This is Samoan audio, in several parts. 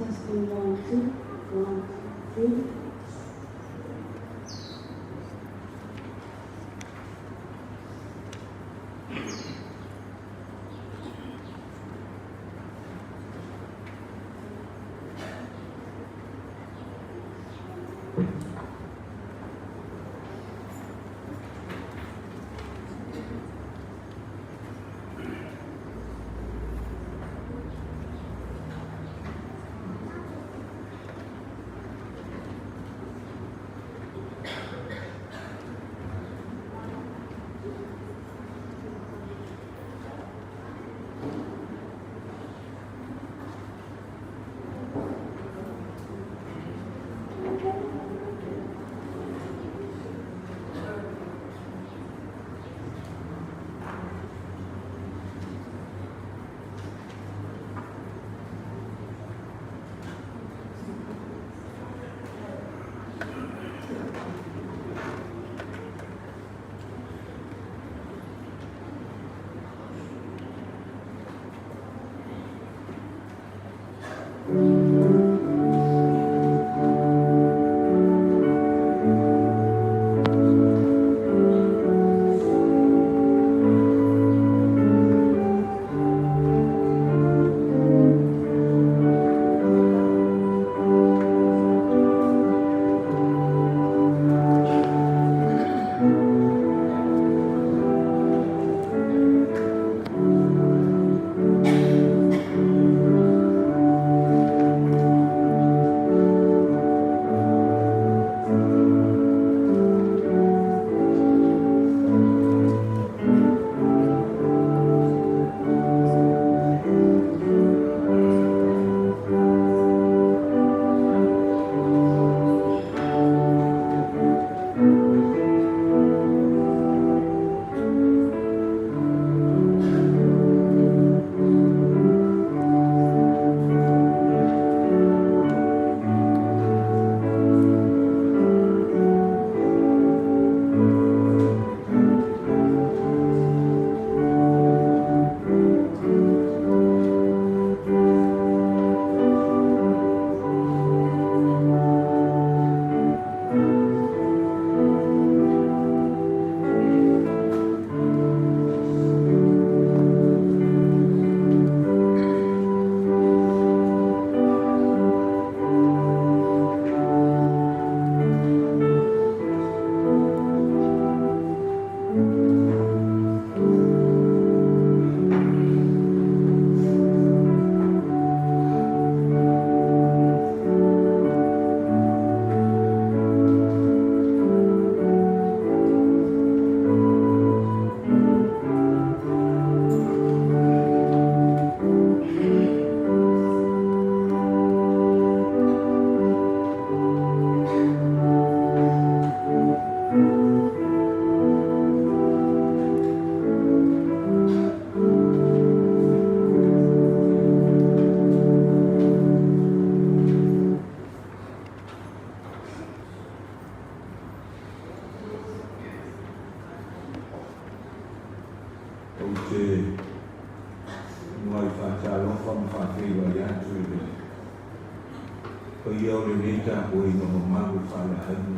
Testing 1, 2. 1, 2, 3. Ou te muai faatalofa ma faafeiloai atu i le paia o lenei tapuaiga mamalu faaleaiga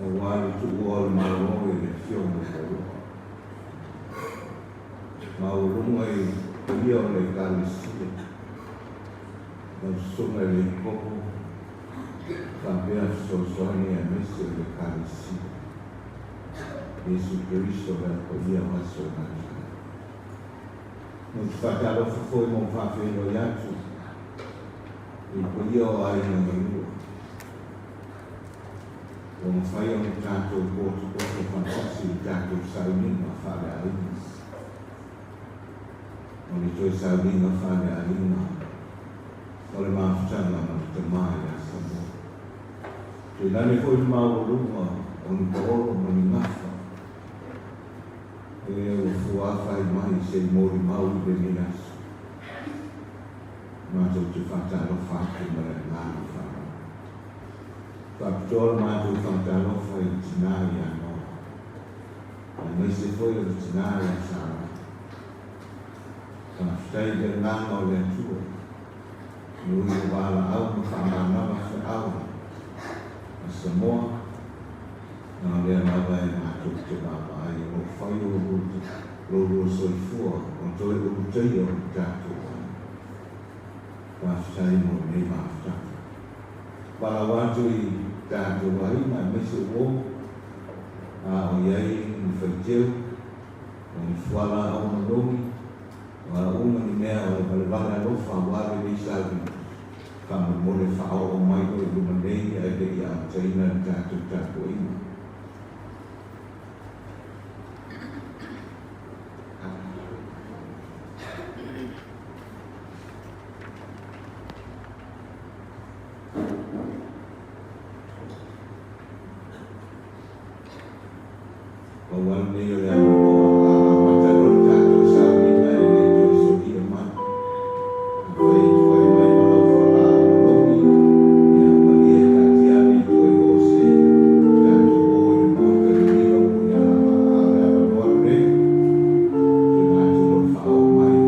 aua le tuua o le Malo i le Afioga i Tauloa. Maualuga i paia o le Ekalesia, lau Susuga i le Ikopo faapea fesoasoani aemaise o le Ekalesia. Iesu Keriso le Au Paia o aso e gata ai. Ou te faatalofa foi ma ou faafeiloai atu i le paia o aiga malua ua mafai ona tatou potopoto faatasi i le tatou sauniga faaleaiga ma le toe sauniga faaleaiga o le mafutaga ma le Tama ia Samoa. Tainane foi le maualuga o ni paolo ma ni gafa e ua fuafai mai se i molimau i lenei aso. Matou te faatalofa atu ma le agaga faaaloalo. Faapitoa le matou faatalofa i le tina ia Noa, aemaise foi o le tina ia Sara. Faafetai i le agaga o le Atua. E ui o valaau ma faamanava feau a Samoa, a o lea lava e matou te vaavaai o lo o fai o lo lua soifua o toe ulutaia o le tatou aiga. Faafetai mo lenei mafutaga. Valaau atu i tatou aiga aemaise uo, a o i ai ni faiteu, o ni fualaau manogi, o a uma ni mea o le valevale alofa aua lenei sauniga, faamolemole faaoo mai loa i luma nei ae le i amataina le tatou tapuaiga. Pau lava lenei o le avanoa a amata loa le tatou sauniga e le toe solia mai. Afai e tuai mai ma lau fualaau manogi, ia malie taatia ane i tua i o se i tatou o i le maota liliva mo ni alava, a o le avanoa lenei, tuuina atu mo le faaoo mai.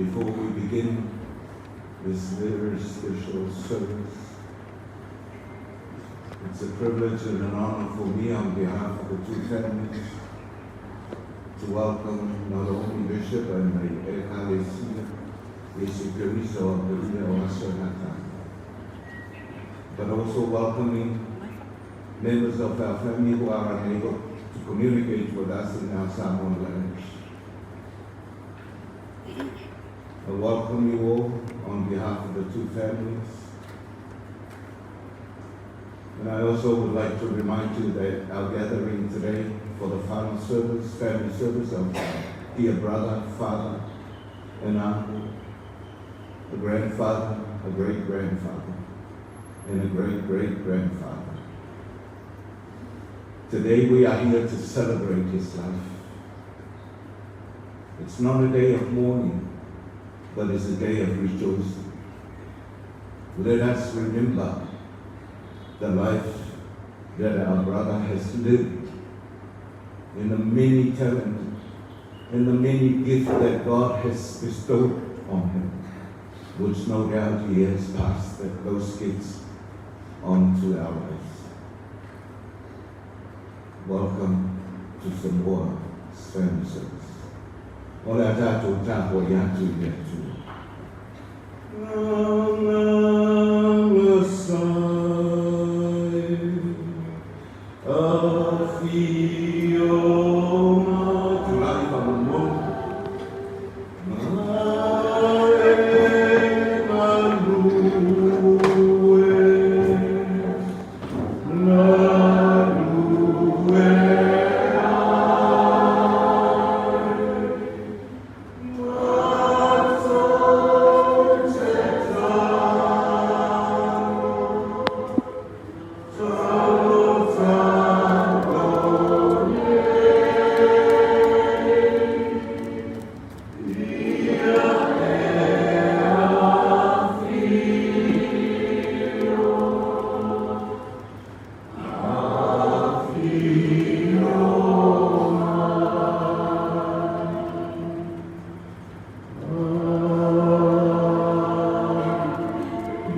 Before we begin this very special service, it's a privilege and an honor for me on behalf of the two families to welcome not only Bishop and the Ekalesia, Iesu Keriso of the Via o Aso but also welcoming members of our family who are unable to communicate with us in our Samoan language. I welcome you all on behalf of the two families. And I also would like to remind you that our gathering today for the final service, family service of our dear brother, father, and uncle, a grandfather, a great-grandfather, and a great-great-grandfather. Today we are here to celebrate his life. It's not a day of mourning, but it's a day of rejoicing. Let us remember the life that our brother has lived in the many talents and the many gifts that God has bestowed on him, which no doubt he has passed those gifts on to our lives. Welcome to Samoa Family Service. O le a tatou tapuai atu i le Atua. Agaga sa e, afio mai. Tulai faamolemole. Ma e galue, galue ai, matou te tatalo, tatalo, tatalo nei. Ia e afio, afio mai.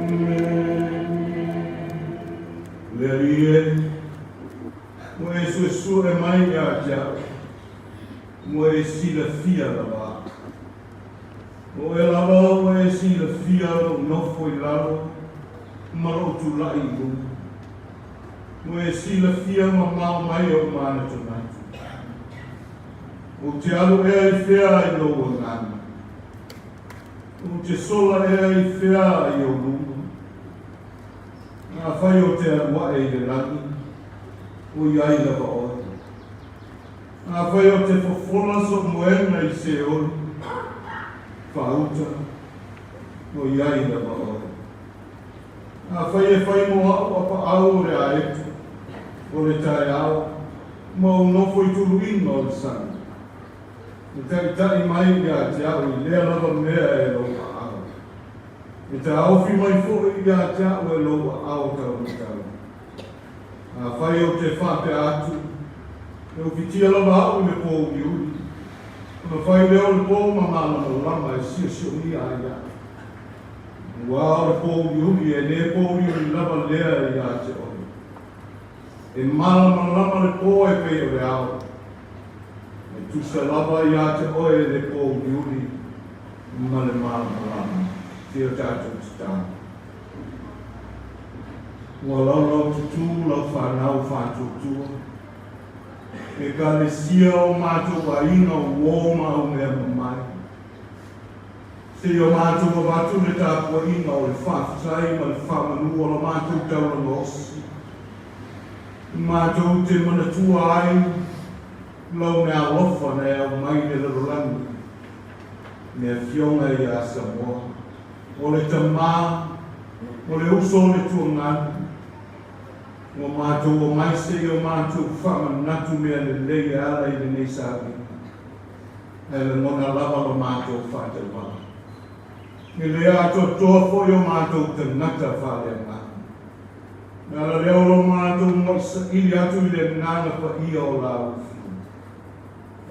Amene. Le Alii e, ua e suesue mai ia te au, ua e silafia lava au. O oe lava ua e silafia lou nofo i lalo ma lou tulai i luga. Ua e silafia mamao mai ou manatunatu. Ou te alu ea i fea i lou agaga? Ou te sola ea i fea i ou luma? Afai ou te alu ae i le lagi, o i ai lava oe. Afai ou te fofola sou moega i Seoli, faauta, o i ai lava oe. Afai e fai mo a'u apaau o le aeto, o le taeao, ma ou nofo i tuluiga o le sami, e taitai mai ia te a'u i lea lava mea e lou aao. E taofi mai foi ia te a'u e lou aao taumatau. Afai ou te faapea atu, e ufitia lava a'u i le pōuliuli, ona fai lea o le pō ma malamalama e siosiogia ai a'u. Aua o le pōuliuli e lē pōuliuli lava lea ia te oe. E malamalama le pō e pei o le ao. E tusa lava ia te oe le pōuliuli ma le malamalama. Tia tatou tatalo. Ua laulaututū lau fanau faatuatua, Ekalesia o matou aiga uō ma aumea mamae. Seia matou avatu le tapuaiga o le faafetai ma le faamanu o la matou taulaga osi, matou te manatua ai lau meaalofa na e aumai i le lalolagi, le Afioga ia Samoa, o le Tama, o le Uso o le Tuagalu. Ua matou omai seia matou faamanatu mea lelei e ala i lenei sauniga. Ae lagona lava lo matou faatauvaa. E le atoatoa foi o matou tagata faaleagaga. O le ala lea o lo matou muai saili atu i le agaga paia o la afio.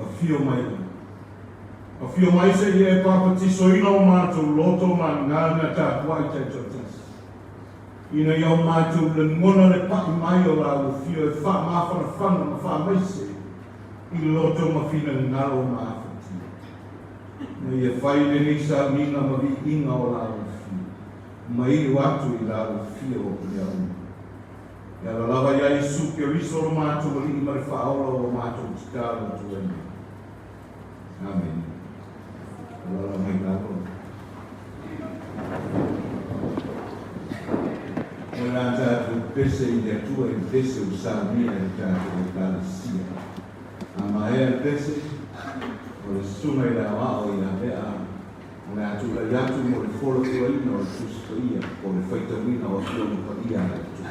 Afio mai ai. Afio mai se i e papatisoina o matou loto ma agaga tapuai taitoatasi. Ina ia o matou lagona le pa'i mai o la afio e faamafanafana ma faamaise i loto ma finagalo ma afatia. Ina ia fai lenei sauniga ma viiga o la afio, ma iu atu i la afio mea uma. E ala lava iā Iesu Keriso lo matou Alii ma le Faaola ua matou tatalo atu ai nei. Amene. Alaala mai lalo. O le a tatou pese i le Atua i le pese ua saunia e le tatou Ekalesia. A maea le pese, o le Susuga i le Aoao ia Lea o le a tulai atu mo le folafolaina o le Tusi Paia po o le faitauina o Afioga Paia a le Atua.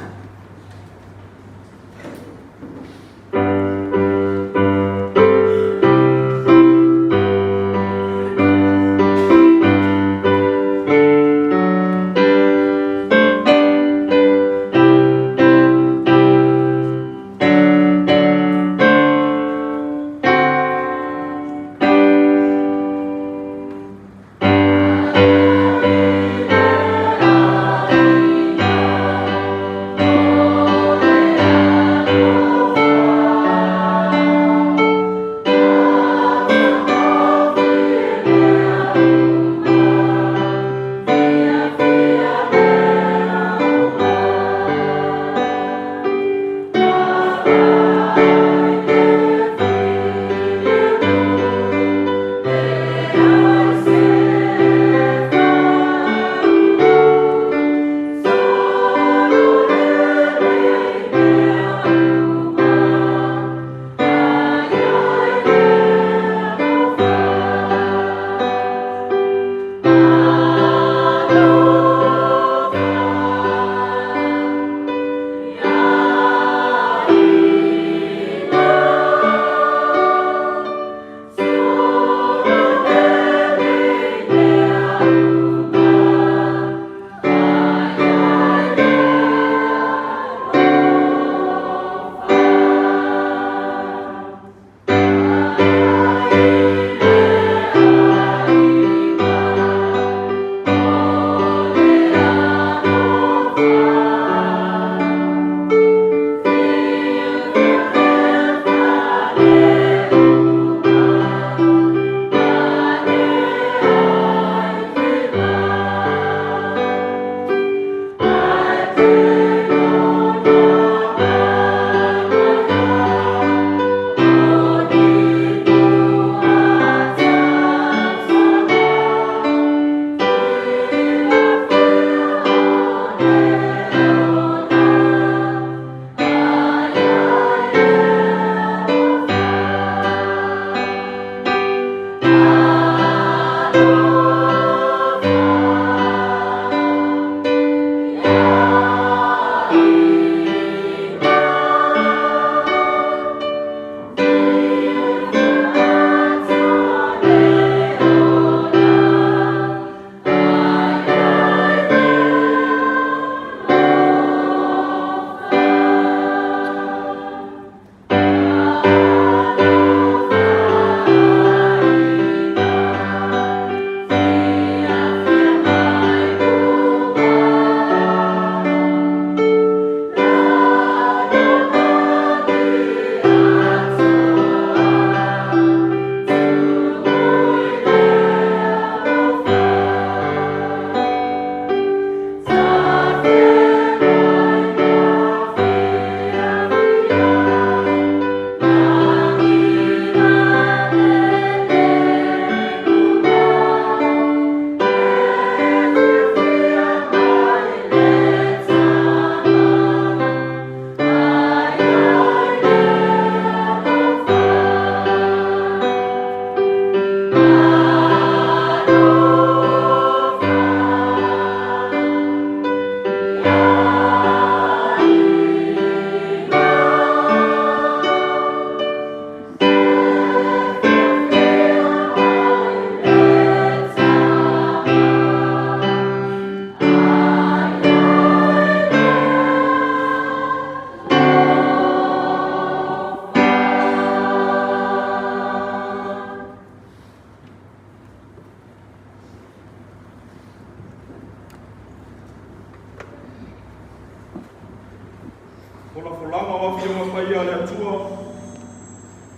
Folafolaga o Afioga Paia a le Atua,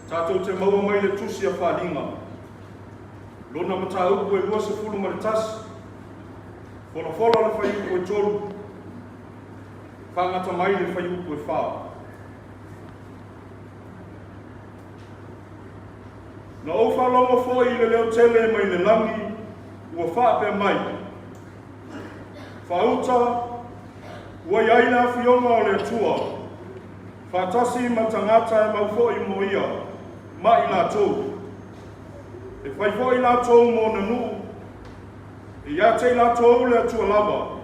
tatou te maua mai le Tusi a Faaaliga, lona mataupu e 21, folafola le fuaiupu e 3, faagata mai le fuaiupu e 4. Na ou faalogo foi i le leo tele mai le lagi ua faapea mai, Faauta, ua i ai le Afioga o le Atua, faatasi ma tagata e mau foi mo ia, ma i latou. E fai foi latou mo ona nuu, e ia te i latou le Atua lava.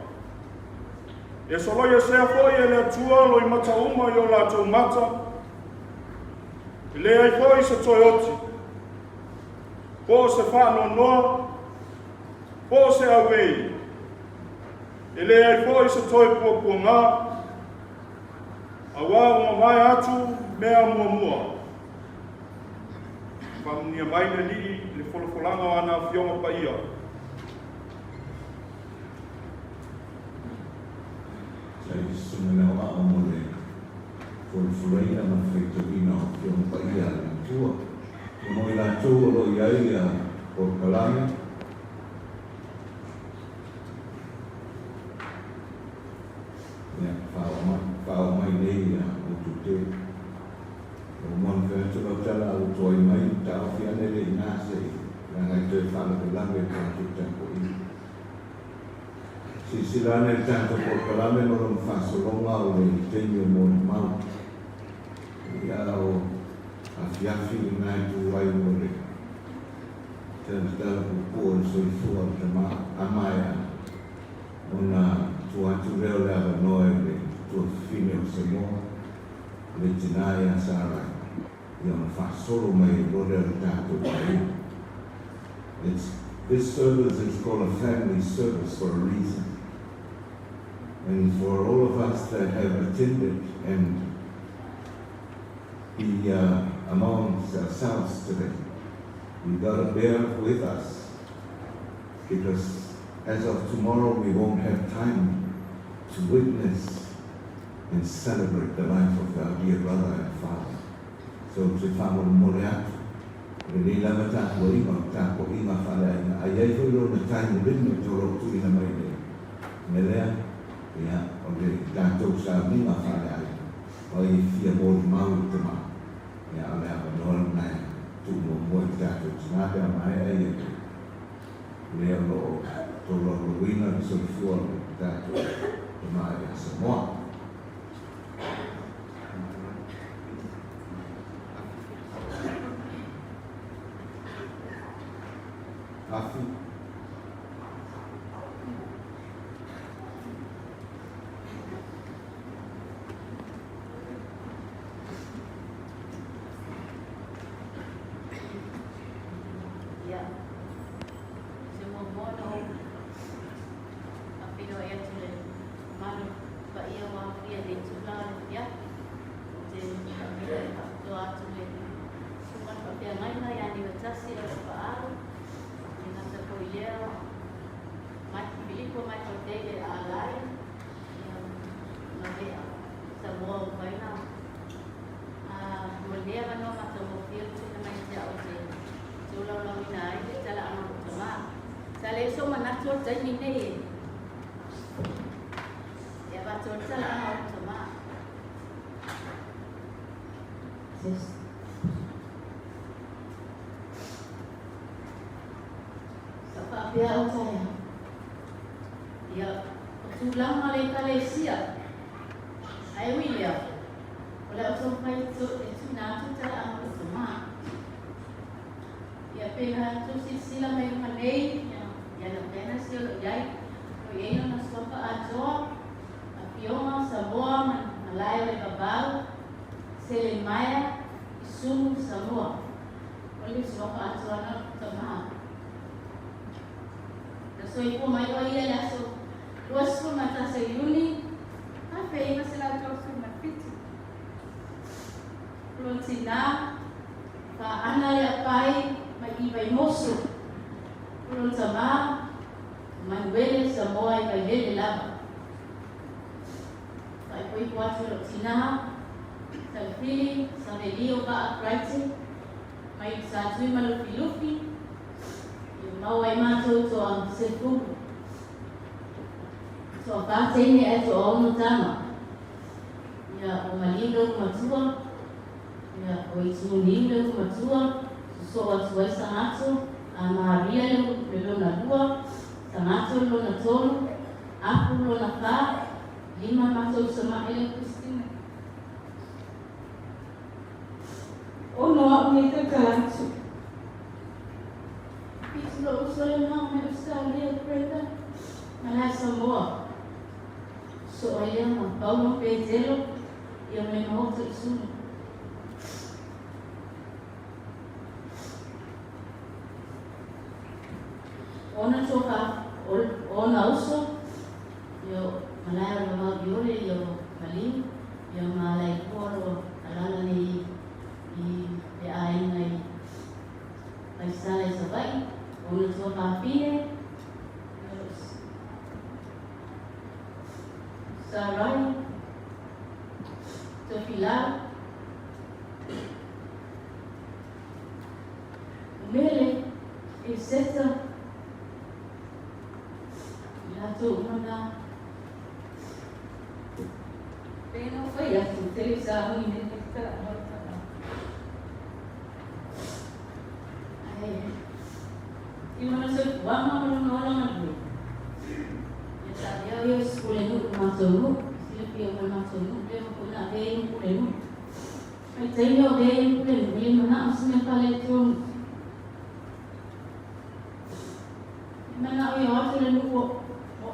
E soloiesea foi e le Atua loimata uma i o latou mata, e leai foi se toe oti, po o se faanoanoa, po o se auē, e leai foi se toe puapuagā, auā ua mavae atu mea muamua. Faamanuia mai le Alii i le folafolaga o ana Afioga Paia. Sa i susuga i le aoao mo le folafolaina ma le faitauina o Afioga Paia a le Atua. Ia mo i latou o lo o i ai ia polokalame, ia faaoo mai nei ia outou te. Ua uma ona fai atu lau tala a ua tuai mai, taofi ane le iina se i leaga e toe faalavelave le tatou tapuaiga. Silasila ane i le tatou polokalame ma lona faasologa o le taimi o molimau. Ia o afiafi lena e tu ai mo le talatala puupuu o le soifua o le tama a maea ona tua atu lea o le avanoa i le tuafafine o Samoa, le tina ia Sarai, ia ona faasolo mai ai loa lea o le tatou aiga. It's, this service is called a family service for a reason. And for all of us that have attended and be amongst ourselves today, you got to bear with us because as of tomorrow we won't have time to witness and celebrate the life of our dear brother and father. So te faamolemole atu, lenei lava tapuaiga o le tapuaiga faaleaiga, a i ai foi lona time limit o lo o tuuina mai nei. Mea lea, ia, o le tatou sauniga faaleaiga, o ai e fia molimau i le tama, ia, o le avanoa lena e tuu muamua i le tatou tina pe a maea ia le o lo o tolaulauina le soifua o le tatou tama ia Samoa. Afi. Ia, se muamua ona ou faafeiloai atu i le mamalu paia ua aofia i le itula o le afiafi. Ou te faafeiloai faapitoa atu i le susuga i le faafeagaiga ia Niuatasi Lalofaalu, e le gata foi i lea, Michael Filipo Michael David Alai, ia, ma Vea Samoa ua mafai ona Mo lenei avanoa matagofie ua tuuina mai ia te au e te tolaulauina ai le talaaga o lou tama. Sa leai sou manatu o le taimi lenei e e avatu ai le talaaga o lou tama. Sa faapea au taeao. Ia, o tulaga o le Ekalesia, ae ui i lea, O le a ou taumafai e tuuina atu le talaaga o lou tama. Ia pe na outou silasila mai luga nei, ia na banners ia o lo o i ai, o lo o i ai lona suafa atoa, Afioga, Samoa, Malae o le Vavau, Selemaia, Isumu, Samoa. O le suafa atoa lena o lou tama. Na soifua mai loa ia i le aso 21 o Iuni 1937. O lona tinā, Faana Leapai mai i Vaimoso. O lona tamā, o Manuele Samoa i Vailele lava. Faaipoipo atu i lou tinā, Talefili, Savelio Vaa Brighton, mai Satui ma Lufilufi, ia maua ai matou toa 10. Toafa teine ae toaono tama. Ia, o Maliu le upu matua, ia, o Ituniu le upu matua, sosoo atu ai Sagato, a Maria le lona lua, Sagato le lona tolu, Apu lona fa, lima matou sama'i lea Christina. Ono a'u nei tautala atu. Fitu lou uso lea mago mai Ausetalia o Brenda, malae Samoa. Sosoo ai lea ma Paulo ma Petelo, ia ma le maota i Sulu. O ona toafa, o ona uso, ia o malae o Lavau Iole, ia o Maliu, ia ma Alailua o lo o alaala nei i le aiga i Vaisala i Savaii, o ona tuafafine, ia o Sarai, Tofilau, o Mele, Eliseta, i latou uma na. Pei ona ou fai atu, tele sauni nei tautala mo le tama. Ae i lona soifuaga ma lona ola galue, ia sa avea o ia o se pulenuu i le matou nuu, silafia uma e le matou nuu lea ma foi na avea ai ma pulenuu. Mai taimi o avea ai ma pulenuu, e le manao se mea faaletonu. E manao ia o atu le nuu ua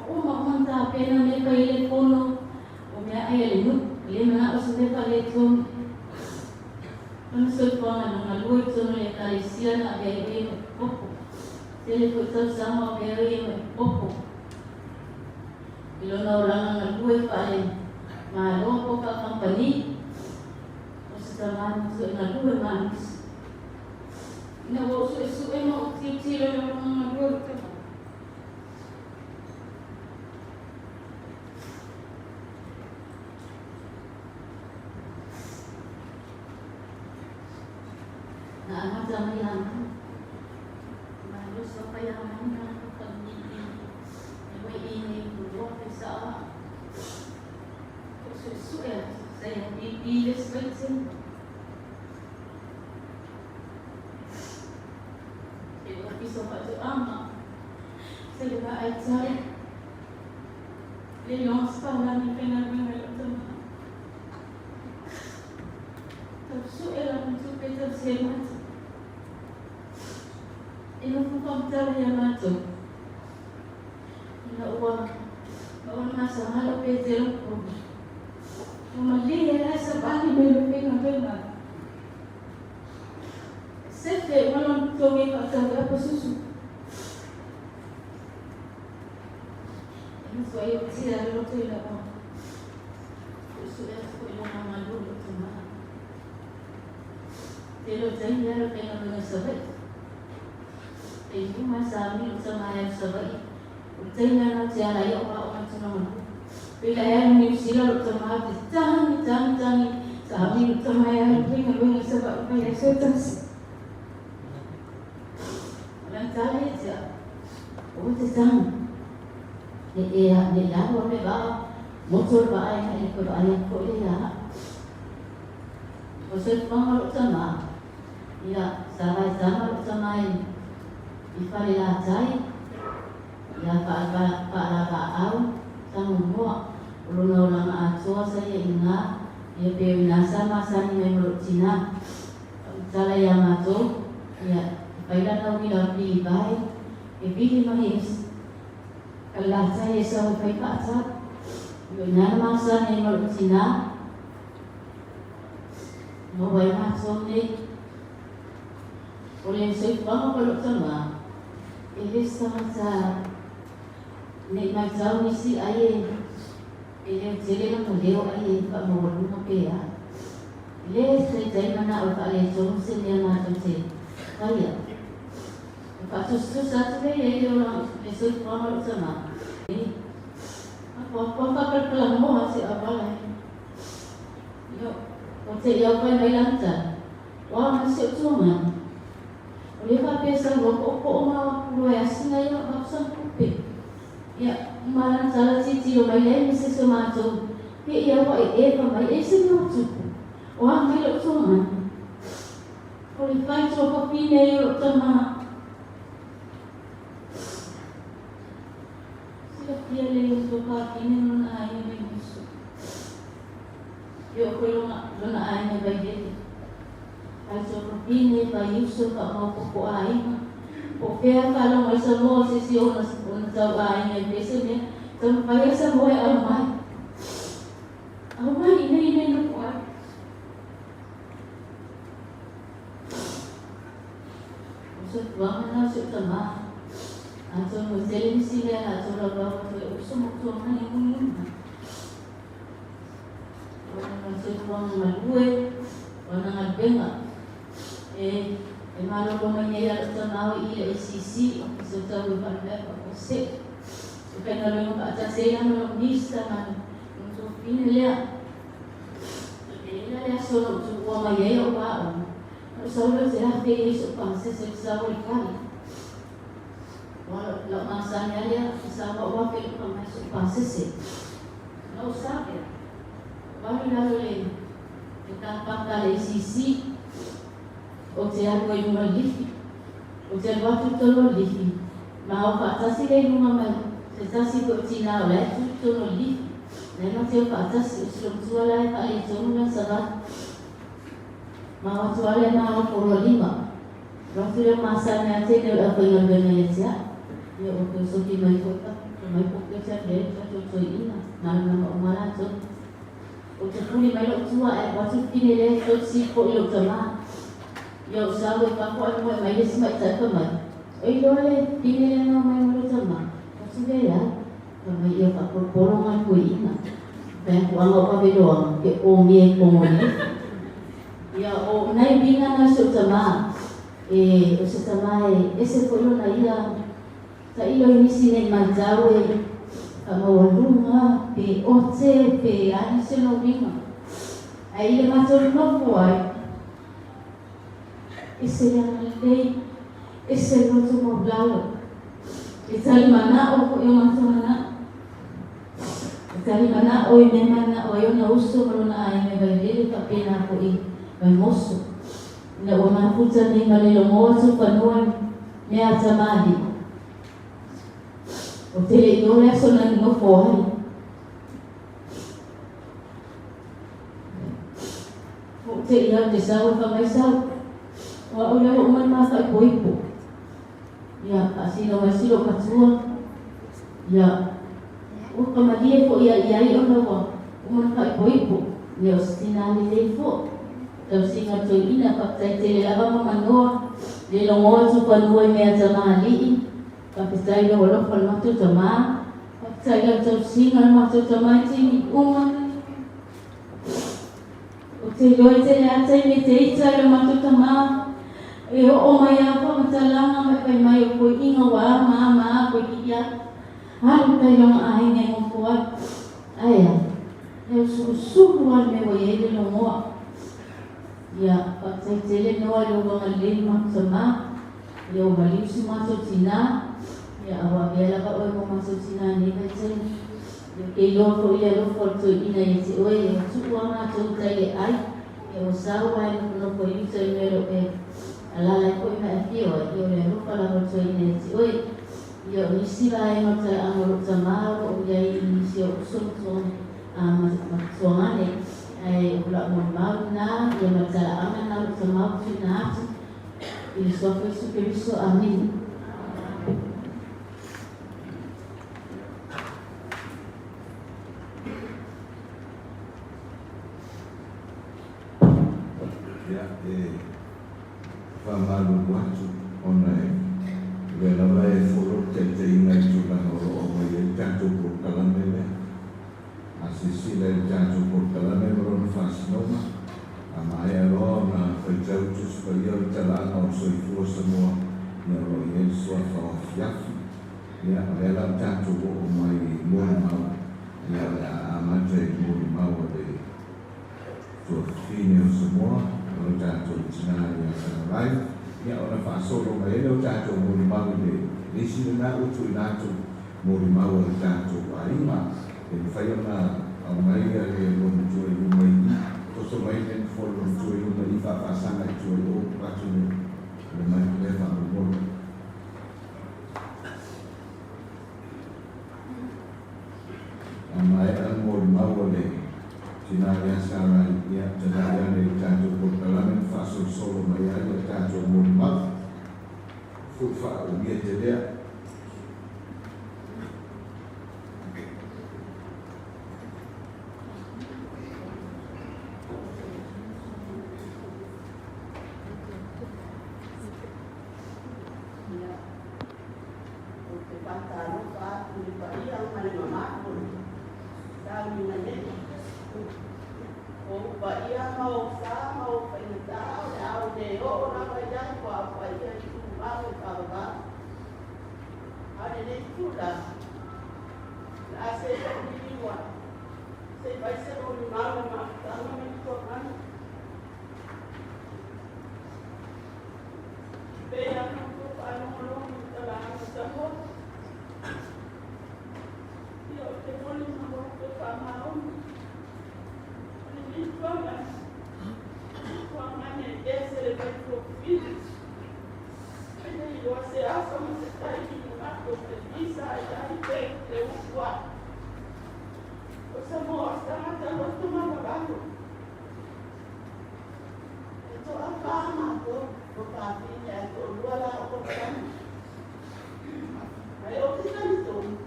uma uma ona tapena mea e fai ai le fono, o meaai a le nuu, e le manao se mea faaletonu. Lona soifuaga na galue i totonu o le Ekalesia na avea ai o ia ma epikopo. Tele foi tausaga o avea ai o ia ma epikopo. I lona olaga galue faale Malo po o faa-kampani, o se tama na toe galue malosi. Ina ua ou suesue ma ou tilotilo i le olaga galue o le tama, Na amata mai ia Amani, malosi o fai Amani ma latou falemili e wai i nei lua fai sao a ou suesue atu sa ia pipi le isi vaitaimi. I le Ofisa o Faatoaga, sa le vaai tau le iloa se paulagi e faigaluega i lau tama. Tau sue lana tupe tausi ai matou. E nofo faamatala ia matou ina ua maua le gasagalo Petelo ma Paulo. Ua malie la e savali mai le faigaluega. Sefe ua lona totogi e faatau ai apa susu. E matuai ootia le loto ina ua suesue atu foi lona galue i lou tama. Tele o taimi alu e faigaluega i Savaii. E lima e sauni lou tama e alu Savaii. O le taimi lena ou te ala ai au aoga i tona galue. Pei la e alu Niu Sila lou tama ou te tagi, tagi, tagi, sauni lou tama e alu faigaluega i Savaii mai aso e tasi. O lana tala ia te au, aua e te tagi. Ne i ea, ne i alu alu le vaa, moto le vaa e na e toe vaai atu foi lea ia au. O soifuaga o lou tama, ia, sa vaetama lou tama i, i Falelatai, ia Faalavaau, Tagomoa, o lona olaga atoa sa ia i ina, ia pe o ina sa masani mai ma lou tinā. Faamatala ia matou, ia, e fai lana uila o Pilivae, e vili mai e Falelatai e sau e fai faatau. Ia o ina na masani ai ma lou tinā. Maua ai matou nei. O le soifuaga o lou tama, e le se tagata ne i matau nisi ai e e leo tele lona leo ai e faamaualuga pe a. E le taitai manao e faaletonu se mea matou te faia. E faatusatusa atu lea i ai le ola le soifuaga o lou tama. E apoapoa faapalapalamoa se auala e. Ia, ua te i aupai mai lana tala, O a mai si ou tuagana? O lea faapea sau loa poopoo ma o atu loa e asi nai o avatu sana tupe. Ia, uma lana tala tilotilo mai leai ma se isi o matou, te i au ae e fai mai, E se mea ua tupu? O a mai lou tuagana? O le faitoafafine ia o lou tama. Silafia lelei o Tuafafine ma lona aiga Vaimoso. E oo foi lona aiga i Vailele. Faitoafafine, Vaiuso, faamaopoopo aiga. Po o fea faalogo ai Samoa o se isi o ona tau aiga i fea se mea, taumafai lava Samoa e aumai. Aumai i nei mea nofo ai. O soifuaga na o si ou tama. Atonu e tele nisi mea latou laulau atu e uso ma utuamani e mulimuli mai. O lona soifuaga galue, o ana galuega. E, e malolo mai nei a lou tama o i i le ACC, Ofisa o Tau e Faalupea Faafuasei. E faigaluega faatasi ai la ma lou Minista ma lou tuafafine lea. E i ai la le aso na ou tuua mai ai au aoga, na ou sau lea ou te afe i ai i so'u pasese i le sau o le tali. Ua lau masani lava lea i sau au afe i lou fai mai so'u pasese. Na ou sau lea, ou alu i lalo i le car park a le ACC, ou te alu ai i luga o le lifi. Ou te alu atu i totonu o le lifi, ma o faatasi lea i luga ma se tasi foi o tinā o la e tu i totonu o le lifi. La e matou o faatasi, o si lomatua la e faaletonu lana savali. Ma o atu lava lea ma o poloa lima. Alu atu lea o masani a teine o le aufaigaluega ia te au. Ia ua toe soki mai foi ka mai po ke te le tatou toeaina, malamalama uma latou. Ou te pule mai lou tua ae alu atu le pine lea e toe foi i lou tama. Ia ou sau e fafo ae moe mai le isi maitaifa mai. Oi loa le pine lea na omai ma lou tama, atu lea e au. Fai mai ia faapolopolo ngai toeaina. Fai atu aga o vave loa ke ogia i Pogolele. Ia o nai uiga na si ou tama, e o se tama e ese foi lona ia tailo i nisi nei matau e faamaualuga pe ote pe a nisi ona uiga. Ae i le matou nofo ai, ese le agalelei, ese le loto maulalo, e tali manao foi o matou manao. E tali manao i mea manao ai ona uso ma lona aiga i Vailele faapena foi i Vaimoso. Ina ua mafuta nei ma le logoa tufanua i mea a tamalii, ou te le iloa le aso na nonofo ai. Ou te i au te sau e fai mai sau, o au lea ua uma le ma faaipoipo. Ia, faasino mai si lou matua. Ia, ua kamalie foi ia i ai ona ua uma ona faaipoipo. Ia, o se tinā lelei foi. Tausiga o le toeaina, faafetai tele lava ma manoa, le logoa tufanua i mea tamalii. Faafetai lou alofa i le matou tamā. Faafetai lau tausiga i le matou tamā i taimi uma. Ou te iloa i tele lava taimi e te ita i lo matou tamā, e oo mai a faamatalaga ma e fai mai o koiʻiga ua a ma a ma a koe ki ia alu tai lona aiga e nofo ai. Ae a? E usulusulu lava le mea ua i ai le logoa. Ia, faafetai tele Noa i lou agalelei i le matou tamā. Ia ua maliu si matou tinā, ia a ua avea lava oe mo matou tinā i nei vaitaimi. Ia ou te iloa foi le alofa o le toeaina ia te oe, ia ua tuu lava matou i tai le ai, ia ua sau lava e nofonofo i uta i mea o lo o e alaala ai foi ma e afio ai, ia o le alofa lava o le toeaina ia te oe. Ia o nisi vaega o le talaaga o lou tamā o lo o i ai i nisi o uso ma ma tuagane, ae o lau molimau lena, ia ma le talaaga lena o lou tamā ua tuuina atu i le Suafa o Iesu Keriso. Amene. Ia, e faamalulu atu ona e o lea lava e follow le taitaiga i tulaga o lo o aumai ai le tatou polokalame lea. A silasila i le tatou polokalame ma lona faasinoga, a maea loa ona faitau Tusi Paia o le Talaaga o le Soifua Samoa, ia o lo o i ai le suafa o afiafi. Ia, o lea la ua tatou oo mai i molimau, ia o le a amata i molimau a le. Tuafafine o Samoa, o lo tatou tina ia Sagalai, ia ona faasolo mai ai lea o tatou molimau i le isi lena ua tuuina atu molimau a le tatou aiga. Pe mafai ona aumai le lua matua i luma i i, toso mai le nofoa lua matua i luma i i faafaasaga i tua i o atu le mic lea faamolemole. A maea le molimau a le tina ia Sarai, ia tatai ane i le tatou polokalame ma faasolosolo mai ai a tatou molimau. Fuu faaumia te lea. Ia, ou te faatalofa atu i le paia ma le mamalu o le taunina nei. O ou paia ma ou sa ma ou faigata o le a ou le oo lava i ai ua au paia i tumau e faavavau. A o lenei itula, o le a se i ou liliu ai, se i fai se molimau i le mafutaga ma le tuagana. E pei lava ona outou faalogologo i tala a Samoa, ia ou te moni ma outou faamaoni. O lenei tuaga, tuagana e ese le vaituafili. E le iloa se aso ma se taimi na matou fevisa ai ai pe le upu ai. O Samoa, o se tagata loto maualalo. E toafa matou o fafine ae toalua lāua o tama. Ae ou te talitonu,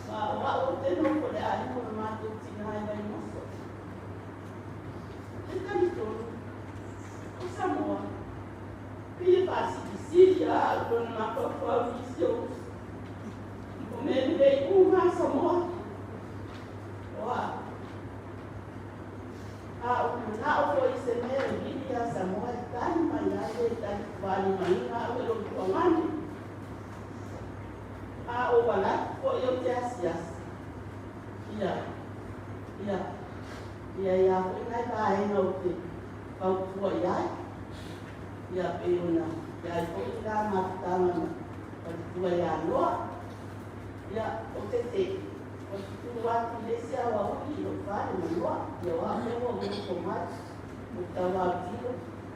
ma o au ou te nofo i le aiga o lo matou tina i Vaimoso. Ou te talitonu, o Samoa, pei e faasilisili a au lona mafaufau i isi o uso. O mea lelei uma a Samoa, o au. A ou manao foi i se mea e vili ia Samoa e tali mai ai le talitualimaina au e lou tuagane. A ou alu atu foi ou te asiasi, ia, ia, ia ia foi nai vaega ou te fautua i ai, ia pei ona i ai foi le la mafutaga ma faletua ia Noa. Ia, ou te te, ou te tu atu i le isi aoauli i lou fale ma Noa, ia o au lea ua ou nofo mai, ou tau autilo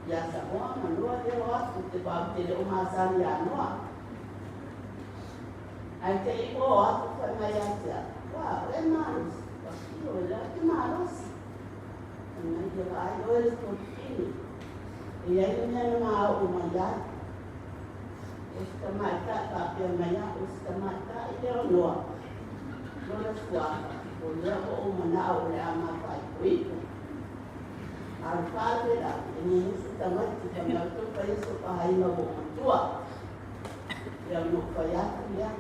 ia Samoa ma Noa lea o atu, ou te vau te le o masani ia Noa. Ae te i ua o atu fai mai ia te au, Ua, o e malosi, ua kilo e lea ou te malosi. Fai mai ia vaai oe le tolifine, e i ai le mea na maoo mai ai. O si tamaitai faapea mai au, o si tamaitai lea o Noa, lona suafa, o lea ua ou manao o le a mafaipoipo. A o le faalavelave, e mumusu tamaiti, fai mai outou fai e sopahaina ua ou matua. Ia ona ou fai atu lea,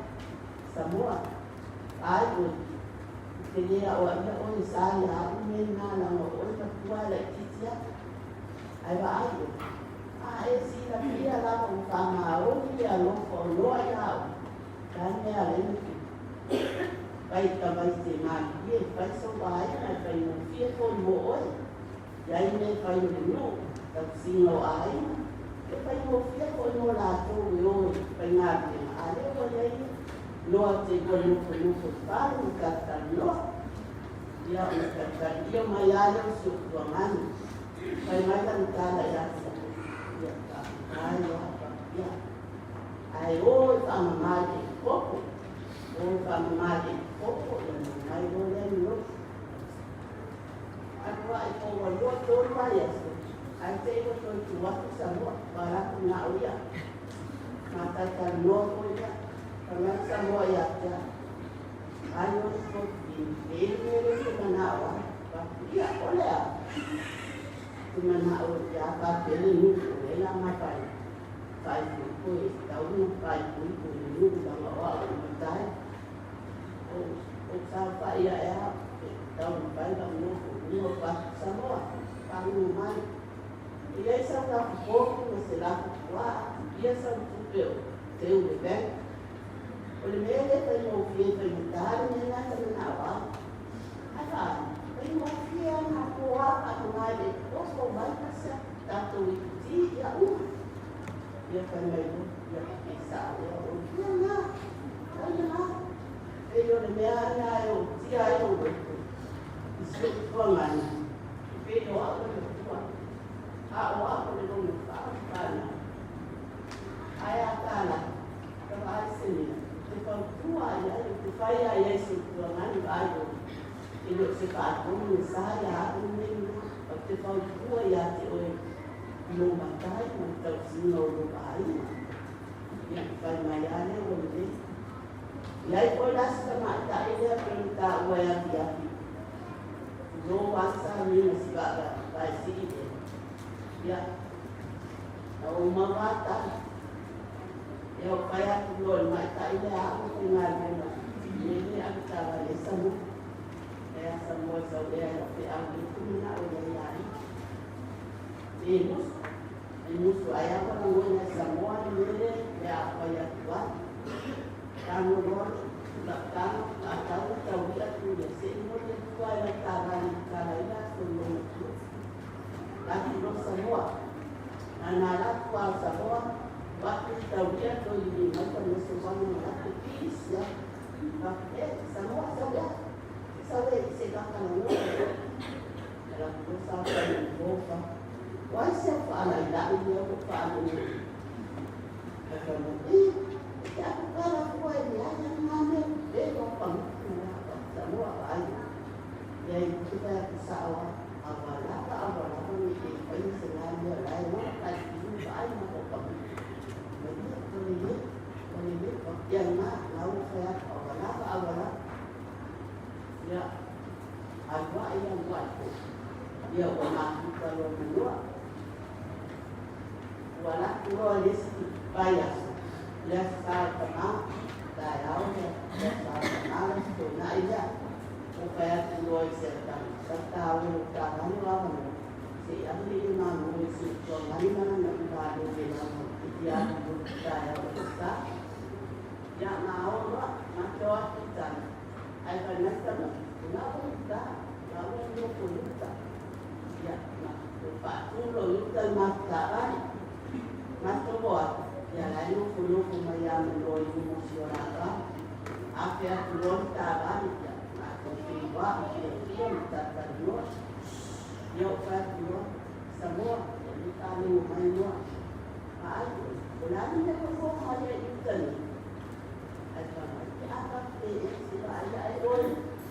Samoa, ai oe, ou te le aoaia oe e sa ia au mea na laga o oe matua e laitiiti atu. Ae vaai oe, a e silafia lava ua faamaoni le alofa o Noa ia oe, o le a le mea e ala ai ona tupu? Fai tamaiti e malilie, fai sou aiga e faigofie foi mo oe. I ai mea e fai o le nuu, tausiga o aiga, e faigofie foi mo latou e o e faigaluega, a lea ua i ai Noa te ua nofonofo i fale ma talatalanoa. Ia ona talitali mai lava lea o si ou tuagane. Fai mai lana tala ia te au, ia faafetai lava, faapea. Ae o e faamama i le koko, o e faamama i le koko, ia ona omai loa lea nonofo. Alu ae po ua lua tolu vaiaso, ae te i ua toe tu atu Samoa, ua alu atu na o ia. Ma talatalanoa foi lea, fai mai Samoa ia te au, ai o le tofini, e i le mea lea e te manao ai. Fai atu, ia, o le a? Te manao ia faapea le nuu o lea la ma fai faaipoipo e tatau ona faaipoipo i le nuu laga o au e matai. O ou saofai ae a e taumafai lau nofo i luga o fatu Samoa, faguga mai. E i ai sau lafu povi ma se lafu puaa, ia sau tupe o teu i le bank. O le mea lea e faigofie e faigata le mea lena e manao ai. Ae faai, faigofie lava na po a faamama i le Fai mai loa, ia, e sao ea oe. Ia na, ai na. E pei o le mea lena e ootia ai lou loto i si ou tuuagani, e pei o au e matua, a o au o le lona fa o le fanau. Ae a ta la, ka vaai se mea, ou te fautua ai ai, ou te fai ai ai si ou tuuagani vaai oe, e le o se faatonu e sa ia au lenei mea, ou te fautua ia te oe i lou matai ma le tausiga o lou aiga. Ia, fai mai lava lea ua lelei. E i ai foi la si tamaitai lea pei ona taua e afiafi, tulou lava sa mina si vaesii lea. Ia, na ou maua lava tala. Ia, ou fai atu loa i le maita'i lea a au e faigaluega i le mea lea e avetaavale ai Samoa. Ea Samoa i sau ea i lau feau lea ou te mana'o i ai ia ia. E musu, e musu ae a ua lagona e Samoa le mea lea o le a fai atu ai. Tago loa lau tago, faatau le taui'a tu ia se'i mo le Atua i lau taavale i Kalaila aso i lona tua. Laki loa Samoa. Nānā la tua o Samoa, atu le taui'a toe lili mai ka mesovaga ma laki pisi a. E, Samoa sau ea. Sau ea i se vakalanoa. Ia laki loa sa fai mai ofa. Wai se au faalailai lea ua faalogo. Ae fai mai, e, e te apu kala fua e leai ana ngā mea e loa pagutu ma la Samoa vaai. Leai, ou te fai atu sao lava, a ua lava a ua lava nei e faia se ngā mea o la e ola kai piu vaai ma hoʻopagutu. Mai ia, ua lelei, ua lelei, faapea ngā, ngā ua fai atu, a ua lava a ua lava. Ia, alu aʻe alu aʻe foi. Ia, ua mafuta loa ma noa. Ua alu atu loa le isi vaiaso, le Aso Sa o Tamā, taeao le Aso Sa o Tamā le Aso Toena'i lea. Ua fai atu loa i si ata, sa taua i lou taavale o avanoa, se i ave i le Malo i si ou tuagani ma lana ula lole lava i te alu loa i le taeao o le Aso Sa. Ia, na ao loa, na te o atu i tai, ae fai mai tama, o la ua i uta, o la ua nofo i uta. Ia, na faatu loa i uta le matou taavale. Matou o atu, ia la e nofonofo mai lava ma loa i luma o si o la va. Afe atu loa le taavale, ia, matou feiloai fiafia ma talatalanoa. Ia ou fai atu loa, Samoa, ia le faalogo mai loa. Vaai oe, o le a le mea ua nofo mai ai i uta nei? Ae fai mai, Pe a faapea ea se vaai ae oe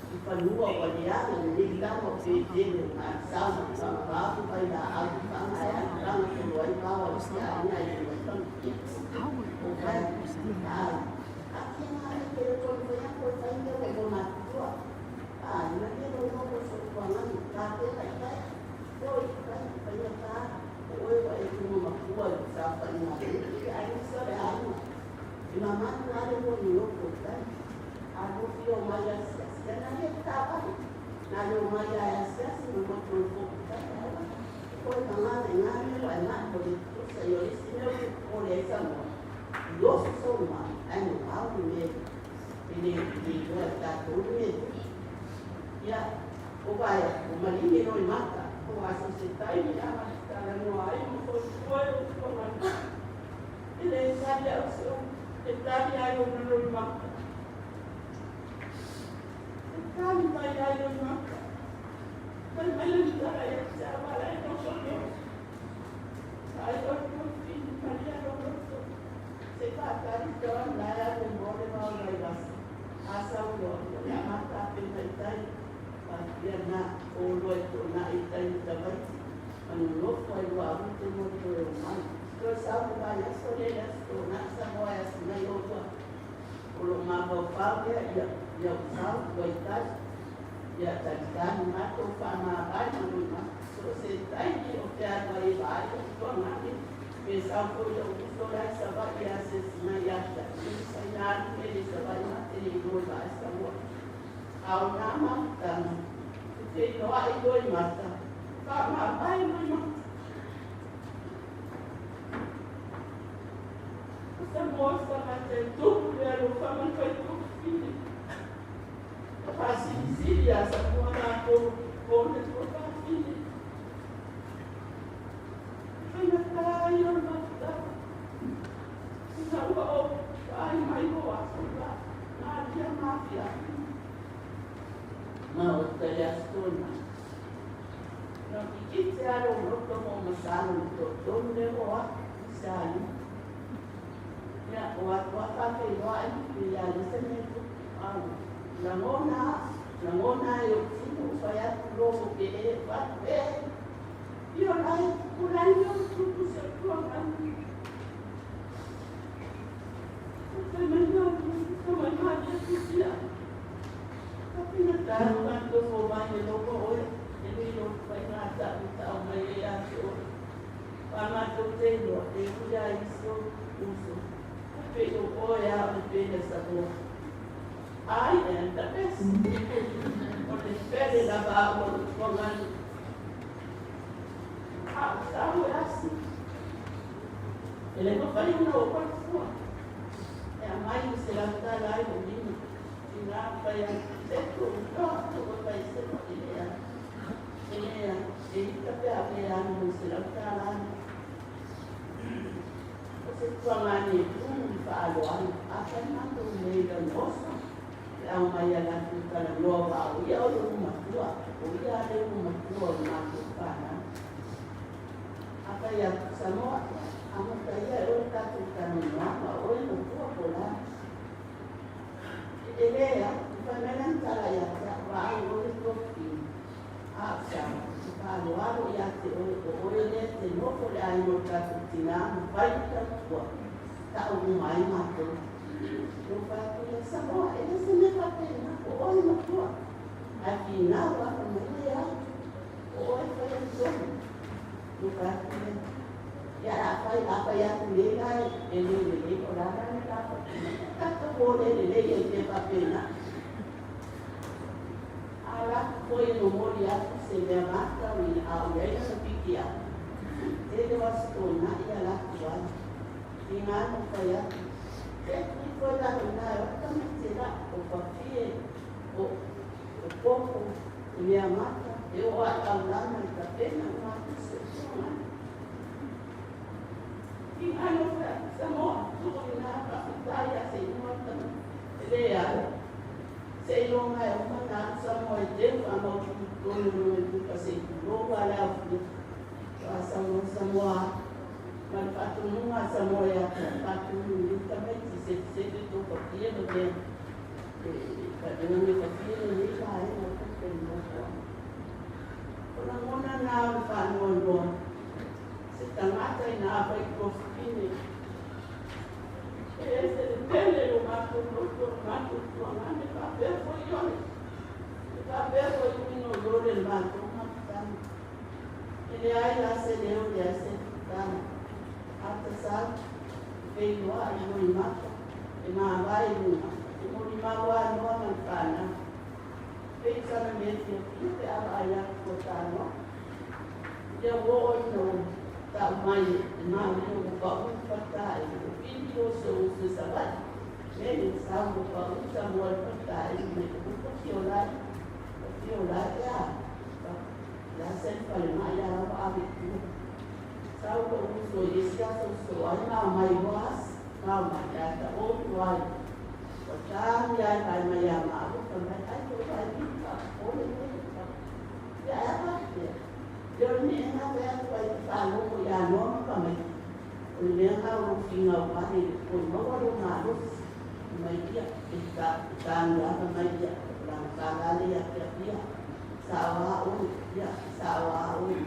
i fanua ua leaga lenei tama o Petelo ma Alisau ma Tupagapapu vailaau i faga ae alu faga solo ai vao a le siaina i luma i Fagutia. Ou fai atu, Ai, akia ngā mea telefoni fai atu e fai mea ua matutua. Ai, malie lou nofo i soifuagani, tapena i tai, oi, fai, faigata, o oe ua e tumu makua i le saofaiga a le alii aemaise o le aiga. E mamalu lava le lua nonofo i tai. A lua fia omai asiasi, ia na le taavale. Na le omai lava e asiasi ma matou nofo i tai. Ae aua, koe magana i ngā mea ua e maʻi mo le tutusa i o le isi mea ou te popole ai Samoa, i oso sou maʻi, ae mamao le mea e le le iloa e tatou le mea e tupu. Ia, o vae atu, ua maligi loa i mata. O aso se taimi a talanoa ai ma fautua e ou tuagana. E le tali au se upu e tali ai ona loimata. E tali mai ai loimata. Fai mai le tala ia te au ala e nofo nei. Ai oi tofini malia lo loto. Se faatali toa lae alu e moa le vao Vaivasa. A sau loa, o le a mata pena i tai. Faapea na, o loa e toonai i tai i Tavaiti, ma nonofo ai loa a ute mo le toe omai. Toe sau le vaiaso lea i le Aso Toonai Samoa e asi mai olua. O loo mafaufau lea ia ia ou sau ua i tai. Ia talitali matou faamavae ma loimata. So o se taimi ou te alu ai e vaai lou tuagane, pe sau foi lou uso la i Savaii e asiasi mai ia te au. E mafai na alu mele i Savaii ma te le iloa e vaai Samoa. A o nā mafutaga, e feiloai loimata, faamavae loimata. O Samoa o se tagata e tupu le alofa ma le faitofine. E faasilisili iā Samoa latou o le tuafafine. E faigata ai o le mafutaga. lena. Na kikiti lava lou loto ma ou masalo i le toatolu lea ua o atu i Salima. Ia, o atu lava faafeiloai pe a leai se mea e tupu. A ua lagona lagona lava i lou tino ua fai atu logo pe e fai atu e Io lai, o lai mea ua tupu i si ou tuaga. I am the best. O le pele lava au o le tuangani. A o sau e asi. E le mafai ona ou alu fua. E aumai le $100 i lou lima. Ina fai atu, se tuu toa tuu e fai se e leai. E leai, e ita pe a le alu i le $100. O se tuagani e tumu i faaaloalo. Afai matou nei lana oso, le aumai a latou talanoa aua o ia o le ulu matua, o ia le ulu matua o le matou fanau. Afai atu Samoa, amata ia e oe le tatou talanoaga, o oe matua po o le a. E leai, fai mai lana tala ia te au, vaai oe le tuafafine, a o sau, e faaaloalo ia te oe, o oe lea e te nofo i le aiga o le tatou tinā ma fai le tautua, tau uma ai matou. Ua fai atu ia Samoa, e le se mea faapena, o oe matua. Ae finau lava fai mai, leai, o oe e faia le tonu. Ua fai atu lea, ia a fai, a fai atu nei la e le lelei, o le a la le la faapena. Tatou o le lelei ai mea faapena. A o atu foi e momoli atu se mea matauina a o i ai lana pikiau, tele o aso tona'i ala atu ai. I ngā no whai atu. Te tui foi lalo i nā e o tamaiti la, o Fafie, o, o Popo, o mea mata, e o ai aulana i tapena o mātou se tuanga. I ngā no whai atu Samoa, tuku i nā whawhitai a se ingoa tamaiti. E leai, se iloga e uma na atu Samoa e teu whamau tonu no e puka se i pulou a le au fia. Wa Samoa Samoa, ma le faatonuga a Samoa ia te faatonu i nei tamaiti sefe tō fafie ma mea e me fafie lenei vaega o tatou nofoaga. O lagona na o le faanoanoa se tagata ina afai tuafafine e ese le pele o matou loto o matou tuagane faapea foi Iole e faapea foi uiga o Iole le matou mafutaga. E leai la se leo leai se tala. Ata sau, e feiloai i loimata, e mavae i luga, e molimau anoa ma le fanau. Pei sana mea fiafia pe a vaai atu ua tanoa. Ia ua oo ina ua tau mai e malia ua paʻu le pata e o pili o se uso i Savaii. Mele sau ua paʻu Samoa i le pata e mai o fio lai, o fio lai e a. Le a se le falemai a lava ave i tua. Sau lou uso i isi aso so ai ma mai ua asi, ma mai ae ta o tu ai. Ua tāmi ai vai mai a māua, fai mai ai ko vai ni ka ole le ka. Ia e apa pea. Ia o le mea ngā wea atu ai te whāngogo i a noa ma ka mai. O le mea ngā o lou fingau vale i le koi maua lou malosi. Mai ia, e ta, e tāmi lava mai ia, o lana whālale ia pia pia. Sao a oe, ia, sao a oe.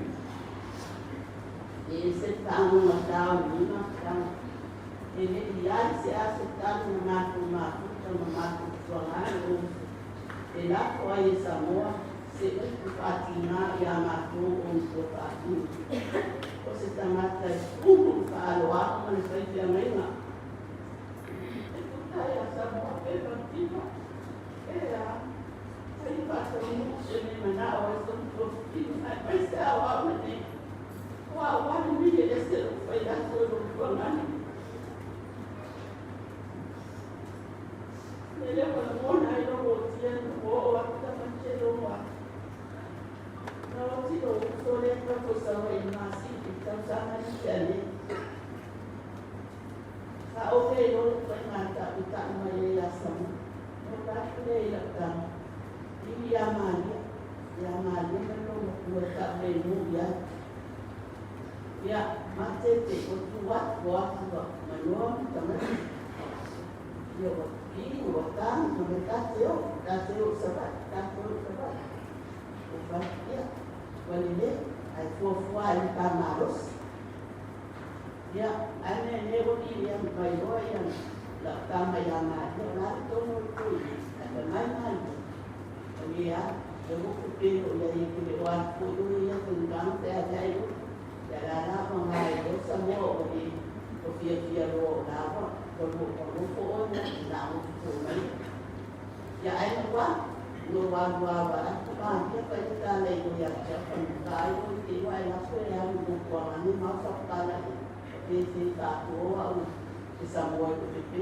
E ese le fagoga tao i lenei mafutaga. E le i ai se aso talu na matou mafuta ma matou tutuagana o uso e lafo ai e Samoa se upu faatigā iā matou o uso faatino. O se tagata e tumu i faaaloalo ma le fai feagaiga. E puta ai a Samoa pe patino e a fai faataunuu se mea manao ai sou tuafafine aemaise aoao lenei. Ua aua lenei e ese lou fai aso i lou tuagana. E le ua lagona ai lou otia ina ua oo atu tamaiti e logo atu. Na oti lou uso lea tau foi Savaii i le masina i le tausaga lea tea nei. Sa ou le iloa le ituaiga tau i taʻu mai ai ia Samoa. Na ou atu lea i lau tama, Iu iā Malia, iā Malia. ua tau le nuu i ai. Ia, mate te ua tu atu o atu ua manoa ma tamaiti. Ia ua pi, ua tanu, ma me tate o, tate o Savaii, tate o Savaii. Ua fai, ia, ua lelei, ae fuafua i le ta malosi. Ia, ae mea nei ua ki ia mai loa ia lau tama ia Maria, o la le tonu o le toeaina, ae fai mai Maria, o le a, e upu pe o ia i te le o atu foi oe ia tunganga pe a ia i upu. Ia la la ma ngai o Samoa o le o fiafia loa o la ua ua lua ua nofo oe na na nofo foi mai. Ia ai na ua no wa lua wa atu Maria fa i ta lei o ia te au fa ai o te iwa e laso e alu mo kua ngani mau sa pala i pe te ta o au te Samoa i o te pe.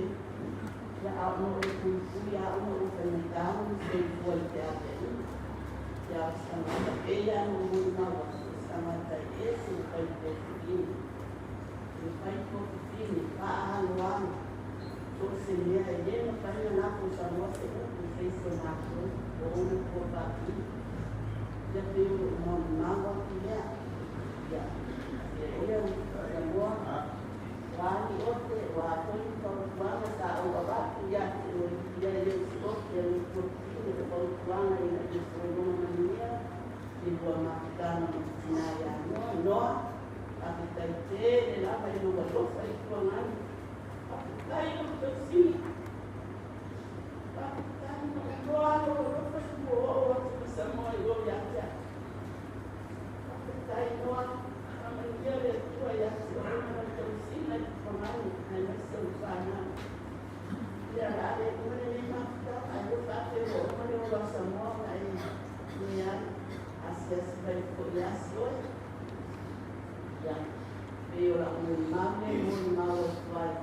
Ia au no e pui pui au no o fa ni ta no se fua i te ate i. Ia sa ma pe ia no mo ma wa sa ma ta e se fai po fini. E fai po fini pa alo alo. So se mea e le na fai na ko Samoa se upu se se matou o ona kua paki. Ia pe o mo maua ki lea. Ia ia Samoa wa ni ote wa toi fautuaga sa ou avatu ia te oe ia e le usi ote le fini le fautuaga ina ia sologa manuia i lua mafutaga ma le tinā ia Noa. Noa, faafetai tele lava i lou alofa i tuagani. Faafetai lou tausiga. Faafetai ma iloa lou alofa i ua oo atu le Samoa i o ia te au. Faafetai Noa, faamanuia le Atua ia te oe ma lau tausiga i tuagani aemaise ou fanau. Ia o le a le uma lenei mafutaga ae ua faafeiloa uma le ola o Samoa ona e nei asiasi mai foi asi oe. Ia, pei o lau molimau lea e molimau atu ai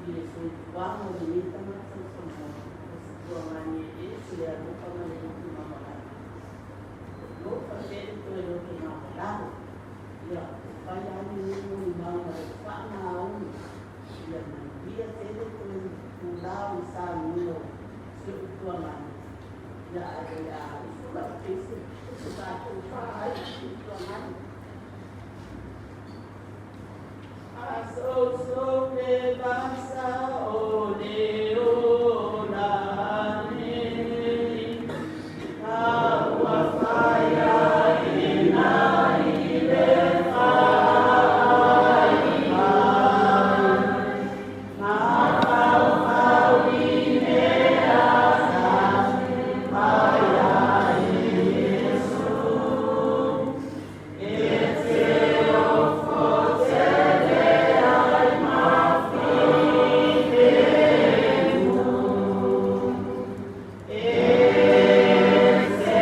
i le soifuaga o lenei tagata o Samoa, o se tuagani e ese le alofa ma le loto maualalo. Alofa tele toe loto maualalo. Ia, o fai ai lenei molimau ma lou faamaoni. Ia manuia tele toe tula o le saunoaina o si ou tuagani. Ia, ae o le a usu lau pese, se tatou fā ai i tuagani. Aso le vasa o le ola nei, ka ua whaia ina i le whaai mai. Ma whau whau i mea sa mai ai Yesu. E te ofo tele ai ma whiwhenu. E te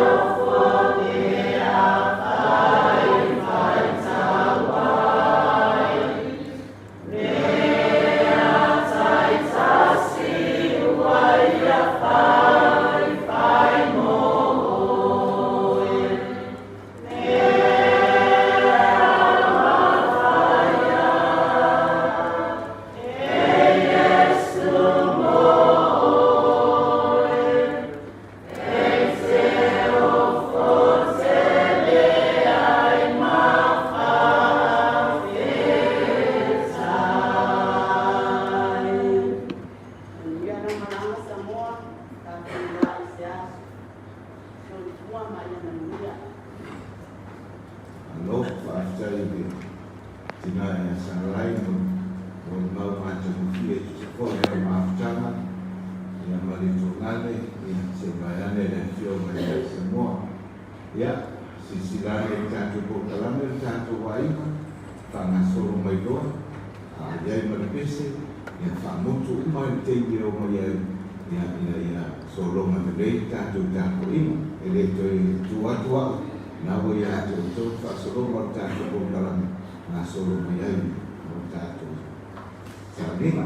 ofo te a whai whai tawai. Mea tai tasi ua ia whai whai mo oe. Mea mawhaia e Yesu mo oe. E te ofo tele ai ma whawhetai. Manuia lau malaga Samoa, tatou iloa i se aso. Soifua ma ia manuia. Malo, faafetai i le tina ia Sarai mo le mau matagofie e tusa foi o lau mafutaga ia ma le tuagane ia se i vaeane le afioga ia Samoa. Ia, silasila ane i le tatou polokalame le tatou aiga, faagasolo mai loa, a i ai ma le pese, ia faamotu uma i le taimi e omai ai, ia, ina ia sologa lelei le tatou tapuaiga. E le toe tu atu au, na ua ia te outou le faasologa o le tatou polokalame, gasolo mai ai mo le tatou sauniga.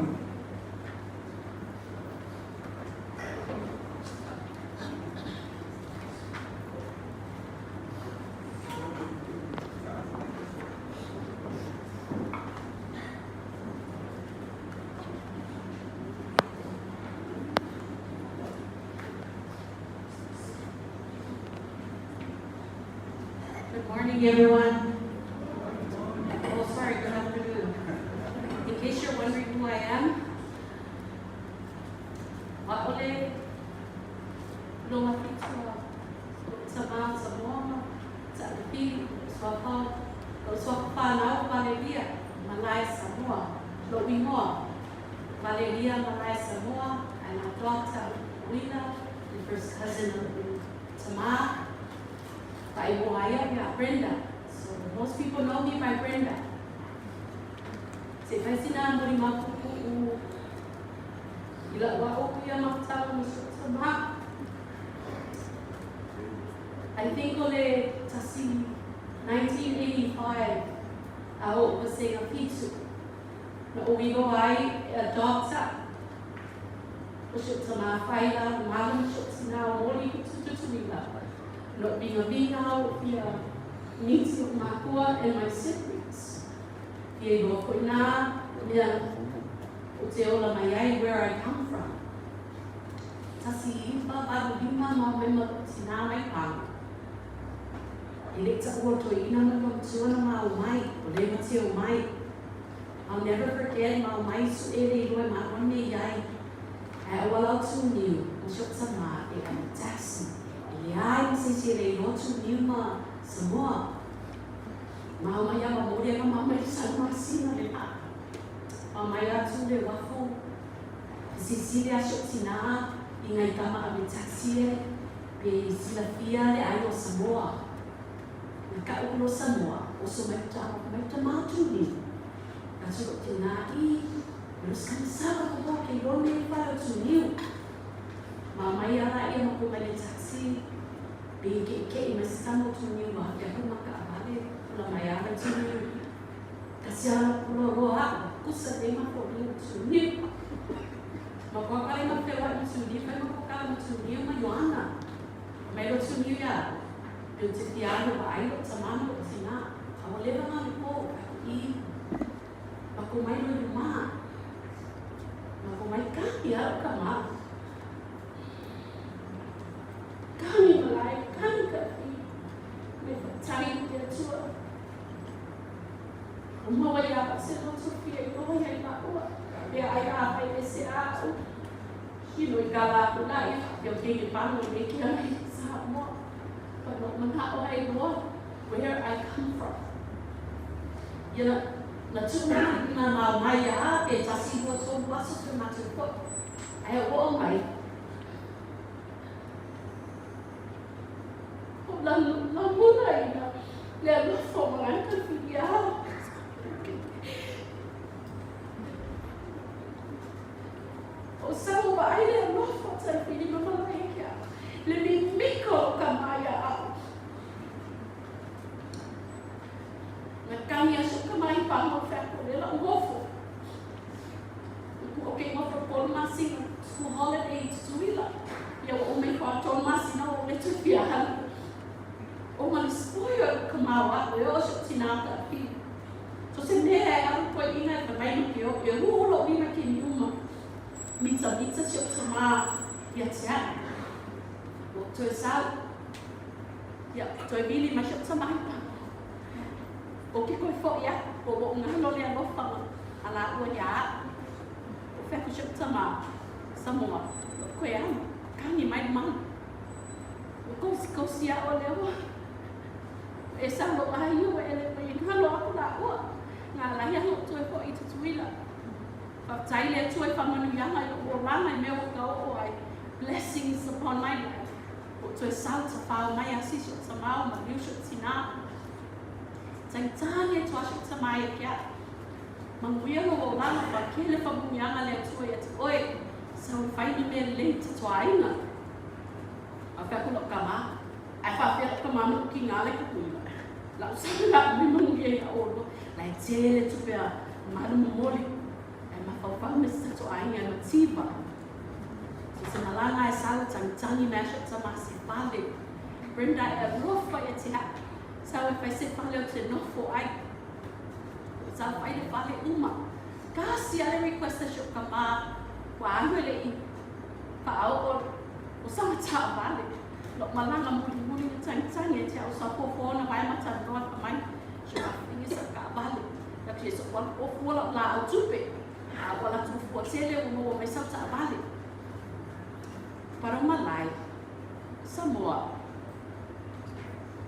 Good morning, everyone. Oh, sorry, good afternoon. In case you're wondering who I am, Ma'ole Longa Fitua, Sama Samoa, Ta'alefi, Suafa, Lou Suafa Whanau, Valeria, Malae Samoa, Lou Ingoa, Valeria Malae Samoa, and my daughter, Wila, the first cousin of Tama, Faaigoa ia Brenda. So most people know me by Brenda. Se fai sina mori mapupu'u i la'u a'u ia mafutaga ma so'u tamā. I think o le tasi 1985 a o'u vasega fitu na ou iloa ai e adopta o si o'u tamā faila malo ma si o'u tinā o moli i Tutuila. Na ou vigaviga au fia miti o'u makua and my siblings. Fia iloa fo'i nā mea ou te ola mai ai, where I come from. 1985 ma mai ma lo'u tinā mai Pago. E le'i ta'ua toeaina ma lua matua na ma omai, ua leva te omai. I'll never forget ma omai su'e le iloa e maua nei ai. Ae auala o Tuniu ma si o'u tamā e ave taxi. E leai ma se isi e le iloa Tuniu ma Samoa. Ma omai a momoli ana ma omai sau masina le pa'a. Ma omai atu le uafu. Fesisili a si o'u tinā i ngai tama ave taxi e pe silafia le aiga o Samoa. Na ka'u loa Samoa, oso mai ta mai tamā Tuniu. Atu lo'u tinā i Lusikanisava ko hoa kei rone i whare o Tuniu. Ma mai a la ia ma ko mai le taxi pe ke'ike'i mai se tama o Tuniu ma ke ahu ma ka'avale pula mai a mai Tuniu. Kasi a pula loa a'u kusa nei ma ko niu Tuniu. Ma koa kale ma feua'i ma Tuniu fai ma koa kala ma Tuniu ma Ioana. Mai lo Tuniu ia a'u. Pe o te fia alu va'ai lo'u tamā ma lo'u tinā. A ua leva ngā le pō, aku i. Ma ko mai lo i mā. Ma ko mai kani au ka mā. Kani malae, kani ka fi. Me whakatari i te Atua. O maua ia pa se loto fia i roa ia i maua. Pea ai a whai e se a au. Hino i ka lā ku la ia whapea o keine pano i me ki ana i Samoa. But no mana'o ai loa where I come from. Ia na, na tuu na na mao mai ia a pe tasi lua tolu aso te matou foi. Ae o oo mai. O la lamuna ina le alofa o malaika whiria. O sau vaai le alofa o tai whiri ma malaika. Le mimiko o ka maia au. Na kani aso ka mai pa mo wheako le lau ngofo. O ke ngofo polu masina, school holiday i Tutuila. Ia ua uma ifo a tolu masina ua le toe fia alu. O ma le spoil o ka mau a'u e oo si o'u tinā ta'apili. So se mea e alu koe ina e fai mai ma ke o, e ū lo'u lima ke niuma. Mitamita si o'u tamā ia te a'u. Ua toe sau. Ia, toe vili mai si o'u tamā i pago. O ke koe fo'i aku, ua o'u ngalo le alofa ma a lāua iā a'u. O fea ku si o'u tamā, Samoa, lo'u koe alu, kani mai le malu. Ua kosikosi a'u o lea ua e sau lo'u āia ua ele mai e ngalo aku lāua. Ngā lahi a lo'u toe fo'i i Tutuila. Faafetai le Atua i faamanuiaga i lo'u olaga i mea ua kao'o ai. Blessings upon my life. Ua toe sau tafao mai asi si o'u tamā o maliu si o'u tinā. Taitani atu a si o'u tamā ia ke a'u. Manuia lou olaga faakele faamanuiaga le Atua ia te oe. Sau e fai ni mea lelei i te toaina. A fea ku la'u kamā. Ae faapea la'u kamā ma la'u kigā lai Tutuila. La'u sau la'u mai manuia ia olua. Lae tele tupe a malu momoli. Ae mafaufau me se tatou aiga e mativa. So se malaga e sau tagitagi mai aso tama se fale. Brenda e alofa ia te a'u. Sau e fai se fale ou te nofo ai. Sau fai le fale uma. Kasi a le request a si o'u kamā ua alu e le'i faaoo o sana taavale. Lo'u malaga mulimuli. mulimuli na tagitagi ia te au sa fuafua ona vae ma talanoa fai mai si o afafine sau taavale fai atu ia so'u alu o fua la'u laau tupe a ua alu atu ua fua tele ua maua mai sau taavale. But on my life, Samoa,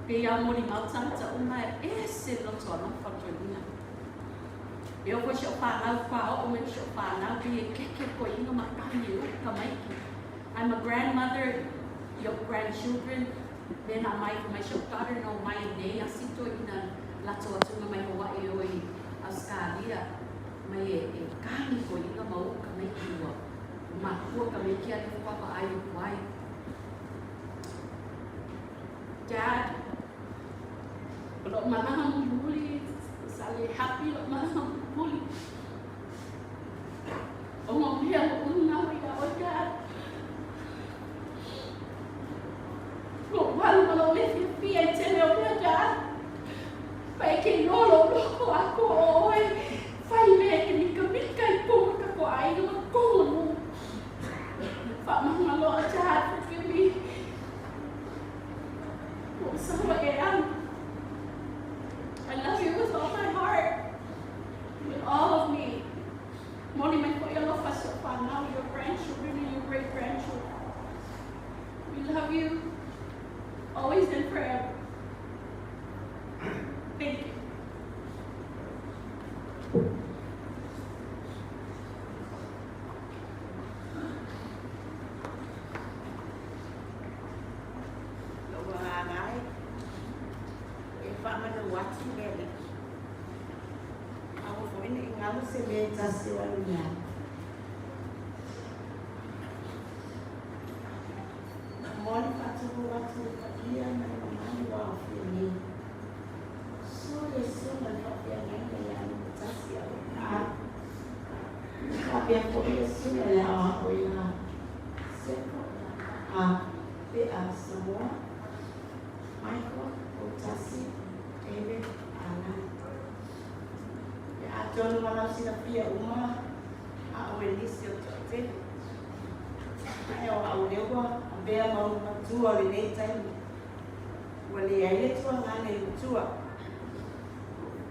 pei a molimau tagata uma e ese le loto alofa o toeaiina. E oo foi si au fanau faatoa oo mai si au fanau pei e keke toeaiina ma kami e uka tamaiti. I'm a grandmother i ou grandchildren, mea na aumai fai mai si ou daughter na omai nei asi toeaiina latou atuga mai Hawaii e o i Ausetalia mai e kami toeaiina ma uka tamaiti ua makua tamaiti a lea faatoa vaai atu ai. Dad, o lo'u malaga mulimuli, sa le happy lo'u malaga mulimuli. Ona o mea lo'u manao ia oe, Dad. Lo'u alu ma lou le fiafia i tele o mea, Dad. Ma e ke iloa lou loko atoa o oe, fai mea e te mikamika i tonu o tatou aiga ma tonu nuu. Faamagaloa, Dad, forgive me. Ua ou saua e alu. I love you with all my heart, with all of me. Moni mai fo'i alofa si ou fanau, your grandchildren and your great grandchildren. We love you, always and forever. Thank you. Lou agaga e, e faamanu atu le Alii. Aua foi ne i galo se mea e tasi o alu mai. Momoli faatulou atu i le paia ma le mamalu ua aofia nei. Susu le susuga i le faafeagaiga ia Nimatasi Auapaau. Faapea foi le susuga i le aoao ia Seko a Pea Samoa, Michael Poutasi David Alan. Ia atonu ma lau silafia uma a o e nisi o toatele. Ae o au lea ua avea ma ulu matua o lenei taimi. Ua leai le tuagana i matua.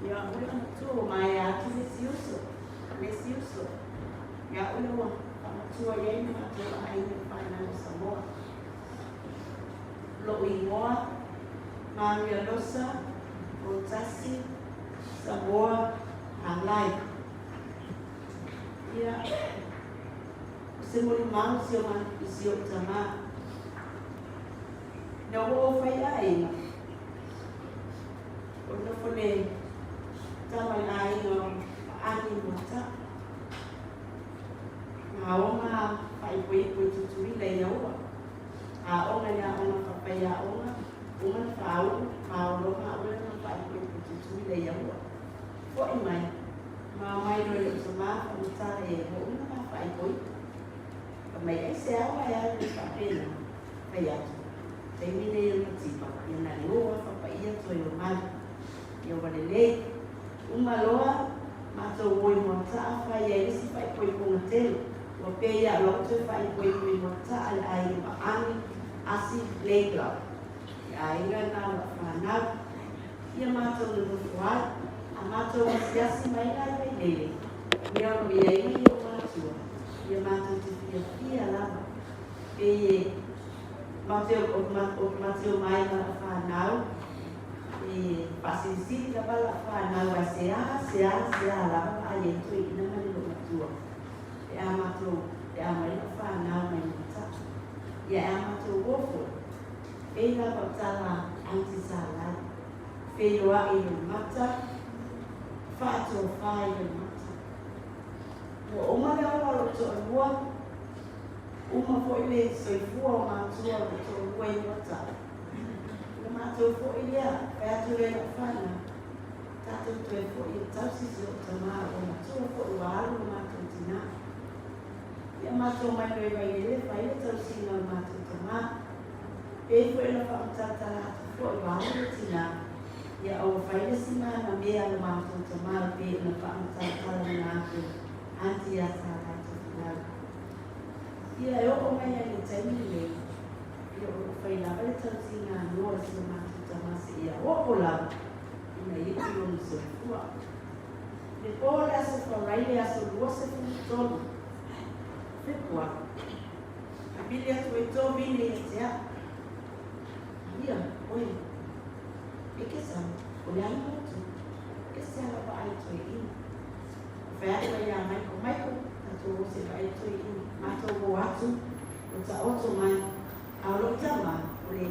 Ia au le matua ua maea atu le isi uso, le isi uso. Ia au lea ua faamatua i ai le matou aiga i fanau o Samoa. Lo'u igoa, Maria Losa, Poutasi, Samoa, Halai. Ia, o se molimau si o i si o'u tamā. Ina ua ou fai aiga, o nofo le tama i aiga o Paani Moata'a. Aoga faaipoipo i Tutuila ina ua aoga i le aoga faapaiaoga, uma na faauu maologa aʻu na faaipoipo i Tutuila ia ua. Fo'i mai, ma omai loa i lo'u tamā faamatala e ho'ouna ma faaipoipo. Fai mai ai se aoga e alu ai faapena, fai atu, taimi nei o le matipa, ia na le o a fapaia toe o mai. Ia ua lelei. Uma loa, matou o i Moata'a fai ai le isi faaipoipoga tele. Ua pei a lo'u toe faaipoipo i Moata'a le aiga Maani, Asi, Laidlaw. Le aiga na o la'u fanau. Ia matou nonofo ai, a matou asiasi mai la i Vailele, mea o lo o i ai mai o'u matua, ia matou te fiafia lava. Pei e matou te omai ma la'u fanau, E faasilisili lava la'u fanau ae se a, se a, se a lava vaai ai toeaina ma le loomatua pe a matou, pe a omai la'u fanau mai Moata'a. Ia e a matou o foi, pei lava o tala Aunty Salai, feiloa'i i lou mata, faatofā i lou mata. Ua uma le ola o lo'u to'alua, uma foi le soifua o matua o lo'u to'alua i Moata'a. Ona matou foi lea, fai atu lea i lau fanau, tatou toe foi e tausi si ou tamā ua matua foi ua alu lo matou tinā. Ia matou mai loa i Vailele fai le tausiga o le matou tamā. Pei foi ona faamatalatala atu foi ua alu le tinā, ia ua fai le isi manamea lo matou tamā pei ona faamatalatala na atu aunty ia Sala Tofilau. Ia e oo mai ai i le taimi lenei. Ia o lo o fai lava le tausiga noa i si o matou tama seia oo lava ina iu lona soifua. Le po o le aso Faraile aso 23 Fepuari, na pili atu ai Tovine ia te au. Ia, oe, e ke sau, o le a le motu, e se ala vaai toeaina. Fai atu ai ia Michael, Michael, tatou o se i vaai toeaina. Matou o atu, ua taoto mai, a o lou tama, o le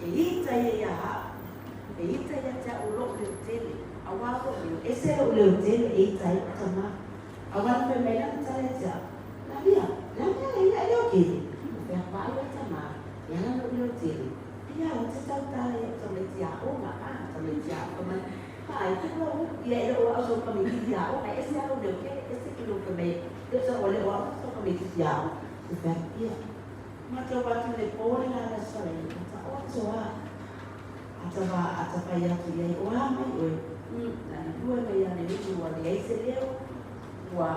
e ita ia ia au, e ita ia te au lou leo tele, auā lou leo, ese lou leo tele e ita ai lou tama. Auā na fai mai lana tala ia te au, Lalia, le a mea e ia e leo tele? Ou fai atu, Vaai oe tama, e ala lou leo tele, ia ou te tautala i au tamaiti aoga, a, tamaiti aoga mai, Vaai, te ua u, ia e le o au sau tamaititi aoga, e ese lava lou leo tele, ese ke lou fai mai, le o sau o le o au sau tamaititi aoga. Ou fai atu, Ia, matou atu i le po le la le aso Faraile, ua taoto lava. Ata va, ata fai atu i ai, O a mai oe? Na na lua mai ia le ulu ua leai se leo, ua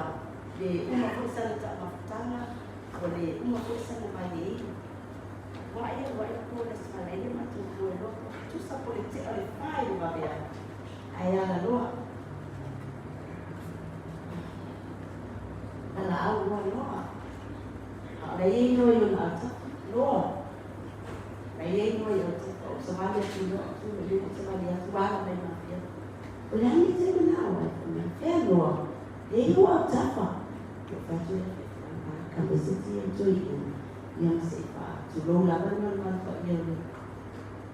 le uma foi sana taumafataga, ua le uma foi sana malieina. Ua ia, ua ia po le aso Faraile matou po e loa, tusa po le tea o le fa i le vaveao, ae ala loa. Valaau loa loa. A o la e i ai loa i ona autafa, loa. La e i ai loa i autafa, ou savali atu loa, tu mai luma, savali atu, ala mai ma fia. O le a le te manao ai, fai mai, fea loa, e i ou autafa. Ou fai atu ia, ka meseti ia toe i ina, ia ma se i wha, tulou lava le malumalu paia o le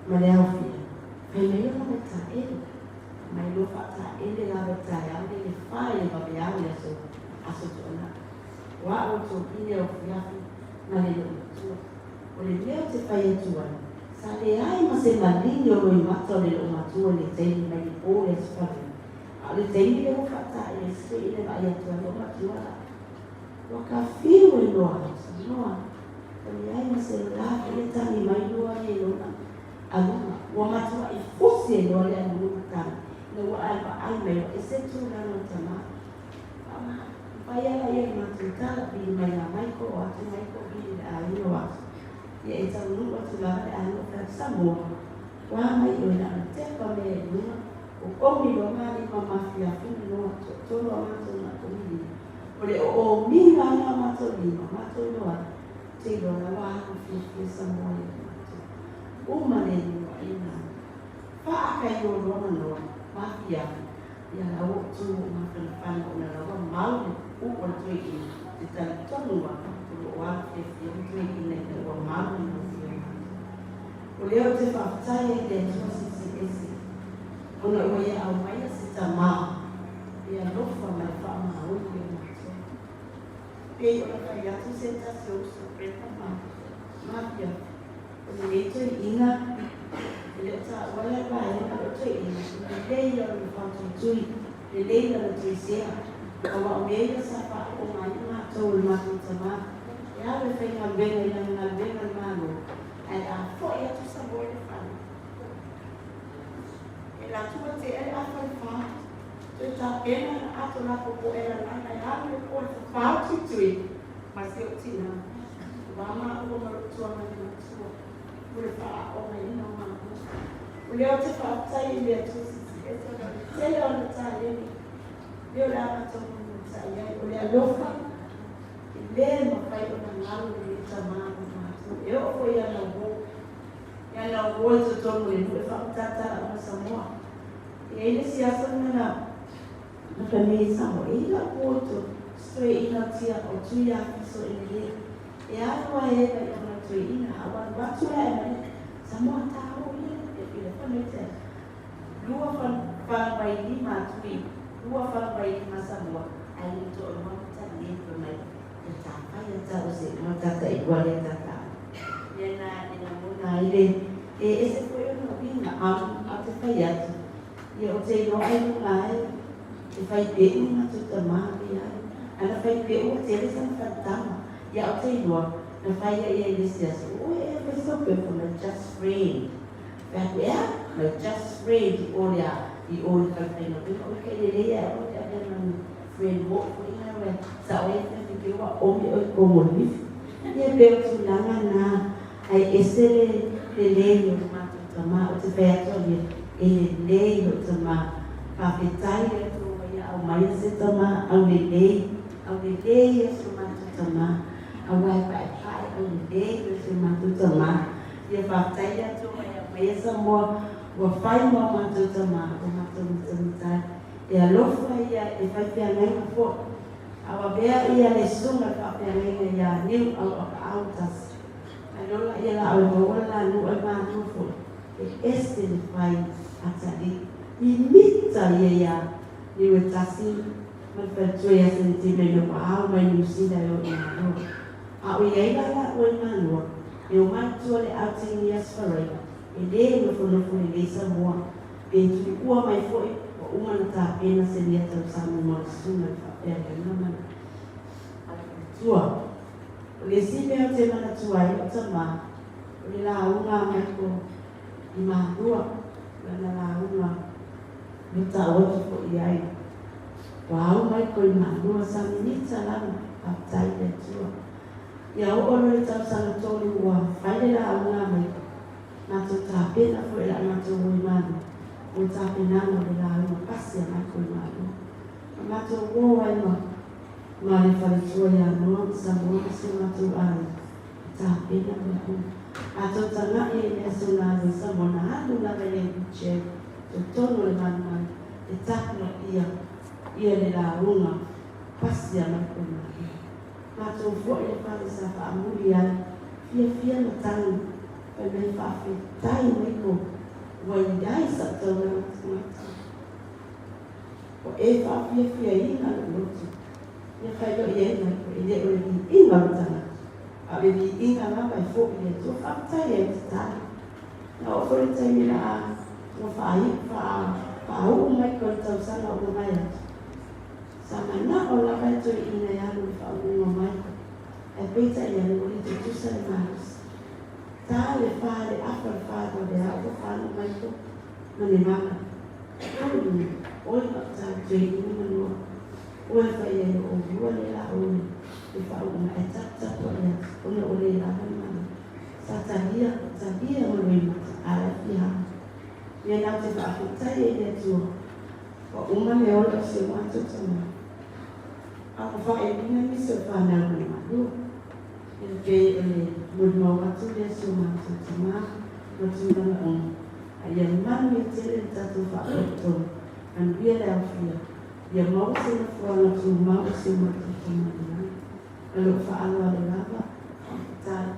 ma le aofia. Fai mai ona mai taele. Mai loa faataele lava i taeao nei le fa i le vaveao i aso aso tuanai. O a'u o topine o afiafi ma le loo matua. O le mea ou te fai atu ai, sa leai ma se maligi o loimata o le loo matua i le taimi mai le po i le aso Faraile, a o le taimi lea ua faataele ai se toeaina e vaai atu ai loo matua la. Ua kafiu e loa atu noa, ua leai ma se la foi e tagi mai lua ia i lona aluga. Ua matuai fusi e loa le aluga ma tagi, ina ua ae vaai mai ua ese le tulaga o tama. Fai ala ia i matou tala, vili mai ia Michael, o atu Michael, vili le aiga o atu. Ia e taunuu atu lava le aiga o fai atu, Samoa, ua mai oe na ona tepa mea i luga, o omi loa ma lima mafiafina noa, toatolu a matou na omi lima. O le oomiga lava o matou lima, matou iloa ai, ou te iloa la ua alu fiafia Samoa ia matou. Uma le iloaina, faakaio loa ma noa, mafiafi, Ia la ua ou tu ua ou mafanafana ona la ua mau le pu'u o le toeaina te talitonu a o lo o alu fiafia le toeaina ina ua mau le nofo ia matou. O lea ou te faafetai ai i le Atua Silisili Ese ona ua ia aumaia se tamā e alofa ma le faamaoni ia matou. Pei ona fai atu se tasi o uso Brenda ma mafiafi, o lenei toeaina e le o taua la le vaega o toeaina, lelei lona faatuitui, lelei lana tuisea, aua o mea ia sa faaooga ai matou e le matou tamā, e alu e faigaluega i lana galuega a le Malo, ae a foi atu Samoa i le fale, e alu atu ua tea le afa i le fa, toe tapena na ato lapopo e lalaga e alu le po e fafao tuitui ma si ou tinā, ua maua ma lou tuaga le matua mo le faaaogaina o maua. O lea ou te faafetai i le Atua Silisili Ese ona o le tele o ana taleni, lea o le a matou mulimulitai ai, o le alofa e le mafai ona galo lenei tama ma matou. E oo foi i ana uo, i ana uo i totonu o le nuu e faamatata uma Samoa. E i ai le isi aso na na na fai mai ai Samoa, e i ai lau uo i totonu, se toeaina o tia o tui afiso i le E alu a e mai ona toeaina, a ua alu atu la e mai Samoa ta o ia e pila fai mai te lua falu mai lima tui lua falu mai lima Samoa ai le toalua ma tali e fai mai ia ta fai ia ta o se ma tata i lua lea tata ia na e lagona ai le e ese foi ona uiga a a te fai atu ia o te iloa ai luga ai e fai pe'u matou tamā pei ai ana fai pe'u ua tele sana fale-tama ia ou te iloa na fai ai ia i le isi aso oi ea fai sau pe'u my just friend fai atu ea my just friend i o le a i o i le fale faigaluega oi kai lelei ae aua te avea ma ni friend mo'o foi na oe sa oe e fai atu ke ua omi oe i komo lifi ia pei o tulaga na. Ae ese le lelei o le matou tama, ou te fai atu au ia, e lelei lou tama. Faafetai le Atua ua ia aumaia se tama aulelei, aulelei ia si o matou tama, aua e paepae aulelei ia si o matou tama. Ia faafetai le Atua ua ia aumaia Samoa ua fai ma o matou tama, ua matou mitamita ai. E alofa ia e fai feagaiga foi, a ua avea ia le susuga i le faafeagaiga ia Niu Auapaau Tasi. Ae lola ia la oe maua le la nuu ai malua foi e ese le fai a Tali mimita ia ia Niu e tasi ma le faletua ia Senetime ina ua ao mai Niu Sila e o i Malua. A o i ai la la oe Malua e o mai tua le outing i Aso Faraile e le nofonofo lelei Samoa pe tuua mai foi ua uma na tapena se mea tausami mo le susuga i le faafeagaiga ma le faletua. O le isi mea ou te manatua ai lou tama, o le lauga a Michael i Malua, lana lauga na tau atu foi i ai. Ua au Michael i Malua, sa minita lava, faafetai i le Atua. Ia oo loa i le tausaga tolu ua fai le lauga a Michael, matou tapena foi la matou o i Malua mo le tapenaga o le lauga pasi a Michael i Malua. Na matou o ai ma ma le faletua ia Noa ma Samoa ma si o matou aiga e tapena mea uma. Matou taga'i ai i le aso na alu ai Samoa na alu lava i le wheelchair totonu o le malumalu e tapuaia ia le lauga pasi a Michael Maria. Matou fo'i le fale sa faamuli ai, fiafia na tagi, fai mai faafetai Michael ua iai sa'u taulaga tagata. Ua e faafiafiaina lou loto. Ia faitau i ai mai koe, e le o le viiga o le tagata, a o le viiga lava e fo'i i le Atua. Faafetai ai tatalo. Na oo foi le taimi la a ua faaiu, faauu mai koe i le tausaga ua mavae atu. Sa manao lava e toeaiina e alu i le faauuga mai, ae peitai ane ua le tutusa le malosi. Ta le fa le afa le fa vaveao ua fano mai koe ma le mala. Oi, oi ma'u toeaina ma lua, ua e fai ai o ʻolua lea la ʻoe e faauuga ae taputapu aʻe atu ona ua le lava le malo. Sa talia, talia ma loimata a la e fia alu. Mea na ou te faafetai ai i le Atua, ua uma le ola o si o matou tama, a ua faaiuina nisi o fanau mai malua. Ia pei o le molimau atu lea si o matou tama ma tulaga uma, a ia manuia tele le tatou faapotopotoga. Manuia le aofia, ia maua se nofoaga tumau i si o matou tama i le lagi. Ma lou faaaloalo lava, faafetai.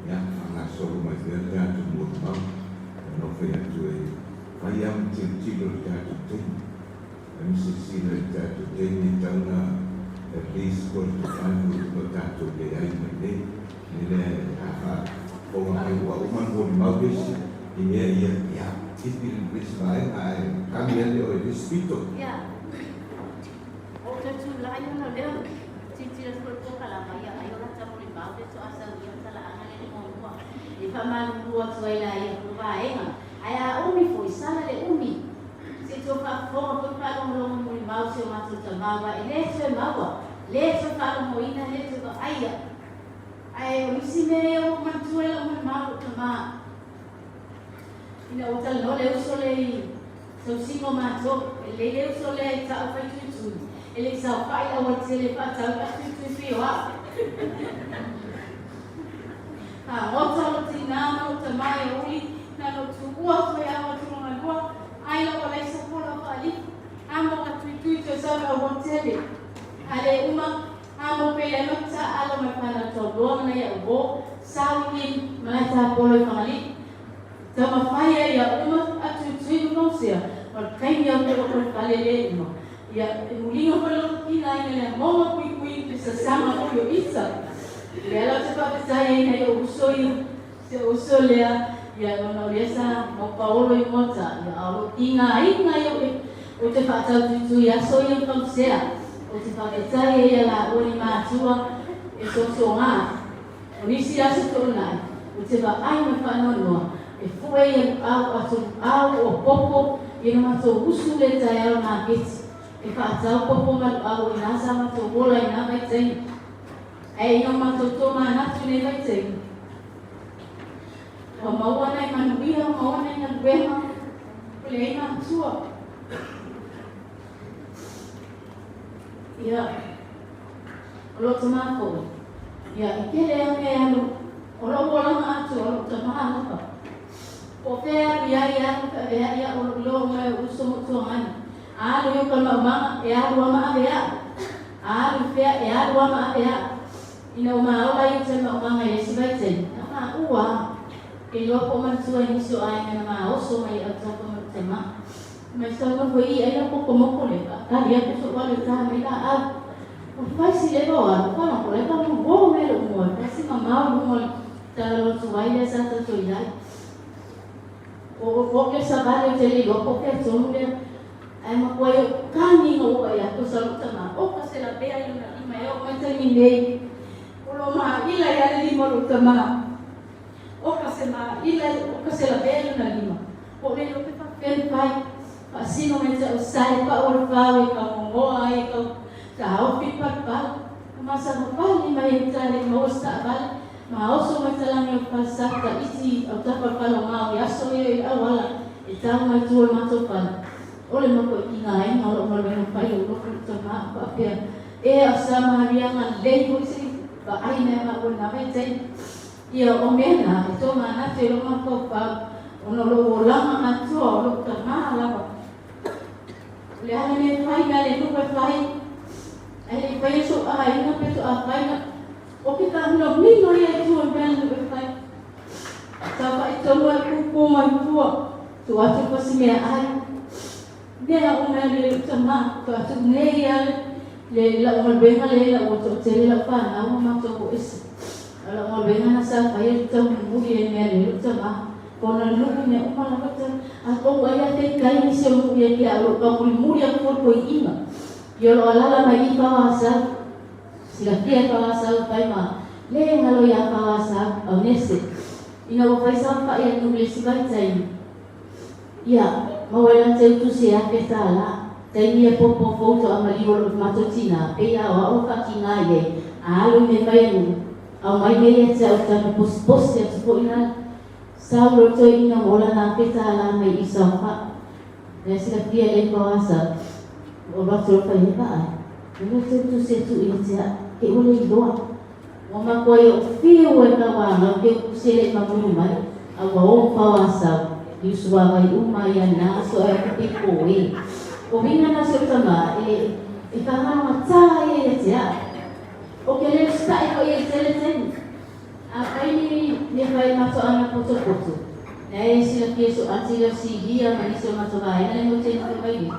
Ia, faagasolo mai pea le tatou molimau, e ono fai atu e fai lava ma tilotilo i le tatou taimi. Fai ma silasila i le tatou taimi e tatau ona at least 4:45 ua tatou leai mai nei. O le mea lea a faafofoga mai ua uma ona molimau le isi i mea ia, ia, tipi le isi vaega ae kami ane oe i le isi pito. Ia, ou te tulai ona o lea tilotilo atu foi i le polokalama, ia ai o lata molimau le toa sau ia talaaga lea le muamua e faamalulu atu ai la ia foi vaega. Ae a umi foi, sala le umi. Se i tou faafofoga foi ma faalogologo molimau si o matou tama aua e le toe maua, le toe faalogoina, le toe vaaia. Ae o isi mea ia ua ou manatua i lau molimau lou tama. Ina ua talanoa le uso lea i tausiga o matou, e lelei le uso lea i ta'u faituitui, e le i saofai i aualatele e faatau i atuitui pei o a'u. Fagota lou tinā ma lou tama e uli, na ona ou tuua atu ai au atu magalua, ai lau alaisa po lau faalifu, amo atuitui toe sau i aualatele. A le uma, amo pei ai ma taalo mai fanau taulua ma nai a'u uō, sau i malae tapolo i Fagalii. Taumafai ai ia uma atuitui ma mausea, o le taimi au te oko i le fale le uma. Ia, e muliga foi lou kinaina i le amoga puipui le sasaga foi o ita. O lea la ou te faafetai ai i nai ou uso ia, si ou uso lea, ia ona o lea sa maupaolo i Mota, ia a o lou tigaina ia ou te faatautuitui i aso ia ma fausea. Ou te faafetai ai ia laua ni matua e sosoga. O nisi aso toonai, ou te vaai ma le faanoanoa, e fue ia luau ato luau o popo ia na matou usu le taeao maketi e faatau popo ma luau o ina sa matou ola i na vaitaimi. Ae ina ua matou tomanatu i lenei vaitaimi, ua maua nai manuia, ua maua nai galuega, ua leai matua. Ia, o lou tamā foi, ia, e tele lava mea e alu, o lou olaga atoa, o lou tamā lava. Po o fea e alu i ai, e alu pe avea'i au, o lou iloa mai o uso ma utuagai. A alu i uka i maumaga, e alu lava ma ave au. A alu i fea, e alu lava ma ave au. Ina ua maola i uta i maumaga i le isi vaitaimi, na maua lava. Ke iloa po o manatua i nisi o aiga na maoso mai i autafa ma lou tamā. Mai sau noho i ai lau koko moko le faatali atu sou alu e ta mai laau. Ua fai si leva o alu faalogologo ai ka muo mai lou moe fai si mamao i luga o le tala lotu ai lea sa tatou i ai. O o ke savali ou te le iloa po o fea tonu lea. Ae makuai ou kani ina ua vaai atu sau lou tama oka se lavea i lona lima e oo mai taimi nei. O lo maila ai lava le lima o lou tama. Oka se maila oka se lavea i lona lima. Po o le iloa pe faapefea ona fai. Faasino mai te au sae pau o le fao e taugogoa ai e tau taofi le palapala. Ka masavavali mai e uta le maua se taavale. Maoso mai talagi o Falesata iti autafa o le fale o Mao i aso ia i le auala e tau mai tua o le matou fale. O le makuaikigaina o lou galuega fai o lou loto i tama o faapea, Ea o sa Maria galei foi se vaai mai a maua i lena vaitaimi. Ia, o mea na, e tomanatu e lou mafaufau, ona o lou olaga atoa o lou tama lava. O le a le mea e fai na le nuu e fai, ae le i faia sou aiga pe toa fai na, o ke kahuna mino ia i tua i mea le nuu e fai. Saofai tonu ai pūpū mai tua, tuu atu pa si mea ai. Mea uma e le lou tama, tuu atu nei ia le lau galuega lea ina ua toatele lau fanau ma matou o ese. A o lau galuega na sa faia le tau mumuli ai mea le lou tama, kona nuu mea uma lava tau. A kou ai a fei kai nisi o nuu ia kia o lou tau mulimuli aku foi koe i inga. Ia o lo alala mai i Fauasau. Silafia e Fauasau fai ma le galo iā Fauasau, Aunese, ina ua fai saofaʻi a nuu le isi vaitaimi. Ia, maua ai la teu tusi e $1000. Taimi ia popo fou toʻa maliu o lou matou tinā, pei a o a'u a faakiga i ai, a alu i mea fai a nuu, aumai mea ia te a'u tanu posiposi atu foi na sau loa toeaina ua ola na $1000 mai i saofaʻi. Lea silafia e le Fauasau, ua alu atu loa fai ai vaai, e le teu tusi e tuu ia te a'u, ke ua le iloa. Ua makuai ou fiu e tauāgau ke upu se leʻi mamulu mai, a ua ou Fauasau, i usuāwai uma ia na aso e aku piko e. O winga na si ou tama e e whangangatā ia ia te a'u. O ke leo sitaʻi hoʻi e tele taimi. A fai ni mea fai matoʻaga potopoto, na e silafia so ati leo silia ma nisi o mato vaega le mau tenu fe mai le.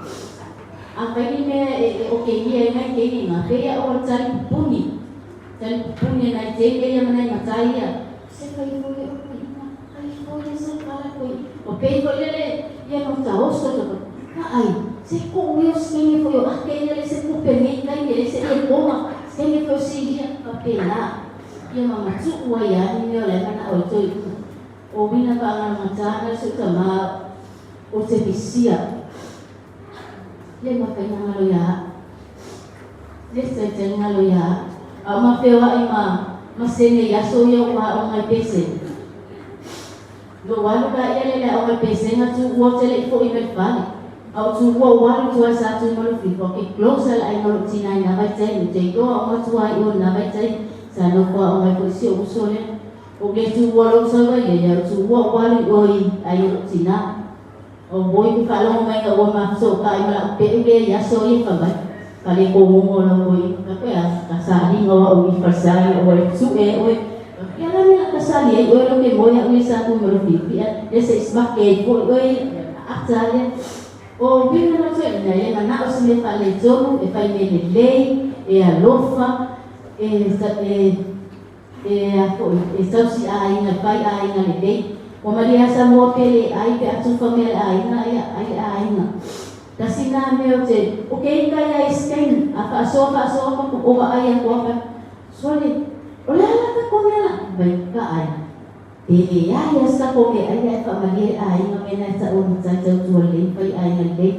A fai ni mea e e okengia ai nai teine nga pei a o tali pupuni. Tali pupuni e nai teine ia ma nai matai ia. Se fai foi e o koe ina, fai foi e sa pala koe. O pei foi lele ia no ta oso to koe. Ka ai, se ko ui o skenge foi o ake ia le se kupe nei kai le se ia koma, skenge foi o silia, ka pela. Ia ma matuʻu ai a ni mea o le manaʻo e toe ʻuna. O wina whaangalongatā na so tamā o te Mesia. Le mawhai ngalo ia a'u. Le taitai ngalo ia a'u. A o mawheoaʻi ma ma sene i aso ia ua aʻo mai pesega. Lou alu la ia le le aʻo mai pesega tu ua te leʻi foʻi mai le fale. A o tu ua ua alu tu ai sa tu ma lou fifa ke close ala ai ma lou tina i na vaitaimi o te iloa o matua ai o na vaitaimi sa nofo aʻo mai foi si o'u uso lea. O le tu ua lou sau ai ia ia o tu ua ua alu i oi ai o lou tina. O moi ke faalogo mai ga ua mafesootai ma la'u pe'u lea i aso ia fai mai, Ka le kogogo lau oe, ka koe a ka saliga o a'u i falesai o oe su'e ai oe. Ia la mea ka sali ai oe lo ke moe a'u ia sa tu ma lo fiafia lea se'i smake ai fo'i oe ata lea. O uiga na toe'ina ia mana'o se mea faaletonu e fai mea lelei, e alofa, e e E a foi, e tausi aiga, e fai aiga lelei. Ua malie lava Samoa pe le ai pe a tufa mea le aiga, ia, ai le aiga. Tasi na mea o te, o ke ika ia i Spain, a faasoa faasoa ma ko ova ai a koa fai, Sole, o le a la ta ko mea la? Vai ka ai. Pe leai a sa ko mea ai ae faamalie le aiga mea na e ta'u o matai tautua lelei ma fai aiga lelei.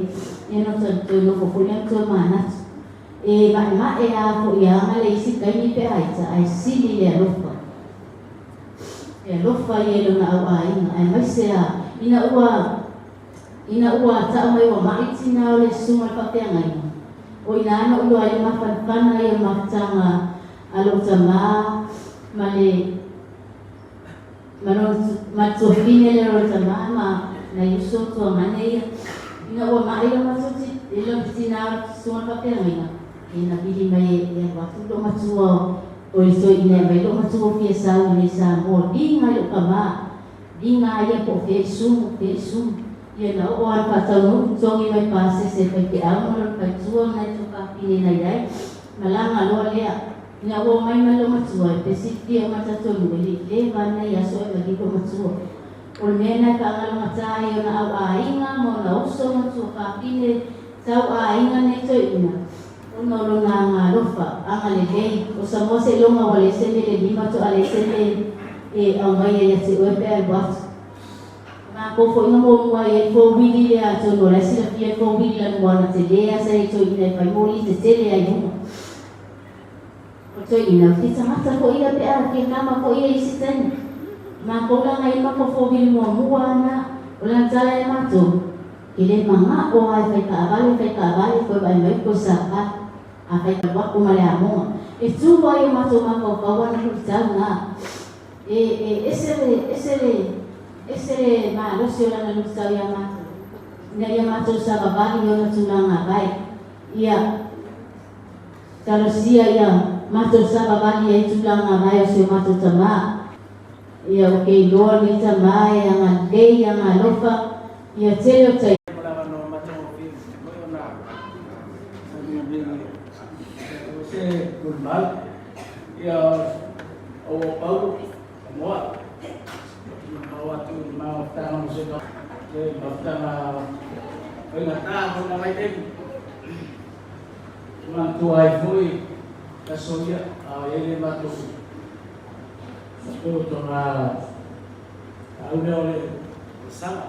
Ia no toe nofo foi lea ma toe manatu. E ma'ema'e a fo'iaga le isi taimi pe a ita ae sili le alofa. E alofa ia i lona au'aiga, aemaise a ina ua ina ua ta'u mai ua ma'i tinā o le susuga i le faafeagaiga. O i ina na ou iloa ai le mafanafana ia o le mafutaga a lo'u tamā ma le ma lona ma le tuafafine lea o le tamā ma nai uso tuagane ia. Ina ua ma'i lo matou lona tinā o le susuga i le faafeagaiga, ia na vili mai e alu atu lo'u matua o le toeaina e aumai lo'u matua o fia sau i nei Samoa, liga i lo'u tamā, liga a ia po o fea i sumu, fea i sumu. Ia na oo lava i le faataunuu totogi mai pasese e faifeau ma lona faletua ma nai tuafafine na i ai, malaga loa lea. Ina ua omai mai lou matua, e pesi fia uma tatou nuu, e le i leva lava nai aso ae maliu lou matua. O le mea lena e faagalogata ai ona au aiga ma ona uso ma tuafafine tau aiga nei toeaina, ona o lona agaalofa, agalelei. O Samoa seiloga ua leai se mea i le lima toa leai se mea e aumaia ia te oe pe a alu atu. Matou foi na muamua ai ai fouwili lea atonu o la e silafia le fouwili lanumoana tele a sa i ai toeaina e fai moli tetele ai luga. O toeaina, fia tagata foi ia pe a fia kama foi ia i isi taimi. Matou la na i matou fouwili muamua a na, o lana tala ia matou, ke le maga'o a e fai taavale fai taavale koe vaai mai koe sa pa a fai alu ma le amoga. E tu ai o matou mafaufau ana luitau na. E, e ese le, ese le, ese le malosi o lana luitau iā matou, ina ia matou savavali i ona tulaga vae. Ia talosia ia matou savavali ai tulaga vae o si o matou tamā. Ia ou te iloa lenei tamā e agalelei, agalofa, ia tele o tai. Mo le avanoa matagofie foi ona foliga nei o se molimau. Ia o ua Paulo Samoa. Mau atu i le mafutaga mo se le mafutaga faigata mo na vaitaimi. Manatua ai foi aso ia a o i ai le matou faatotoga au lea o le sala.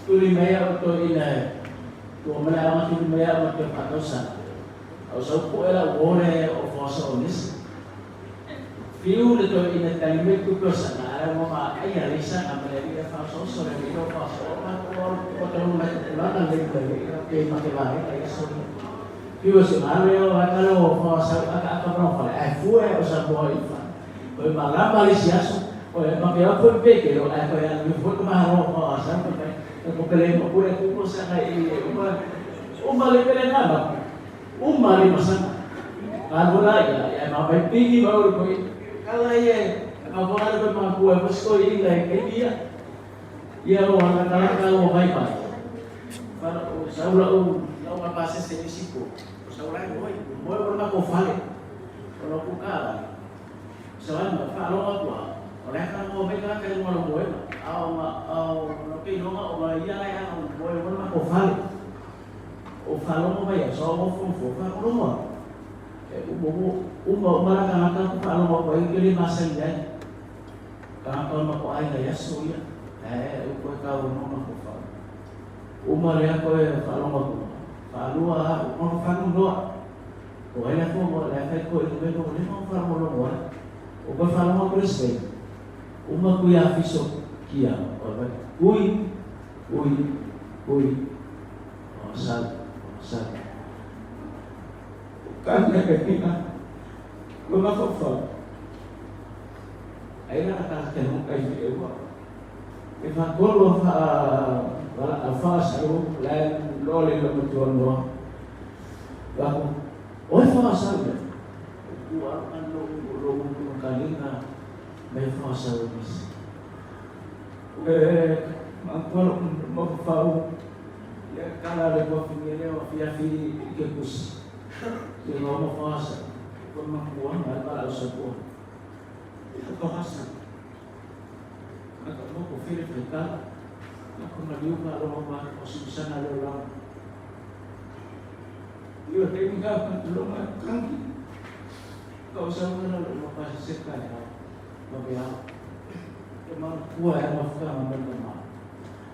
Tuli mai au toeaina e tua mai le aoga tuli mai au ma te faatau sala. A o sau po'e la uo le o foasa o nisi. Fiu le toeaina e tali mai tupe o sana ae ua ma ai a lei sana ma le alii e faaoso'oso le alii o faaoso'o ma o talu mai tupulaga le le alii pe ma te vaega ia soli. Fiu e se malo ia o aka le o foasa aka aka ma fale ae fua e o sa moa i fa. O e malama le isi aso o e ma ke au foi pe ke lo ae koe a le foi ka mahalo o foasa ma mai. E ko pele ma pule ku ko sa i uma uma le pele na ma Uma le masana. Alu la ia, ia ma mai pigi ma oi koi. Kala ia, ma ko ala ko ma ku e mo i ila e kai ia. Ia o ala kala ka o vai vai. Para o saula o la o pa se se siko. O saula e moi, moi o ma ko fale. O lo ku ka. Saula ma fa lo ma ku. O le ka mo mai ka kai mo lo mo ao ma ao no ke no o ma ia la ia o mo o ma ko fale. O faalogo mai au, sa o fofo, faalogo au. E uma, uma, uma la tagata ku faalogo aku ai, ke le masani ai. Tagata o mako aiga i aso ia, e u koe kau no mako fau. Uma lea koe faalogo aku, faalua a, uma ma fanu noa. O ai la fo mo le fai koe i me no le mo faalogo logo ai. O koe faalogo aku le sve. Uma kui afiso kia, o vai, kui, kui, kui. O sa, o sa. Ka neka ko mafaufau. Ai la ka te ho kai e ua. E fa tolu a fa wala a fa sa o la lo le lo mo tuan no. Ba ko o e fa sa le. Ku a kan lo lo mo kalinga me fa sa o mis. E matua mafaufau ia kala le ko fini le o fia fi i ke kusi. Ke no mo fa sa. Ko ma ku ma ba la sa ko. Ia ko hasa. Aka mo ko fere fere kala. Ako maliu ka aloha ma o susana le la. Ia te inga lo ma kangi. Ka o sa una lo ma pa se ka ya. Ma be a. E ma kua e ma fuka ma ma ma.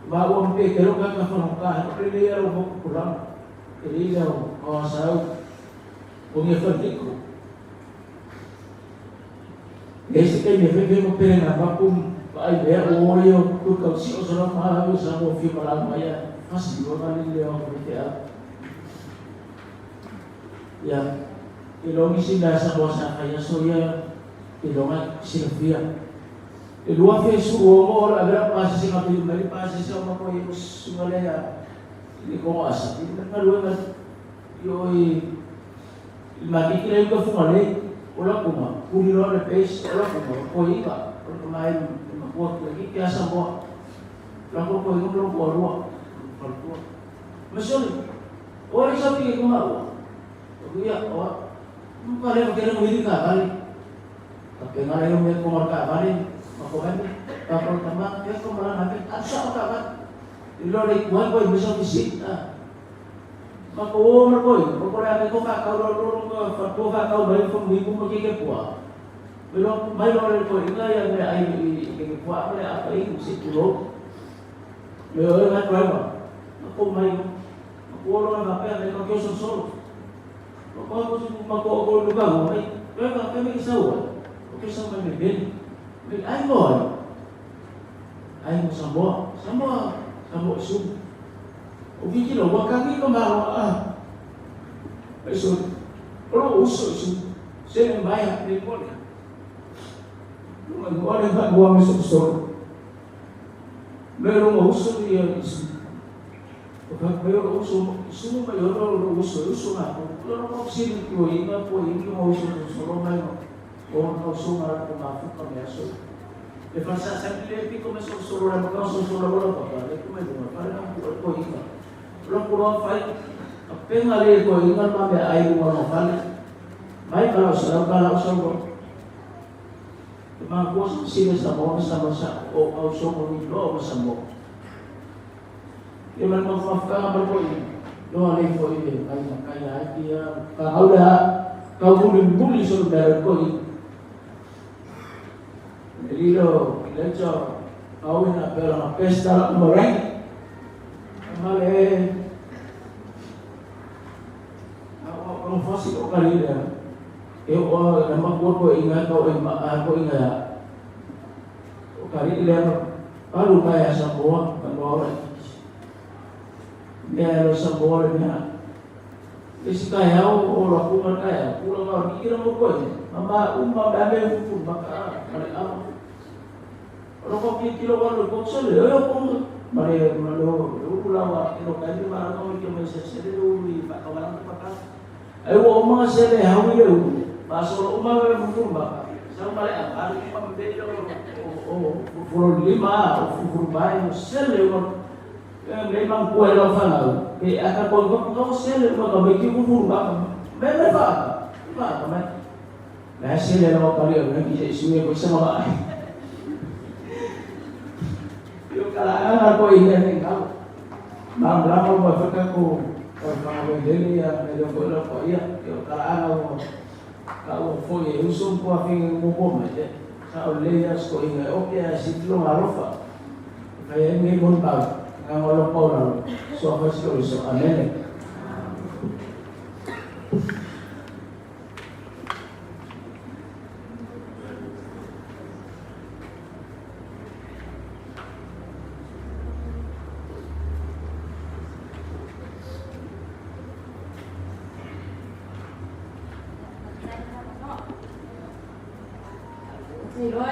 Ma o mpe ke lo ka ka fa ka o le ya lo mo ku la. E le ya o sa u. O ngia whaniko. E se taimi e whai whai pere ngā mapu ai mea o oi o ku kau si o sona maha o sa mo fi mala mai a fasi o ngā lile o ko te a. Ia, e longi si mea sa mo sa whai aso ia, e longa silafia. E lua fe su o mo ora avera pasi si ngapi mai pasi sa mo ko i sunga le a i ko asa. I nga lua nga i o i ma ki kira ka funga le o la kuma kuri lo le pes o la kuma ko iga o la mai ma ko ko ki kia sa mo la ko ko inga lo ko lua ko ko ma so o ri sa pi ko ma o ko ia o ma le ko le wi ka kali ka pe ngara yo me ko mar ka kali ma ko ben ka ko tama ke ko mara na pe atsa ka ka lo le ko ko mi so visita ma ko o ma ko ko ko le ko ka ka lo lo ko fa ko ka ka mai fo mi ko ke ke pua me lo mai lo le ko inga ya me ai i ke ke pua me a ai si tu lo me o nga ko ma ko mai ma ko lo na pe me ko ke so so ko ko ko ma ko ko lu ka mo mai ko ka pe me sa wa ko ke sa me ben me ai mo ai mo sa mo sa mo sa mo su o vi ki lo wa ka ki ko ma lo a ai so o lo uso su se me mai a ni ko le lo ma go le fa go me so so me lo mo uso ni su o ka me lo uso su mo yo lo lo uso uso na ko lo lo si ni ko inga ko inga mo uso so lo mai no o no so ma ko ma fu ka me so e fa sa sa le pi ko me so so lo ma so so lo lo pa le ko me lo pa na ko ko inga lo ko lo fai a penga le ko inga ma me ai mo no fa mai ka lo sa ka lo so ko ma ko si le sa mo sa mo sa o au so mo ni lo mo sa mo e ma mo fa ka ba ko i lo ale ko i le kai ma kai ai ki ka au la ka bu ni bu ni so da ko i lilo le cho au ina pela ma pesta la mo reng ma le au o fosi o ka le e o na ma ko ko inga ko i ma ko inga o ka le alu ka ya sa mo ka no ra me lo sa mo le me e si ka ya o lo ku ma ka ya ku lo ma ki ro mo ko ni ma uma ba me fu ma ka ma le a lo ko ki ki lo wa lo ko so le yo ko ma le ma lo lo ku la wa lo ka ni ma no ki me se se le lo i fa ka wa ma ka ai o ma se le ha wi le ma so lo ma me fu ma sa ma le a ma le ma me lo o fu lo lima o fu fu ba o se le o le ma ko lo fa na e a ka ko ko se le ma ka me ki fu ma me me fa fa ma me se le lo ka le me ki se su e ko se ma yo kala nga ko ina ni ka ma bla ma ma fa ka ko o fa me le ya me lo ko lo ko ya yo kala nga o ka o fo e uso ko a fi mo mo me sa o le ya sko ina o ke a si lo ma lo fa ka ya ni mon pa nga lo ko la so fa so so amen. Thì rồi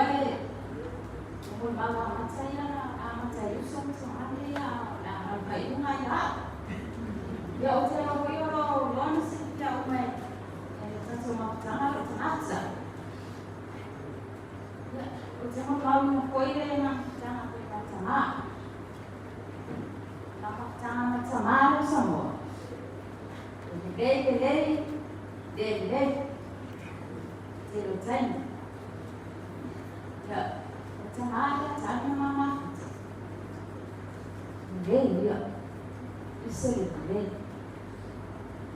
một bà mà xây mà chạy xuống xuống ăn đi là phải cũng hay đó. Ya o te lo yo lo lo no se ya o me ta so ma ta na ta sa. Ya o te mo pa mo ko ile na ta na ko ta ta ma. Ta ma ta ma ta ma no sa mo. Le le le le le te lo tai. Ya o te ma ta ta ma ma. Le ya. Isso le le.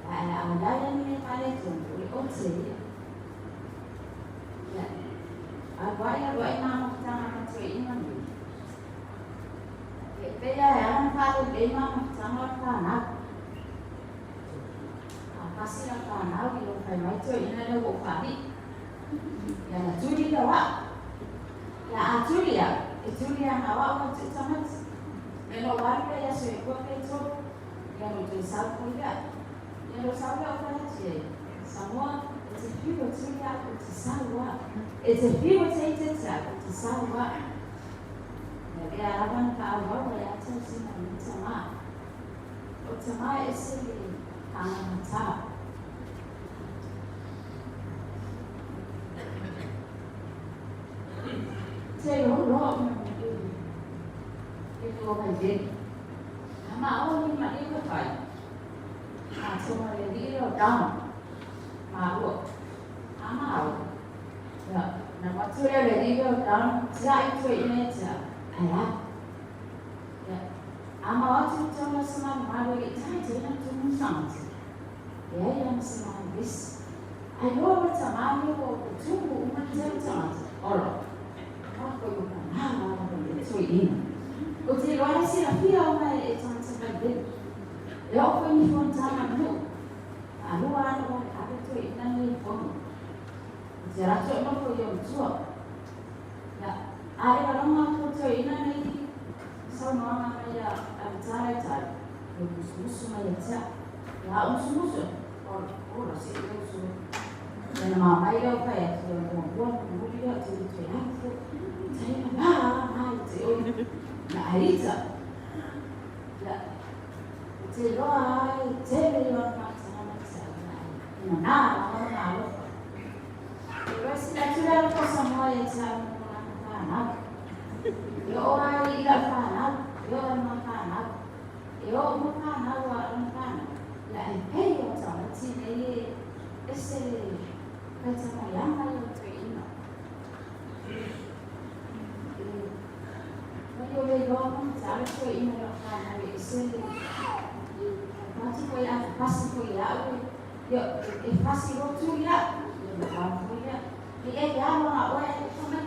A la ya ni pale tu le o te. Ya. A wa ya wa ina ma ta ma te ina ni. E pe ya ya na pale le ma ma ta ma ta na. A pa pasi lau fanau i lou fai mai toeaina lea ua ou faalii. Ia na tuli lea o a'u. Ia a tuli au, e tuli lava na o a'u ae tuu tamaiti. Ia na ou alu lea i aso e 2 pe 3, ia na ou toe sau foi lea. Ia na ou sau lea ou fai atu i ai, Samoa, e te fiu e tuli a'u, ou te sau lava. E te fiu e te ita te a'u, ou te sau lava. Ia lea lava na faaauau ai lava tausiga a lenei tamā. O tamā e ese le faagatā. Te loa o na e lua mai vele. A ma o ni ma e ka fai. A tonga le li o down. Ma ua. A ma o. Ya, na watu le le li o down. Tia i tue ine tia. Ai a. Ya. A ma watu tonga sa ma ma le i tai te na tu santi. E ai ana sa ma vis. Ai loa o tamā ni o tumu uma te tangata. Ora. Ma ko i ka nā nā nā le tui ina. O te loa e sila fia o mai e tangata mai vele. E o koe ni fonotaga a nu. A lua ana o le ave toe ina nei fono. O te rato e nofo i o matua. Ia, a e lalonga atu o toe ina nei saunoaga mai a le tārai tai. E musumusu mai ia te au. Ia a musumusu, ora, ora, se i usu. Ia na mamai lea o fai atu, ia muamua, mulimuli lea o te toe alu fo. Tai na mā mai te oi. Na aita. Ia, o te loa ai, tele i ona matatanga mai te au na ai. Ina nā, na ona alofa. E loa sila atu le alofa o Samoa ia te au mo lana whānau. E o ai i lau whānau, e o ai ma whānau. E o uma whānau a ona whānau. Ia e pei o tamaiti nei e ese le kaitanga i ana i o toeina. E mai o le iloa mana te alo toeina i lau whānau e ese le pati koe a te pasi koe i au e ia e pasi rotu ia ia na wā koe ia e e te alo nga oe e te mai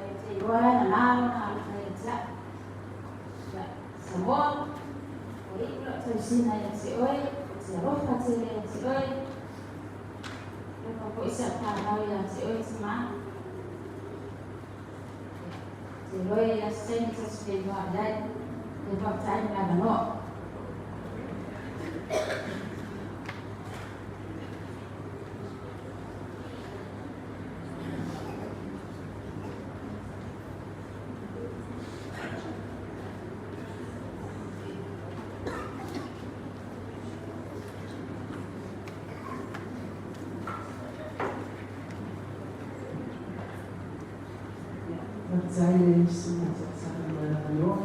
e te iloa na nā na alo e te au. Ia, Samoa, o iu lau tausina ia te oe, o te alofa tele ia te oe, alofa foi sa whanau ia te oe te mā. Te roe ia se taimi tatou feiloai ai, te whakatai me avanoa. Faafetai le susuga Taitaifono mo le avanoa.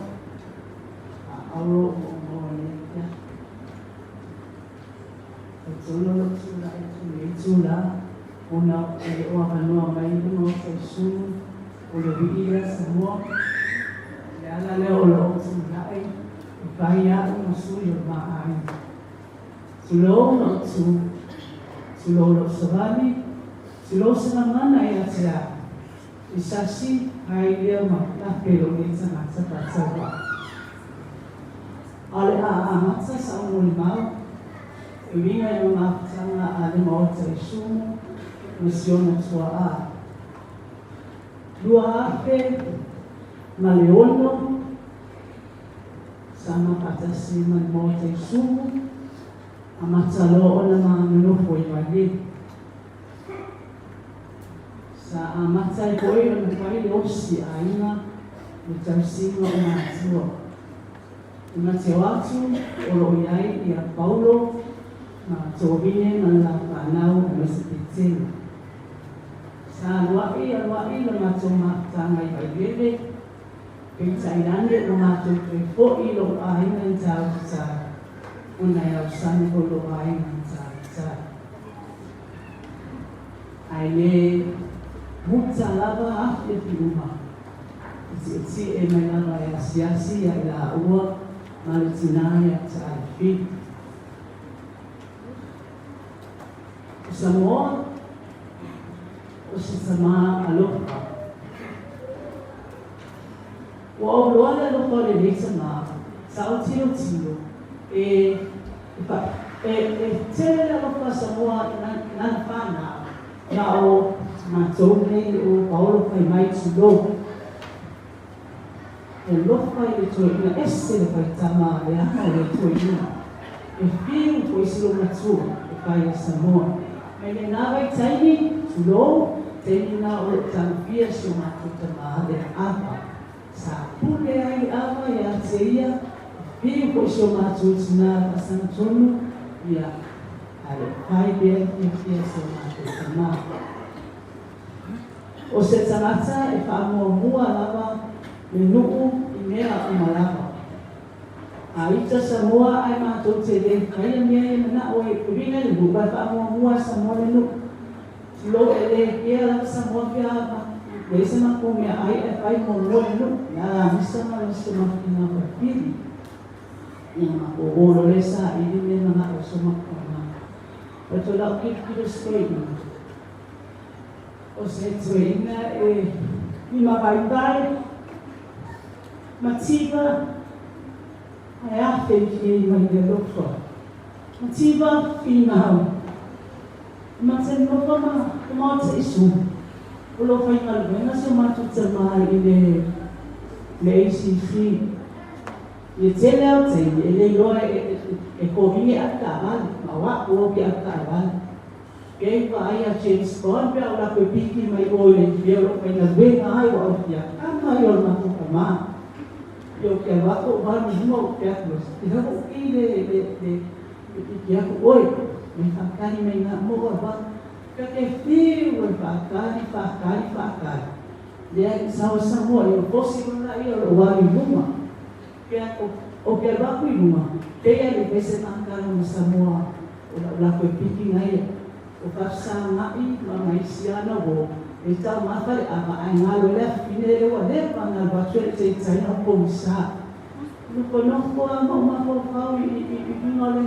A aulo o maua nei afiafi. Talitonu o lou tulai atu i lenei itula ona e le o avanoa mai le Maota i Sulu o le Alii lea Samoa. O le ala lea o lou tulai e fai a'u ma sui o le ma aiga. Tulou lou tu, tulou lou savali, tulou se gagana ia te au. I sasi ai lea ma lape lou nei tagata faatauvaa. A o le a amata sa ou molimau, e uiga i lona afutaga a le Maota i Sumu ma si ona tuaa. 2006 sa mafatasi ma le Maota i Sumu, amata loa ona ma nonofo i Vailele. Sa amata ai foi ona fai le osi aiga le tausiga o matua. I mate o atu o lo o i ai ia Paulo ma Tovine ma le la fanau aemaise Petelo. Sa aluaʻi aluaʻi le matou mafutaga i Vailele, peitai ane ua matou toe foʻi i lou aiga i Tāukitai, ona e ausani foi lou aiga i Tāukitai. Ae le muta lava afiafi uma, e tietie mai lava e asiasi ia i laua ma le tinā ia Taaifi. O Samoa, o se tamā alofa. Ua ou loa le alofa o lenei tamā, sa ou tilotilo e E e tele le alofa a Samoa i lana fanau, na o matou nei o Paolo fai mai tulou. E alofa i le toeaina ese le faitama leaga o le toeaina. E fiu foi si lou matua e fai a Samoa. Mai lena vaitaimi, tulou, taimi na o lou tagofia si o matou tama le ava. Sa pule ai le ava ia te ia, e fiu foi si o matou tina le faasaga tonu, ia, ae le o fai pea le fiafia si o matou tama. O se tagata e faamuamua lava le nuu i mea uma lava. A ita Samoa ae matou te le faia mea ia manao ai e uiga i le nuu ae faamuamua e Samoa le nuu. Tulou e le kea lava Samoa pe a leai se matou mea ai ae fai muamua le nuu. Le alamisa ma le stomach ina faipili. Ia matou o loa lea saili mea manao e stomach ma. But o lau kilokilo story. O se toeaina e limavaivai, mativa ae afeifei mai le alofa. Mativa finau, mate nofo ma maota isu. O lo faigaluega si o matou tama i le le ACC. Ia tele ao taimi e le iloa e kovine a taavale, ma o a'u au i avetaavale. Kei vaai a James Bond pe a o latou e piki mai o i le mea o lo o faigaluega ai ua au ia kama ia o le matou tama. Ia ou te alu atu ou alu i luma ou te atu e lava ou ki le le le le piki atu oe mai faatali mai na mo oe va. Pe te fiu e faatali faatali faatali. Lea i sawa Samoa ia o fosi lona ia o lo o alu i luma. Pe a o ke alu aku i luma, pei a le pese makala ma Samoa o lau lako e piki ngai ia. O Fafesaga'i ma ma isi ana uo e taumafa le ava ae galo ai le afafine le ua leva ona alu atu e le taitaina o pogisa. Nofonofo a ma ou mafaufau i i i luga o le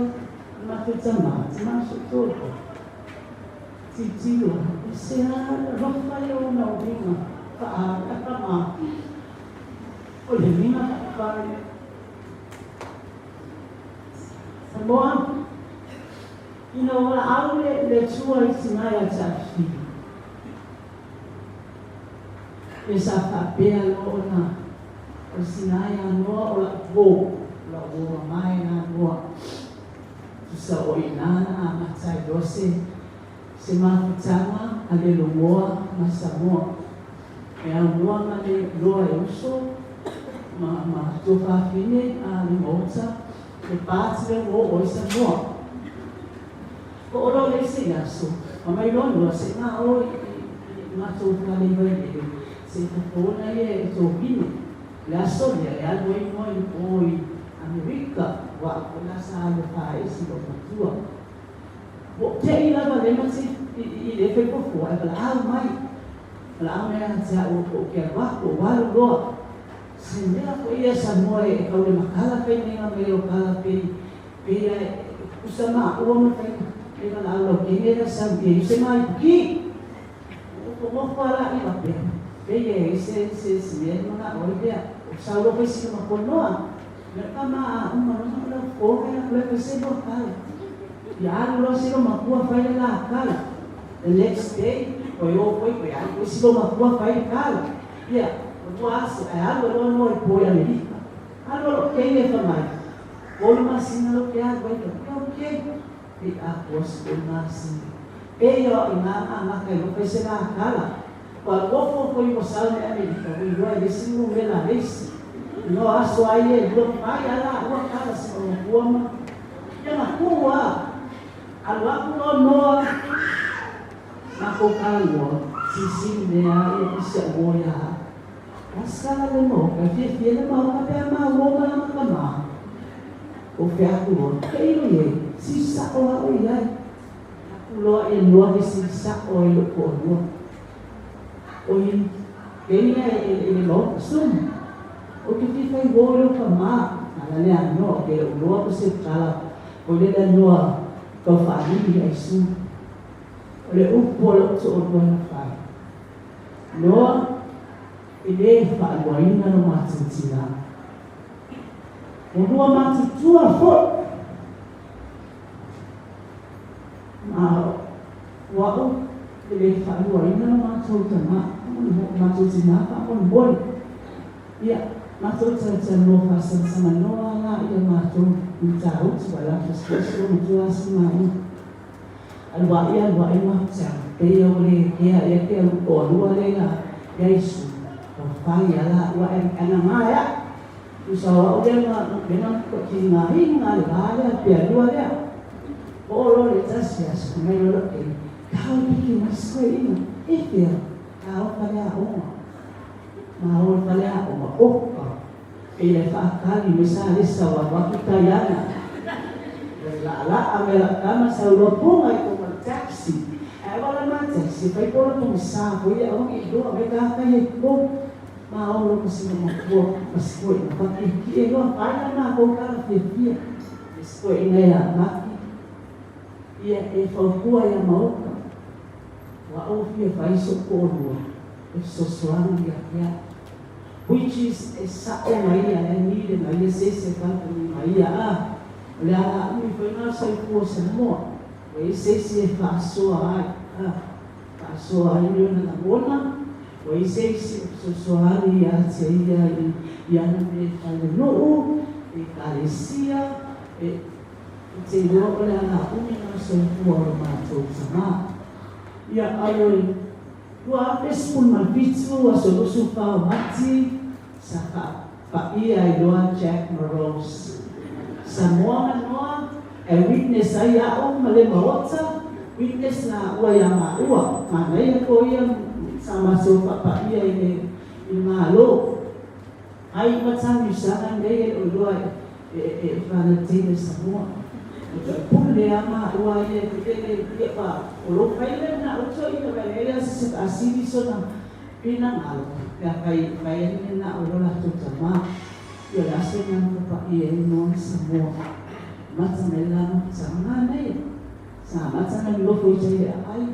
matou tama, tama sootolo. Tilotilo, e se a le alofa ia o ona uiga faa ma. O le uiga faapale. Samoa, ina ua laau le le Atua i tina ia te Afifili, ia sa faapea loa ona o le sina ia Noa o la'u uo, o la'u uo mamae na Noa. Tusa o i ina na amata ai loa se se mafutaga a le logoa ma Samoa. E aunoa ma le loa e uso ma ma tuafafine a le maota le pati le ua oo ai Samoa. O olo le isi aso, ma mai loa noa se ma o i i matou fale i Vailele se i fofona ia e topine. Le aso lea e alu ai noa i o i Amerika ua au foi la sa alofa ai si lou matua. Ua tei lava le mati i i le fai fofo ae valaau mai. Valaau mai ia te au o ke alu aku o alu loa. Se mea foi ia Samoa e kau le makala fai nei mai o kala pei pei e usa ma ua ma fai e valaau lau kenge la sau ia se mai ki. O ko mo fala i la pe. Pei e se se se mea mana o ia. O sau lo fai sina ma konoa. Me ka ma uma no ma la fo ya le fai se no kala. Ia alu loa se lo makua fai le la kala. The next day, koe o koe koe alu koe si lo makua fai le kala. Ia, o tua aso, ae alu loa noa i po i Amerika. Alu lo kei e fa mai. Polu masina lo ke alu ai ka ke okay. Pe a kua se polu masina. Pe ia o i ngā ngā maka i lo fai se la kala. Ua ofo foi ua sau me Amerika, ua iloa e le isi numera a le isi. No aso ai e lua pai ala ua kala se makua ma ia makua. Alu aku loa noa makou kala loa sisili mea ia pisi au o ia Pascal le mo ka fiafia le maoka pe a maua ma lama ka ma. O fea aku loa ke ilo ie si sa'o a o iai. Aku loa e lua ke si sa'o ai lou toalua. Oi keia e e le maoka sum. O ke fia fai uo i lou ka ma. Ala le anoa ke lou loa ko se kala ko le le anoa kau faalili ai su. O le upu o lou toalua na fai. Noa e le faaluaina lo matou tina. Ua lua matutua foi. A o a'u e lē faaluaina lo matou tamā matou tinā faamolemole. Ia, matou talatalanoa faasagasaganoa la ia matou i Matautu a latou sikolasipi ua matua asi ma aiga. Alu aʻe alu aʻe matou, pei ua lē kea ea ke alu toalua lea ia Iesu, ua fai a la ua e agagā e aʻu. Tusa o aʻu lea ma lena toʻatigaina le vā lea pe alua lea. Oo loa le tasi aso, fai mai loa lou keiki, Tau piki mai sikoeʻina, e fea, tau fale aoga. Ma o le fale aoga, oka, pei la e faakali mai sa lesa o alu atu tai ana. Le laʻalaʻa mai lau tama sau loa puga i kona taxi. Ae ua la ma taxi, e fai pola pogisa foi aua ne i loa mai ka kai ai totonu. Ma o lo ma sina matua ma sikoeʻina pakiekie loa, fai la makou tala fiafia. Le sikoeʻina ia Maki, ia e fautua ia Maota. Ua ou fia fai soʻu toʻalua e fesoasoani ia te aʻu. Which is e saʻo mai ia e nile mai ia se isi e kampani mai ia a o le ala aʻu i fai na soifua Samoa ua i se isi e faasoa ai a faasoa ai ni ona lagona ua i se isi e fesoasoani ia te ia i i ana mea e fai le nuu e ekalesia e Ou te iloa o le ala umi na soifua o lo matou tamā. Ia alo 2017 aso 24 o Mati sa faapaia ai loa Jack ma Rose. Samoa ma Noa e witness ai aʻu ma le maota, witness lāua iā māua, manaia ko ia sa matou faapaia i le Malo. Ai ma tausaga nei e loo iloa e e Valentine Samoa. O te pule a maua ia e te le ia pa o lo fai le na o to ina vai le se se asili sona pina ngalo ya fai fai ni na o lo la to tama ia la se na ko pa ia no Samoa. Mata me la no tanga nei. Sa mata na lo foi te ai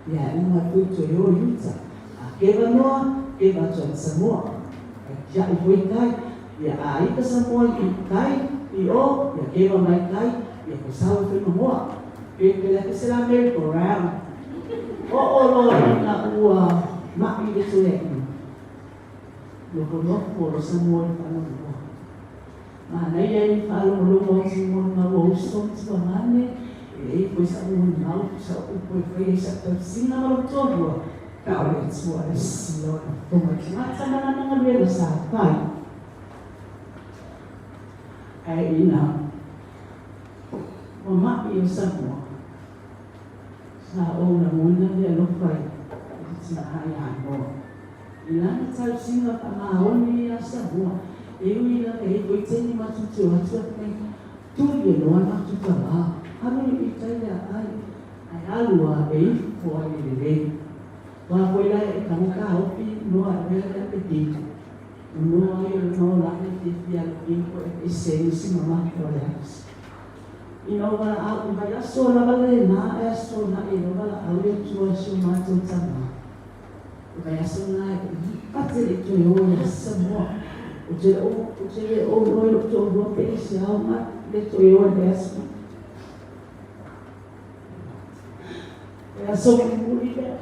ia e ma tu to yo yuta. A ke va noa ke va to Samoa. Kia i hoi kai, ia a ika Samoa i kai, i o, ia kewa mai kai, ia ko sawa whenua moa. Pe pe la se la merry go round. O o loa ina ua maʻi le toeaina. Noho nofo lo Samoa i whaalongo. Manaia i whaalongolongo atu mo ngā ua uso tuamane, e lei koe sa ua mau sa upo e whai ai sa tausina ma lo tohua. Na o le Atua e sila o na fonga ki ngā tama na galuega sa fai. Ae ina ua maʻi o Samoa, sa ou lagona le alofa i te tinā iā Noa. I lana tausiga faamaoni iā Samoa, e ui lava e i teni matutu atu atu nei, tuli e loa na tuta lā, alu i tai le aai, ae alu a e ifo ai le lelei. Wā koe la e tango ka opi noa e wea le pe ki. O noa ai o le mau lani te fia lo ki ko e te se i si mama ke o le as. I no wala au i vai aso lava le na e aso na e no wala au le tua si o mātou tama. I vai aso na e pate le toe o ia Samoa. O te o, o te le o roi lo tō rua pe i se au ma le toe o le aso. E aso mulimuli lea.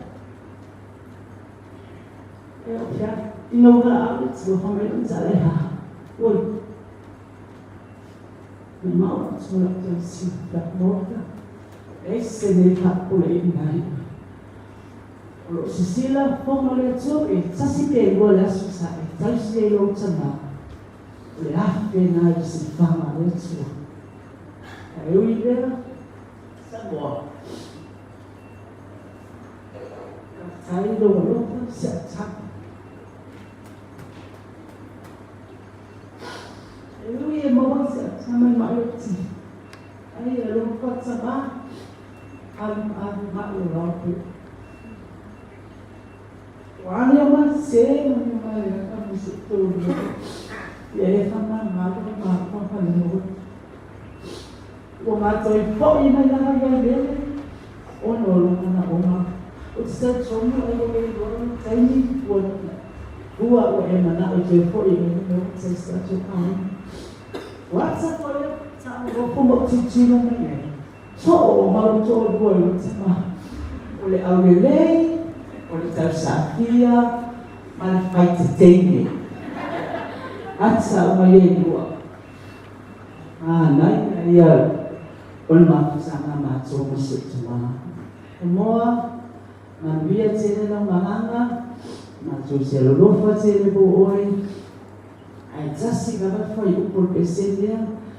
E o kia, ina ua walaau le Atua fa mai lou tala e ha. Oi. Me mau le Atua lau tausi la maota. E se nei faapule i nai. O loo sisila fofoga o le Atua pe tasi pe lua le aso sa e tausi ai lou tamā. O le afe na i le sifaga a le Atua. Ae ui i lea, Samoa. Faafetai lou alofa si au tama. E ui e maua si au tama i maʻi o ti. Ai alofa tama, alu alu maʻi o lao pe. Ua ane o ma se ma ni ma le ka mo se to lo. Ia e fa ma ma lo ma pa pa le mo. Ua mātou i foʻi mai lava ia lele, ona o lou manaʻoga. Ou te talitonu ai ua le iloa lou taimi, ua ua ua e manaʻo i toe foʻi ai me ou te tatou aiga. Ua ata koe taʻu nofo ma ou tilotilo mai ai. So'o mau to'alua i lou tamā, o le aulelei, o le tausafia ma le faiteteine. Ata uma ia e lua. Manaia ia o le mafutaga a matou ma si ou tamā. Samoa, manuia tele lau malaga, matou te alolofa tele mo oe, ae tasi lava le fuaiupu o le pese lea,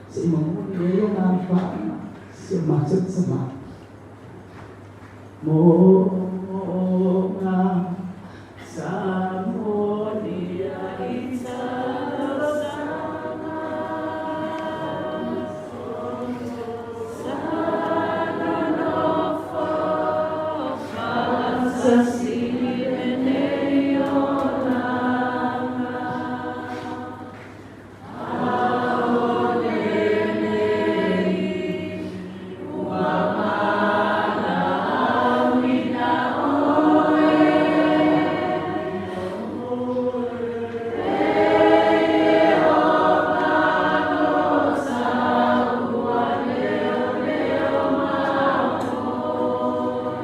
se i momoli ai agaga faauma si o matou tamā. Moomooga sa molia i talosaga Sa nonofo faatasi lenei olaga Aole nei ua valaauina oe E Ieova no sau ua leoleo mau oe.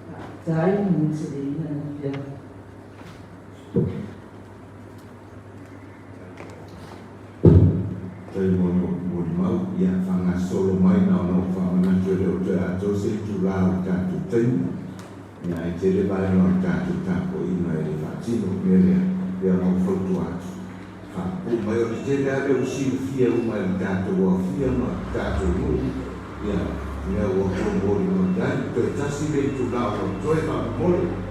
Faafetai mo le teleina lau Afioga. Faafetai mo le molimau. Ia faagasolo mai na ona ou faamanatu e le o toe atoa se itula o le tatou taimi. Ia ae tele vaega o le tatou tapuaiga e le faatino. O le mea lea, pei ona ou fautua atu, faapupuu mai. O le tele lava lea ua silafia uma e le tatou aofia ma le tatou nuu, ia mea ua outou molimau ai. Toe tasi le itula o lo o totoe faamolemole.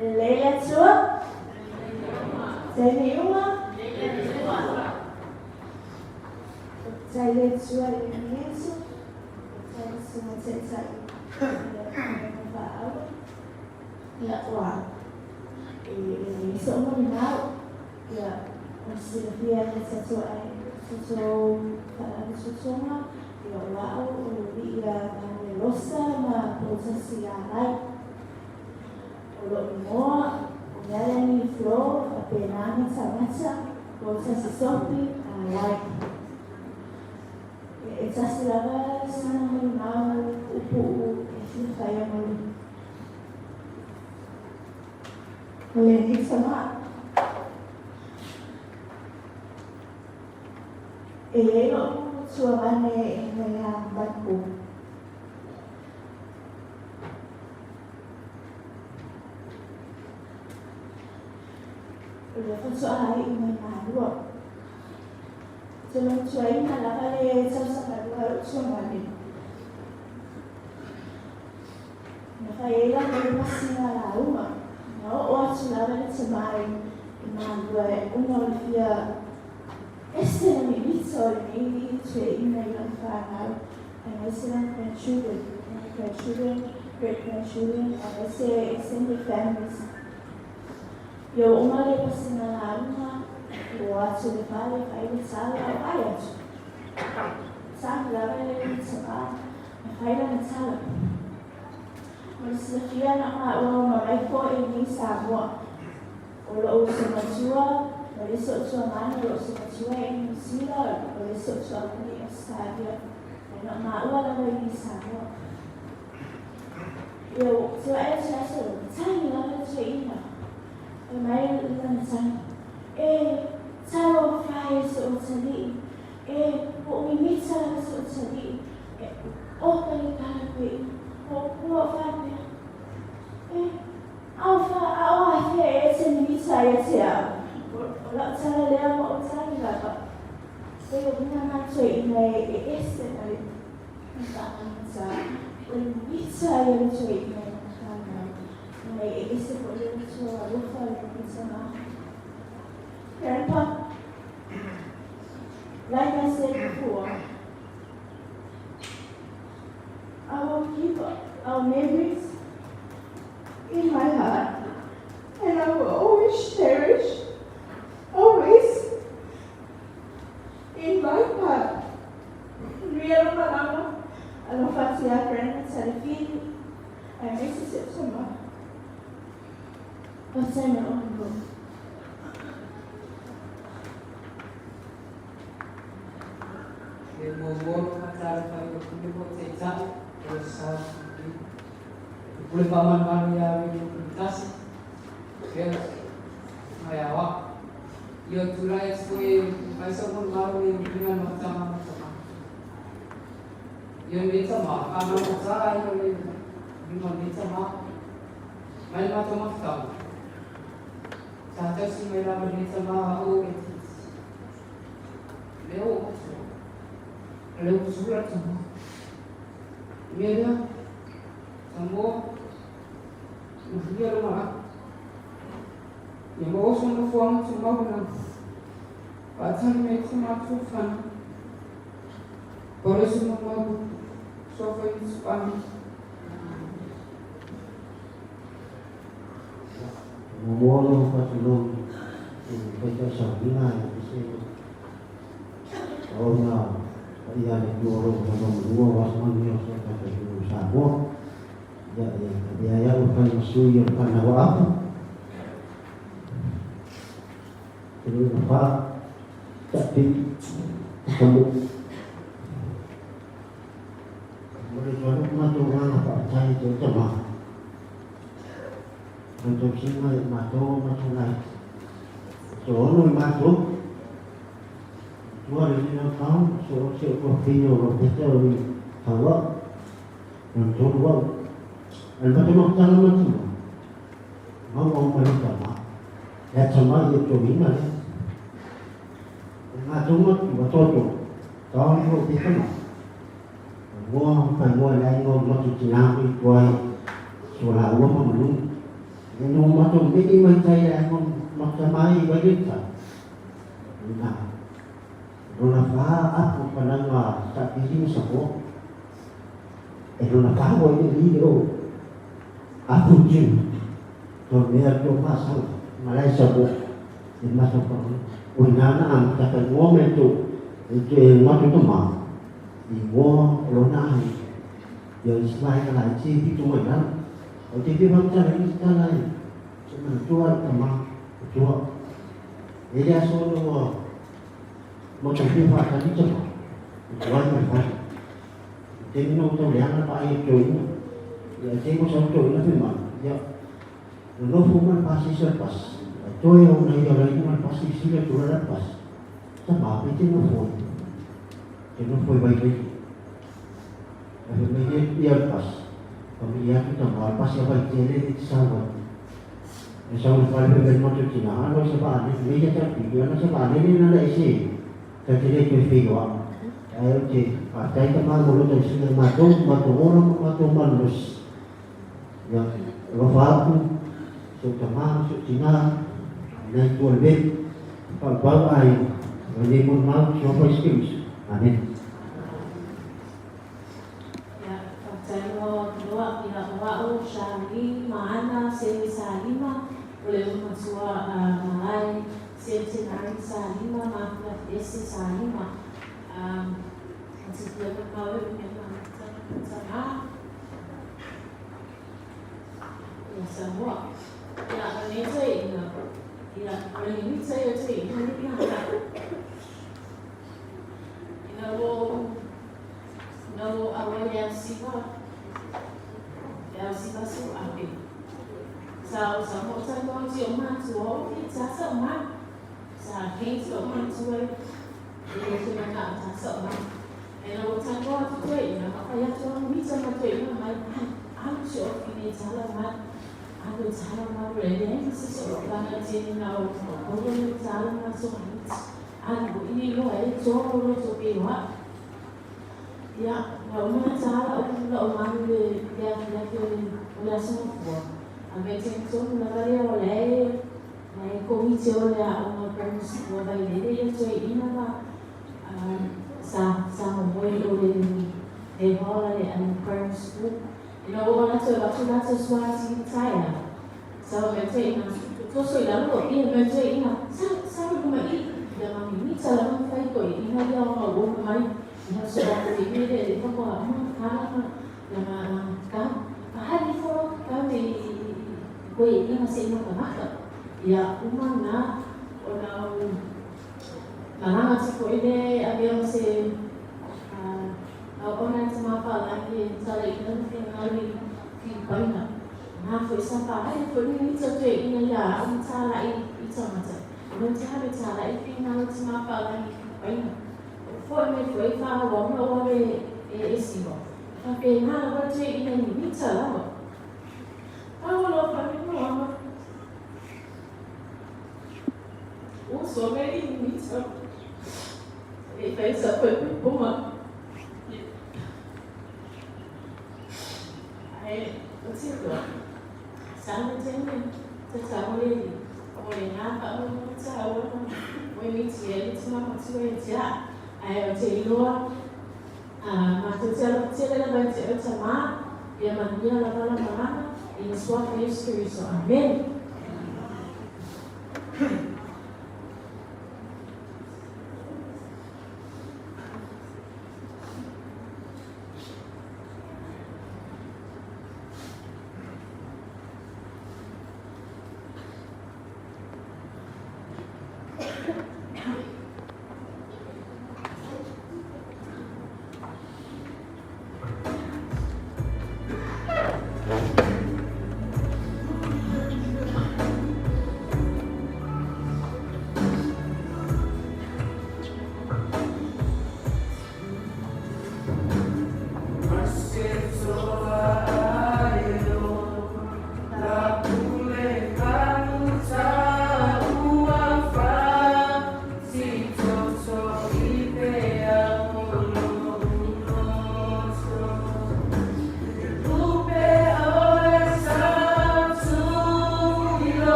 Lelei le Atua. Taimi uma. Faafetai le Atua i lenei aso, faafetai le Susuga Taitai i le galuega faaauau. Ia, ua e leai so'u molimau, ia, mo le silafia e le tatou tatou faalapotopotoga, ia, o a'u o le alii ia Manuel Losa ma Poutasi ia Lai. O lo'u igoa o Melanie Flo faapena Matamata Poutasi Sophie Alai. E tasi lava sana molimau puupuu e fia faia mo le mo lenei tama. E i ai lo'u tuagane e igoa ia Michael. O lea faatoa iu mai Malua. Ou te manatuaina lava le tausaga lua o lou tuagane. Na fai ai lava le pasiga lauga, na oo atu lava le tama i Malua ona o le fia ese le mimita o lenei toeaina i lana fanau, aemaise lana grandchildren, grandchildren, great grandchildren, aemaise extended families. Ia ua uma le pasiga lauga, ua o atu i le fale, fai le tala, o ai atu. Tagi lava le tama, na fai lana tala. Mo le silafia na maua o Mamaifo e nei Samoa. O lo'u uso matua, ma le isi o'u tuagane, o lo'u uso matua e i Niu Sila, o le isi o'u tuagane i Ausetalia. Ae na o maua lava i nei Samoa. Ia ua ou tulai atu ia te oe, tagi lava le toeaina. Fai mai lana tagi, E, talofa e si ou atalii, e, ua ou mimita lava si ou atalii, e, oka le tala toeaina, ua ua ou faapea, E, a o fa, a o afea e te mimita ai ia te au? O lau tala lea ma ou tagi lava. Pei o uiga na toeaina e ese ma le Whakaata, o le mita ia roto i ngā whānau, mai e ese ko le roto alofa le mita Grandpa, like I said before, I will keep our memories in my heart and I will always cherish, always in my heart. Manuia lou malaga, alofa atu ia Grandma Talifili, aemaise si ou tama. Faafetai mo lou avanoa. E muamua ona faatalofa i lau pule po o Taitai o le South Sudan. Le pule faamalumalu ia William Tasi, pea mai aoao. Ia tulai atu foi e fai sau malumalu i uiga ma tama ma tama. Ia nei tama, whanau o tā ai o le lima nei tama. Mai le matou mafutaga. Sa tausi mai lava nei tama a o e titi. Lea ua matua. Lea ua sula tama. Mea lea, Samoa, manuia lo malaga. Ia maua so nofoaga tumau i lagi. Faatali mai so matou fanau. Pau se mamalu Suafa Iesu. Amene. Muamua ona ou faatulou i le faitausauniga aemaise ona paia le Atua o lo o nonomalua aua se manuia o si o tatou atunuu o Samoa. Ia, e avea ai au e fai ma sui o le fanau a Apu. Te luna wha, tapi, tamu. Mo le tuanu matou nganga whaatai te o tama. Matou singa i matou matou nai. So ono i matou. Tua le nina kau, so o se o fino o pete o i taua. Lona tolu au. Ae matou mafutaga ma tama. Mau au ma le tama. E atamai e toeina lea. O matou matua toto, taone o te tama. Moa whai moa le ainga o matou tina ko i tuai so la ua ma manu. E no matou mei mai tai le ainga o matou tama i Waileta. Na. Lona fa apu panaga Sa'apili ma Samoa. E lona fa ua i le i o apu tiu. To mea to masala malai Samoa e masa pa. O ina na am ta ka ngoa me to e te ngatu to ma. I ngoa o lona ai. Ia Ismail ka lai ti pitu mai lalo. O te te whamtala i tala i. Se mana tua ta ma. Tua. E le aso no ua mo ta te whaatali ta ma. I te wai mai whai. I te mina o tau leanga pa ai e toina. Ia te mo sa toina fe ma. Ia. No nofo ma pasi sa pas. A toe o na ia lai ma pasi sila tura la pas. Ta ma pe te nofo. Te nofo i vai vai. A fe mai ia ia pas. Familia tu ta ma pas ia vai te le te sawa. E sa le fale pe mo te tina ano sa ba ne me ia ta pi ana sa ba ne na le se ta te le te fi wa. Ai o te a tai ta ma mo lo te sina ma to ma to ora ma to ma los. Ia lo fa ku so ta ma so tina nei tu le pa pa ai o ne mo ma so pa skills. Amen. Ia, faafetai loa loa ia o a'u Charlene Maana Sele Salima o le ulumatua malae Centenary Salima ma Ese Salima. O te fia mamao e mea tama ia Samoa. Ia, o nei toeaina, ia, o le mimita ia toeaina le piana. Ina ua ou Na o aua e ausiva, e ausiva su ape. Sa o sa mo sa no ti o matua o ki ta sa ma. Sa ke ti o matua e e te mana o ta sa ma. E na o ta no atu toe ina ma kai atu a mita ma toe ina mai alu si o ki ne tala ma. Alu tala ma re ne si so o kana ti na o o o tala ma so ma. Alu ini lo e to lo to pe wa. Ia, na uma tala o la o manu le le afiafi o le o le aso mafua. A me te tonu lava lea o le le komiti o le aoga primary school a Vailele ia toe ina ma sa sa momoe o le le hall a le a le primary school. Ina ua latou avatu latou suati taea. Sa o me toe ina toso i lalo ia me toe ina sa sa luma i ia ma mimita lava ma fai toe ina ia ona ua mai ia so a te me le le fa ma ka ma na ma ka ma hali fo ka me koe ina se ina ka maka ia uma na o na o malanga te koe le a mea o se a ona te mapalagi e tala ina no fingalu i Filipaina. Nā foi sa whahaere foi ni mita toe ina ia au i tāla i i tangata. No te hawe tāla i fingalu te mapalagi i Filipaina. O foi mai foi wha wa una o awe e e siwa. Wha pe nā lawa toe ina i mita lawa. Paolo fa me no ama. O so me i mita. E fai sa foi puma. Ai, o te roa. Sa me te me, te tau le li. O le ngā pa o mo te au o o e miti e le tuma matua e te a. Ai, o te iloa, a ma te te alo te le lava te o ta mā, ia manuia lava la malama, i le suafa Iesu Keriso. Amen.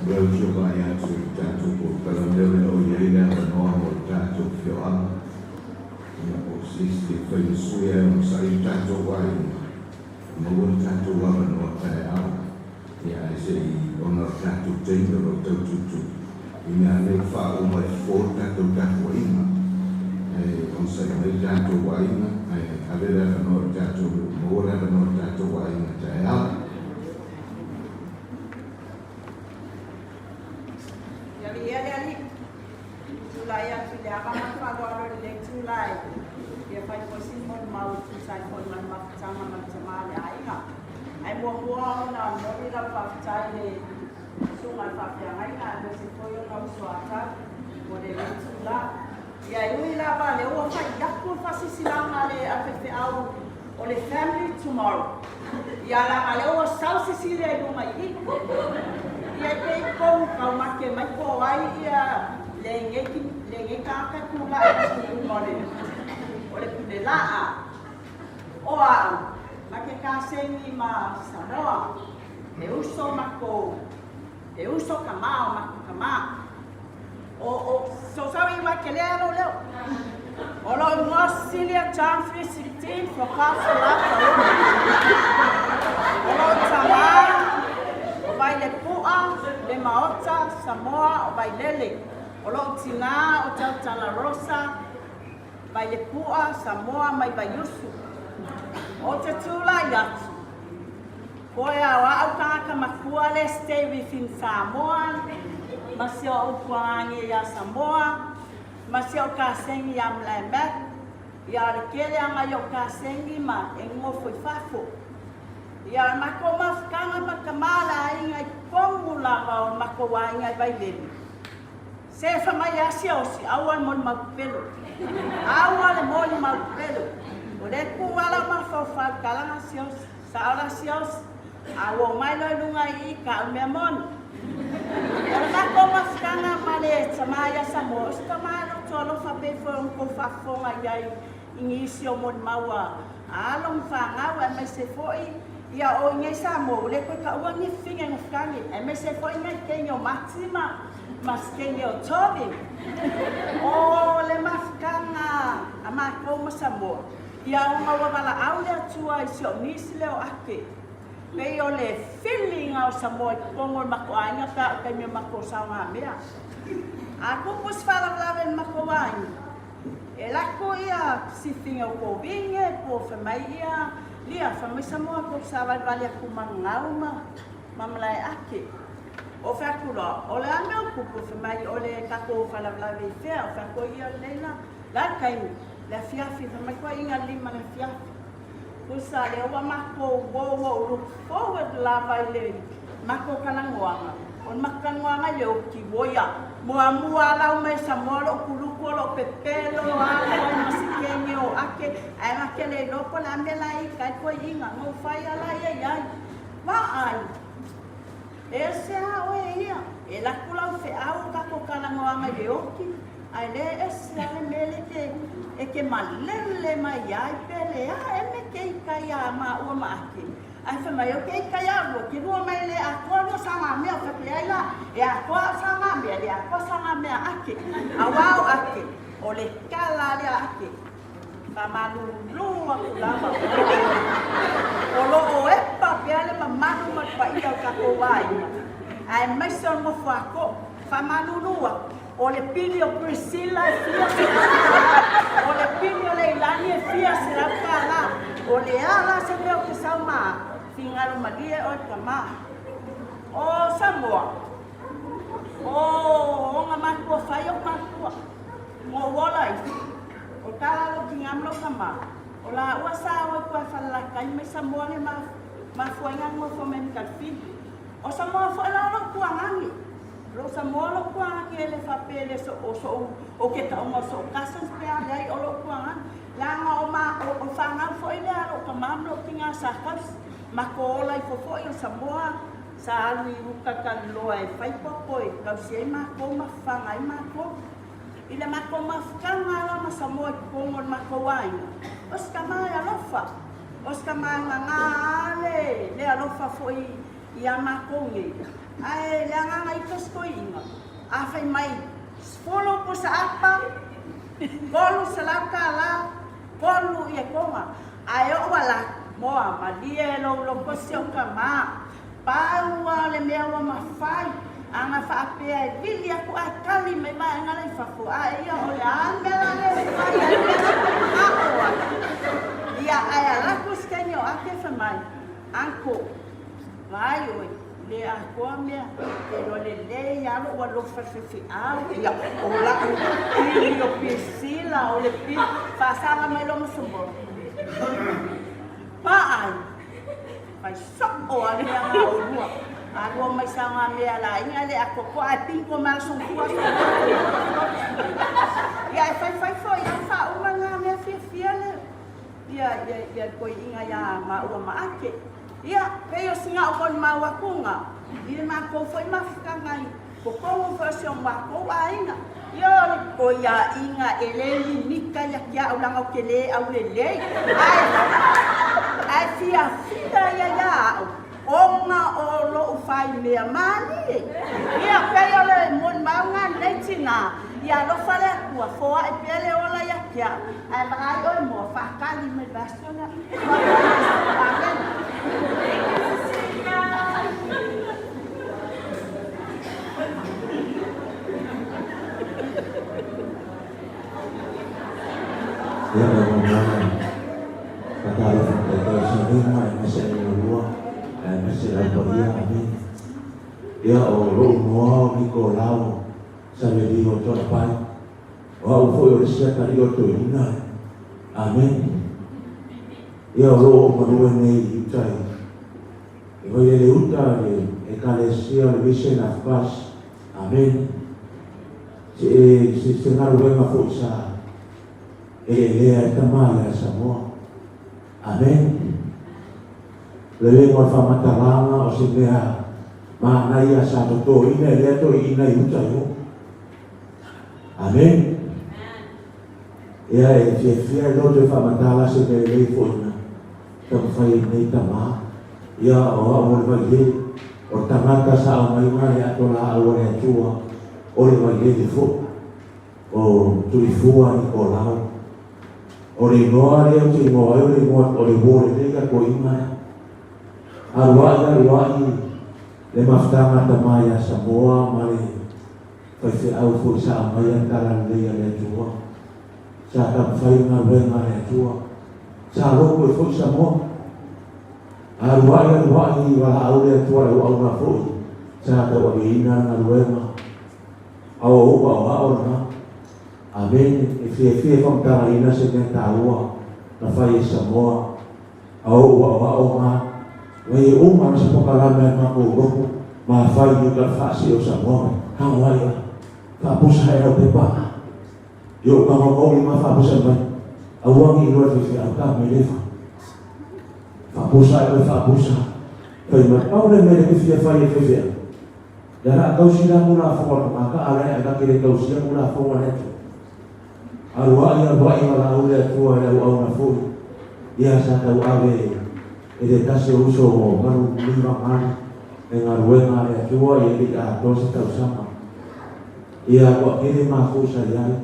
Lau Afioga ia te le tatou polokalame o lo o i ai le avanoa mo le tatou afioaga, ia po o se isi e fai ma sui ae onosai le tatou aiga, maua le tatou avanoa taeao, ia ae se i ona o le tatou taimi o lo o tau tutu i mea ane ua faauma e fofo le tatou tapuaiga. Ae onosai mai le tatou aiga ae ave le avanoa i le tatou nuu, maua le avanoa i le tatou aiga taeao. Ia viia le Alii. Tulai atu i le ava ma le faaaloalo i lenei itula e fia fai foi sina molimau e tusa ai foi ma le mafutaga ma le tama o le aiga. Ae muamua ona momoli lau faafetai i le Susuga i le Faafeagaiga aemaise foi ona uso a tau mo lenei itula. Ia e ui lava lea ua fai atu le faasilasilaga a le faifeau o le family tomorrow. Ia laga lea ua sau Sisilia i luga i i. Ia i pei kou kau make mai po o ai ia lenei lenei tagata e tulai atu i luma o le o le pule laa. O a'u, ma ke kaseni ma Samoa, he uso makou, he uso ka ma o makou ka ma. O, o, so saui i wake lea lo leo. O lo ingoa Cecilia John 316 for God's love for O lo tamā, o Vailepua, le Maota, Samoa, o Vailele. O lo tinā o Tautala Rosa, Vailepua, Samoa, mai Vaiusu. O te tūlai atu. Koe a o a'u tagata matua le stay within Samoa, ma si o'u puaangi ia Samoa, ma si o'u kasengi ia Mlaemet, ia o le kele anga i o'u kasengi ma e ngofo i fafo. Ia o le makou mafutaga ma tama o le aiga i totonu lava o le makou aiga i Vailele. Se fa mai asia osi, aua le molimau pepelo. Aua le molimau pepelo. O le ku ala o mafaufau talaga asia osi. Sao la sios, a ua o mai loa i luga i i kaʻu mea moni. O le makou mafutaga ma le tama ia Samoa, o se tama e loto alofa pei foi ona tou faafofoga i ai i nisi o molimau a alo ma fanau aemaise foi ia o i nei Samoa ua le toe taua ni fine mafutagi aemaise foi nai teine o Mati ma ma se teine o Tovi. O le mafutaga a matou ma Samoa, Ia ona ua valaau le Atua i si ou nisi leo ake, pei o le filiga o Samoa i totonu o le matou aiga pe a o taimi o matou saogamea. A tupu se faalavelave i le matou aiga, e lako ia sifiga o Kovine po o fai mai ia Lia, fai mai Samoa tou savalivali atu ma gau ma ma malae ake. O fai atu loa, o le a mea o tupu? Fai mai o le tatou faalavelave i fea? O fai atu ia lenei la, la le taimi. Le afiafi, fai mai koe iga lima le afiafi. Pusa lea ua makou wo ua ou look forward lava i le makou talanoaga. O le makou talanoaga i le oki ua ia muamua ala uma e Samoa lou kuluku o lou pepelo alo ai ma si kenge o ake ae make le iloa po le a mea la e ika ai koe iga na ou fai ala ia iai. Vaai. Ese a oe ia, e laku lau feau o kakou talanoaga i le oki. Ae le ese a le mele ke e ke malele mai ai pe le a eme ke ika ia maua ma ake. Ae fai mai o ke ika ia lua ke lua mai le atoa lua sa nga mea o fai ai la, e atoa au sagamea, e le atoa sagamea a Ake. Auā o Ake, o le tala a lea a Ake, faamalulu atu lava. O lo o epa pea le mamalu ma le paia o tatou aiga, aemaise o le nofo a too. Faamalulu atu, o le pili o Priscilla e fia $100, o le pili o Leilani e fia $100. O le a la se mea ou te sau ma au, fingalo malie oe tama. O Samoa, o ona matua fai ou matua, na ou ola ifo, o tala lou tinā ma lou tamā, o lāua sa o atu a e Falelatai mai Samoa le mafua ai na nofo mai Matalefili. O Samoa foi la o lou tuagani. O lou Samoa lou tuagani e le faapea le so o so'u o ke taʻuga o so'u cousins pe a leai o lou tuagani. Leaga o ma o fanau foi lea a lou tamā ma lou tinā sa tausi. Matou ola ifo foi o Samoa sa alu i uka Kaliloa e fai popo e tausi ai matou ma fafaga ai matou. I le matou mafutaga la ma Samoa i totonu o le matou aiga, o se tama e alofa, o se tama e gagā le le alofa foi iā matou nei. Ae le agaga i se toeaina, a fai mai, 10 pusa apa, $300, tolu i etoga, ae o'u ala atu, moa malie lou loto si ou tama, pau a o le mea ua mafai, ana faapea e vili atu ae tali mai vaega la i fafo, ae ia o le a le mea la lea e fai ai le mea la e mana'o ai. Ia ae ala atu se taimi o Ake fai mai, Uncle, vaai oe, le atoa mea, e iloa lelei lava lou alofa i le faifeau, ia, o lau pili o Priscilla, o le pili, faasaga mai loa ma Samoa. Paai, fai soo lava le mea na olua. Alua mai saga mea laina le atoatoa ae pingo mai le soifua Ia e faifai foi lava faauma na mea fiafia le ia ia ia toeaiina ia maua ma Ake. Ia, pei o sina ou molimau atu na, i le matou foi mafutaga i totonu foi o si o matou aiga. Ia, o le toeaiina e le mimita ia te au leaga ou te le aulelei, ae, ae fiafia ia ia au ona o lou faimea malie. Ia, pei o le molimau na lenei tina, ia alofa le Atua, foai pea le ola ia te au, ae vaai oe moa, faatali mai le vaiaso lea. Amene. Ia, lau Afioga, faatalofa i le Taitai o Salega aemaise ai galua, aemaise lau paia. Amene. Ia, o lou igoa o Nikolao Savelio Toapai. O au foi o le isi atalii o toeaina. Amene. Ia, o lo o ou galue nei i uta i i Vailele Uta i le Ekalesia o le Mission of Christ. Amene. Se se se galuega foi sa eleelea e tama ia Samoa. Amene. Le lego o le faamatalaga o se mea manaia sa totoina e lea toeaina i uta i o. Amene. Ia e fiafia i lou toe faamatala se mea lelei foi na taumafai e lenei tama. Ia o au o le Vailele, o le tagata sa aumaiga le ato laau a le Atua o le Vailele foi, o Tuifua Nikolao. O le igoa lea ou te igoa ai o le igoa o le uo lelei a toeaina lea. Aluai aluai le mafutaga a tama ia Samoa ma le faifeau foi sa aumaia le tala lelei a le Atua. Sa taumafai le galuega a le Atua. Sa logo ai foi Samoa. Aluai aluai valaau le Atua le auauna foi sa tauaveina le galuega. Aoao aoao lena. Amene. E fiafia e faamatalaina se mea taua na fai e Samoa. A ou aoao ma wai e uma ana se pokalame a le matou lotu ma fai i uta le faasee o Samoa mai. Hao ai a faapusa hae lau pepa a i ou kagaukau lima faapusa mai. Aua ne i loa le faifeau ta mai le fa. Faapusa ae oe faapusa. Fai mai, pau le mea le te fia fai e le faifeau. Ia la a tausi la Tulafono a le tagata a le ae ta te le tausia Tulafono a le Atua. Aluai aluai valaau le Atua i le auauna foi ia sa tauave e le tasi o uso o Malu Liva Mali. Le galuega a le Atua ia e le i atoa se tausaga. Ia ua tele matou sa i ai.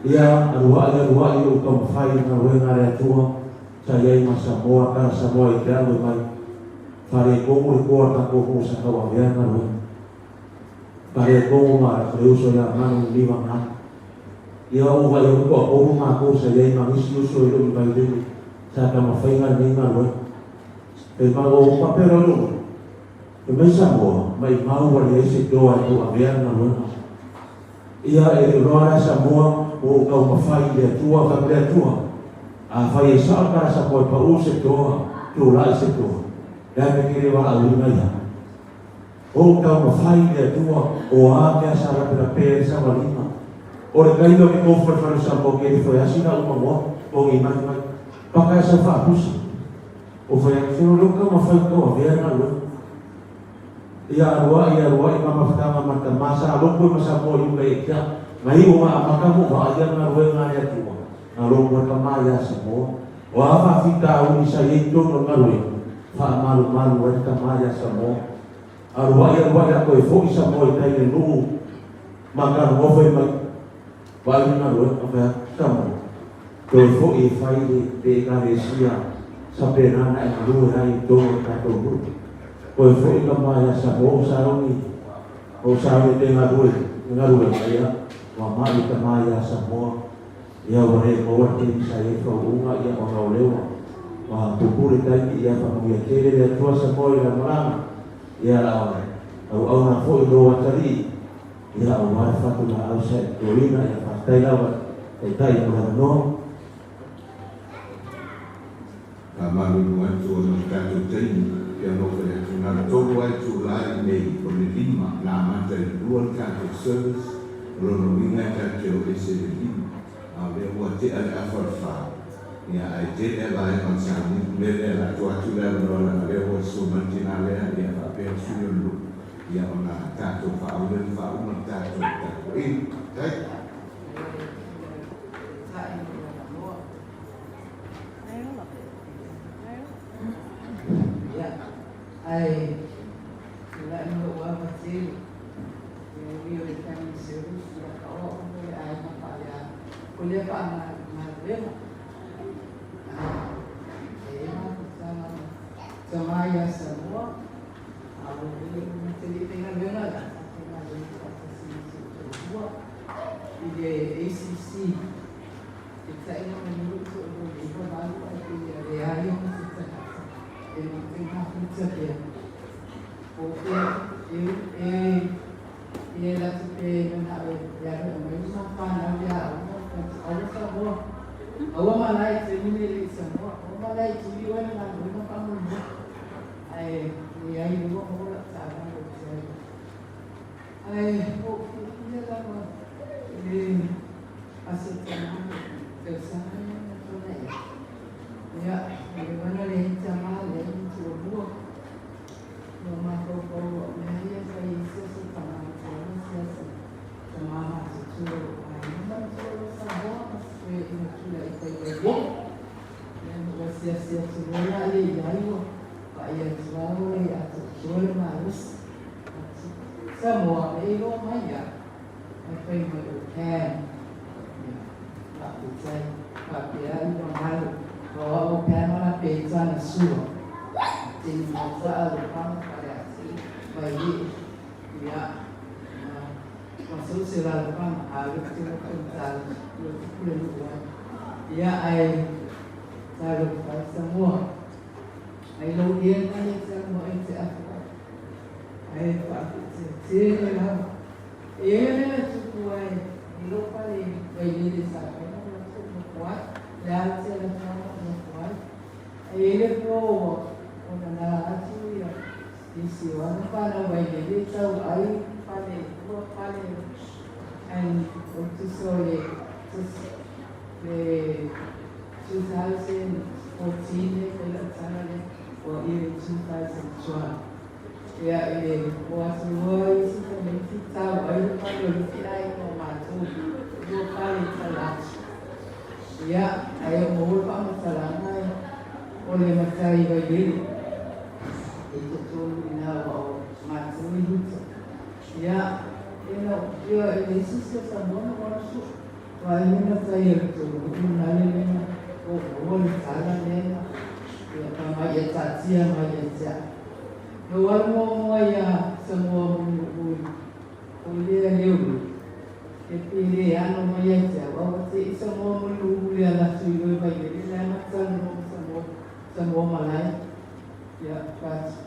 Ia alua'i alua'i lou taumafai i le galuega a le Atua sa i ai ma Samoa, tala Samoa i te alu e mai. Faaletonu le toa o le tatou nuu sa tauavea le galuega. Faaletonu ma le uso ia Manu Niniva Galo. Ia ua vaai atu toatolu matou sa i ai ma nisi uso e le o ni Vailele sa taumafaiga lenei galuega. E mau ua faapea loa lou nuu, Fai mai Samoa, maimau ua leai se doa e tauavea le galuega. Ia, e le o iloa la Samoa ua ou taumafai i le Atua, fai mai le Atua, Afai e sao le tala Samoa e pau se doa, tulai se doa, le a mea e te le valaauina ai au? Ou taumafai i le Atua, o a mea sa lapelapea ai le savaliga? O le taimi o ke tofu i le fale o Samoa ke ifo e asi na uma moa, togi mai mai. Paka e sau faapusa. O fai atu, Solo lea ua taumafai e tauavea le galuega. Ia aluai, aluai ma mafutaga ma tama sa lotu e ma Samoa i uka ia tia. Na iu ma amata mo vaaia le galuega a le Atua, na lotu e tama ia Samoa. O a faafitauli sa i ai i totonu o le galuega, faamalumalu ai le tama ia Samoa. Aluai, aluai a toe foi Samoa i tai i le nuu ma talanoa fai mai, Vaai le galuega, fai atu Samoa, toe foi e fai le Ekalesia sapena na e galue ai i totonu o le tatou nuu. Toe foi tama ia Samoa o sauni, o sauni te galue, le galuega, ia, ua mai tama ia Samoa. Ia ua le maua le taimi sa i ai fauuga ia ona o lea ua ua pupu le taimi ia faamanuia tele le Atua Samoa i lau malaga ia la o auauna foi lou atalii ia aua le fatu laau sa e totoina ia faafetai lava Taitai mo le avanoa. Faamalulu atu ona o le tatou taimi, pei ona ou fai atu, na o le 3 lava itula i inei, o le 5, na amata i le 2 le tatou service, o lona uiga e tatou te o ese i le 5, a o lea ua tea le afa o le 4, ia ae tele lava vaega o le sauniga. O le mea lea o le a tuu atu le avanoa leaga o lea ua susu mai le tina lea, ia faapea le sui o le nuu, ia ona tatou faauu lea ona faauma le tatou tapuaiga. Faafetai. Ia, ae tulai ma lou ava tele, e ui o le family service, ia ka o au mo le aiga faaleaga, o lea faagaluega. E i ai mafutaga ma tama ia Samoa, a o le te le i faigaluega la, sa faigaluega faatasi ma si ou toalua i le ACC. Peitai na manu i so o le iwa valu ai pe ia leai ona se tagata e mate mafuta pea. O e e e e la tu pe mana o e alu e mai ma whanau ia au aua Samoa. Aua mana i te mine le i Samoa. Aua mana i tui oe na ngā ma whamunu. Ai e ai lua mo la tāna o te ai. Ai o whiwhia lava le Aso tama, tausaga lea na tona ia. Ia, o le wana le hei tama le ni tualua. Ua mafaufau au mea ia fai ai sia so tama ma tuala sia se tama ma tutua o aiga ma tua lo Samoa ma se ina tula i fai mai le. Ia, ua sia sia tua la le iai ua pa ia tua o le a tua le malosi. Samoa, e iloa mai ia. Ai fai mai o Cam. Ia, faafetai. Faapea i mamalu. O au o Cam ala pe i tana sua. Te i mata a le panga pale a te vai i. Ia, ma, ma so se la le panga a le te mo te tala. Lo te kule lu ai. Ia, ai, talo fai Samoa. Ai lo ia na le te mo e te afu. Ai faafetai tele lava. E i ai le mea tupu ai i lou fale Vailele sa fai ma latou nofo ai, le a te la taua nofo ai. E i ai le po ua onana atu ia nisi o ana whanau Vailele tau ai fale ua fale and o tusa o le le 2014 le fai lau tala lea ua i le 2012. Ia e o atu loa isi tamaiti tau ai le pale o le isi aiga o matou ua pale i tala atu. Ia, ae o maua le faamatalaga o le matai Vailele e totonu i ina ua o matou e Iuta. Ia, e na, ia, e leai se isi o Samoa na ou alu sue. Aua e le gata i le tou nuu na le mea na ou maua le tala lea na, ia, fai mai ia taatia mai ia te au. Na ou alu muamua ia Samoa Mulinuu i o lea Leulu, e pe le ano mai ia te au, a ua te i Samoa Mulinuu le ala atu i o i Vailele le ana talanoa ma Samoa, Samoa Malae. Ia, fai atu,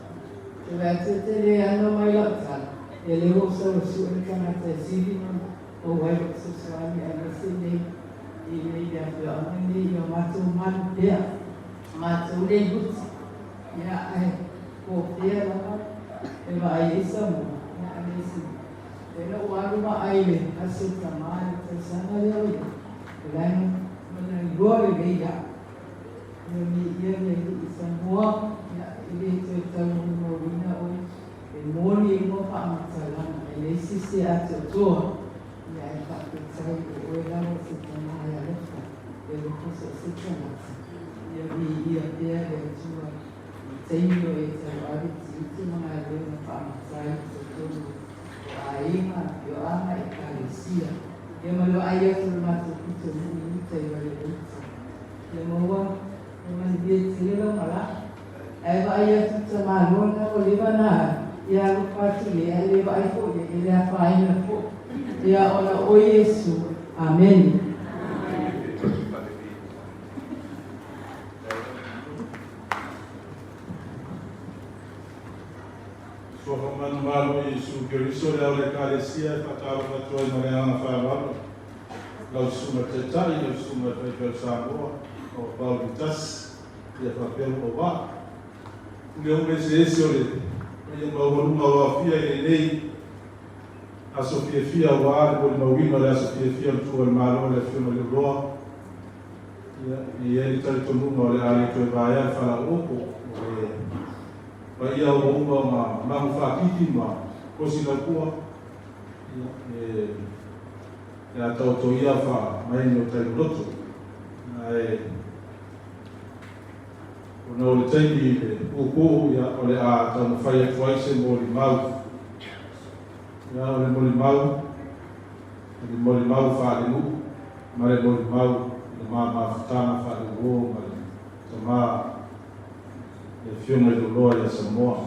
e vaai atu e te le ano mai lau tala, ia lea ua ou sau e sue le tagata e sili ona ou ai lou fesoasoani aemaise nei i nei le afioaga nei i o matou malu pea, matou le iuta. Ia, ae po o fea lava e vaai ai Samoa, ia a le isi mea. Lea na ou alu vaai i le aso tama i le tausaga lea o i ai, o la e na iloa lelei au. Ia viia le Alii Samoa, ia e le toe taumaumauina oe, e moni uma faamatalaga, e leai se isi e atoatoa, ia ae faafetai o oe lava o se tama e alofa, e alofa so o se tagata. Ia viia pea le Atua i taimi o e tauave tiute ma galuega faamatai i totonu o aiga, afioaga, ekalesia, ia ma le vaai atu o le matou pitonuu i uta i Vaialeuta. Ia maua e manuia tele lau malaga. Ae vaai atu i tamaloa na ua leva na alu, ia alofa atu i ai, ae le vaai foi i ai, e le afaina foi. Ia ona o Iesu. Amene. Suafa manumalo o Iesu Keriso le ao le Ekalesia e faatalofa atu ai ma le agaga faaaloalo lau Susuga Taitai, lau Susuga i le Faifeau Samoa, o Paul Vitasi, ia faapea ua auvaa. Pule uma eseese o le paia maualuga o aofia i lenei aso fiafia aua le molimauina o le aso fiafia o le Tuua o le Malo le Afioga i le Uloa. Ia, e i ai le talitonuga o le a le toe vaea le falaoopo o le paia ua uma ona magu faatiti ma kosi laupua, ia, e le a taoto ia faamaini o tai loloto. Ae ona o le taimi i le puupuu, ia, o le a taumafai atu ai se molimau. Ia, o le molimau, o le molimau faalenuu ma le molimau i le ma mafutaga faaleuo ma le tama le Afioga i Loloa ia Samoa.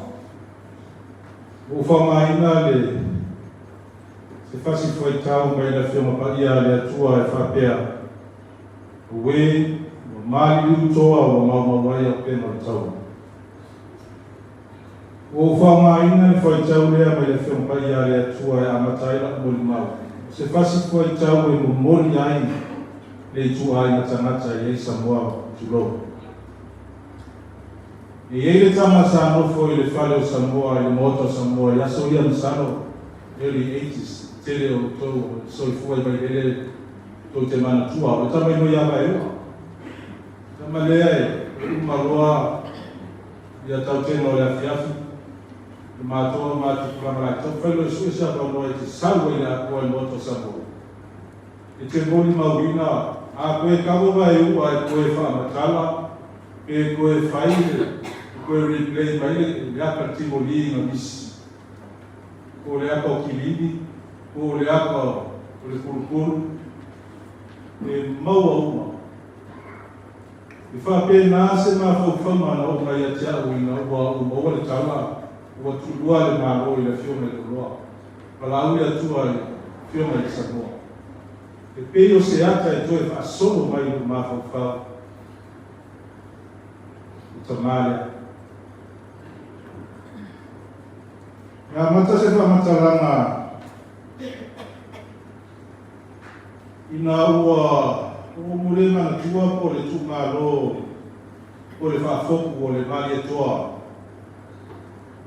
Ua ou faaaogaina le se fasi fuaitau mai le Afioga Paia a le Atua e faapea, Auē, ua maliliu toa ua maumau ai auupega o le taua. Ua ou faaaogaina le fuaitau lea mai le Afioga Paia a le Atua e amata ai la'u molimau, o se fasi fuaitau e momoli ai le ituaiga tagata e i ai Samoa, tulou. E i ai le tama sa nofo i le fale o Samoa i le Maota o Samoa i aso ia masalo, early eighties, tele o outou o soifua i Vailele tou te manatua, o le tama inoa ia Vaeua. Tama lea e uma loa ia tautega o le afiafi, le matoa ma tupulaga latou, fai loa e sue se avanoa e te sau ai le atoa i le Maota o Samoa. E te molimauina, a koe kava Vaeua e koe faamatala, pe toe fai le toe replay mai le aka le Tivoli na misi. Po o le aka o Kilini, po o le aka o le Pulupulu, e maua uma. E faapena se mafaufauga na oo mai ia te au ina ua ou maua le tala ua tuulua le Malo i le Afioga i le Oloa, valaau le Atua i le Afioga i le Samoa. E pei o se ata e toe faasolo mai i lou mafaufau. Le tama lea. E amata se faamatalaga ina ua ou mule manatua po o le itumalo o le faafoku o le Malietoa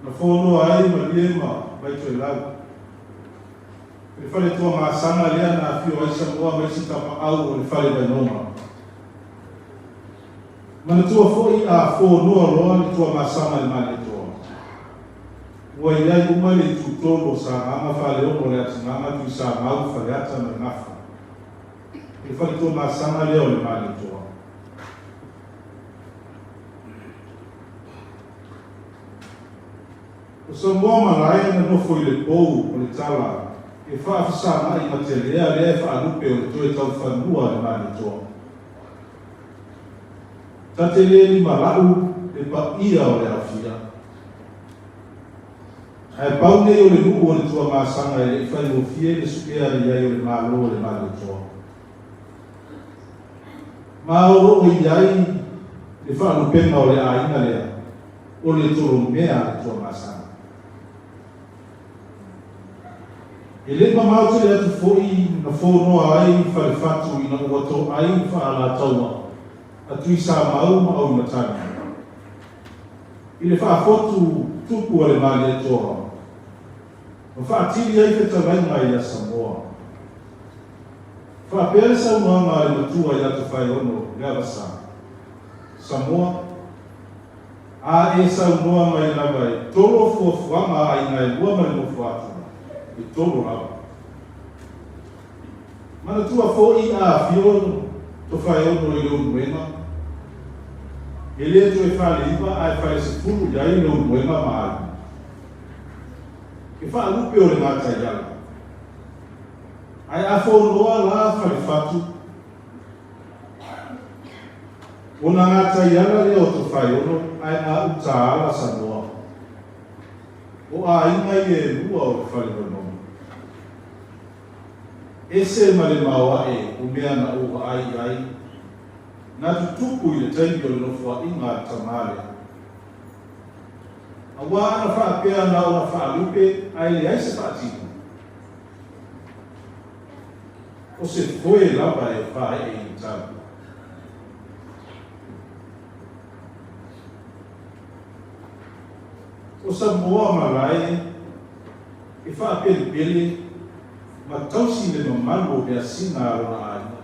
na fonoa ai Malie ma Vaitoelau. O le fale Tuamasaga lea na afio ai Samoa ma isi tapaau o le fale Vaimauga. Manatua foi a fonoa loa le Tuamasaga i le Malietoa, ua i ai uma le itutolu o Sagaga, Faleono, Leatigaga, Tuisamau, Faleata ma le Gafa. O le fale Tuamasaga lea o le Malietoa. O Samoa malae na nofo i le pou o le tala e faafesagaʻi matelea lea e faalupe o le toe taufanua a le Malietoa. Ta te le limala'u le paia o le aofia. Ae pau nei o le nuu o le Tuamasaga e le i faigofie le suʻea le i ai o le Malo o le Malietoa. Ma o loo i ai le faalupega o le aiga lea o le Tolomea a le Tuamasaga. E le mamao tele atu foi na fonoa ai Falefatu ina ua toai le faalataua a Tuisamau ma Auimatagi i le faafotu tupu a le Malietoa ma faatili ai fetalaiga ia Samoa. Faapea le saunoaga a le matua ia Tofaeono Leavasa, Samoa, A e saunoa mai lava e tolo fuafuaga a aiga e lua ma le nofo atu, e tolo lava. Manatua foi a afio Tofaeono i le uluega, e le toe faleiva ae falesefulu i ai le uluega ma aiga. E faalupe o le gataiala. Ae a fonoa la Falefatu, Ona gataiala lea o Tofaeono ae gauta ala Samoa. O aiga ia e lua o le Fale Vaimauga. Ese ma le maoae o mea na ou vaai i ai, na tutupu i le taimi o le nofoaiga a le tamā lea. Auā ana faapea na ona faalupe ae leai se faatino. O se foe lava e faaee i le tau. O Samoa malae e faapelepele ma tausi le mamalu o measina a lona aiga.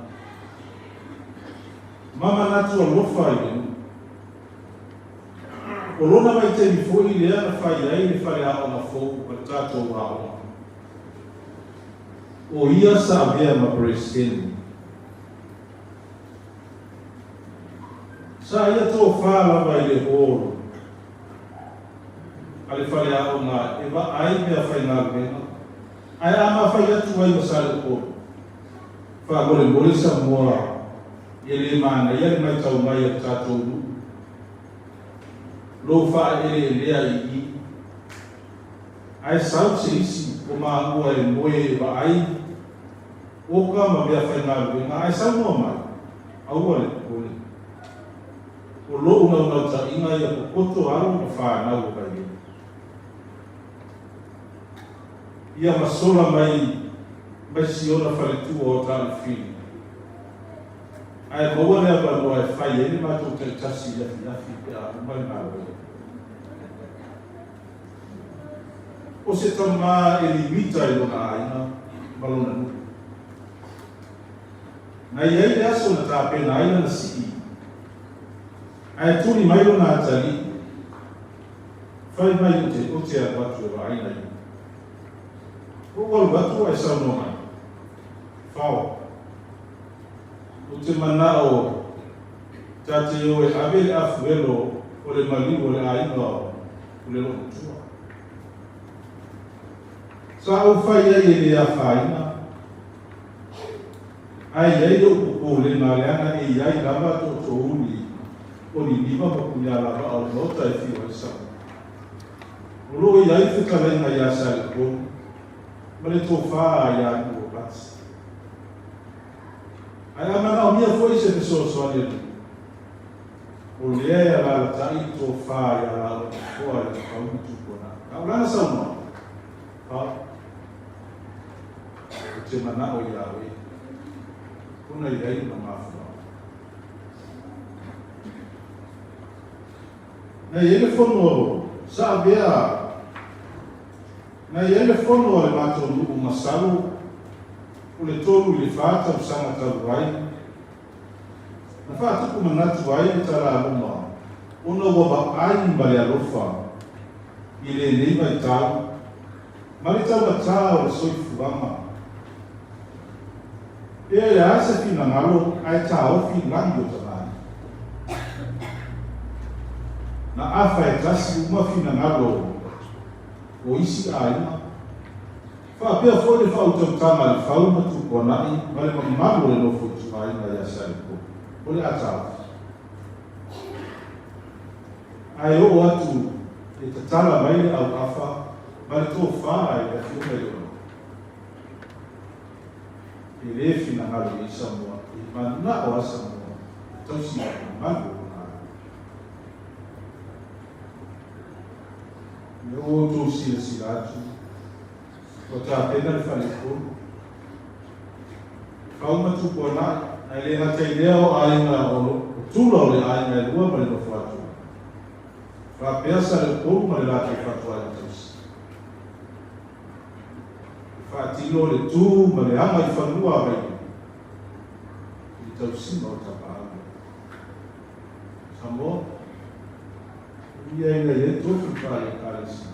Ma manatu alofa i le nuu. O lona vaitaimi foi lea na fai ai le faleaoga fou ma le tatou aoga. O ia sa avea ma Peresetene. Sa ia tofa lava i le hall a le faleaoga e vaai meafaigaluega, ae a mafai atu ai ma Saleupolu, faamolemole Samoa ia le manaia le maitau mai a le tatou nuu, lou faaeleelea i i. Ae sau se isi o maua e moe e vaai oka ma meafaigaluega ae saunoa mai, Aua le popole. O lou naunautaiga ia popoto alo ma fanau o Vailele. Ia masola mai mai Siona faletua o Taalefili, ae maua le avanoa e fai ai le matou taitasi i afiafi pe a uma le galuega. O se tama e limita i lona aiga ma lona nuu. Na i ai le aso na tapena ai lana sii, ae tuli mai lona atalii, Fai mai ou te ou te alu atu e vaai na ia. Ou alu atu ae saunoa mai, Fao, ou te manao ta te o e ave le afuelo o le maliu o le aiga o le loomatua. Sa ou fai ai e le afaina, ae i ai lou popolega leaga e i ai lava tootoouli o Niniva ma Punialavaa o le Maota e fiu ai Samoa. O loo i ai fetalaiga iā Salepolu ma le tofa iā Nuuopati. Ae a manaomia foi se fesoasoani a Niniva, o lea e alalatai le tofa iā lāua nofoa ia Pauli Tupuanai. A o lana saunoaga, Paul, ou te manao iā oe, ona i ai ona mafuaaga. Na i ai le fono sa avea Na i ai le fono a le matou nuu masalo o le tolu i le fa tausaga talu ai, na faatupu manatu ai le talaluma ona ua vaai ma le alofa i lenei vaitau ma le taumatā o le soifuaga. Pe le a se finagalo ae taofi lagi o tamalii. Na afa e tasi uma finagalo. o isi aiga, faapea foi le faautautaga a Lefau ma Tupuanai ma le mamalu o le nofo ituaiga ia Saleupolu. O le a taofi. Ae oo atu e tatala mai le auafa ma le tofa i le Afioga i le Oloa. E le finagalo i ai Samoa, e manao lava Samoa e tausi i le mamalu o lona aiga. Ina ua outou silasila atu, ua tapena le faleupolu. Fau ma Tupuanai, ae le gata i lea o aiga o tula o le aiga e lua ma le nofo atu. Faapea Saleupolu ma le latou fatuaiga tausi. E faatino le tu ma le aga i fanua a Vailele i le tausiga o Tapaau. Samoa, ia ina i ai tofi faale-Ekalesia.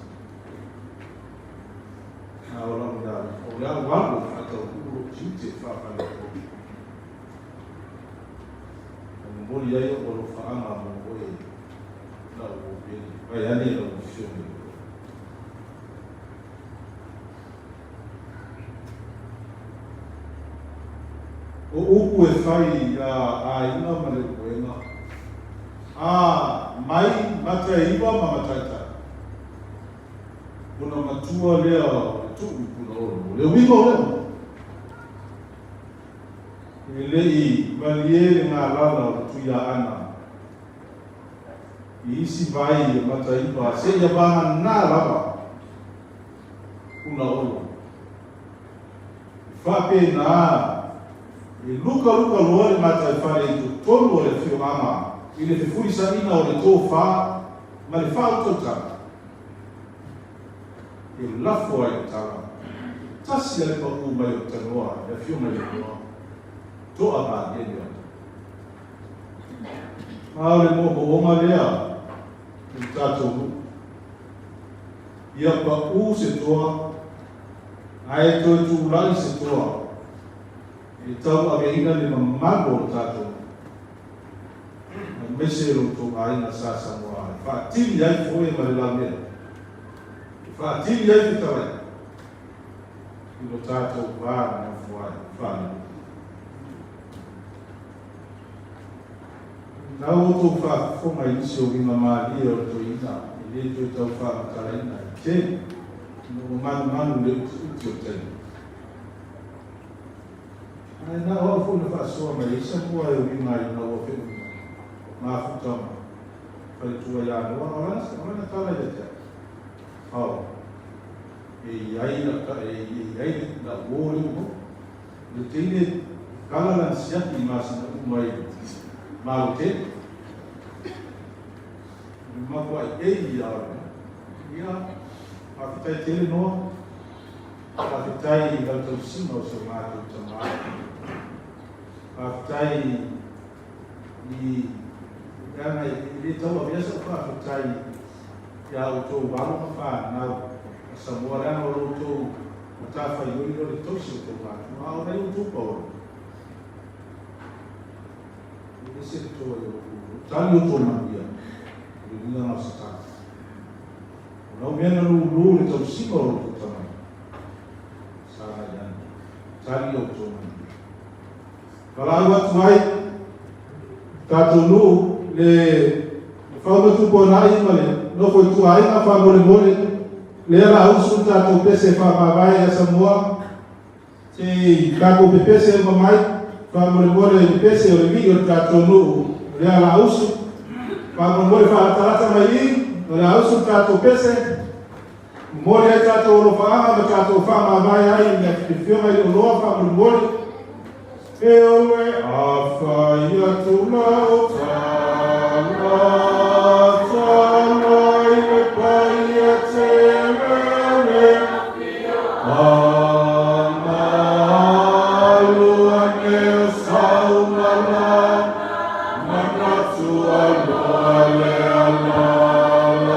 A o lau mea, o le au alu e faataunuu lou tiute faa-faleupolu. E momoli ai ou alofaaga mo oe lau uo pele, vaeane lau Afioga i le Oloa. O upu e fai iā aiga ma le uega, a mai Mataiva ma Mataitai. Ona matua lea o le tuu i Punaolo. O le uiga o lea mea, e le i malie le galala o le Tuiaana i isi vai e Mataiva seia vagana lava Punaolo. E faapena, e lukaluka loa le gataifale i totonu o le afioaga i le fefulisaiga o le tofa ma le faautautaga. E lafo ai le tala, e tasi lava le pau mai o le tanoa i le Afioga i le Noa, toa malie le ata. A o le moomooga lea i le tatou nuu, ia pau se toa, ae toe tulai se toa e tauaveina le mamalu o le tatou nuu. Aemaise lo outou aiga sa Samoa e faatili ai foe ma le laumea, e faatili ai fetalaiga i lo tatou va nonofo ai faalenuu. Na outou faafofoga i nisi o uiga malie o le toeaina e le toe tau faamatalaina e tele ina ua manumanu i le utiuti o le taimi. Ae na o au foi na faasoa mai ai Samoa e uiga ai ina ua feʻunga mafuta ma faletua ia Noa, o lana, o lana tala ia te au, Ao, e i ai la ta, e i ai la uō le uho, le teine kala lana siaki i masina uma i malo tele. Le makuaʻi ei ia au, ia, faafetai tele Noa. Faafetai i lau tausiga o si o matou tama. Faafetai i leaga e le tau avea sau faafetai ia outou alo ma fanau a Samoa leaga o lo outou matafaioi lea o le tausi o outou matua a o nai outou paolo. E ese le toa i o outou tali outou manuia o le uiga na o Satana. O lau mea na lulu le tausiga o lo outou tama, sa agai ane, tali outou manuia. Valaau atu ai tatou nuu le fau ma Tupuanai ma le nofo i tua aiga faamolemole lea la usu le tatou pese faamavae ia Samoa se i tatou pepese uma mai faamolemole i le pese o le vii o le tatou nuu lea la usu faamolemole faalatalata mai i o le a usu le tatou pese momoli ai tatou alofaaga ma tatou faamavae ai i le Afioga i le Oloa faamolemole e oe afai atu lau tala tala i le paia tele le Amalu ane o saumala manatu aloa le alala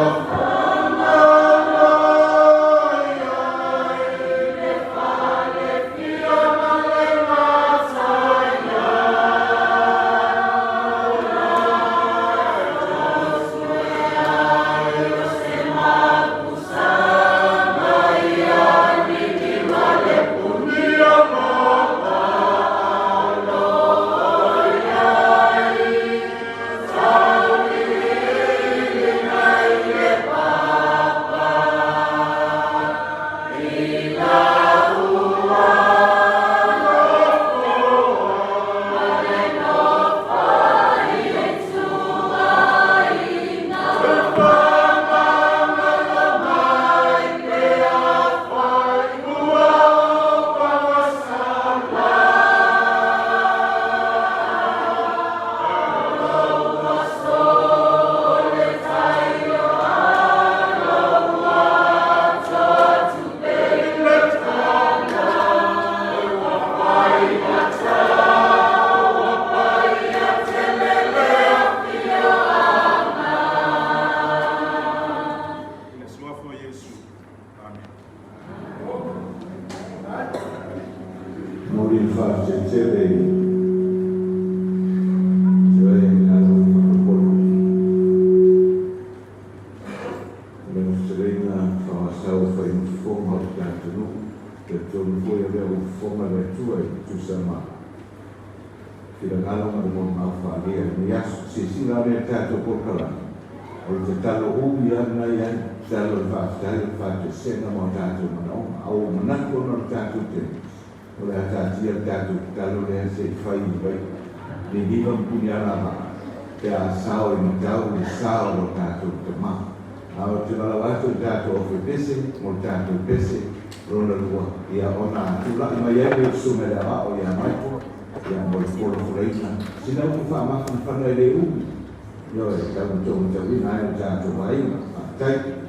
Momoli le faafetai tele i Joe i alo faaopolo. Lau fetalaiga Faamasau e fai ma fofoga o le ta atunuu, talitonu foi o lea ua fofoga le Atua e tusa ma finagalo ma le molimau faaalia i lenei aso. Silasila ane i le tatou polokalame, o le tatalo umi lava lena e i ai, tatalo i le faafetai o le faatoesega ma o tatou manaoga. A ua manatu ona o le tatou taimi, o le a taatia le tatou tatalo lea se i fai i vai Niniva ma Punialavaa pe a sao i matau le sa o lo tatou Tama. A ou te valaau atu i le tatou aufai-pese mo le tatou pese lona lua, ia ona tulai mai ai lea o le Susuga i le Aoao ia Michael, ia mo le folafolaina. Sina upu faamafanafana e le umi, ioe, e tau ma tou matauina ai lo tatou aiga. Faafetai.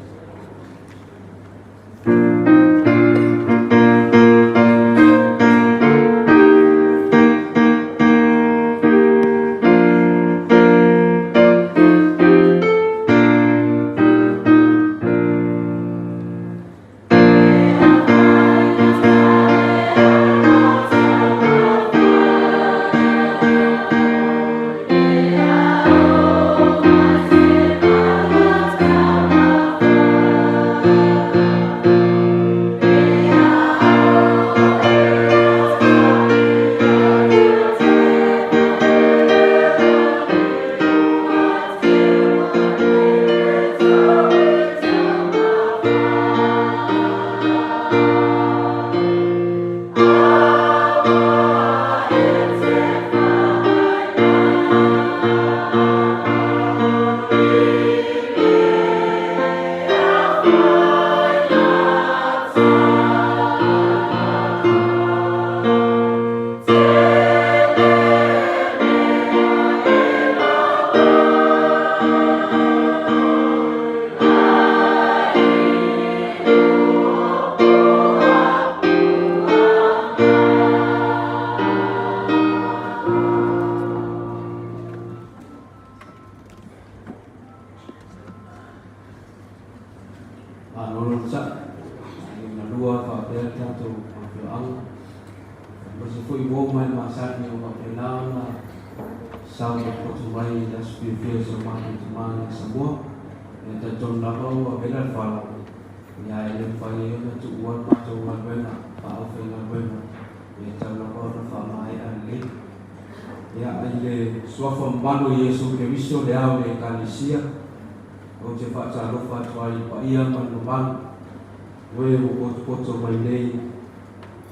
Malo le onosai, i galua faapea le tatou afioaga, aemaise foi uo ma e masani o faapena ona sao potupotu mai i le aso fiafia o si o matou tama ia Samoa. Ia talitonu lava ua vela le fala, ia e le mafai ai ona tuua le matou galuega faa-aufaigaluega, ia e tatau lava ona faamaea lelei. Ia, i le Suafa mamalu o Iesu Keriso le Ao o le Ekalesia, Ou te faatalofa atu ai i le paia ma le mamalu o e ua potopoto mai nei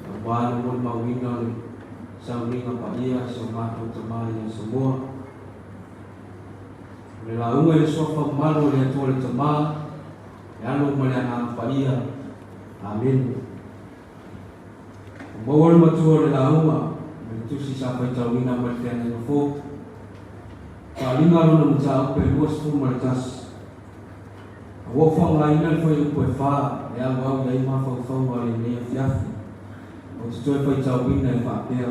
aua le molimauina o le sauniga paia a si o matou tama ia Samoa. O le lauga i le suafa mamalu o le Atua le Tama, le Alo ma le Agaga Paia. Amene. Ua maua le matua o le lauga ma le tusi sa faitauina mai le Feagaiga Fou. Faaaliga lona mataupu e 21. A ua faaaogaina le fuaiupu e fa e auau i ai mafaufauga o lenei afiafi, ou te toe faitauina e faapea,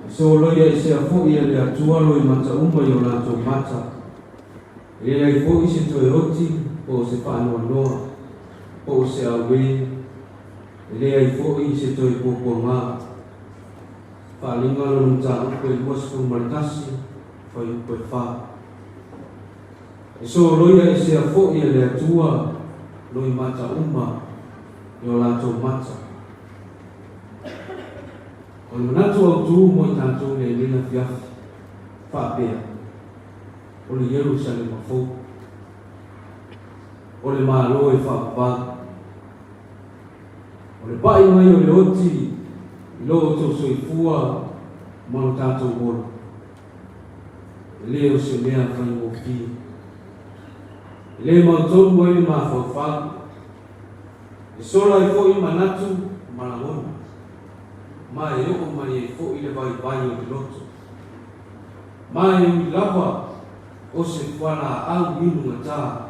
E soloia esea foi e le Atua loimata uma i o latou mata, e leai foi se toe oti po o se faanoanoa, po o se auē, e leai foi se toe puapuaga. Faaaliga lona mataupu e 21, fuaiupu e fa. E soloia esea foi e le Atua loimata uma i o latou mata. O le manatu autu mo i tatou i lenei afiafi, faapea, o le Ierusalema fou, o le Malo e faavavau. O le pa'i mai o le oti i lo outou soifua ma lo tatou ola, e le o se mea faigofie. E le mautonu ai le mafaufau, e sola ai foi manatu ma lagona, ma e oo mai ai foi le vaivai o le loto. Ma e ui lava o se fualaau inugata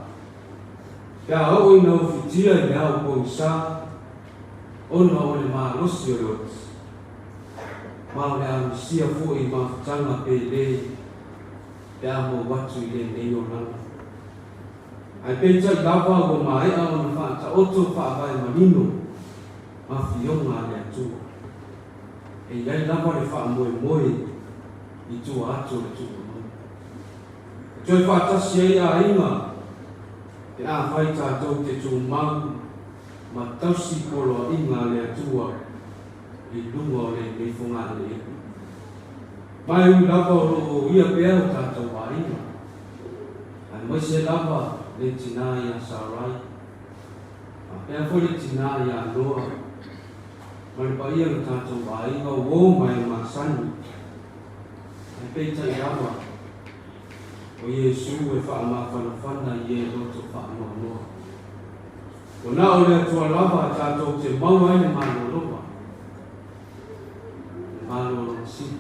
Pe a oo ina ufitia i le ao pogisa ona o le malosi o le oti, ma o le amisia foi i mafutaga pe le pe a mou atu i lenei olaga. Ae peitai lava ua maea ona faataoto faavae manino ma fioga a le Atua. E i ai lava le faamoemoe i tua atu o le tuuamau. E toe faatasi ai aiga pe afai tatou te tumau ma tausi poloaiga a le Atua i luga o lenei fogaeleele. Ma e ui lava o lo o ia pea o tatou aiga, aemaise lava le tinā iā Sarai, faapea foi le tinā iā Noa, ma le paia o le tatou aiga ua o mai e masani, ae peitai lava, o Iesu e faamafanafana i e loto faanoanoa. Ua na o le Atua lava tatou te maua ai le malologa, le malologa sili.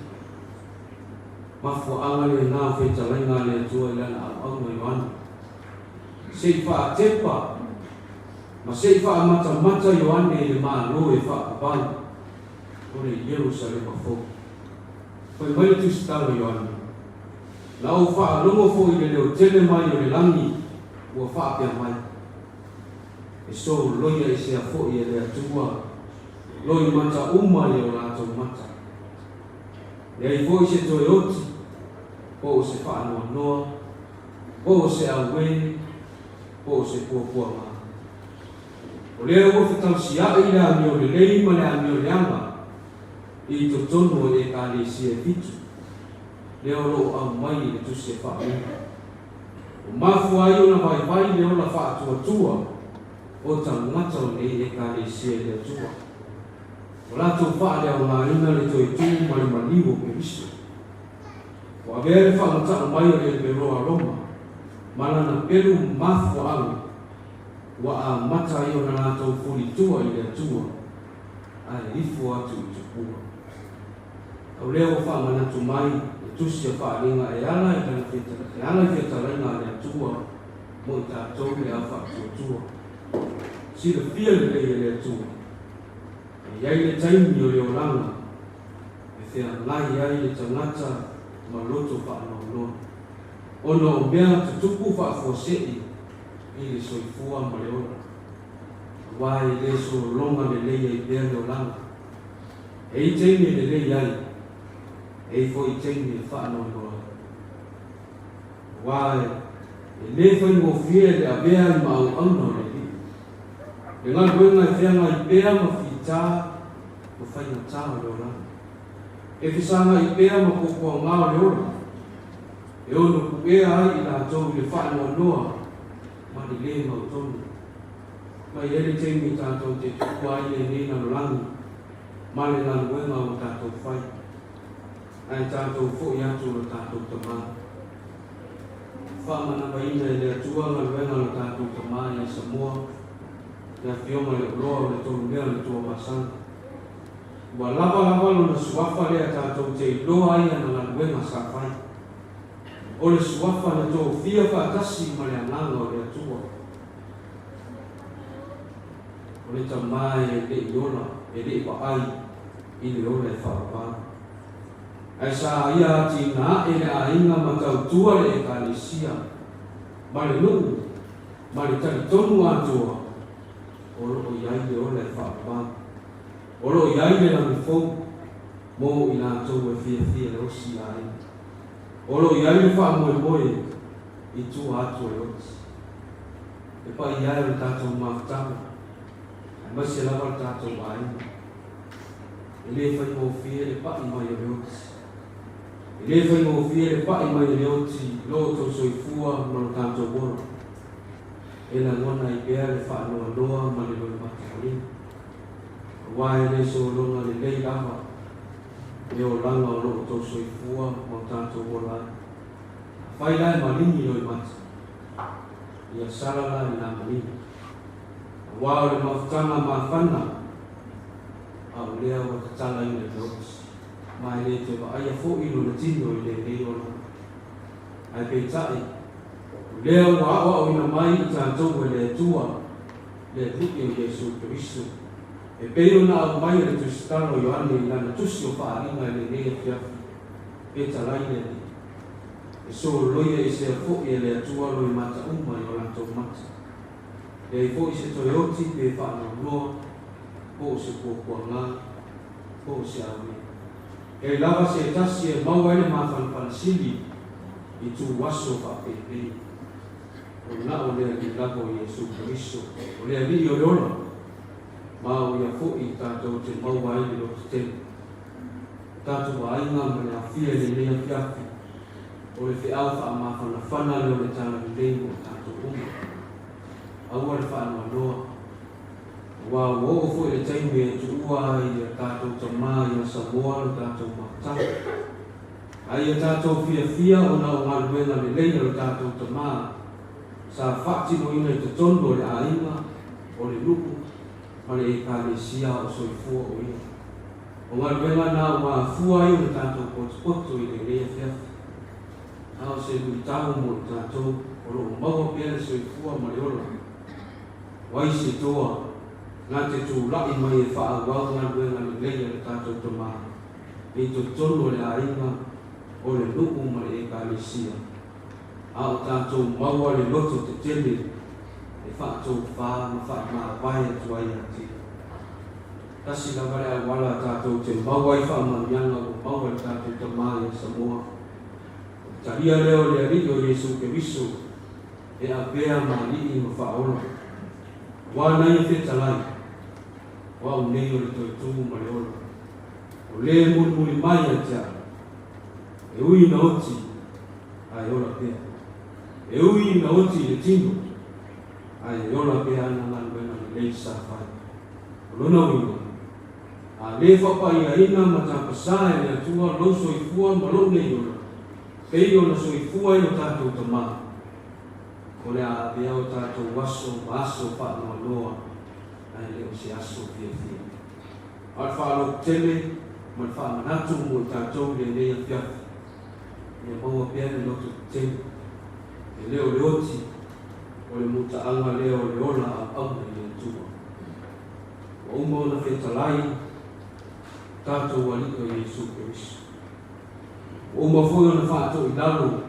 Mafuaaga lena o fetalaiga a le Atua i Lana auauna Ioane, se i faatepa ma se i faamatamata Ioane i le Malo e faavavau o le Ierusalema fou. Fai mai le Tusitala o Ioane, Na ou faalogo foi i le leo tele mai o le lagi ua faapea mai, E soloia esea foi e le Atua loimata uma i o latou mata. Leai foi se toe oti, po o se faanoanoa, po o se auē, po o se puapuaga. O lea ua fetausiaʻi le amio lelei ma le amio leaga i totonu o Ekalesia e fitu, lea o lo o aumai i le Tusi a Faauuga. Ua mafua ai ona vaivai le ola faatuatua o tagata o nei Ekalesia i le Atua. Ua latou faaleaogaina le toe tu ma le maliu o Keriso. Ua avea le faamata'u mai o le Eperoa Roma ma lana pelu mafuaaga ua amata ai ona latou fulitua i le Atua ae ifo atu i tupua. Au lea ua faamanatu mai le Tusi a Faaaliga e ala i lana e ala i fetalaiga a le Atua mo i tatou le au faatuatua. Silafia lelei e le Atua, e i ai le taimi o le olaga e feagai ai le tagata ma loto faanoanoa, ona o mea tutupu faafuasei i le soifua ma le ola, aua e le sologa lelei ai pea le olaga. E i taimi e lelei ai, e i foi taimi e faanoanoa ai. Aua e le faigofie le avea i maauauna o le Alii, le galuega e feagai pea ma fita ma faigatā o le olaga, e fesagai pea ma puapuagā o le ola, e ono puea ai i latou i le faanoanoa ma le lē mautonu. Ma e i ai le taimi tatou te tuua ai lenei lalolagi ma le galuega ua tatou fai, ae tatou foi atu lo tatou Tamā. Faamanavaina e le Atua galuega a lo tatou Tamā ia Samoa, le Afioga i le Oloa o le Tolumea o le Tuamasaga. Ua lava lava lona suafa lea tatou te iloa ai ana galuega sa fai. O le suafa na tofia faatasi ma le Agaga o le Atua. O le tama e le i ola, e le i vaai i le ola e faavavau. Ae sa ia atinae le aiga ma tautua le Ekalesia ma le nuu ma le talitonu atoa o lo o i ai le ola e faavavau. O lo o i ai le lagi fou mo i latou e fiafia e osi aiga. O lo o i ai le faamoemoe i tua atu o le oti. E paia ai o le tatou mafutaga, aemaise lava le tatou aiga. E le faigofie le paʻi mai o le oti. E le faigofie le paʻi mai o le oti i lo outou soifua ma lo tatou ola. E lagona ai pea le faanoanoa ma le loimata maligi, aua e le sologa lelei lava le olaga o lo outou soifua ma o tatou ola ai. Afai la e maligi loimata, ia sala la i nā maligi. Aua o le mafutaga mafana, a o lea ua tatalaina i le oti, ma e le toe vaaia foi lona tino i lenei olaga. Ae peitai, o lea ua aoaoina mai i tatou e le Atua le Alii o Iesu Keriso, e pei ona aumai e le Tusitala o Ioane i lana tusi o Faaaliga i lenei afiafi, Fetalai le Alii. E soloia esea foi e le Atua loimata uma i o latou mata. Leai foi se toe oti pe faanoanoa, po o se puapuagā, po o se auē. E lava se tasi e maua ai le mafanafana sili i ituaso faapenei. O na o le Alii lava o Iesu Keriso, o le Alii o le ola, ma o Ia foʻi tatou te maua ai le lototetele. O tatou aiga ma le aofia i lenei afiafi, o le feau faamafanafana lea o le Talalelei mo tatou uma. Aua le faanoanoa, aua ua oo foi le taimi e tuua ai ia tatou tamā ia Samoa lo tatou mafutaga. A ia tatou fiafia ona o galuega lelei a lo tatou tamā sa faatinoina i totonu o le aiga, o le nuu, ma le Ekalesia o soifua o ia. O galuega na ua afua ai ona tatou potopoto i lenei afiafi. A o se luitau mo i tatou o lo o maua pea le soifua ma le ola. O ai se toa na te tulai mai e faaauau galuega lelei a le tatou Tamā i totonu o le aiga, o le nuu ma le Ekalesia, a o tatou maua le loto tetele e faatofā ma faamavae atu ai ia te ia. Tasi lava le auala tatou te maua ai faamanuiaga ua maua e le tatou Tamā ia Samoa. O le talia lea o le Alii o Iesu Keriso e avea ma Alii ma Faaola. Aua na ia fetalai, o au nei o le toetū ma le ola. O le mulimuli mai ia te au, e ui ina oti, ae ola pea. E ui ina oti i le tino, ae ola pea ana galuega lelei sa fai. O lona uiga, a le faapaiaina ma tapasā e le Atua lou soifua ma lou nei ola, pei ona soifua ai lo tatou Tamā, o le a avea o tatou aso ma aso faanoanoa, ae le o se aso fiafia. A o le faalototele ma le faamanatu mo i tatou i lenei afiafi, ia maua pea le loto tetele, e le o le oti, o le mutaaga lea o le ola auauna i le Atua. Ua uma ona fetalai tatou Alii o Iesu Keriso. Ua uma foi ona faatoilalo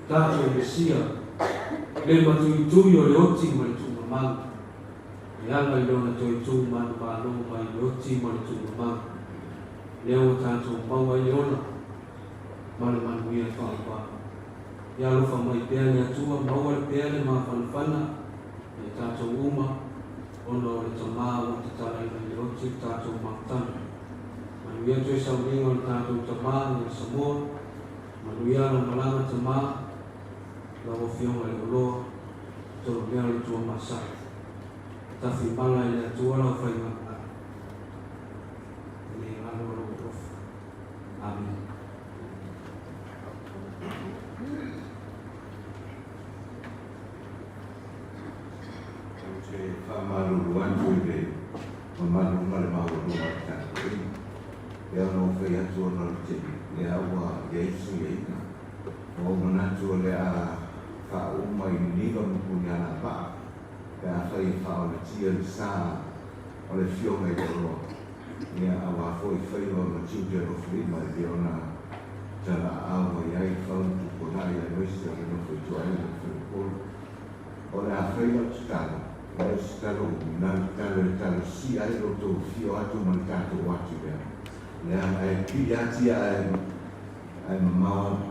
tatou Mesia le matuitui o le oti ma le tuugamau, e ala i lona toe tu manumalo mai le oti ma le tuugamau, lea ua tatou maua ai le ola ma le manuia faaauau. Ia alofa mai pea le Atua, maua pea le mafanafana ia tatou uma, ona o le Tamā ua tatalaina i le oti le tatou mafutaga. Manuia toe sauniga o le tatou Tamā ia Samoa, manuia lau malaga Tamā, lau Afioga i le Oloa, Tolomea o le Tuamasaga. Tafi mala i le Atua lau faiga, e le galo lou alofa. Amene. Ou te faamalulu atu i le mamalu ma le maualuga o le tapuaiga. E ono ou fai atu ona o le tele, lea ua i ai fesuiaiga. Ua ou manatu o le a faauma i Niniva ma Punialavaa pe afai e faaolatia le sa o le Afioga i le Oloa, ia aua foi faiva ma tiute alofolima e pei ona talaaao mai ai fau ma tupula'i aemaise o le nofo ituaiga o Faleupolu. O le a fai lau tatalo, e le o se talo umi, na o le tatalo e talosia ai lo outou afio atu ma le tatou o atu lea, leaga e pili ati ae ae mamao atu.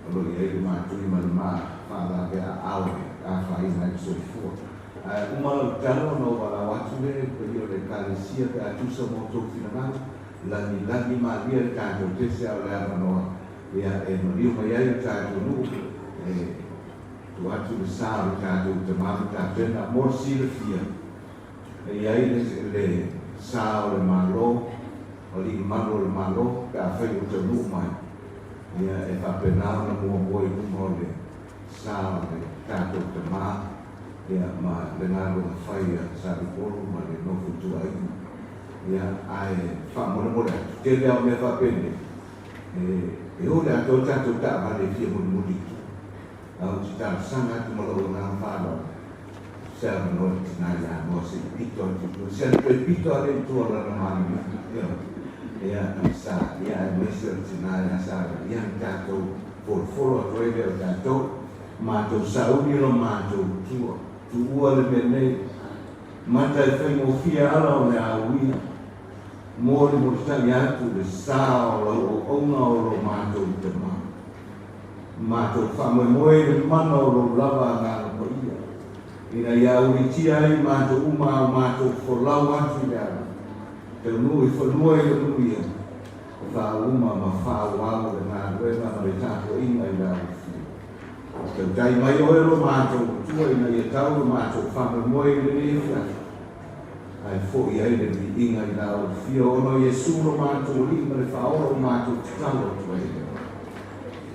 O lo o i ai le matui ma le maa faalavea aao e afaina ai le soifua. Ae uma lau tatalo ona ou valaau atu lea i le paia o le Ekalesia pe a tusa ma outou finagalo, lagilagi malie le tatou tese a o le avanoa ia e maliu mai ai le tatou nuu e tuu atu le sa o le tatou tama ma tapena mo le silafia e i ai le le sa o le Malo, o alii mamalu o le Malo pe afai ua taunuu mai ia e faapena ona muamua i luma o le sa o le tatou tama ia ma le galuega fai a Saleupolu ma le nofo ituaiga ia ae faamolemole atu tele lava o mea faapenei e e o le atoa tatou taavale e fia mulimuli i tua ae ou te talosaga atu ma lou agaga faaaloalo se avanoa i le tina ia Noa se i pito atu i tua si ana toe pito lava lea i tua o lana maliliu ia sa ia aemaise o le tina ia Sara ia na tatou folofolo atu ai lea o tatou matou sauni lo matou tua tuua le mea nei mata e faigofie ala o le a uia. Molimolitai atu le sa o lau auauna o lo matou Tamā. Matou faamoemoe i le mana o lou lava Agaga Paia, ina ia ulitia ai matou uma a o matou folau atu i le ala, taunuu i fanua i le manuia, faauma ma faaauau le galuega ma le tapuaiga i le alofia. Tautai mai oe lo matou Atua ina ia tau lo matou faamoemoe i lenei afiafi, ae foi ai le viiga i la alofia ona o Iesu lo matou Alii ma le Faaola ua matou tatalo atu ai i oe.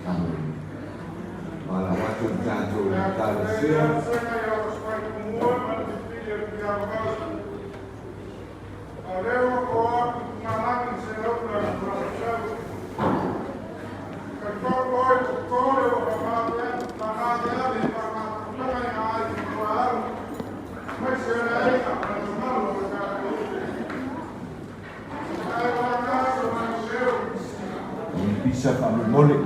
Amene. Malau atu i le tatou Ekalesia. Pisa faamolemole.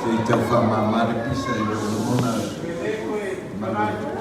Se i tau faamama le pisa i lou lagona malu.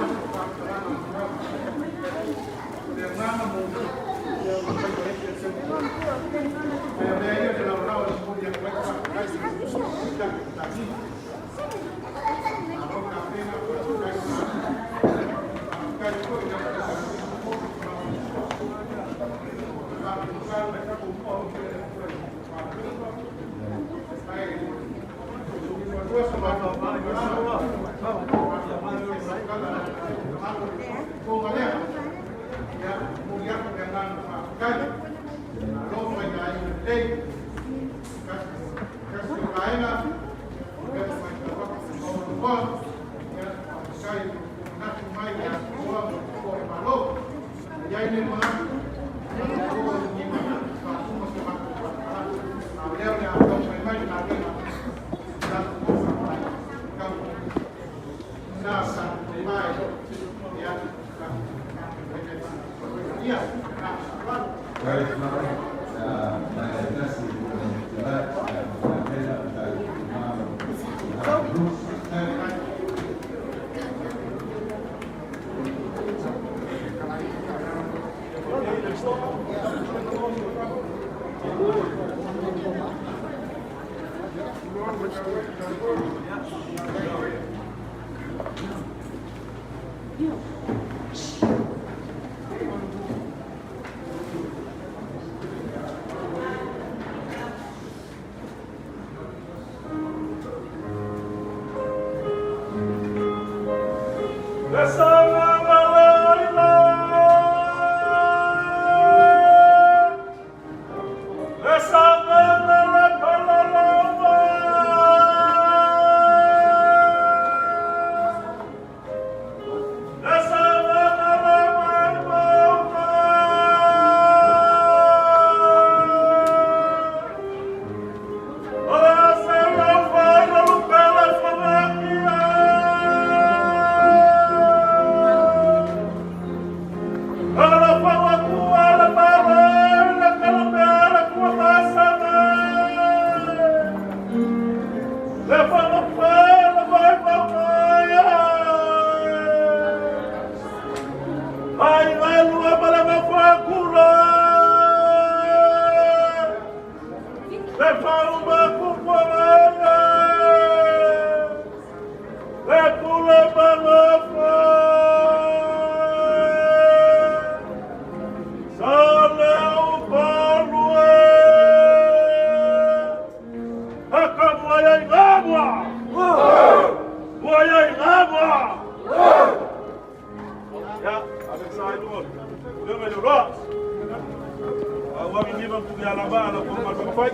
la tou galuega fai.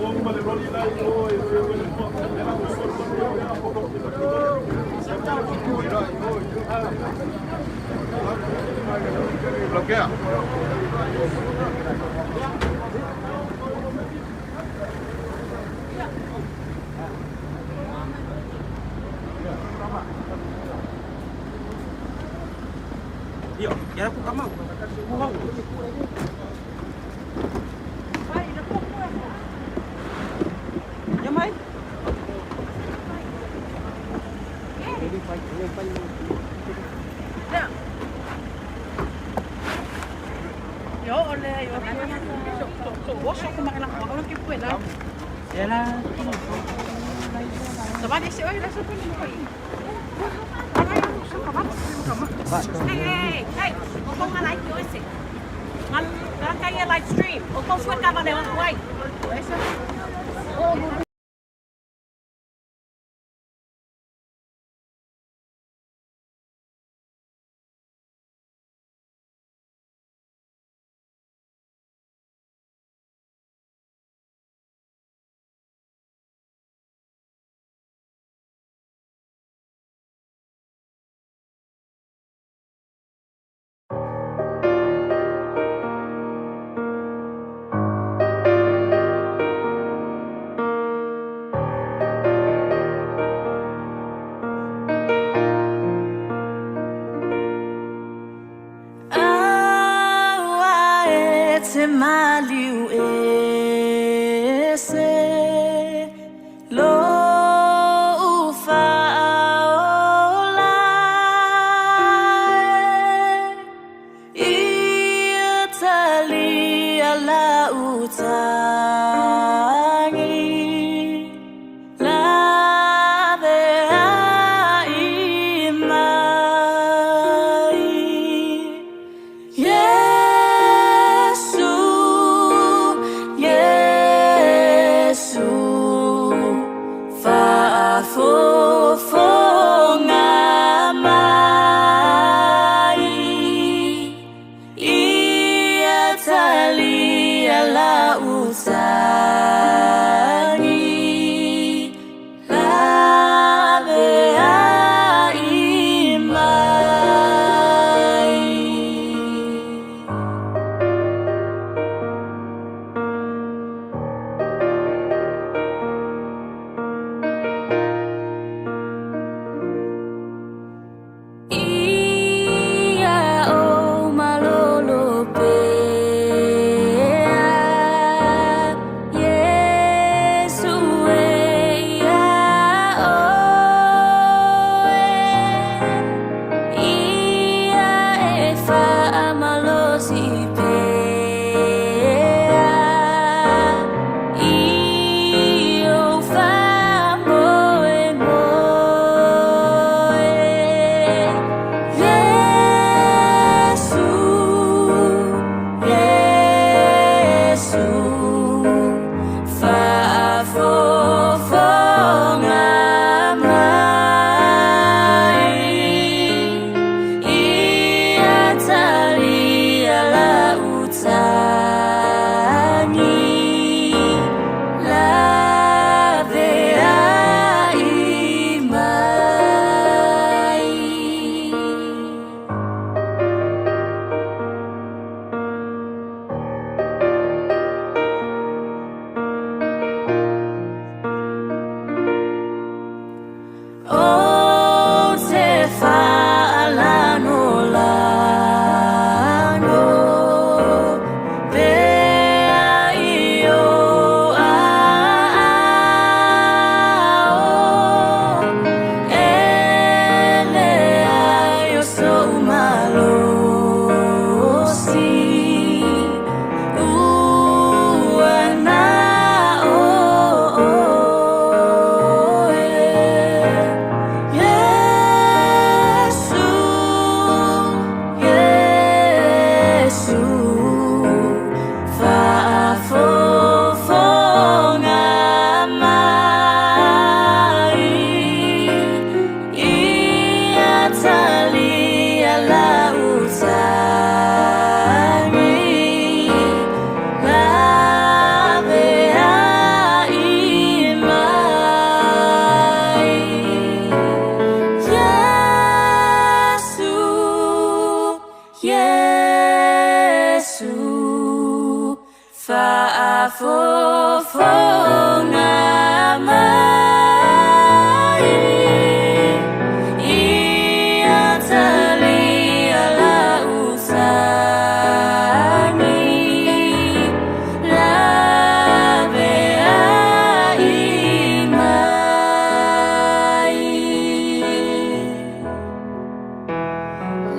O ma le roli la i o e fe o le mo. E la so so ya ko ko. Bloquea. Yo, ya ku kamau. Ku Ya mai. Yo ole yo. So so so ko makala ko ko ki la. Ya la. So ba di si oi la so ko ni ko. Hey, hey, hey, o kou ngā like yo ese. Ngā ngā kai live stream. O kou fua kava le o kuai. Aua e te maliu ese lo uwhaola e Ia tali ala utangi La ve ai mai Yesu, Yesu. Faafofoga mai, ia talia lau sani, laveai mai.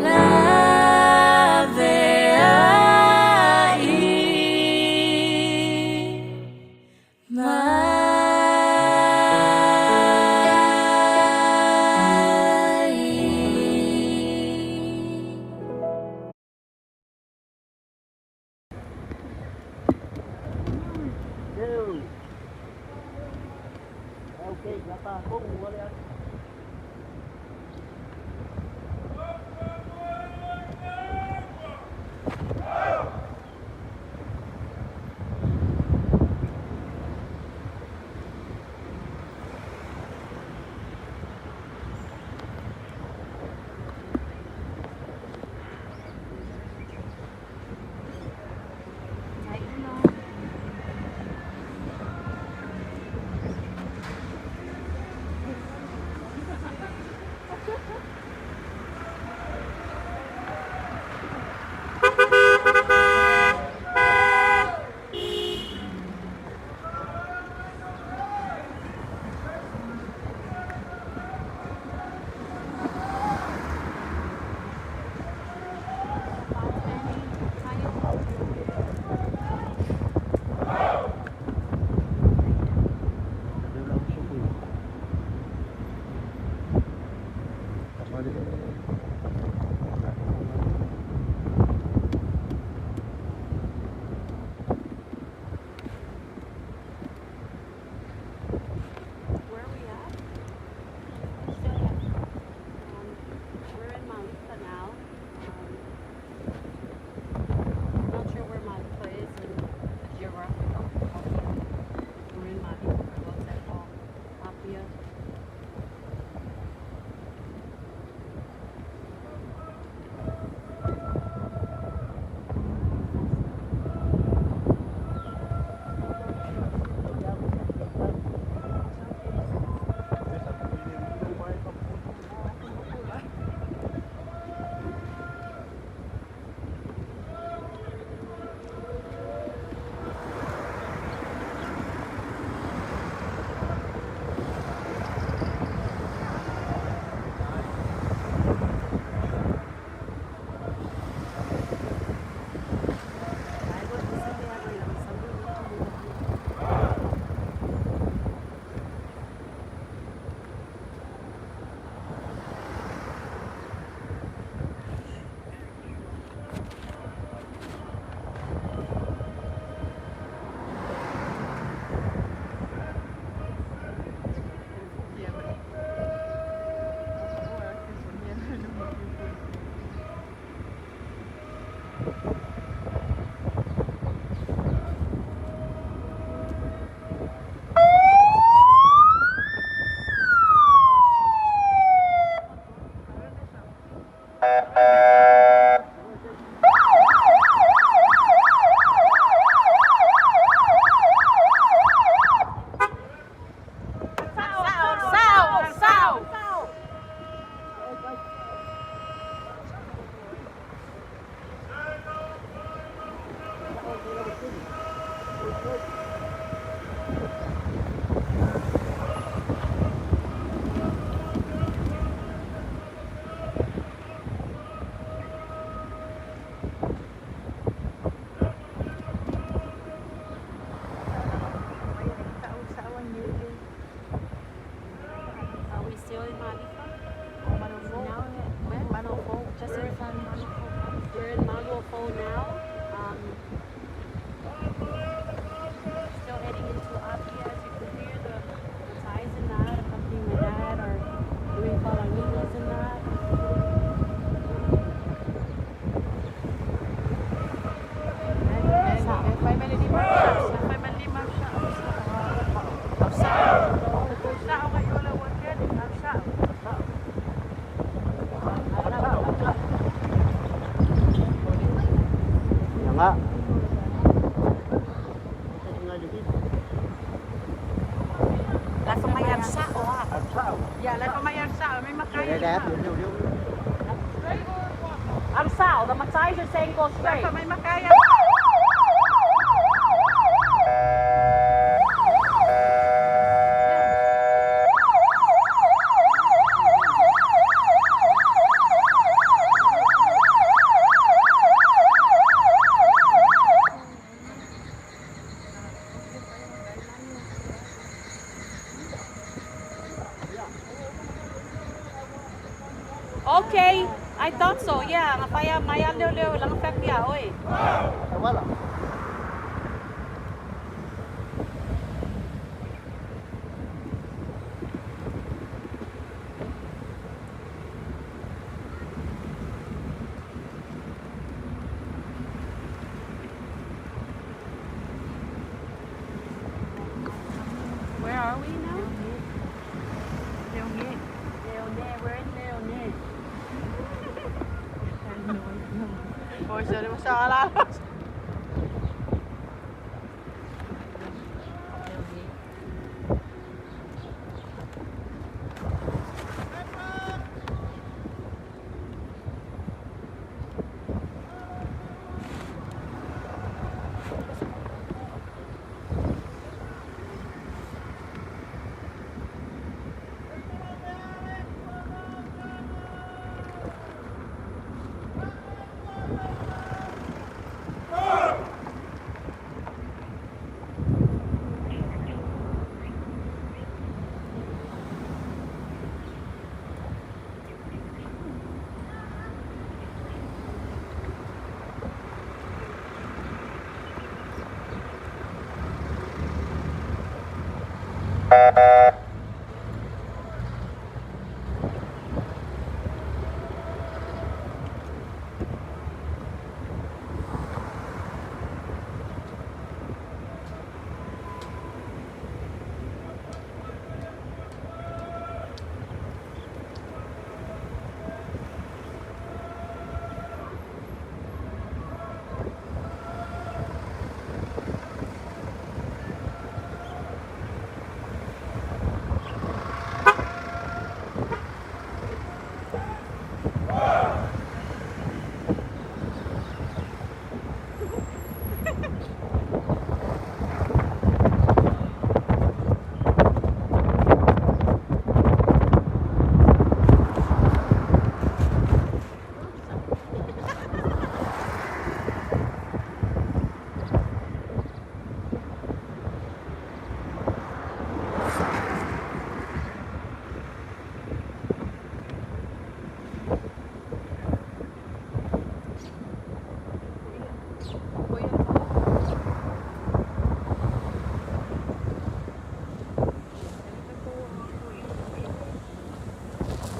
Laveai mai. Where are we at? Still here. We're in Malifa now. Not sure where Malifa is in geographical. We're in Malifa, what's that called? Apia. Are we still in Malifa? Now, where? Just in We're in Maluafou now. Still heading into Apia. As you can hear, the ties and that, accompanying my dad, are doing falaginis and that. Nga. Alu sa'o a. Ia, la e fai mai alu sa'o, mai makai. Alu sa'o, the Matais are saying go straight. La e fai mai makai. Okay, I thought so. Yeah, nga paya maya leo leo lang fapia oi. Where are we now? Leone. Leone, we're in Leone. Oi, se oli sa ala.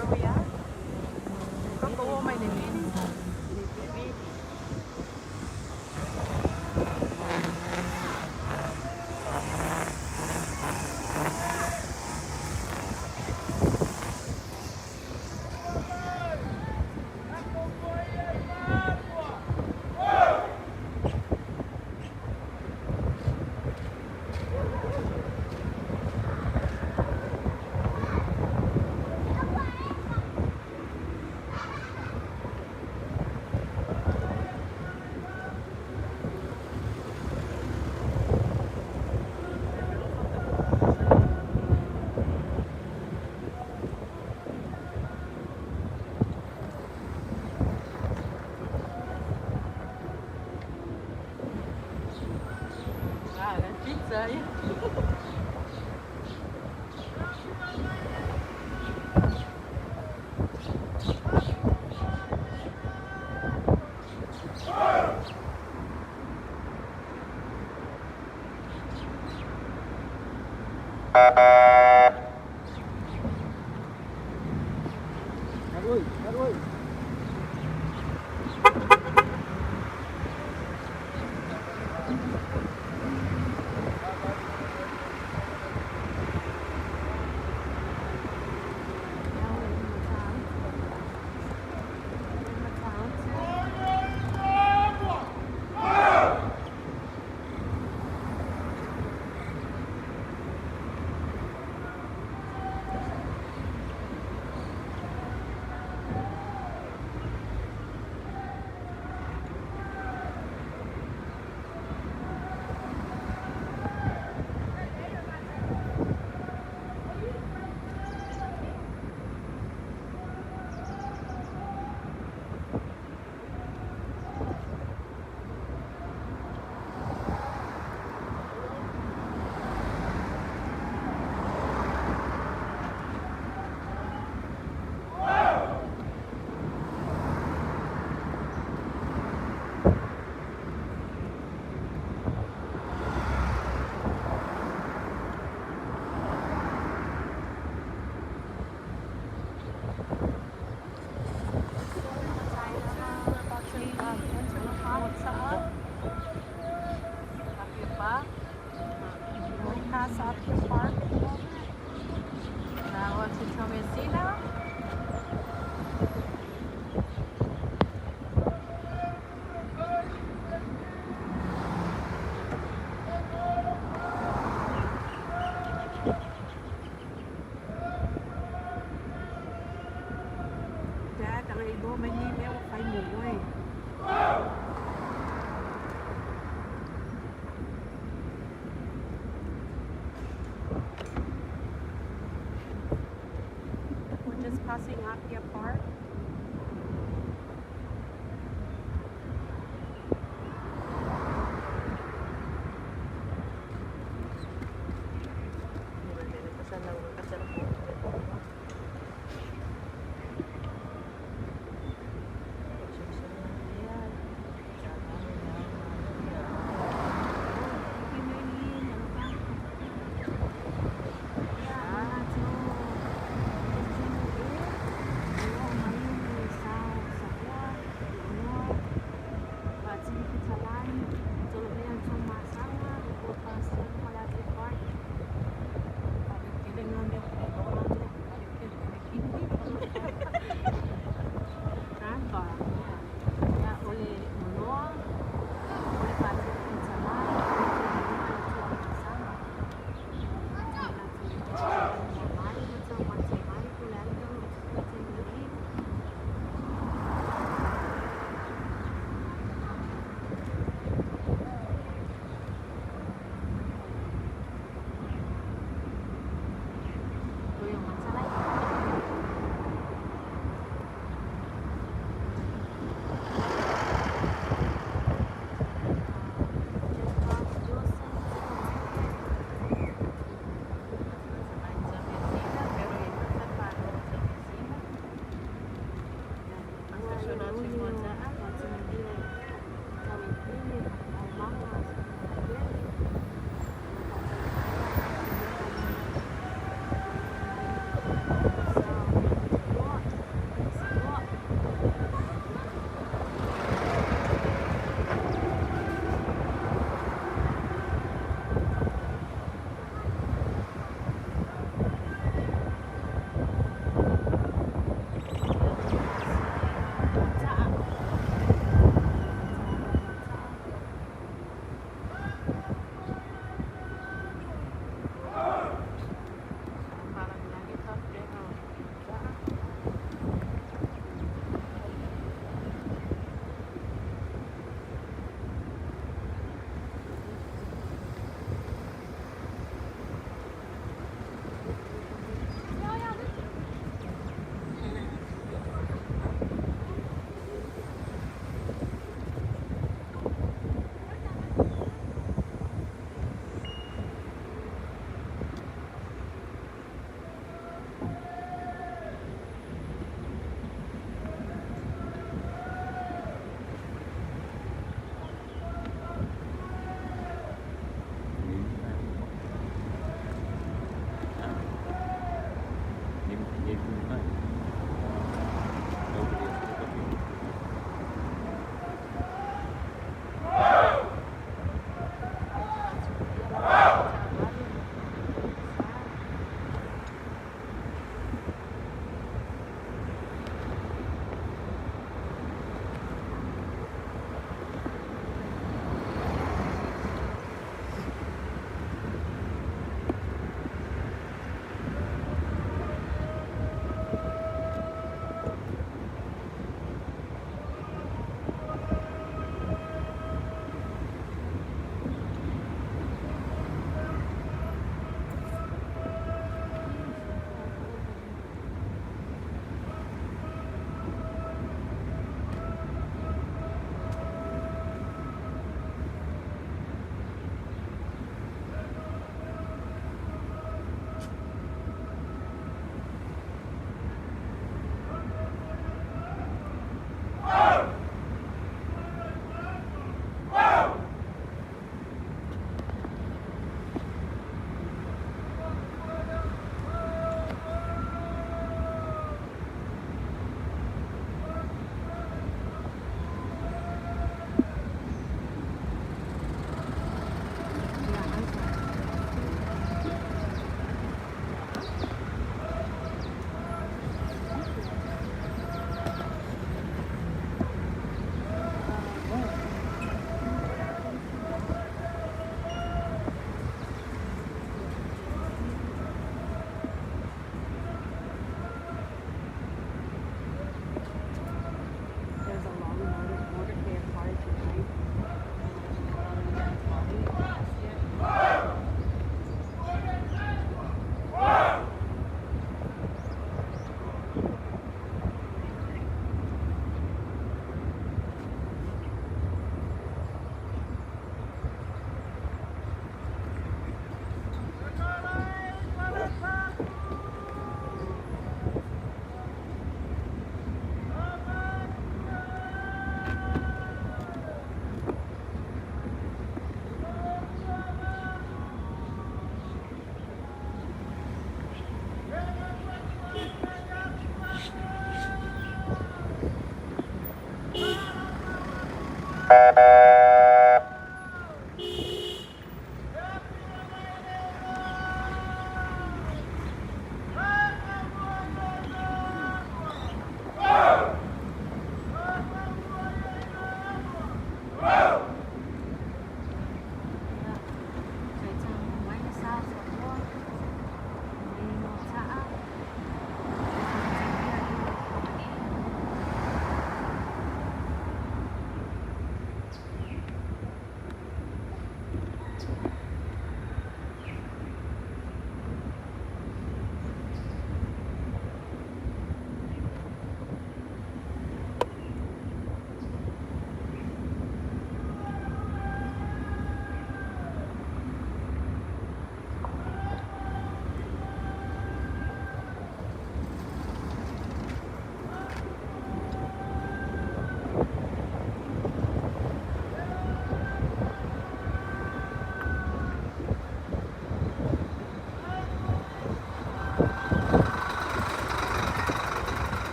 Where we are? Koko mai le vili. Le vili. Ah, la pizza, yeah. Pass Apia Park at the moment. Now on to Taumeasina. Dad, ang ibo may ni mea wa fai mo oe. We're just passing Apia Park.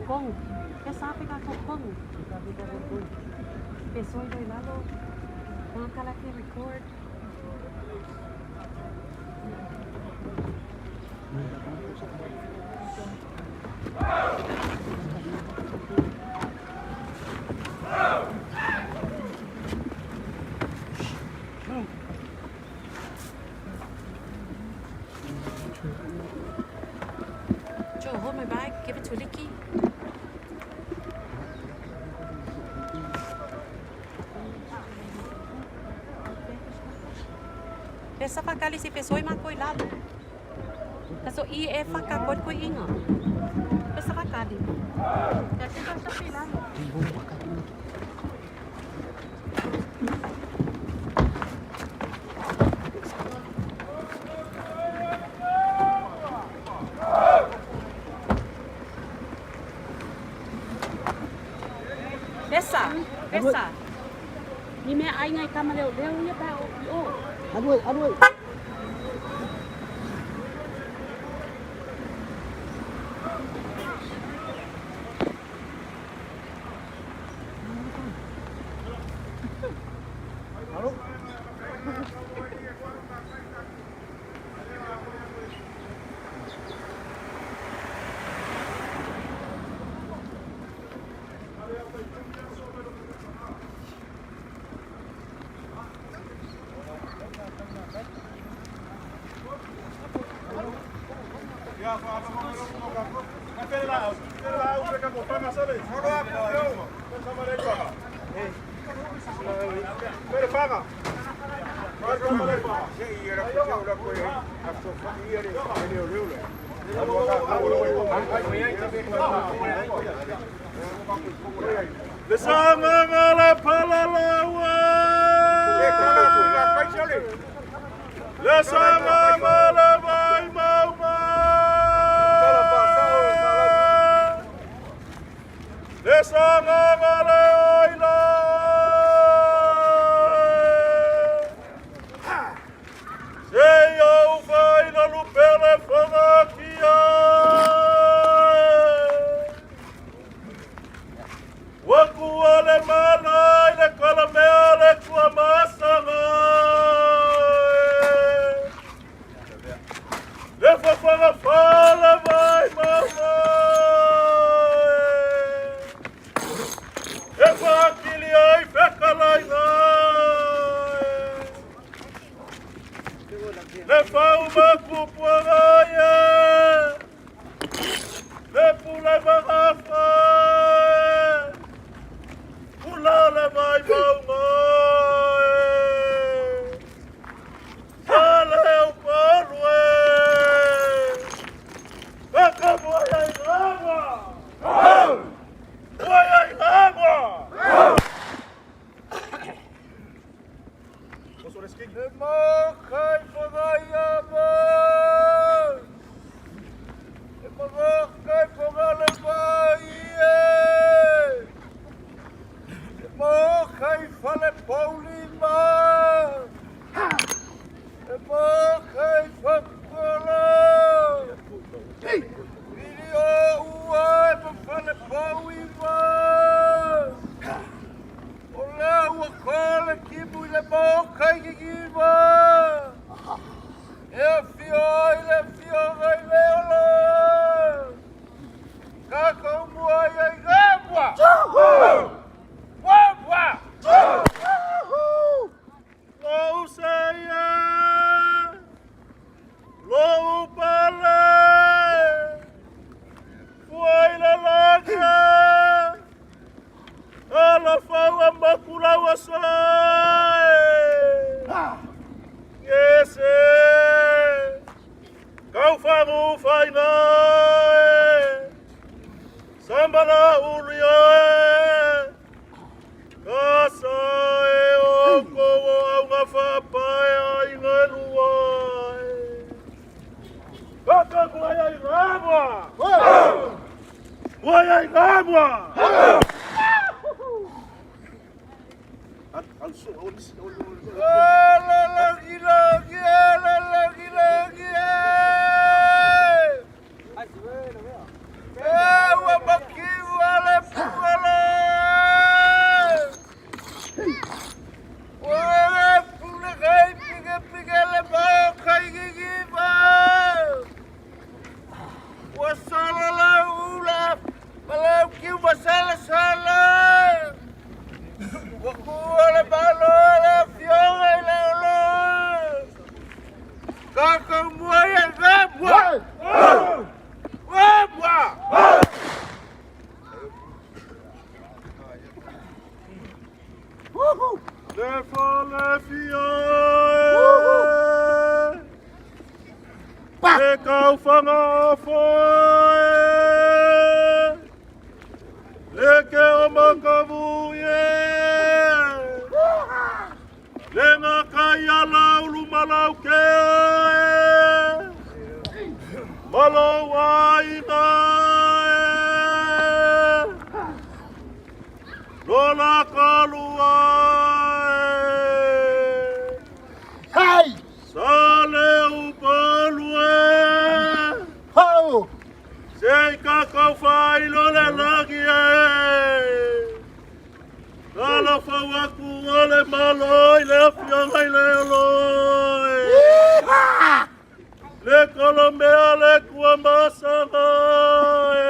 Kong. Pesa ka kong. Peso ilo lalo. Mga kalaki record. Joe, hold my bag. Give it to Licky. Pesa fakali si pesoi ma koi lalo. Kaso i e faka koi koi inga. Pesa fakali. Kasi ka sa pila. Pesa, pesa. Ni mea ai ngai kama leo leo ia pa o o. Aduh, aduh. Le sagaga le palalaua. Le sagaga le vaimauga. Le sagaga le aila. Se ia ufai la lupele fagakia. Ua kua le mana i le kalamea le kua masaga. Le fafaga fale vai mauga. E whaakili ai whekalaiga. Le whau makupuaga ia. Le pule magafa. Ula le mai maunga. Sa le upalue. Kaka mua ia i ngāma. Mua ia i ngāma. Le makai whangaia mai. Le makai whangale mai e. Le makai whale pauli mai. Le makai whakala. Riri o ua e whale paui mai. O lea ua kole kimu i le maokai kikiva. E afio ai le afioga i le olo. Kākou mua ia i ngāmua. Mua! Lou seia, lou pale, fua i le lagi, ala faua makulaua sae. Yese, kau fangu faina e, sambala ulia e, ka sa e o ko o au ngā whapae a i ngā lua e. Kaka mua ia i ngā mua! Mua ia i ngā mua! La lagi lagi la lagi lagi e ua makiu ale puala ua le pule kai pige pige le mau kai gigi ma ua sala la ula malau kiu masala sala ua kua le malo le afioga i le olo kākou mua ia ngā mua Mua mua Le fale fia e Le kauwhanga foe Le ke o makavu e Le ngā kai ala ulu malau ke e Malo aina e Lola kalua e Hey! Sale upalue Ho! Se i kakau whailo le lagi e Kala whau aku o le malo i le afioga i le oloi Le kolomea le kua masaga e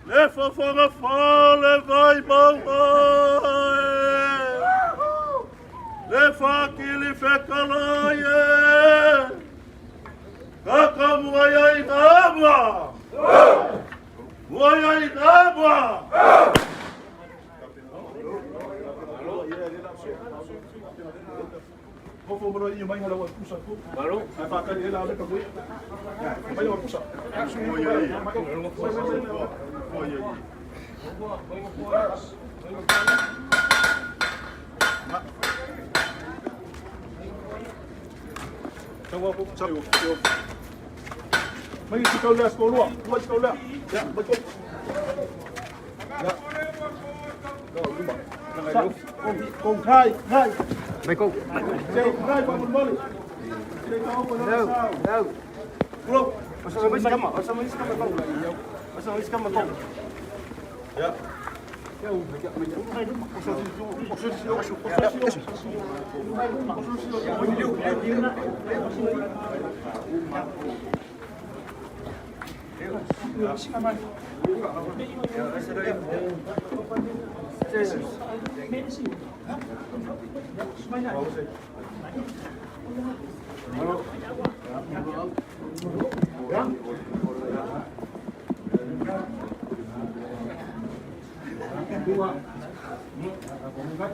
Le fafaga fale vai mauga e Le whakili whekalai e Kaka mua ia i ngā mua. Ua i ai Samoa!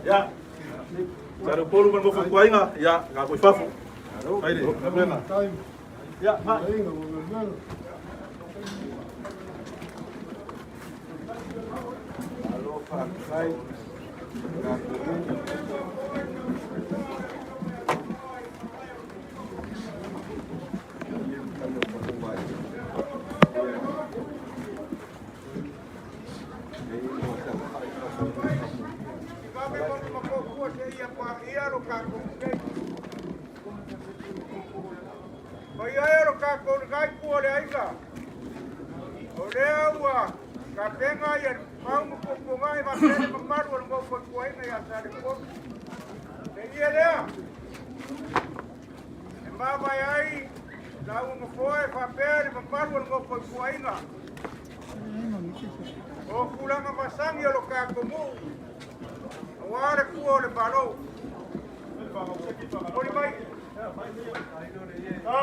Ia, Saleupolu ma le nofo ituaiga, ia, tatou i fafo. Fai le galuega. Ia, ma. Malo faafetai tatou.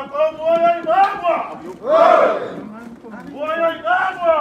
Tatou ua i ai Samoa! Ua i ai Samoa!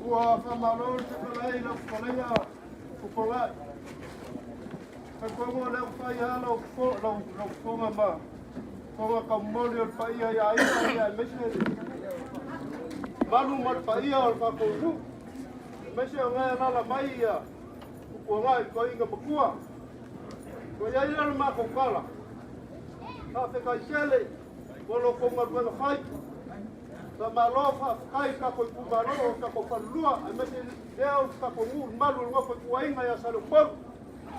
Ua faamalo le fetalai i lau fetalaiga Fofolai. Talitonu o lea ua fai lava lau fofoga ma fofoga taumoli o le paia i aiga ia aemaise le malu ma le paia o le tatou nuu, aemaise o lea e alaala mai ia Upuaga i toeaina matua. Ua i ai lea o le matou tala, faafetai tele mo lo outou galuega fai. Faamalo faafetai i tatou itumalo o tatou falelua aemaise lea o le tatou nuu i le malu o le nofo ituaiga ia Saleupolu.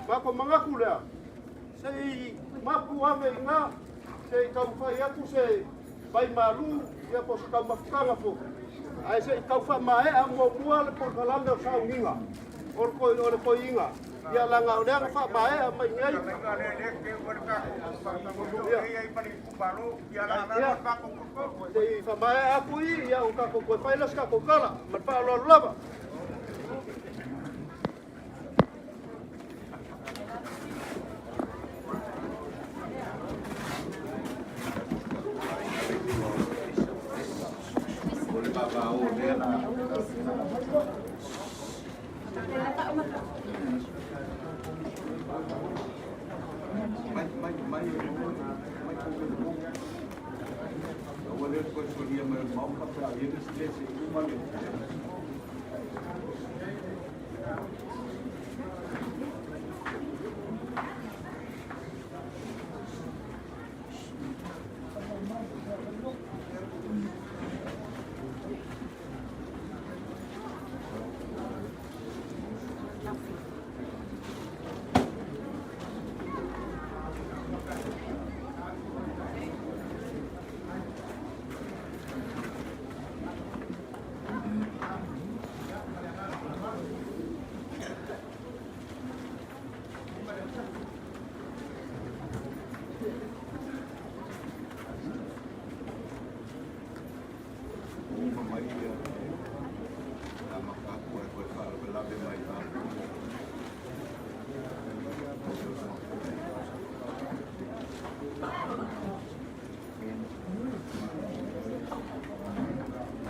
Matou manatu lea, se i mapu ane i ina, se i taumafai atu se vai malu ia po o se taumafataga foi, ae se i tau faamaea muamua le polokalame o sauniga o le toeaina, ia leaga o lea na faamaea mai nei. Ia, se i faamaea atu i, ia ona tatou toe fai lea o se tatou tala. Ma le faaaloalo lava. O le vavao o lea la. mai e maua mai kou le totogi. Aua lea le toe solia mai o le Maota pe a i ai le isi mea se i uma le Uma mai ia na makaku e koe faalavelave mai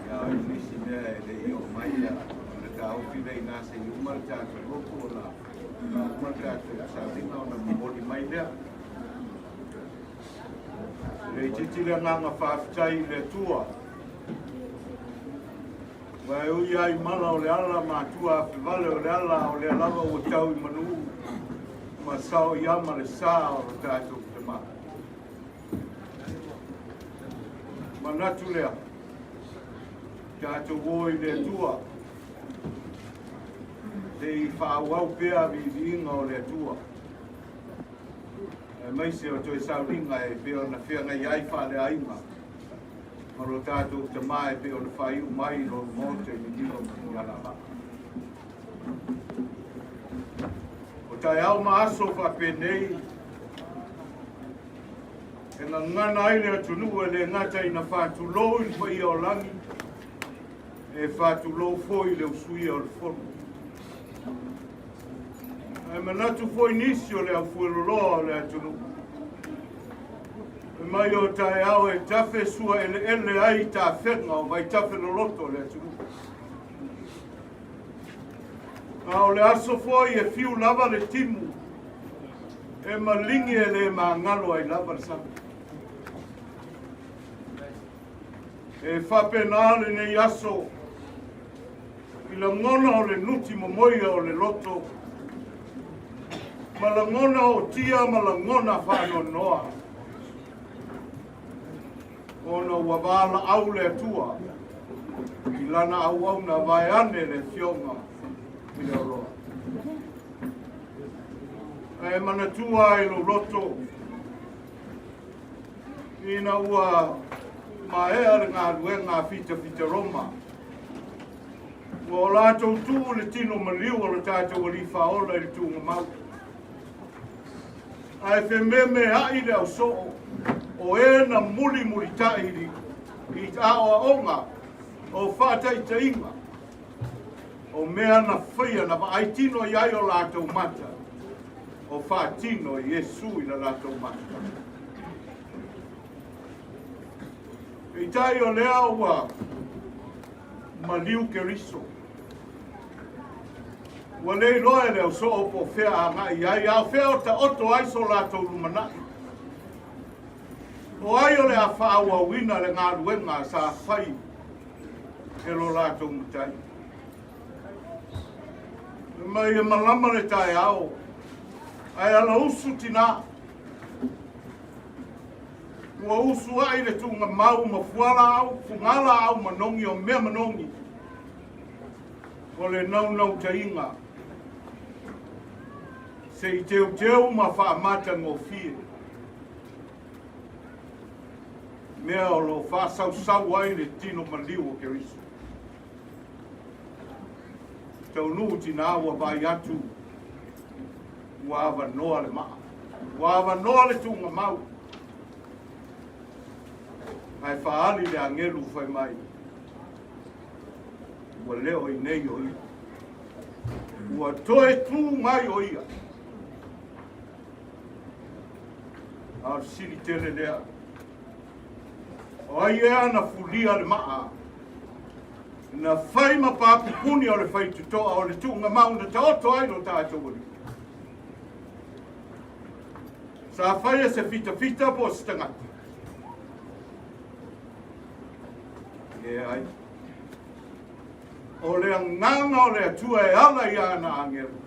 Ia, o nisi mea e le i oo mai ia, o le taofi lea inā se i uma le tatou lotu ona uma le tatou sauniga ona momoli mai lea. E le itiiti le agaga faafetai i le Atua. Aua e ui lava i mala o le ala ma atua afevale o le ala, a o lea lava ua tau i manuu ma sao i ama le sa o lo tatou Tama. Manatu lea, tatou o i le Atua, se i faaauau pea viiviiga o le Atua, aemaise o toe sauniga e pei ona feagai ai faaleaiga ma lo tatou Tama e pei ona faaiu mai i lona Maota i Manila ma Falealava. O taeao ma aso faapenei, e gagana ai le atunuu e le gata ina faatulou i le paia o lagi, e faatulou foi i le usuia o le fono. Ae manatu foi nisi o le aufueloloa o le atunuu, e mai o taeao e tafe sua eleele ai tafega o vaitafe loloto o le atunuu. A o le aso foi e fiu lava le timu, e maligi e le magalo ai lava le sami. E faapena lenei aso i lagona o le nuti momoia o le loto, ma lagona o tia ma lagona faanoanoa, ona ua valaau le Atua i lana auauna vaeane le Afioga i le Oloa. Ae manatua ai lou loto, ina ua maea le galuega a fitafita Roma, ua o latou tuu le tino maliu o le tatou Alii Faaola i le tuugamau. Ae fememeai le ausoo o e na mulimulitai i aoaoga o faataitaiga o mea na faia na vaai tino i ai o latou mata o faatino e Iesu i la latou mata. Peitai o lea ua maliu Keriso. Ua le iloa e le ausoo po o fea agai i ai, a o fea o taoto ai so latou lumanai. O ai o le a faaauauina le galuega sa fai e lo latou matai? Fai mai e malama le taeao, ae alausu tinā. Ua usu ai le tuugamau ma fualaau, fugalaau manogi o mea manogi o le naunautaiga se i teuteu ma faamatagofie mea o lo o faasausau ai le tino maliu o Keriso. Taunuu tinā ua vaai atu ua avanoa le maa, ua avanoa le tuugamau, ae faaali le agelu fai mai, ua le o i nei o ia, ua toe tu mai o ia. A o le sili tele lea, o ai ea na fulia le maa, na fai ma papupuni o le faitotoa o le tuugamau na taoto ai lo tatou Alii. Sa faia se fitafita po o se tagata? Leai. O le agaga o le Atua e ala i ana agelu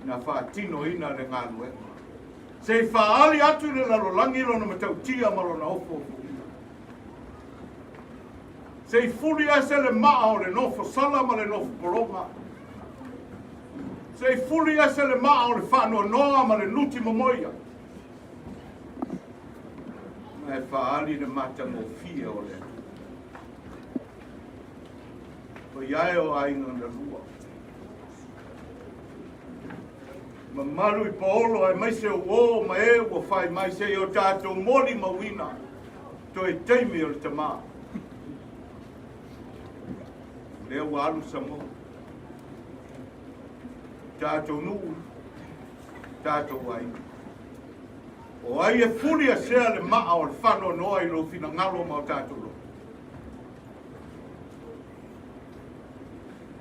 na faatinoina le galuega. Se i faaali atu i le lalolagi lona matautia ma lona ofoofoina. Se i fuli ese le maa o le nofo sala ma le nofo pologa. Se i fuli ese le maa o le faanoanoa ma le nuti momoia. Ma e faaali le matagofie o le Atua. Paia e o aiga na lua. Mamalu i paolo aemaise o uō ma e ua fai mai se i o tatou molimauina toe taimi o le tamā. Lea ua alu Samoa. Tatou nuu, tatou aiga. O ai e fuli asea le maa o le faanoanoa i lou finagalo ma o tatou loto?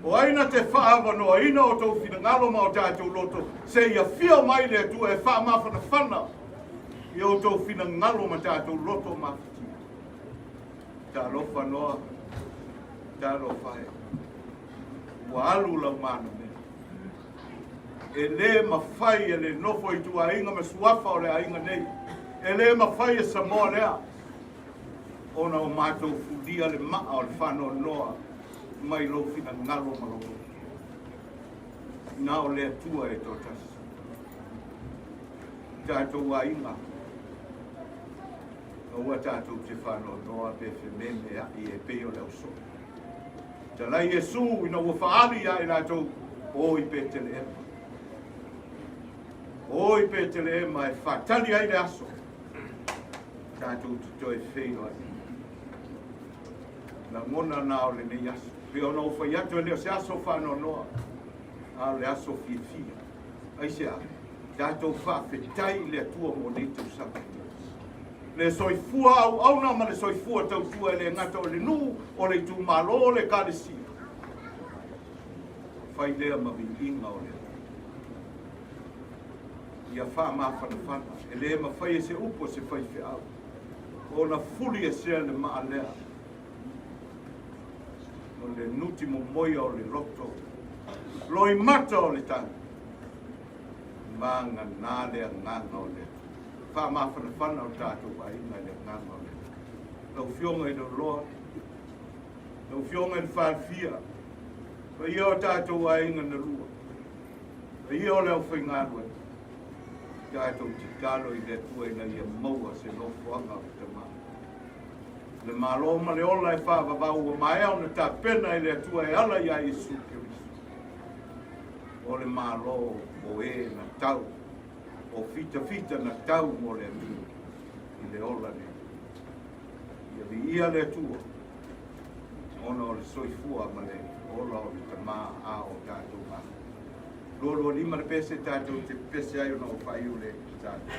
O ai na te faaavanoaina o tou finagalo ma o tatou loto seia afio mai le Atua e faamafanafana i o outou finagalo ma tatou loto mafatia? Talofa Noa, talofa e. Ua alu lau manamea. E le mafai e le nofo ituaiga ma suafa o le aiga nei. E le mafai e Samoa lea ona o matou fulia le maa o le faanoanoa mai lou finagalo ma lou loto. Na o le Atua e toatasi. Tatou aiga, aua tatou te faanoanoa pe fememeai e pei o le ausoo. Talai Iesu ina ua faali ia i latou, o i Peteleema. O i Peteleema e faatali ai le aso tatou te toe feiloai. Lagona na o lenei aso. Pei ona ou fai atu e le o se aso faanoanoa, a o le aso fiafia. Aisea? Tatou faafetai i le Atua mo nei tausaga. Le soifua auauna ma le soifua tautua e le gata o le nuu, o le itumalo, o le ekalesia. Fai lea ma viiga o le Atua. Ia faamafanafana, e le mafai e se upu a se faifeau ona fuli esea le maa lea o le nuti momoia o le loto, loimata o le tau, magana le agaga o le Atua. Faamafanafana o tatou aiga i le agaga o le Atua. Lau Afioga i le Oloa, lau Afioga i le Falefia, paia o tatou aiga na lua, paia o le aufaigaluega, tatou tatalo i le Atua ina ia maua se nofoaga o le Tama. Le Malo ma le ola e faavavau ua maea ona tapena e le Atua e ala iā Iesu Keriso. O le Malo o e na tau, o fitafita na tau mo le Atua i le ola nei. Ia viia le Atua ona o le soifua ma le ola o le Tama a o tatou gafa. 25 le pese tatou te pese ai ona o faaiu le tatou.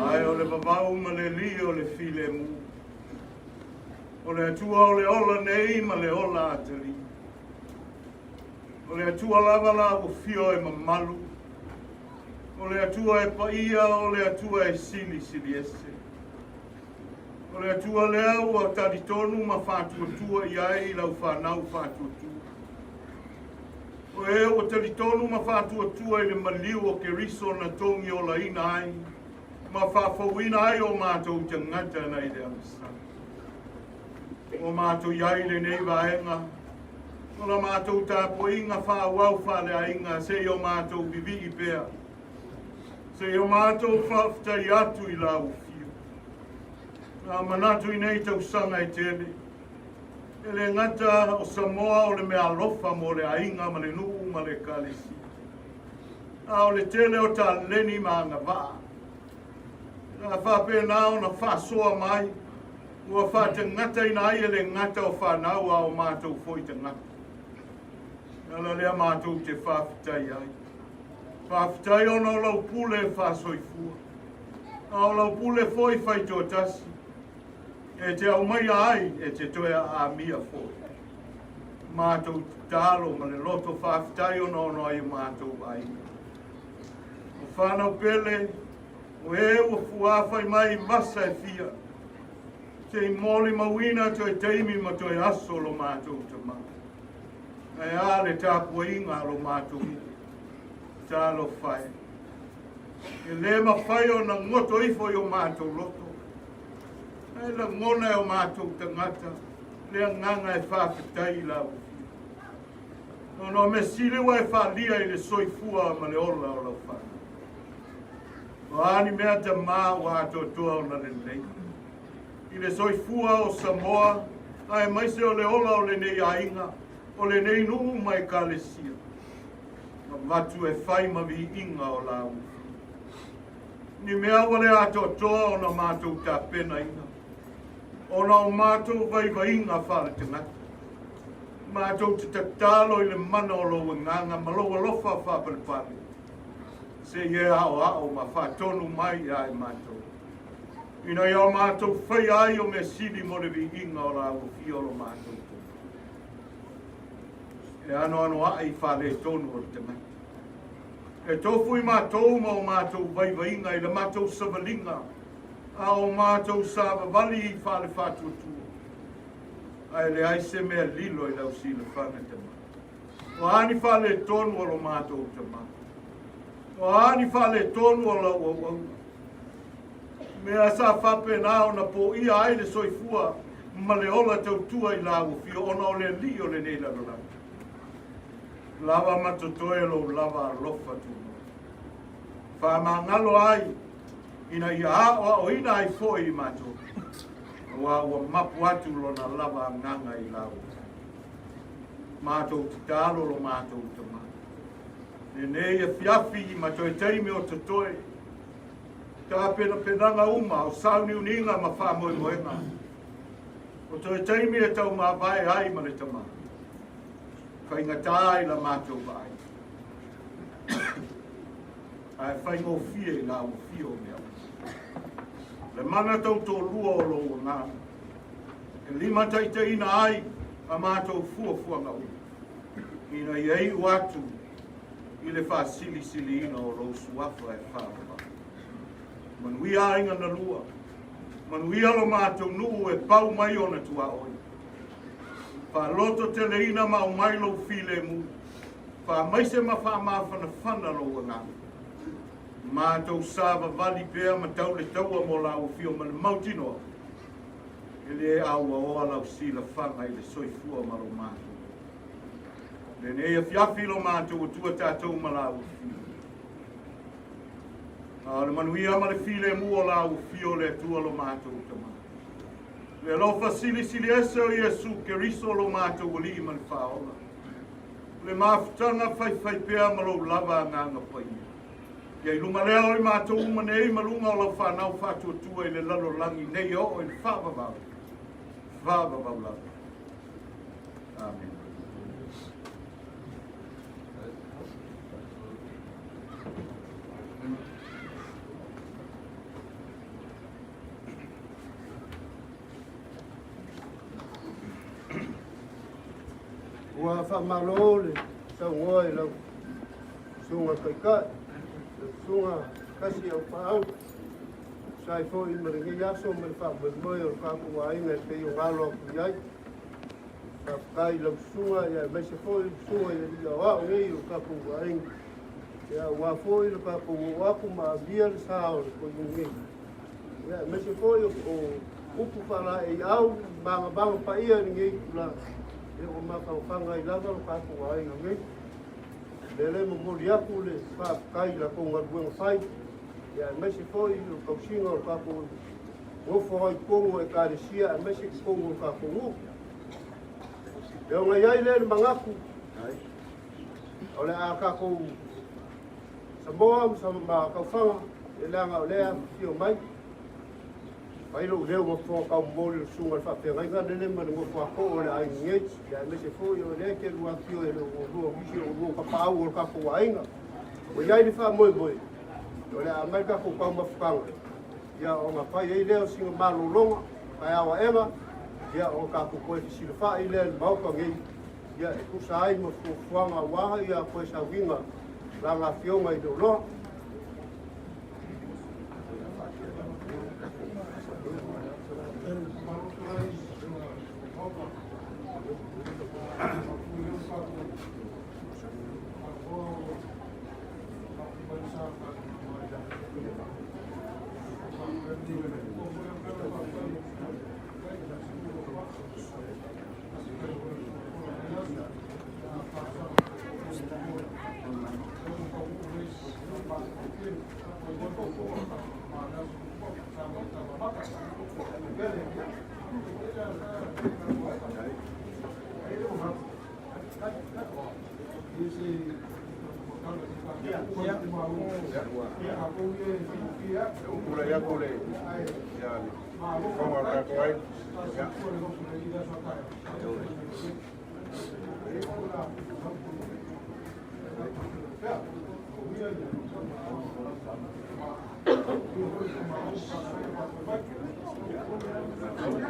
Ae o le vavau ma le alii o le filemu, o le Atua o le ola nei ma le ola atalii. O le Atua lava la ua fio e mamalu, o le Atua e paia, o le Atua e silisili ese. O le Atua lea ua talitonu ma faatuatua i ai lau fanau faatuatua. O e ua talitonu ma faatuatua i le maliu o Keriso na togiolaina ai ma faafouina ai o matou tagata nai le agasala. Ua matou i ai i lenei vaega, o la matou tapuaiga faaauau faaleaiga seia o matou vivii pea, seia o matou faafetai atu i la ua fio. A manatu i nei tausaga e tele, e le gata o Samoa o le meaalofa mo le aiga ma le nuu ma le ekalesia, a o le tele o taleni ma agavaa. A faapena ona faasoa mai, ua faatagataina ai e le gata o fanau a o matou foi tagata. O le ala lea matou te faafetai ai. Faafetai ona o lau pule faasoifua, a o lau pule foi faitoatasi, e te aumaia ai e te toe aamia foi. Matou tatalo ma le loto faafetai ona ono ai o matou aiga. O fanau pele, o e ua fuafai mai i vasa e fia, se i molimauina toe taimi ma toe aso lo matou tamā. Ae a le tapuaiga a lo matou nuu, talofa e. E le mafai ona goto ifo i o matou loto, ae lagona e o matou tagata le agaga e faafetai i la ua fia. Ona o mea sili ua e faalia i le soifua ma le ola o lau fanau. O a ni mea tamā ua atoatoa ona lelei i le soifua o Samoa, aemaise o le ola o lenei aiga, o lenei nuu ma ekalesia, avatu e fai ma viiga o la ua fia. Ni mea ua le atoatoa ona matou tapenaina, ona o matou vaivaiga faaletagata. Matou te tatalo i le mana o lou agaga ma lou alofa faapalepale, se i e aoao ma faatonu mai ia i matou, ina ia o matou faia ai o mea sili mo le viiga o la ua fia o lo matou tofu. E anoanoai i faaletonu o le tagata. E tofu i matou ma o matou vaivaiga i le matou savaliga a o matou savavali i faalefaatuatua. Ae leai se mea lilo i lau silafaga tamā. O a ni faaletonu o lo matou tamā? O a ni faaletonu o lau auauna? Mea sa faapena ona poia ai le soifua ma le ola tautua i la ua fia ona o le alii o lenei lalolagi. Lava ma totoe lou lava alofa tumau. Faamagalo ai ina ia aoaoina ai foi i matou, aua ua mapu atu lona lava agaga i la ua fia. Matou tatalo lo matou tamā. Lenei afiafi ma toe taimi o totoe, tapenapenaga uma o sauniuniga ma faamoemoega, o toe taimi e taumavae ai ma le tamā. Faigata i la matou vaai, ae faigofie i la ua fia o mea uma. Le mana tautolua o lou agaga, e limataitaiina ai a matou fuafuaga uma, ina ia iu atu i le faasilisiliina o lou suafa e faavavau. Manuia aiga na lua, manuia lo matou nuu e pau mai ona tuaoi. Faalototeleina ma aumai lou filemu. Faamaise ma faamafanafana lou agaga. Matou savavali pea ma tau le taua mo lau afio ma le mautinoa, e le auaoa lau silafaga i le soifua ma lo matou. Lenei afiafi lo matou Atua tatou ma lau afio. A o le manuia ma le filemu o lau afio le Atua lo matou Tama. Le alofa silisili ese o Iesu Keriso lo matou Alii ma le Faaola. Le mafutaga faifaipea ma lou lava agaga paia. Ia i luga lea o i matou uma nei ma luga o lau fanau faatuatua i le lalolagi nei e oo i le faavavau, faavavau lava. Amene. Ua faamalo le saunoa i lau susuga Taitai, lau susuga Kasi Aupaau, tusa ai foi ma lenei aso ma le faamoemoe o le tatou aiga e pei ona alo atu i ai. Faafetai i lau susuga aemaise foi le susuga i alii aoao nei o le tatou aiga, aua foi le tatou oo atu ma amia le sa o le toeaina nei, aemaise foi o upu faalaeiau magamaga paia i lenei itula, ua mafaufau ai lava lo tatou aiga nei. O lea e momoli atu le faafetai i latou galuega fai, aemaise foi o le tausiga o le tatou nofo ai i totonu o Ekalesia, aemaise i totonu o le tatou nuu. E ona i ai lea le manatu, o le a tatou Samoa ma Taufaga, e leaga o lea afifio mai. Fai lou leo ma fofoga taumoli o le susuga i le faafeagaiga lele ma le nofo a too o le aiga nei, aemaise foi o lea e te lua afifio e le o lua nisi o lua tapaau o le tatou aiga. Ua i ai le faamoemoe, o le a aumai le tatou taumafataga, ia ona fai ai lea o sina malologa, taeao aega, ia ona tatou toe fesilafai lea i le Maota nei, ia e tusa ai ma fuafuaga aua ia toe sauniga lana afioga i Leoloa.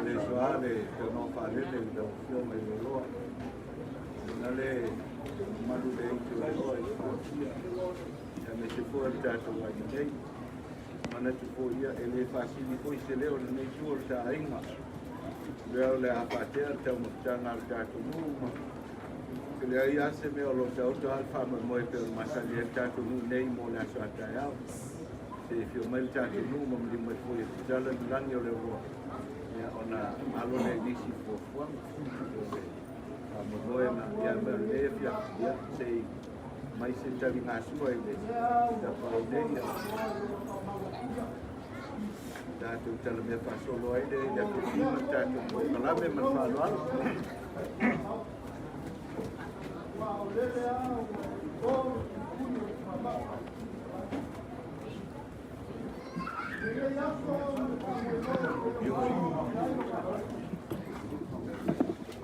Le soa le taunoa faalele i lau afioga i Leoloa. Na le mamalu le itu Leoloa i Fuatia. Aemaise foi le tatou aiga nei. Manatu foi ia e le faasili foi se leo lenei itu o le ta aiga. Lea o le a faatea le taumafataga a le tatou nuu ma e leai lava se mea o lo o taoto lava le faamoemoe pei ona masani ai le tatou nuu nei mo le aso a taeao. Se i afio mai le tatou nuu ma maliu mai foi e tatala le lagi o Leoloa, ia ona alo lea i nisi fuafuaga. O le faamoemoe na ia mea o lenei afiafi, ia se i mai se taligasua i le tapaau nei, ia tatou talamea faasolo ai le i le afiafi ma le tatou polokalame ma le faaaloalo.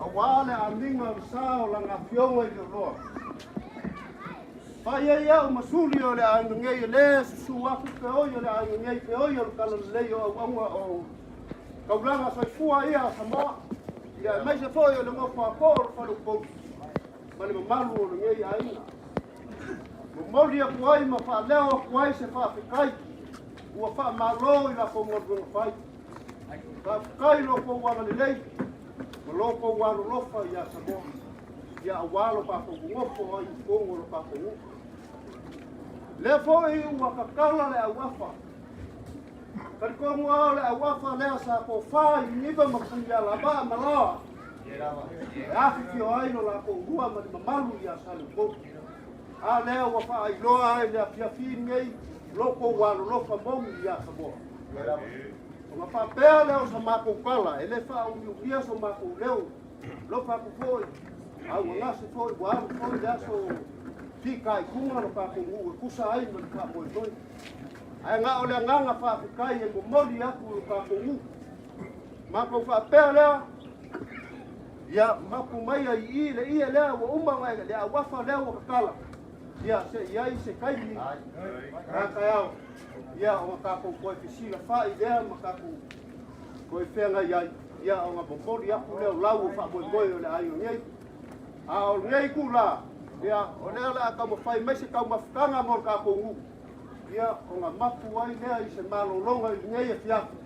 Aua le amiga o le sa o lana afioga i Leoloa. Fai ai au ma suli o le aiga nei e le susu atu pe oi o le aiga nei pe oi o le talalelei o auauna o taulaga soifua ia a Samoa, ia aemaise foi o le nofo a too o le faleupolu ma le mamalu o lenei aiga. Momoli atu ai ma faaleo atu ai se faafetai ua faamalo i latou galuega fai. Faafetai lo tou agalelei ma lo tou alolofa ia Samoa. Ia auā lo kākou nonofo ai i totonu o lo kākou nuu. Lea foi ua kakala le auafa. Talitonu lava o le auafa lea sa tofā i Niniva ma Punialavaa ma Laoa e afifio ai lo latou lua ma le mamalu ia Saleupolu. A lea ua faailoa ai le afiafi lenei lo tou alolofa moni ia Samoa. Ona faapea lea o sa matou tala, e le faaumiumia so matou leo, lofa atu foi, a ua gase foi, ua alu foi le aso fitaituga lo tatou nuu e tusa ai ma le faamoemoe. Ae na o le agaga faafetai e momoli atu i lo tatou nuu. Matou faapea lea, ia mapu maia i i le ie lea ua uma ona e, le auafa lea ua tatala, ia se i ai se taimi a taeao, ia ona tatou toe fesilafai lea ma tatou toe feagai ai, ia ona momoli atu lea o lau o faamoemoe o le aiga nei. A o lenei itulā, ia o lea o le a taumafai mai se taumafataga mo le tatou nuu, ia ona mapu ai lea i se malologa i lenei afiafi,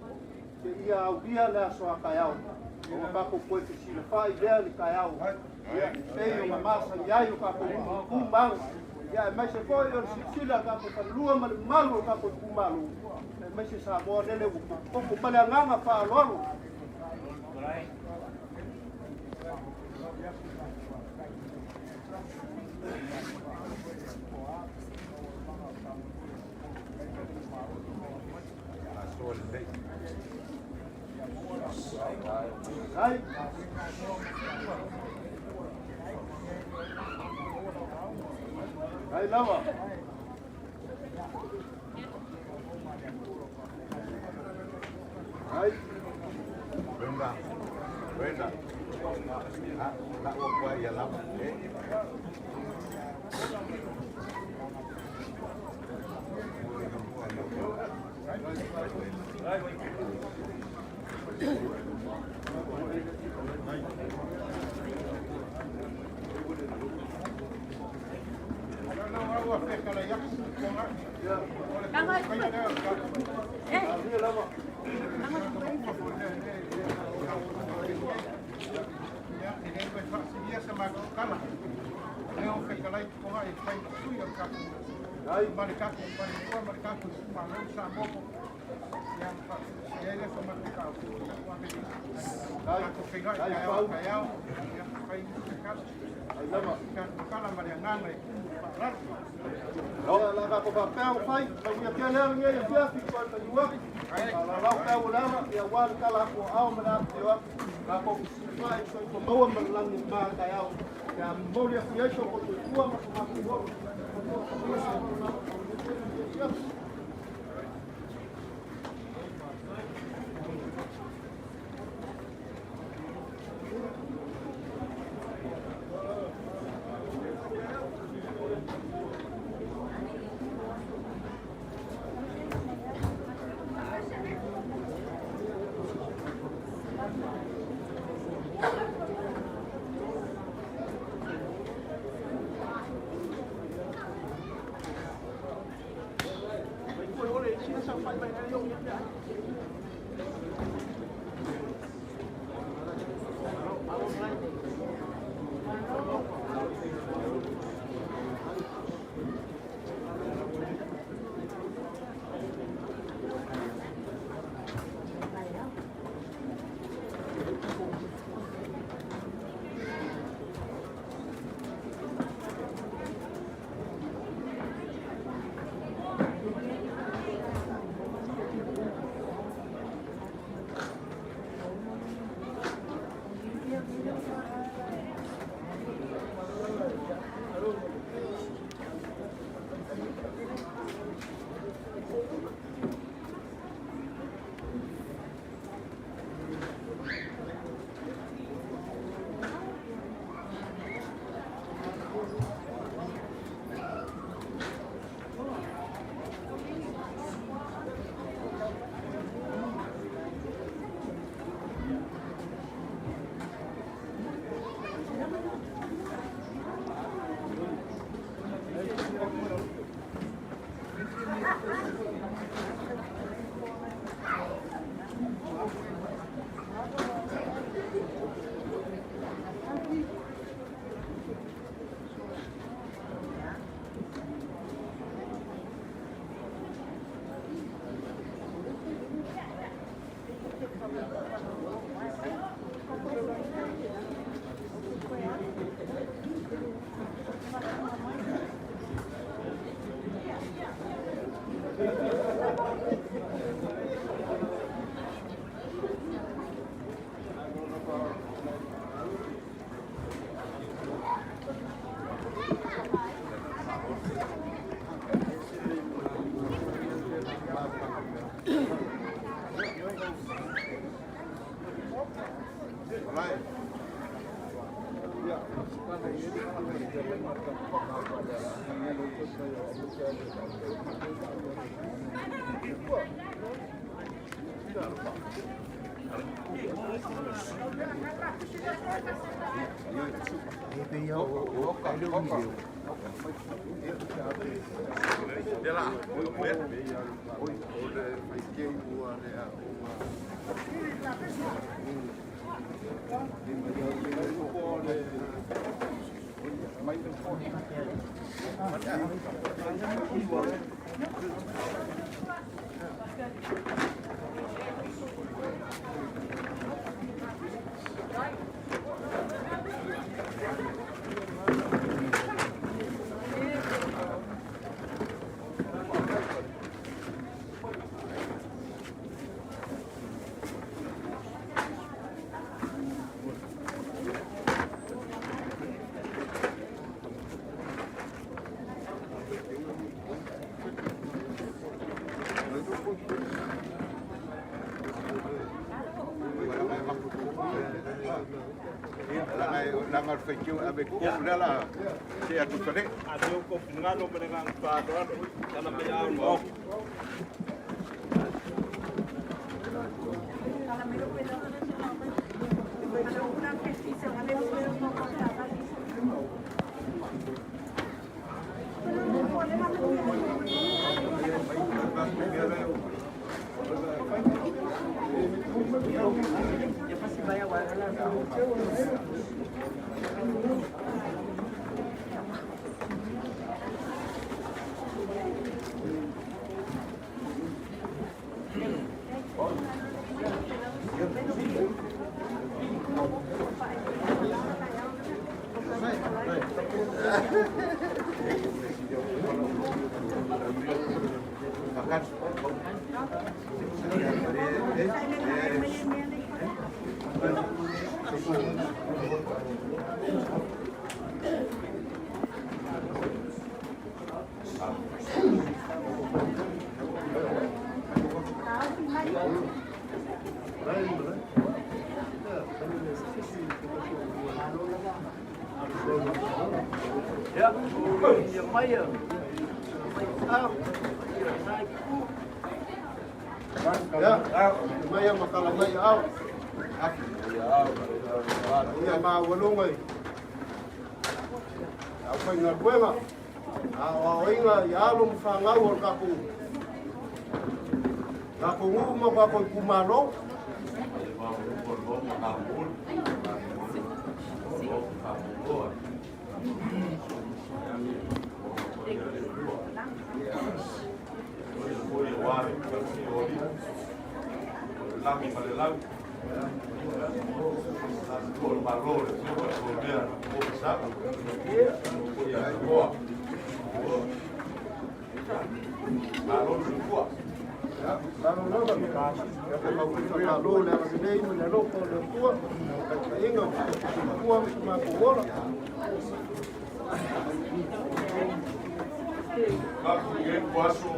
seia aulia le aso a taeao, ona tatou toe fesilafai lea i le taeao, ia e pei ona masani ai o tatou nuu i tu ma aga, ia aemaise foi o le silasila a tatou falelua ma le mamalu o tatou itumalo, aemaise Samoa lele ua potopoto ma le agaga faaaloalo. Ai. Ai lava. Ai. Brenda. Brenda. Ha, la ua kua ia lava. Eh. Ia, la tatou faapea ua fai, tauia pea lea lenei afiafi, toe taliu atu, lalau pea ua leaga, ia aua le tala atu o aao ma le afifio atu, tatou fesilafai i soifua maua ma le lagi e ma taeao, ia momoli atu i ai so outou soifua ma so matou ola. Langa o faitio ave ko le la se atu fale. A leo ko fingalo me ngang pa do tala me au no. Ya, mai makala mai au. Ia ma walonga i. Au whai ngā ruenga. A o inga i alo mwhangau o kako. Kako ngu ma kako i kumalo. Lagi ma le lau. O le malo le o le mea o le sa. O ia toa. Malo le fua. Lalo lava. Ia ka mau malo le ala nei mo le loko le tua. Ka inga tua ma ko ola. Ka ku e kuaso.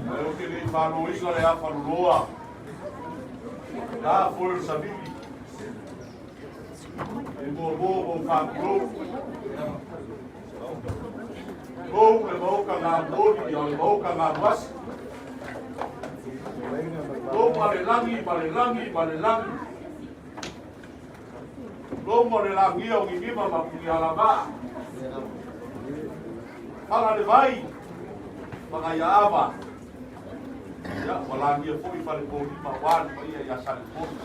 O te lei malo isa le afa loa. Ka fo le sabili. E mo mo mo ka klo. Ko le mo ka ngā moli, o le mo ka ngā wasi. Ko ma le langi, ma le langi, ma le langi. Ko mo le langi o ngi ma ma puni ala ma. Pala le vai. Maka ia ava. Ia, wala ngia foi fale poli ma wan ma ia ia sale poli.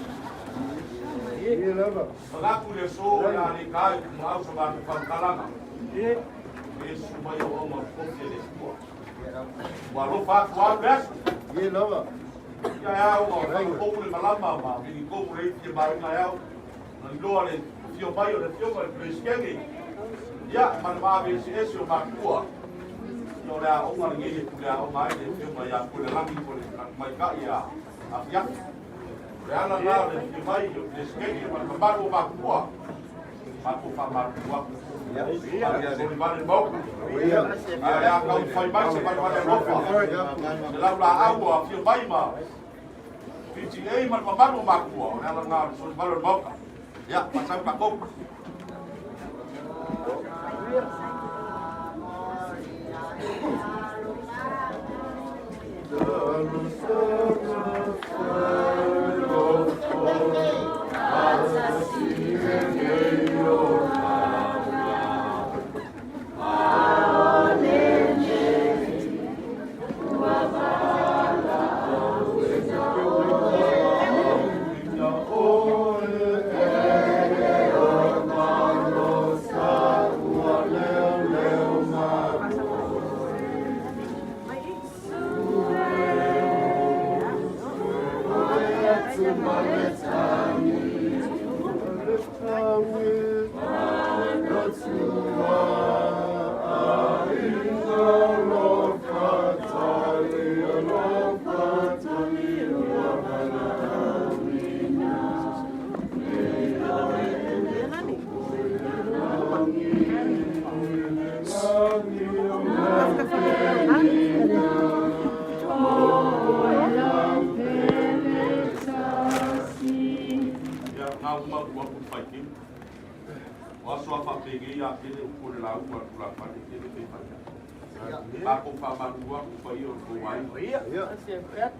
Maka ku le so ia le kai ku mau sa ma ku kalanga. E su mai o ma kofi le sua. Wa lo fa ku au bes. Ie lava. Ia au ma ko le malama ma mi ko le ti ma ina au. Na loa le fio mai o le fio mai le skenge. Ia ma ma ve se ese o ma kua. O le aoga lenei e pule aoga ai le Afioga ia Puelelagi po o le Tamaitai ia Afiafi. O le ala lena o le afio mai o le Peresetene ma le mamalu o matua, matou faamalulu atu. Soli vale le Maota. Ae o le a taumafai mai se valevale alofa, se laulaau ua afio mai ma PTA ma le mamalu o matua. O le ala lena o le soli vale o le Maota. Ia, faasau tatou. Ia, na uma atu atu le faitino. O aso a faapenei a tele upu o le lauga a le tulafale, e tele pe fai. Matou faamalulu atu paia o le tou aiga.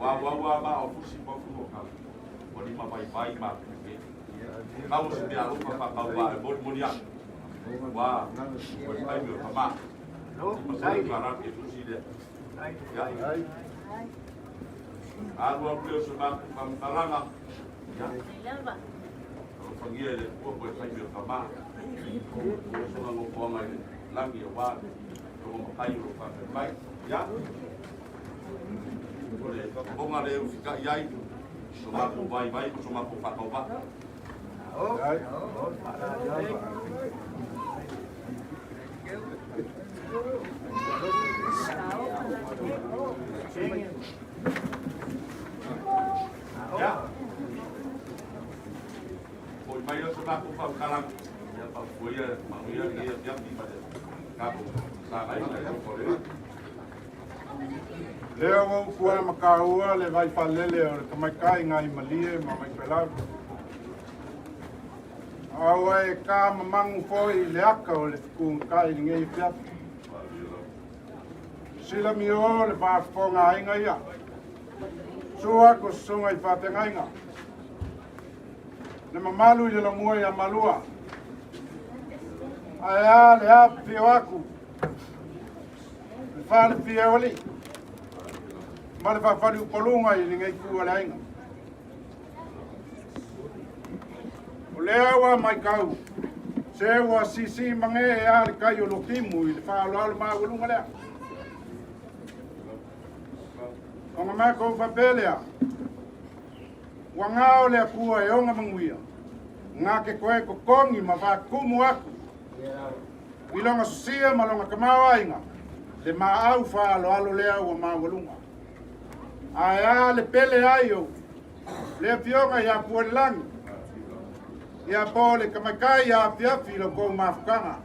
Ua auau a maa o fusi ma funuakau. Ua lima vaivai matou nei. Tau o se mea alofa faatauvaa e molimoli atu. Ua ua le taimi o tama. $500 ke tusi lea. Ia. Alu alu lea o se matou faamatalaga. Ia. Alofagia e le Atua po e taimi o tama. O sona nofoaga i le lagi aua le logo matai o lo o faafetai mai. Ia. O le fofoga lea e usitai ai so matou vaivai ma so matou faatauvaa. Ia. Foi mai lea o se matou faamatalaga. Ia faafofoia manuia lenei afiafi ma le tatou sagai i le alofa o le Alii. Lea ua upu ai makaua le vai faalele o le tamaitai ngai malie ma Vaifelau. A ua e ka mamagu foi i le aka o le fetugatai i lenei afiafi. Sila mio le faafofoga aiga ia. Sua aku susuga i faafeagaiga. Le mamalu i le lomua ia Malua. Ae a le afifio aku le falefia o alii ma le faafaliupoluga i lenei itu o le aiga. O lea ua maitau, se ua sisi mage e a le tai o Luakimu i le faaaloalo maualuga lea. Ona matou faapea lea, ua gao le Atua e ona manuia, na te toe totogi ma faatumu atu i lona sosia ma lona tamaoaiga le maau faaaloalo lea ua maualuga. Ae a le pele ai ou le afioga ia Puelelagi, ia po le tamaitai ia afiafi i lo tou mafutaga.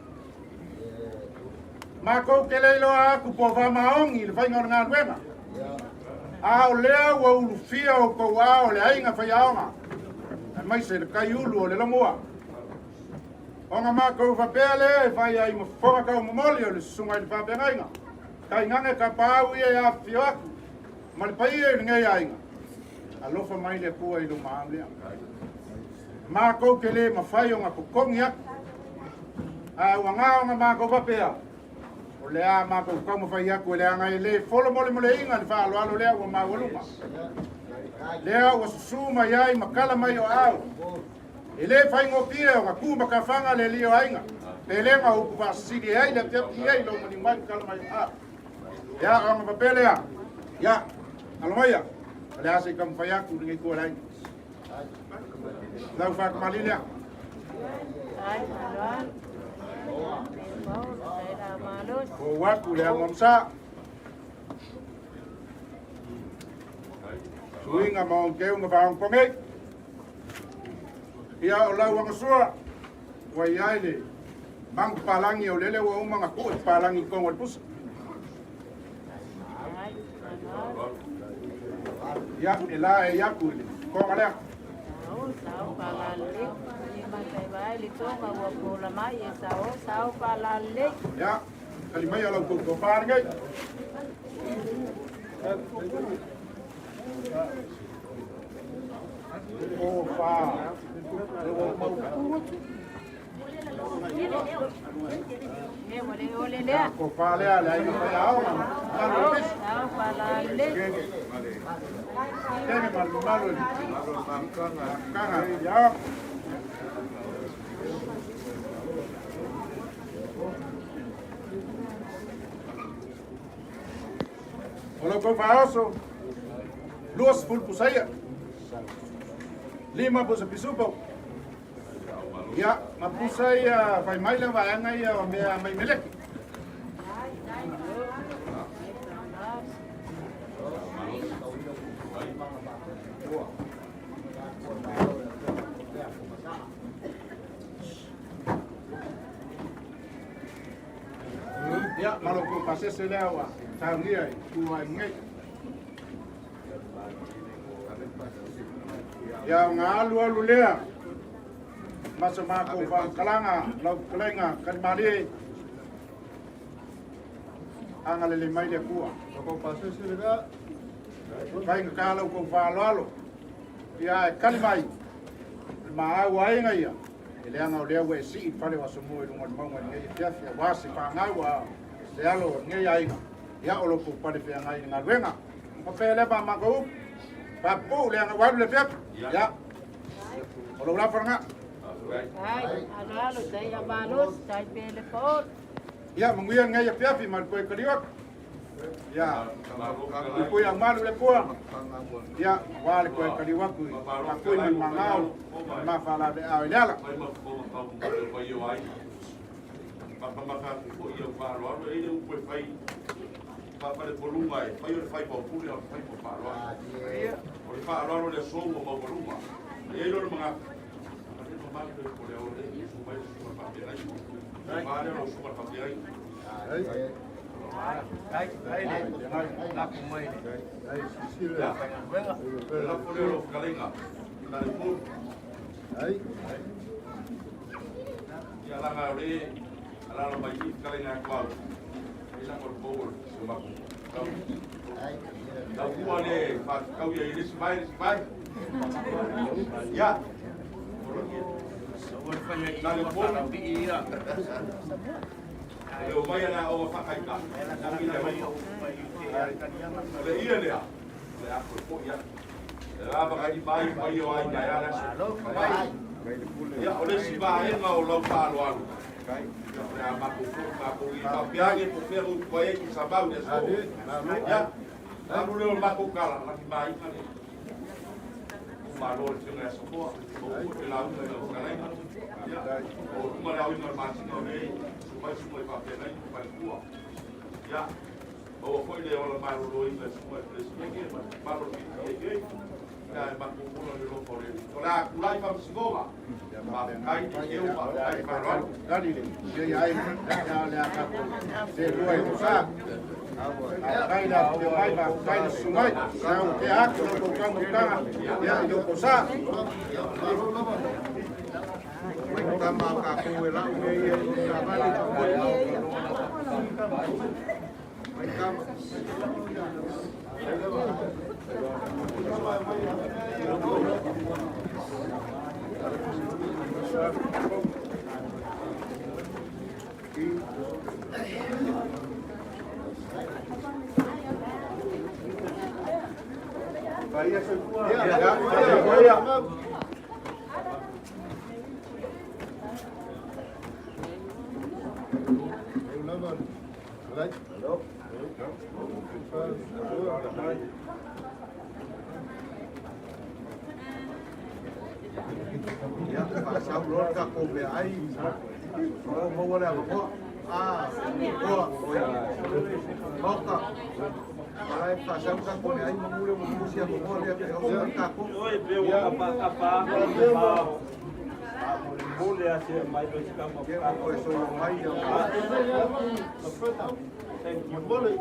Matou te le iloa atu po o faamaoni i le faiga o le galuega, a o lea ua ulufia outou ao le aiga faiaoga, aemaise le taiulu o le lomua. Ona matou faapea lea e fai ai ma fofoga taumomoli o le susuga i le faafeagaiga, tainane tapaau ia e afifio atu ma le paia i lenei aiga. Alofa mai le Atua i lo maau lea. Matou te le mafai ona totogi atu, ae ua na ona matou faapea, o le a matou taumafai atu e leaga e le folo molemoleina le faaaloalo lea ua maualuga. Lea ua susu mai ai ma kala mai o aao. E le faigofie ona tu matafaga le alii o aiga, pelega o upu faasisili e ai le afiafi ai lou maliu mai ma kala mai o aao. Ia, ona faapea lea, ia, alo maia, o le a se i taumafai atu lenei itu o le aiga. Lau faatamalii lea. Ou atu le amuamusa. Suiga ma ona teuga faaogoponei. Ia o lau agasua ua i ai le magu papalagi o lele ua uma ona tuu e papalagi i totonu o le pusa. Ia e laei atu i le toga lea. Ia, tali mai a lau tou tofa lenei. Tofa. Tofa lea le aiga faiaoga. Malu o le pisi. Kene malu malu le. Kanga. Ia. O lau kou faaoso, 20 pusaia, 5 pusa pisupo. Ia, ma pusa ia fai mai le vaega ia o mea mai meleki. Ia, ma lo kou pasese lea ua saunia i tua i nei. Ia, o ngā alu alu lea, ma sa mākou whaakalaga, lau fetalaiga Kalimalie, agalelei mai le Atua. Faigata lau kou faaaloalo, ia e kali mai, le maau aiga ia, e leaga o lea ua e sii i le fale o Asomua i luga o le mauga i lenei afiafi, aua se fagau a se alo o lenei aiga, ia o lo kou pale feagai i le galuega. Ma pea lea ma matou upu, faapupuu leaga ua alu le afiafi, ia, o lou lafa lena. Ia, manuia lenei afiafi ma le toe taliu atu. Ia, pupui au malu le Atua. Ia, aua le toe taliu atu i Matui ma le Magao, ma le mafalaveao i le ala. Tali le, ia ai, ia le a tatou, se lua i sa. Kai la te mai ma kai le sungai, sa o te atu lo kou kau mutanga, ia i lou sa. Ia, Ia, faasau loa le tatou meaai, o maua le avanoa. Ah, oa, maoka. Ala e whasau ka kone ai mamule mo musi a momoa lea pe o mai kako. Oi, pe o apa apa apa. Mole a se mai lo sika ma. Ke o e so mai ia. Thank you. Mole.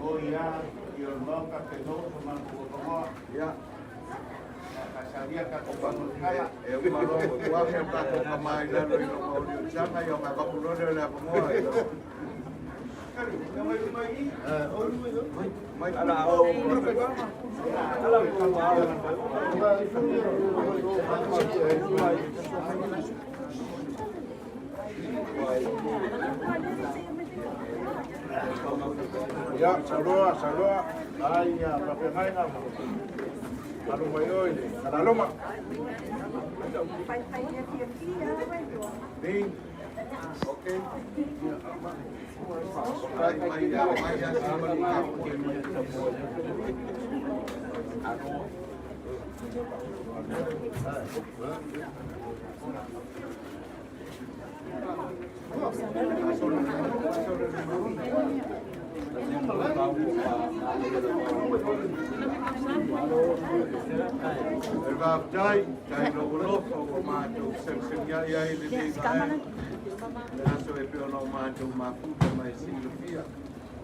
O ia, i o maoka ke no so Ia. Kasalia ka ko panu kala. E o malo o ua se ka ko ka mai lalo i no mauli o changa i o mai vakulone o le apamoa. Mai ala o. Ala o Ia, sauloa, sauloa, ai ia, papegaina, malu mai oi le kalaloma. Ni. Okay. Mai mai ia mai ia si manu ka. E vāptai, tai lo alofa o mātou sengsengia ia i le nei vaega. Le aso e pei ona o mātou mafuta mai silafia.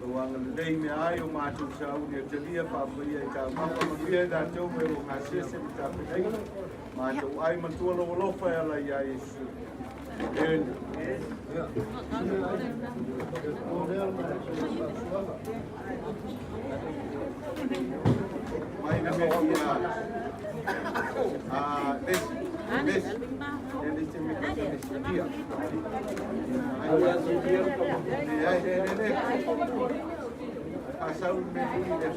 O anga lelei mea ai o mātou sauni e talia whaapaia i tā mapa manuia i tātou me o ngā sese ma tāpenaina. Mātou ai matua lo alofa e ala ia Yesu. Amen. Mai na mea ia lesi, lesi, lesi me ka lesi dia. Ai, le, le, le. Asau me hui le.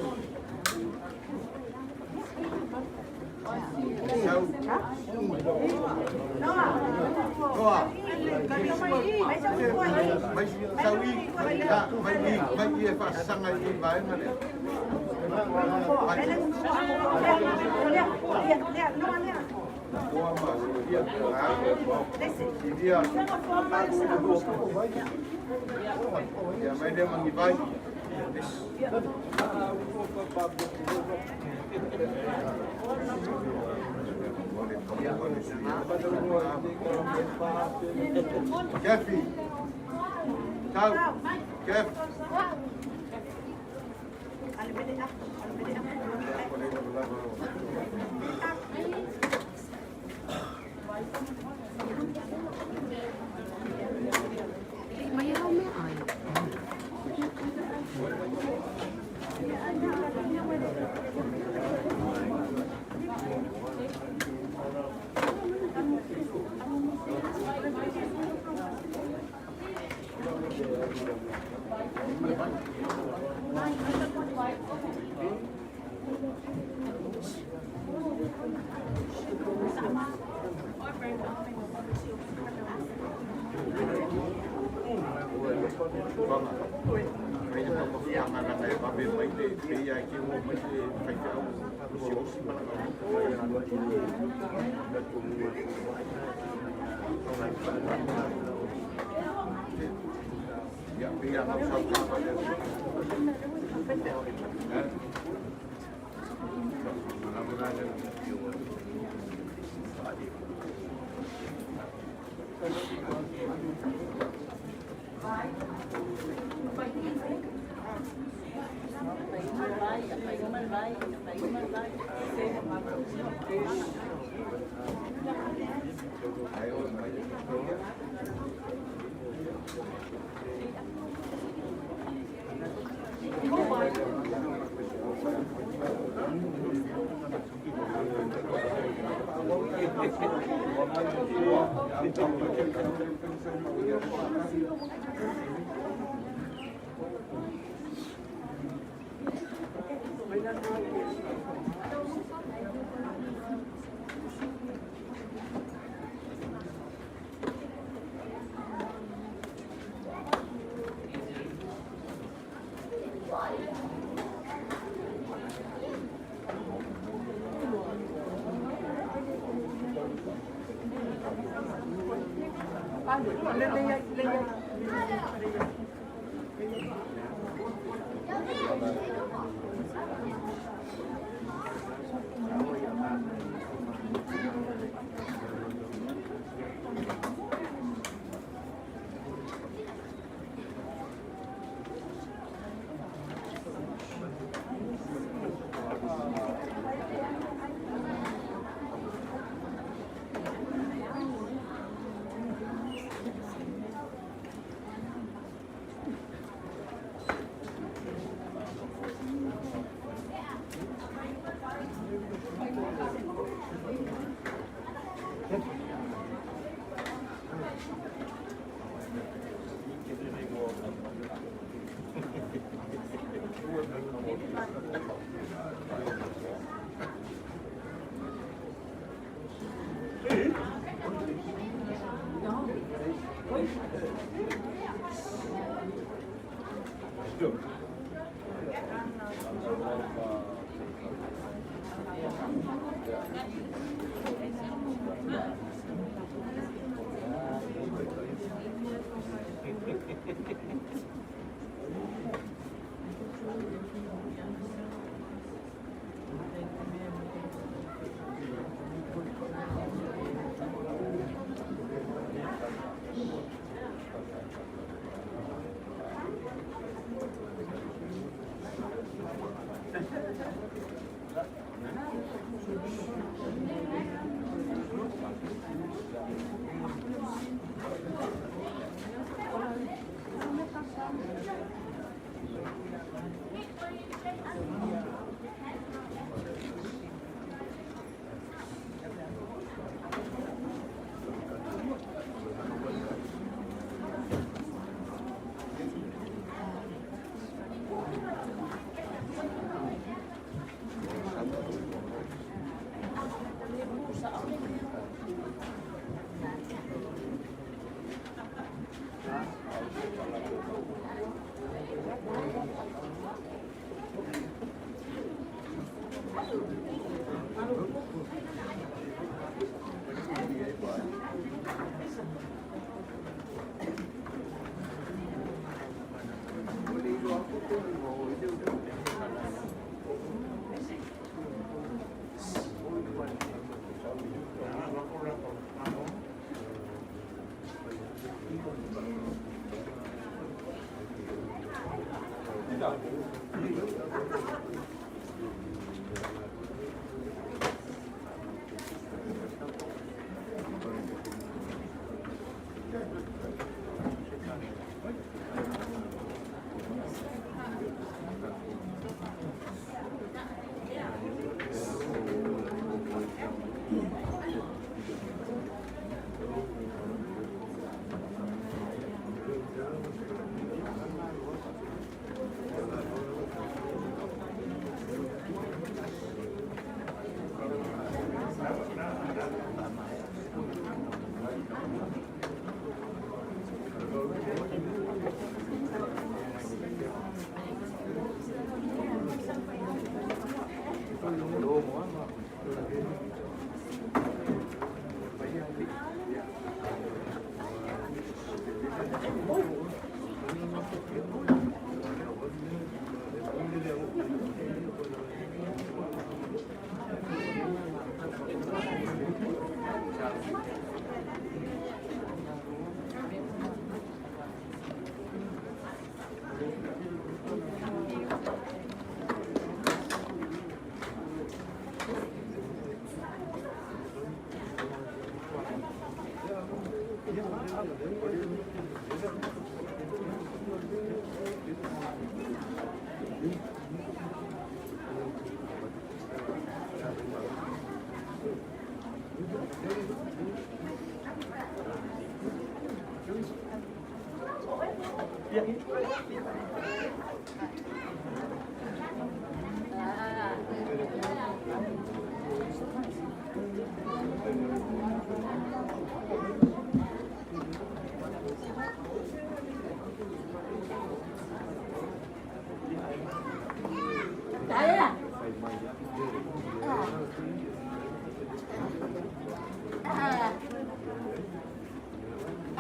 Sau. Toa. Mai sau i, mai i, mai i e whaasanga i vaenga lea. Toa ma sidia. Sidia. Ia mai lea mangi vai. Kefi. Tau. Kef. Mai au mea ai. Mai le pamafianga na e vape mai le peia ke o mai le whaifeau si osi mana Ia peia ngau sau kapa le.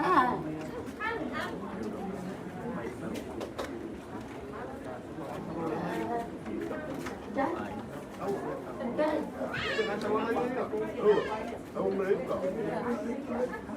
Ah. Thank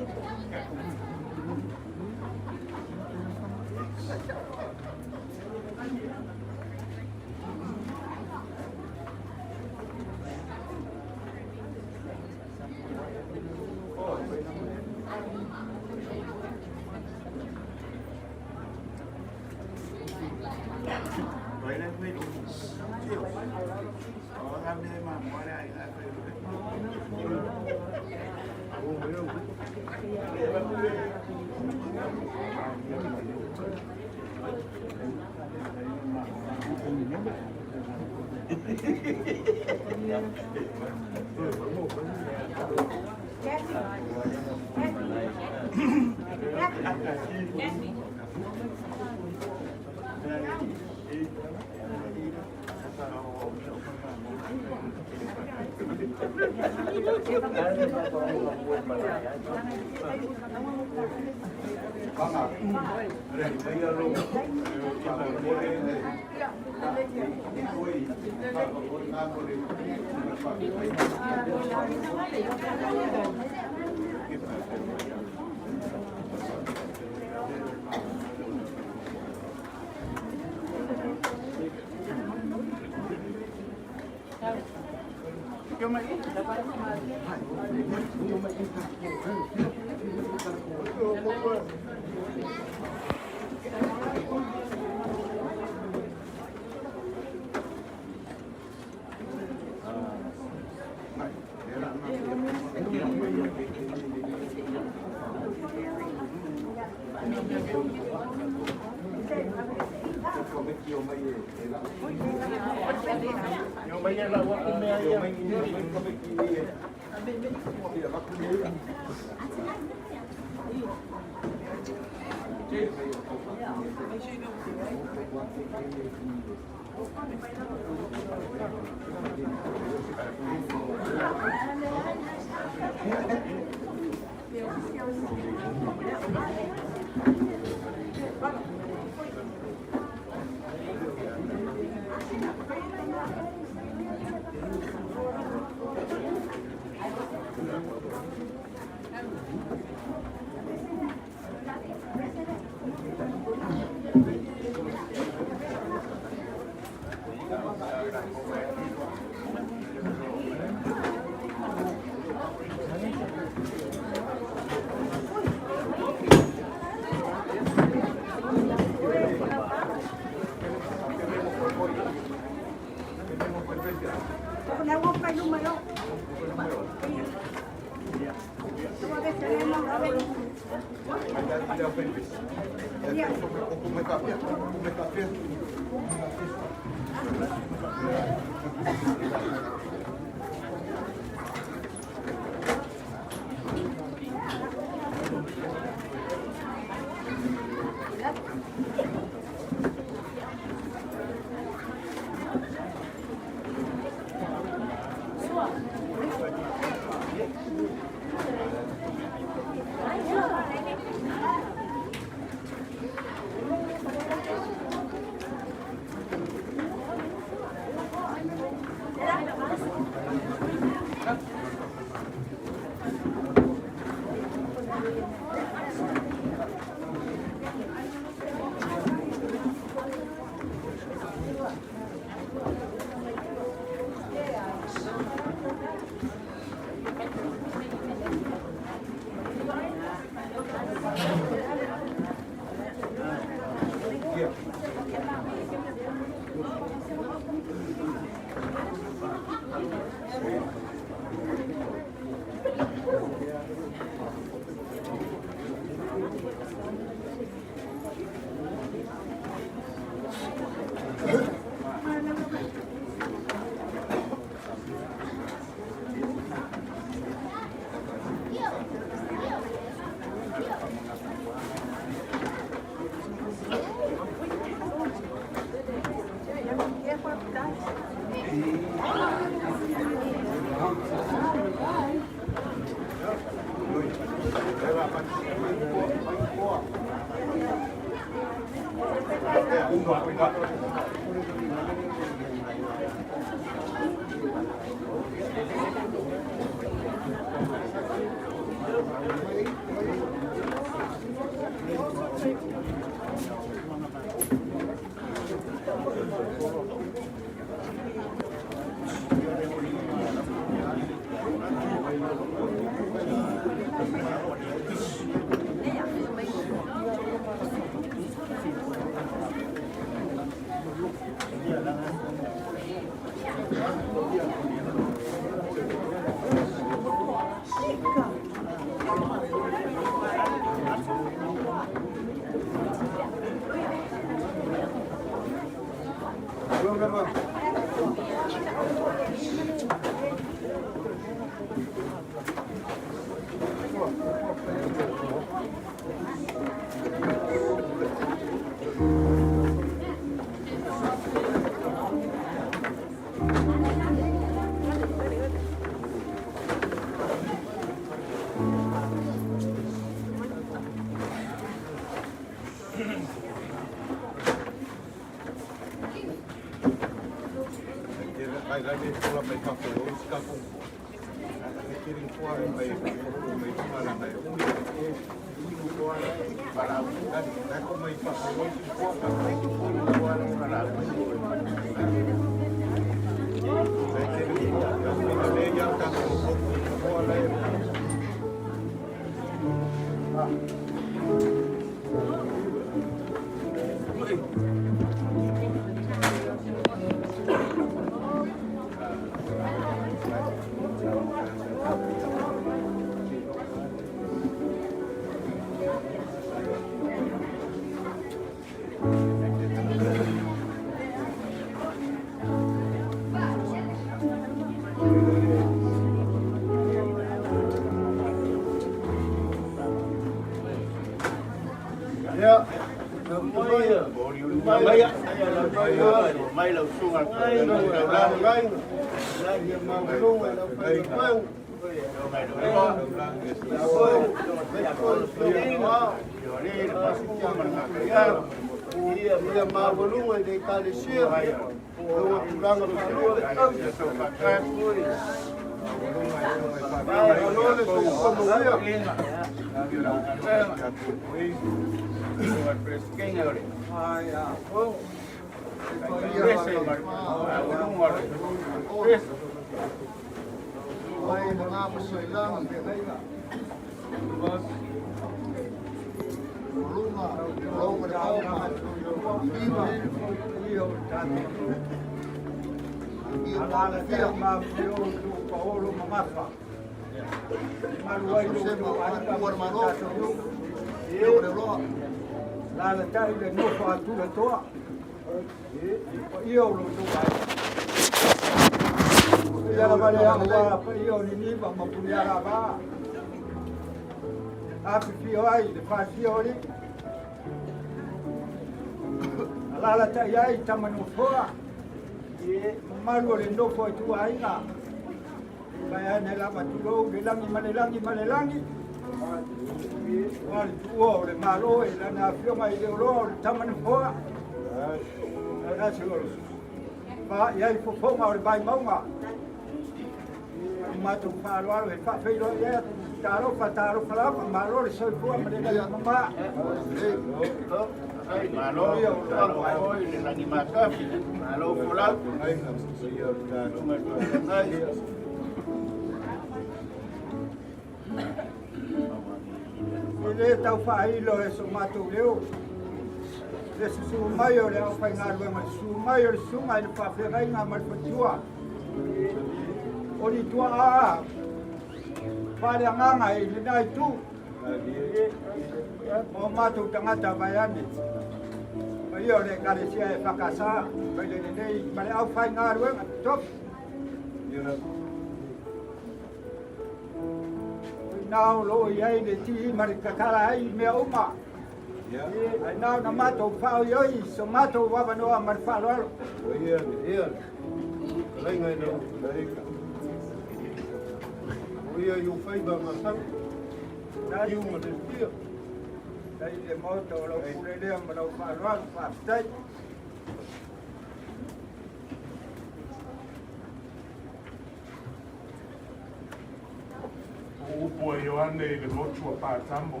O upu a Ioane i le motu o Patamo,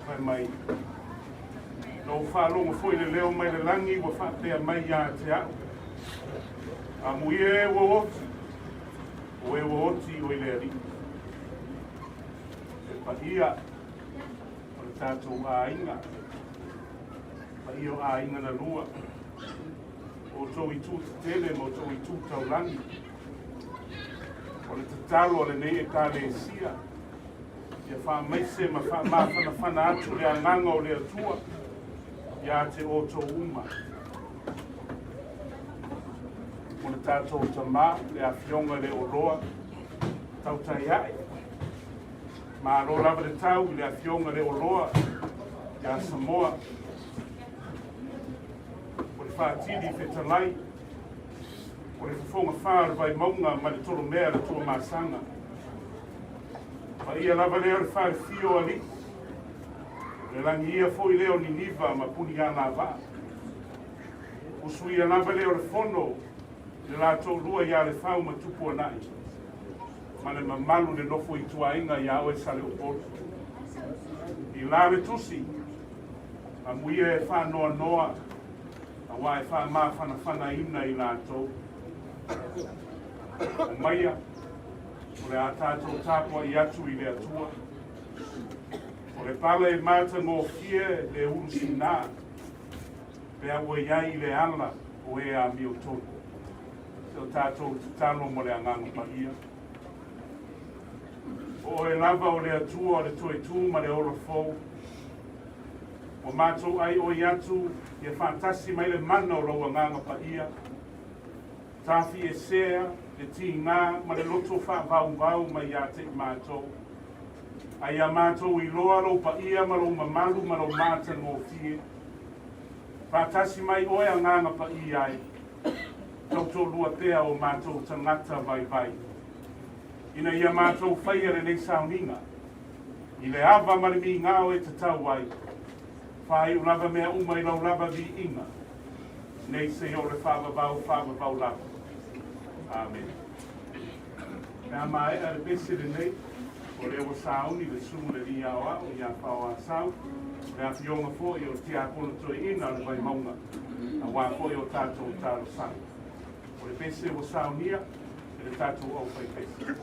fai mai, Na ou faalogo foi i le leo mai le lagi ua faapea mai ia te au, Amuia e ua oti, o e ua oti o i le Alii. Le paia o le tatou aiga, paia o aiga na lua, o outou itu tetele ma outou itu taulagi. O le tatalo a lenei Ekalesia, ia faamaise ma faamafanafana atu le agaga o le Atua ia te outou uma. tatou tamā, le afioga i le Oloa Tautaiae. Malo lava le tau i le afioga i le Oloa ia Samoa. O le faatili fetalai, o le fofoga fā o le Vaimauga ma le Tolomea le Tuamasaga. Paia lava lea o le falefia o alii, o le lagia foi lea o Niniva ma Punialavaa. Usuia lava lea o le fono i le la toalua ia Lefau ma Tupuanai, ma le mamalu le nofo ituaiga ia oe Saleupolu. I la le tusi, amuia e faanoanoa, auā e faamafanafanaina i latou. Omaia, o le a tatou tapuai atu i le Atua. O le pala e matagofie le ulu sinā, pe a ua i ai i le ala o e amiotonu. Se o tatou tatalo mo le Agaga Paia. O oe lava o le Atua o le toetū ma le ola fou. Ua matou aioi atu ia faatasi mai le mana o lou Agaga Paia. Tafiesea le tigā ma le loto faavauvau mai ia te i matou. A ia matou iloa lou paia ma lou mamalu ma lou matagofie. Faatasi mai oe Agaga Paia ai, tautoalua pea o matou tagata vaivai, ina ia matou faia lenei sauniga i le ava ma le migao e tatau ai, faaiu lava mea uma i lau lava viiga, nei seia o le faavavau faavavau lava. Amene. Pe a maea le pese lenei, o lea ua sauni le susu le alii aoao ia Faoasau, o le afioga foi o le tiakono toeaina o le Vaimauga, aua foi o tatou talosaga. O le pese ua saunia e le tatou aufaipese.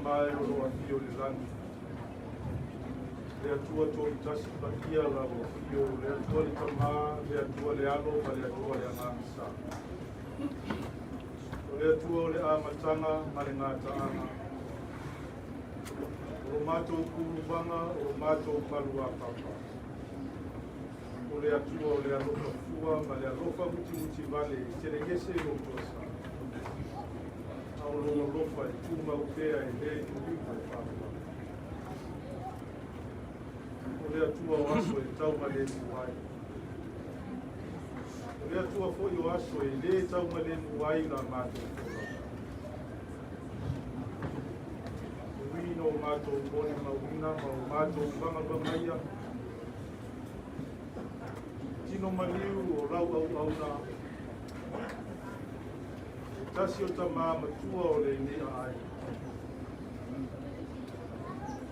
Tamā e o lo afio i le lagi. Le Atua Toatasi paia lau afio, le Atua le Tamā, le Atua le Alo ma le Atua le Agaga Sa. O le Atua o le amataga ma le gataaga. O lo matou kuluvaga, o lo matou maluapapa. O le Atua o le alofa fua ma le alofa mutimutivale e telegese i lou toasa. A o lou alofa e tumau pea e lē tuliga e faavavau. O le Atua o aso e taugalemu ai. O le Atua foi o aso e lē taugalemu ai la matou folauga. E ui ina o matou molimauina ma o matou vagavagaia tino maliu o lau auauna, se tasi o tamā matua o lenei aai.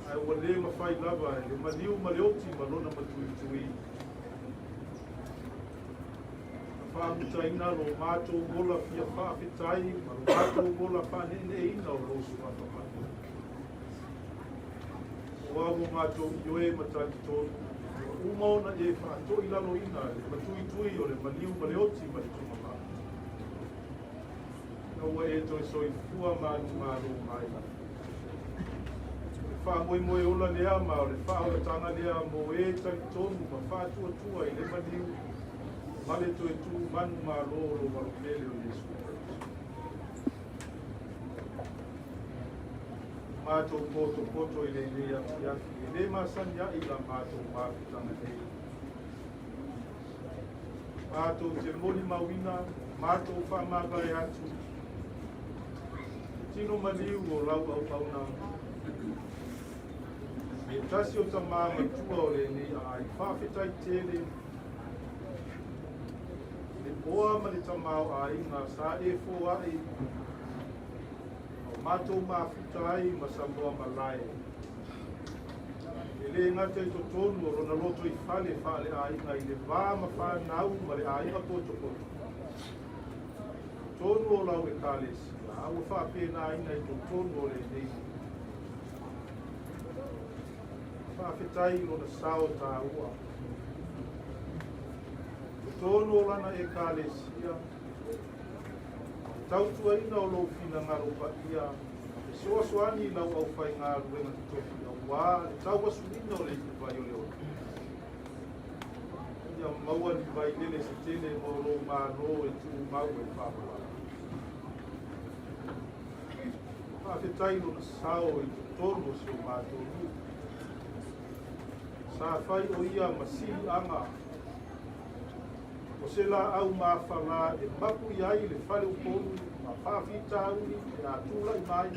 Ae ua lē mafai lava e le maliu ma le oti ma lona matuitui na faamutaina lo matou ola fia faafetai ma lo matou ola faaneeneeina o lou suafa paia. O au o matou ioe ma talitonu, ua uma ona e faatoilaloina le matuitui o le maliu ma le oti ma le togavā. Ina ua e toe soifua manumalo mai. O le faamoemoe ola lea ma o le faaolataga lea mo e talitonu ma faatuatua i le maliu ma le toe tu manumalo o lou Alo pele o Iesu Keriso. O matou potopoto i lenei afiafi, e lē masani ai la matou mafutaga nei. Matou te molimauina, matou faamavae atu, tino maliu o lau auauna, se tasi o tamā matua o lenei aai, faafetai tele le oa ma le tamaoaiga sa e foai ma o matou mafuta ai ma Samoa malae. E lē gata i totonu o lona loto i fale faaleaiga i le va ma fanau ma le aiga potopoto. Totonu o lau ekalesia, a ua faapenaina i totonu o lenei nuu. Faafetai i lona sao taua. Totonu o lana ekalesia, tautuaina o lou finagalo paia, fesoasoani i lau aufaigaluega totofi auā le tauasuina o le ipuvai o le ola. Ia maua ni vailele se tele mo lou Malo e tumau e faavavau. Faafetai lona sao i totonu o si o matou nuu. Sa fai o ia ma siliaga o se laau mafalā e mapu i ai le faleupolu ma faafitauli pe a tulai mai.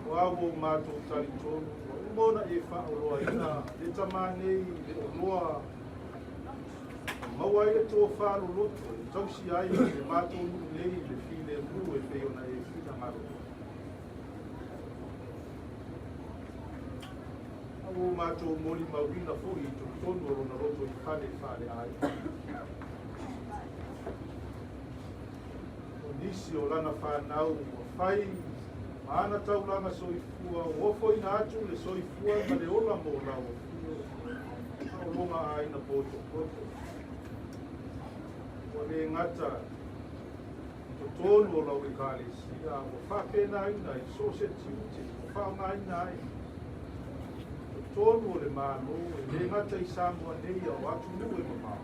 O a ua o matou talitonu, ua uma ona e faaoloaina le tamā nei i le oloa e maua ai le tofā loloto e tausi ai le matou nuu nei i le filemu e pei ona e finagalo ai. A ua o matou molimauina foi i totonu o lona loto i fale faaleaiga. O nisi o lana fanau ua fai ma ana taulaga soifua, ua ofoina atu le soifua ma le ola mo lau afio ma o lona aiga potopoto. Ua lē gata i totonu o lau ekalesia, ua faapenaina i so o se tiute ua faaaogaina ai totonu o le Malo, e lē gata i Samoa nei a o atunuu e mamao.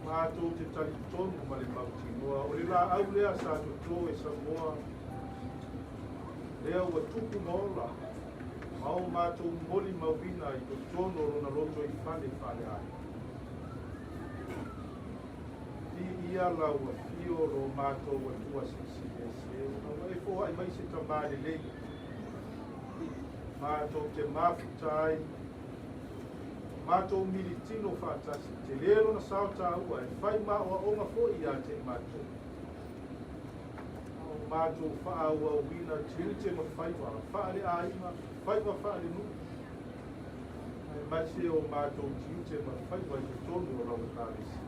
Matou te talitonu ma le mautinoa, o le laau lea sa totō e Samoa, lea ua tupu ma ola, ma o matou molimauina i totonu o lona loto i fale faaleaiga. Viia lau afio lo matou Atua Silisili Ese, ona ua e foai mai se tamā lelei. Matou te mafuta ai, matou militino faatasi, telē lona sao taua e fai ma aoaoga foi ia te i matou. A o matou faaauauina tiute ma faiva faaleaiga, faiva faalenuu, aemaise o matou tiute ma faiva i totonu o lau ekalesia.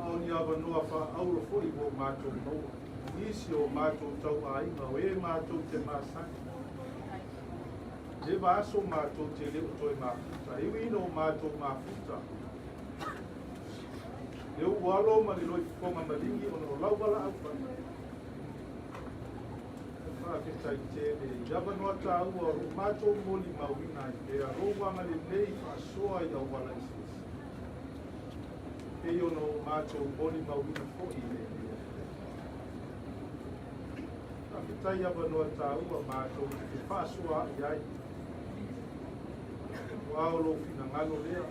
A o ni avanoa faaauro foi ua o matou maua i nisi o matou tauaiga o e matou te masani. Leva aso matou te le o toe mafuta, e ui ina o matou mafuta. Le uu alo ma le loifofoga maligi ona o lau valaau paia. E faafetai tele i avanoa taua o lo o matou molimauina ai pea lou agalelei faasoa i auala eseese, e pei ona o matou molimauina foi i lenei afiafi. Faafetai i avanoa taua matou te fefaasoaai ai, aua o lou finagalo lea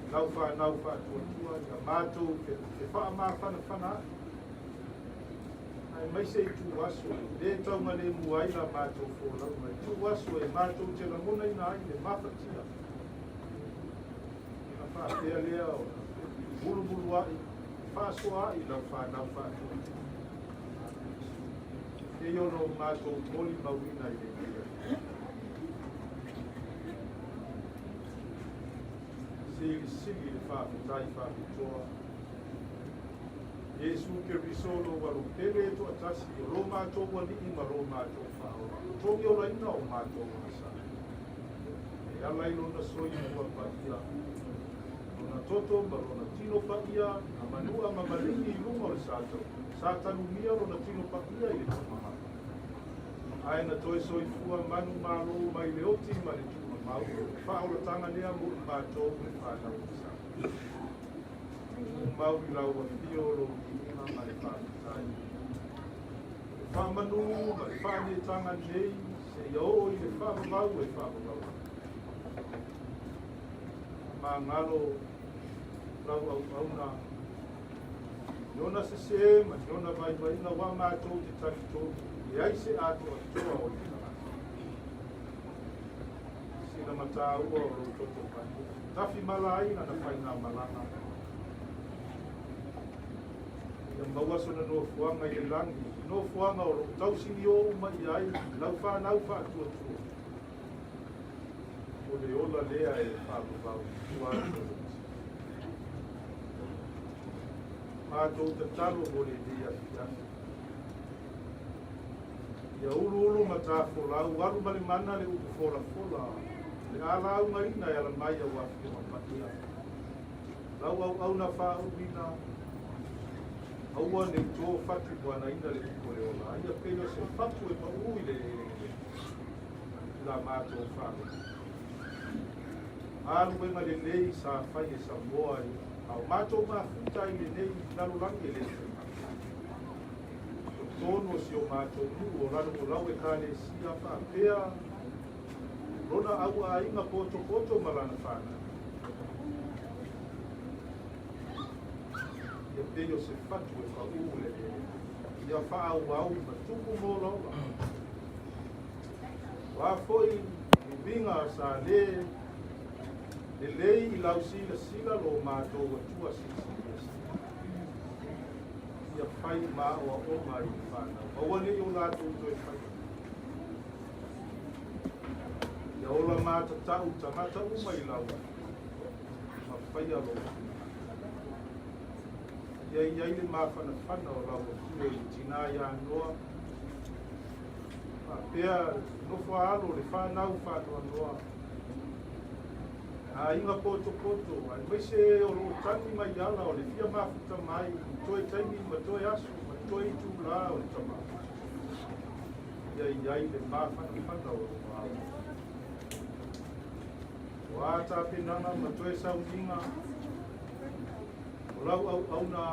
i lau fanau faatuatua ia matou fefaamafanafana ai, aemaise i tuaso e lē taugalemu ai la matou folauga, i tuaso e matou te lagonaina ai le mafatia, ona faapea lea ona mulumulua'i fefaasoaai i lau fanau faatuatua, e pei ona o matou molimauina i lenei afiafi. Silisili le faafetai faapitoa Iesu Keriso lou alo pele e toatasi, o lo matou Alii ma lo matou Faaola, totogi olaina o matou agasa e ala i lona soifua paia, lona toto ma lona tino paia, na manua ma maligi i luga o le sa tanumia lona tino paia i le tuumamau, ae na toe soifua manumalo mai le oti ma le tuumamau, o le faaolataga lea mo i matou le fanau o sa. Tumau i lau afio lou viiga ma le faafetai, le faamanu ma le faaneetaga nei seia oo i le faavavau e faavavau ai. Magalo lau auauna i ona sesē ma ni ona vaivaiga ua matou te talitonu e leai se atoatoa o le tagata. Sina mataua o lou toto paia, tafimala ai lana faigamalaga, ia maua sona nofoaga i le lagi, i nofoaga o loo tausiliō uma i ai lau fanau faatuatua. O le ola lea e faavavau i tua atu o le oti. Matou tatalo mo lenei afiafi, ia uluulu ma tafolau alu ma le mana le upu folafola o le a laugaina e ala mai au afioga paia, lau auauna faauuina, aua nei to fatu moanaina le upu o le ola, ia pei o se fatu e paū i le eleele i la matou faalogo. Galuega lelei sa fai e Samoa i a o matou mafuta ai lenei lalolagi e le faigata. Totonu o si o matou nuu o Lalomolau Ekalesia faapea lona auaiga potopoto ma lana fanau. Ia pei o se fatu e paū le eleele, ia faaauau ma tupu molaola. O a foi uiga sa lē lelei i lau silasila lo matou Atua Silisili Ese, ia fai ma aoaoga i le fanau, aua ne i o latou toe faia. Ia ola matatau tagata uma i lau afio, ma faia lou finagalo. Ia i ai le mafanafana o lau afio i le tinā ia Noa, faapea nofo a alo le fanau faanoanoa, aiga potopoto, aemaise o loo tagi mai ala o le fia mafuta mai i toe taimi ma toe aso ma toe itulā o le tama. Ia i ai le mafanafana o lou ao. O a tapenaga ma toe sauniga o lau auauna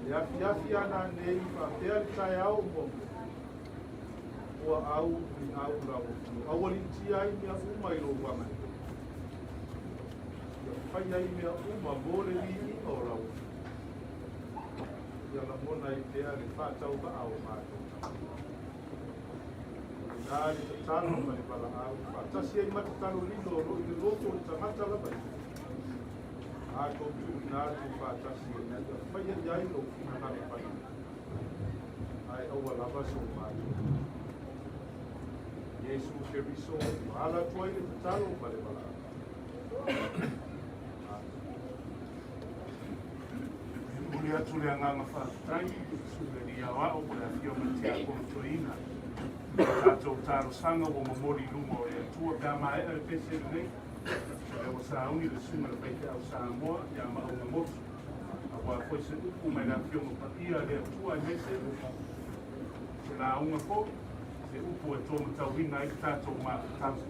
le afiafi a nanei faapea le taeao muamua, ua au muliau lau afio, aualiitia ai mea uma i lou agalelei. Ia fai ai mea uma mo le viiga o lau afio. Ia lagona ai pea le faatauvaa o matou tagata. O lena le tatalo ma le valaau faatasi ai ma tatalo lilo o loo i le loto o le tagata lava ia. Matou tuuina atu faatasi ina ia faia i ai lou finagalo paia, ae aua lava so matou. Iesu Keriso ua ala atu ai le tatalo ma le valaau. E momoli atu atu le agaga faafetai i le Susuga i le Aoao po o le Afioga i le Tiakono Toeaina i le tatou talosaga ua momoli i luma o le Atua pe a maea le pese lenei. O lea ua sauni le Susuga i le Faifeau Samoa ia Maauga Motu aua foi se upu mai le Afioga Paia a le Atua aemaise se lauga foi, se upu e taumatauina ai le tatou mafutaga.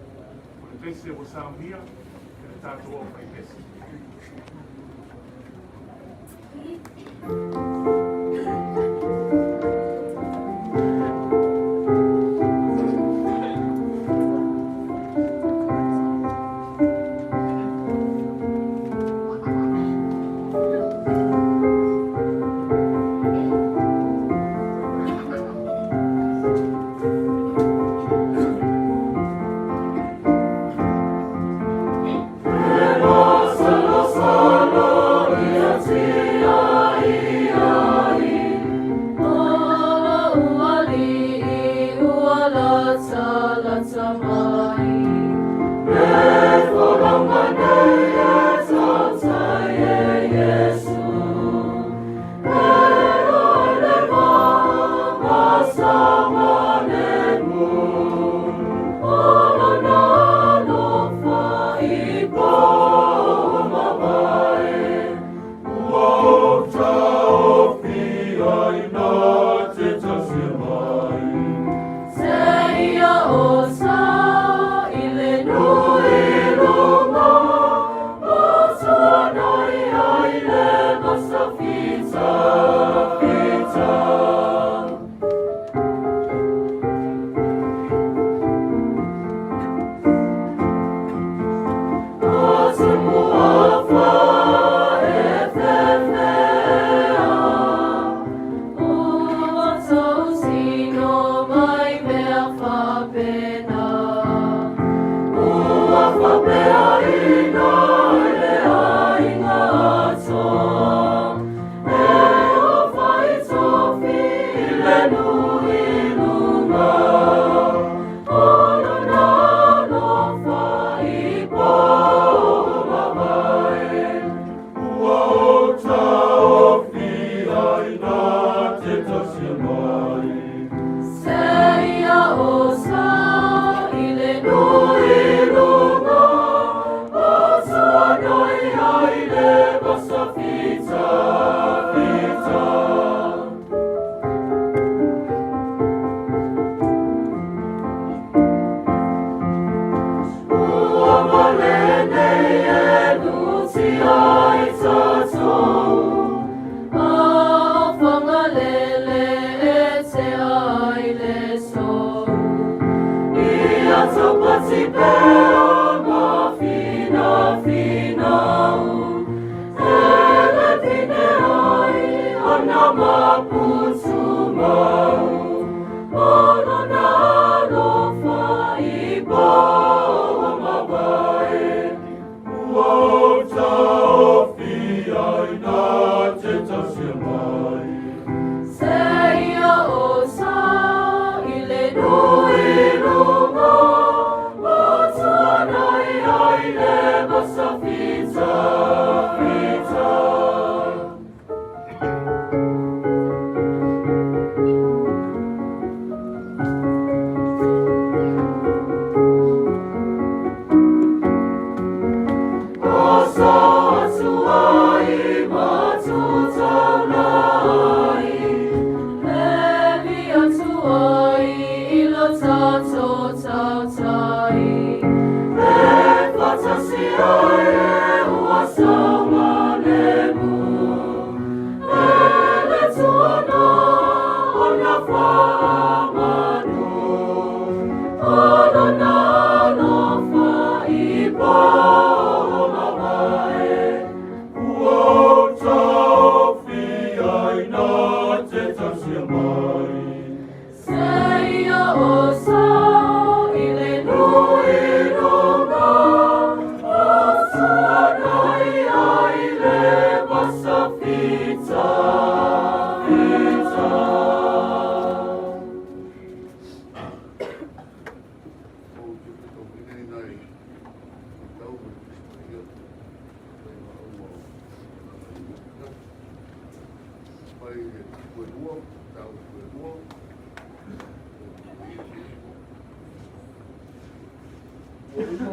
O le pese ua saunia e le tatou aufaipese.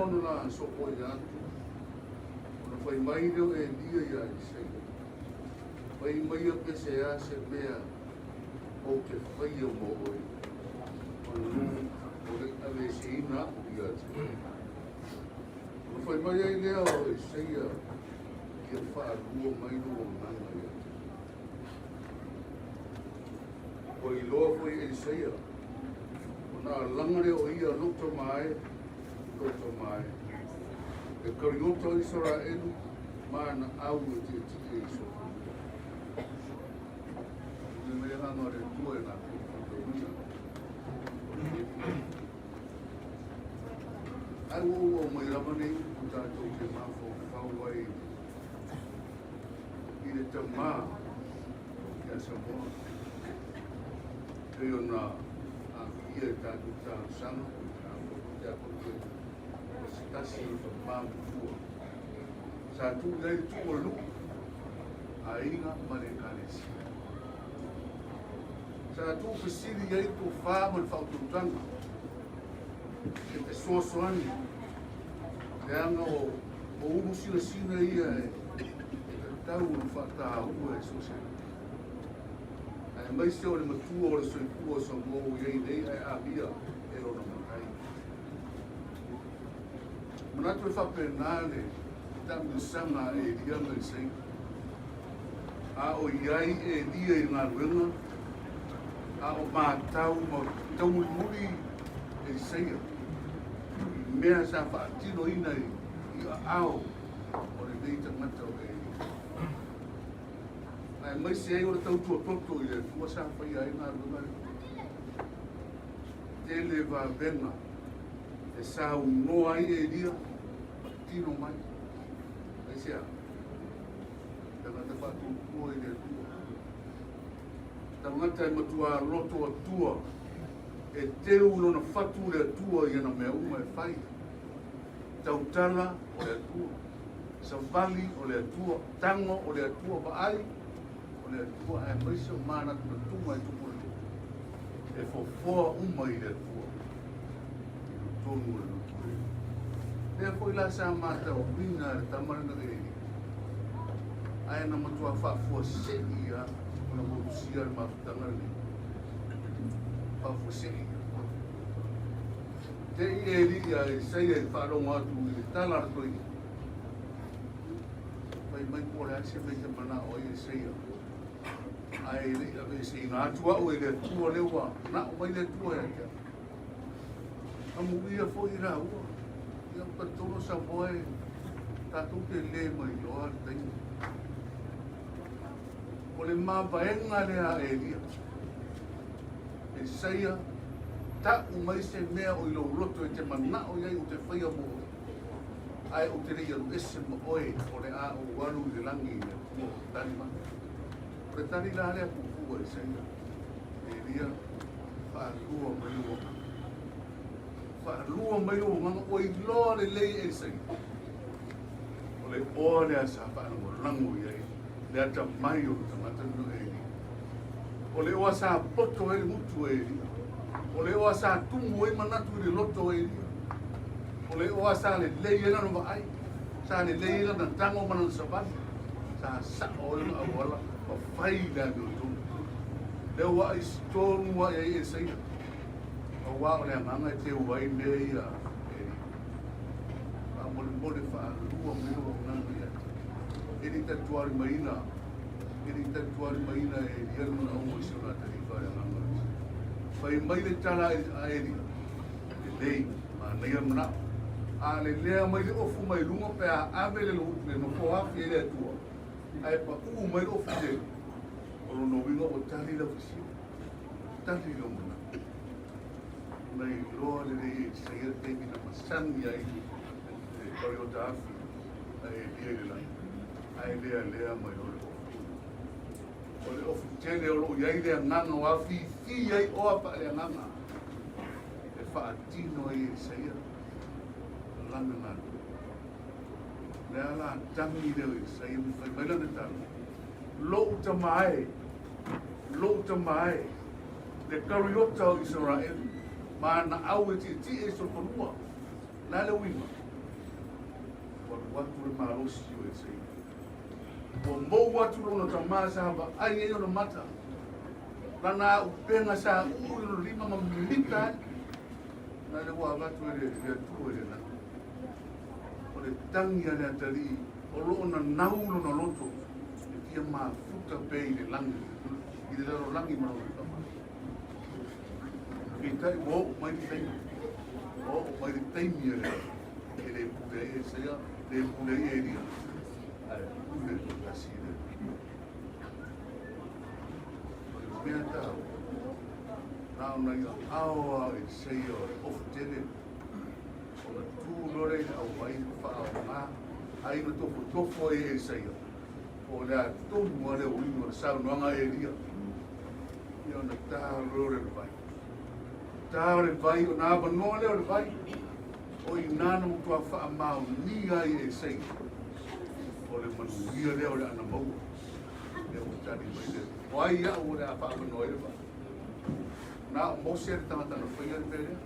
ona la sopoia atu, ona fai mai lea o Elia iā Isaia, Fai maia pe se a se mea ou te faia mo oe, manu o le i aveeseina a'u ia te oe. Ona fai mai ai lea o Isaia, Ia faalua mai lou agaga ia te oe. Ua iloa foi e Isaia, ona alaga lea o ia lou tama e, lou tama e, e kariota o Isaraelu ma ana au e tietie i sofonua. Momoli mai agaga o le Atua e latou faitauina o lenei fono. Ai ua ou aumai lava nei upu tatou te mafaufau ai i le tamā ia Samoa pei ona aafia i tatou talosaga o se tasi o tamā matua sa tuu i ai le tuu o le nuu, aiga ma le ekalesia. Sa tuu fesili i ai le tofa ma le faautautaga e fesoasoani leaga o ulu sinasina ia e tatau ona faataua e so o se nuu, aemaise o le matua o le soifua o Samoa ua i ai nei ae amia e lona matai. Manatu e faapena le taamilosaga a Elia ma Isaia. A o i ai Elia i le galuega, a o matau ma taumulimuli e Isaia i mea sa faatinoina i aao o lenei tagata o Elia. Aemaise ai o le tautua toto i le Atua sa faia ai galuega lea. Tele vavega e saunoa ai Elia, tino mai. Aisea? Tagata faatuatua i le Atua. Tagata e matuā loto atua, e teu lona fatu le Atua i ana mea uma e fai. Tautala o le Atua, savali o le Atua, tago o le Atua, vaai o le Atua, aemaise o manatunatuga e tupu le loto, e fofoa uma i le Atua i totonu o le loto. Lea foi la sa matauina e le tama lena e Eli, ae na matua faafuasei lava ona motusia le mafutaga lenei. Faafuasei. Te i Eli ia Isaia i faalogo atu i le tala a le toeaina. Fai mai po o le a se mea e te manao ai Isaia. Ae le i aveeseina atu au e le Atua lea ua manao mai le Atua ia te au. Amuia foi laua, ia ua talitonu o Samoa e tatou te le mailoa le taimi. O le mavaega lea a Elia, Isaia, tau mai se mea o i lou loto e te manao i ai ou te faia mo oe, ae ou te le i alu ese ma oe o le a ou alu i le lagi i le Atua o tali mai. O le tali la lea puupuu a Isaia, Elia, faalua mai lou agaga. Faalua mai lou agaga, ua iloa lelei e Isaia. O le oa lea sa faalagolago i ai le atamai o le tagata lena Elia. O le oa sa poto ai le gutu o Elia. O le oa sa tumu ai manatu i le loto o Elia. O le oa sa lelei ai lana vaai, sa lelei ai lana tago ma lana savali. Sa sao ai lona auala ma fai le amiotonu. Lea ua aisitonu ae ai e Isaia, auā o le agaga e teu ai mea ia e faamolemole faalua mai lou agaga ia te. E le i tatualimaina, e le i tatualimaina e Elia le manaoga i si ona atalii faaleagaga o Isaia. Fai mai le tala a Elia, Lelei, manaia le manao. A lelea mai le ofu mai luga pe a ave le nofoa afi e le Atua, ae pauu mai le ofu tele, O lona uiga ua tali lau fesili, tali lou manatu. Na iloa lelei e Isaia le taimi na masani ai le Toyota afi a Elia i le lagi, ae lealea mai loa le ofu. O le ofu tele o lo o i ai le agaga o afifi ai oa faaleagaga e faatino ai e Isaia lana galuega. Lea la tagi lea o Isaia ma fai mai lana tala, Lou tama e, lou tama e, le Kariota o Isaraelu, ma ana au e tietie i solofanua. O le a le uiga? Ua atu le malosi o Elisaia. Ua mou atu lona tamā sa vaai ai ona mata. Lana auupega sa uu i lona lima ma mimita ai. Na le ua avatu e le Atua i le lagi. O le tagi a le atalii o lo o nanau lona loto e fia mafuta pea i le lagi, i le lalolagi ma lona tama. Peitai ua oo mai le taimi, ua oo mai le taimi e le e le pule ai Esaia, le pule ai Elia, ae pule toatasi i le Atua. O le mea taua, na ona i aao lava o Esaia o le ofu tele, ona tu loa lea i le auai ma faaaoga ai ma tofotofo ai e Esaia, po o le a tonu lava le uiga o le saunoaga a Elia, ia ona ta loa lea o le vai. Ta o le vai, ona avanoa lea o le vai, o i ina na matua faamaonia ai e Esaia, o le manuia lea o le ana maua, lea ua tali mai le O ai au o le a faaavanoa ai le vai? Na o Mose le tagata na faia le mea lea,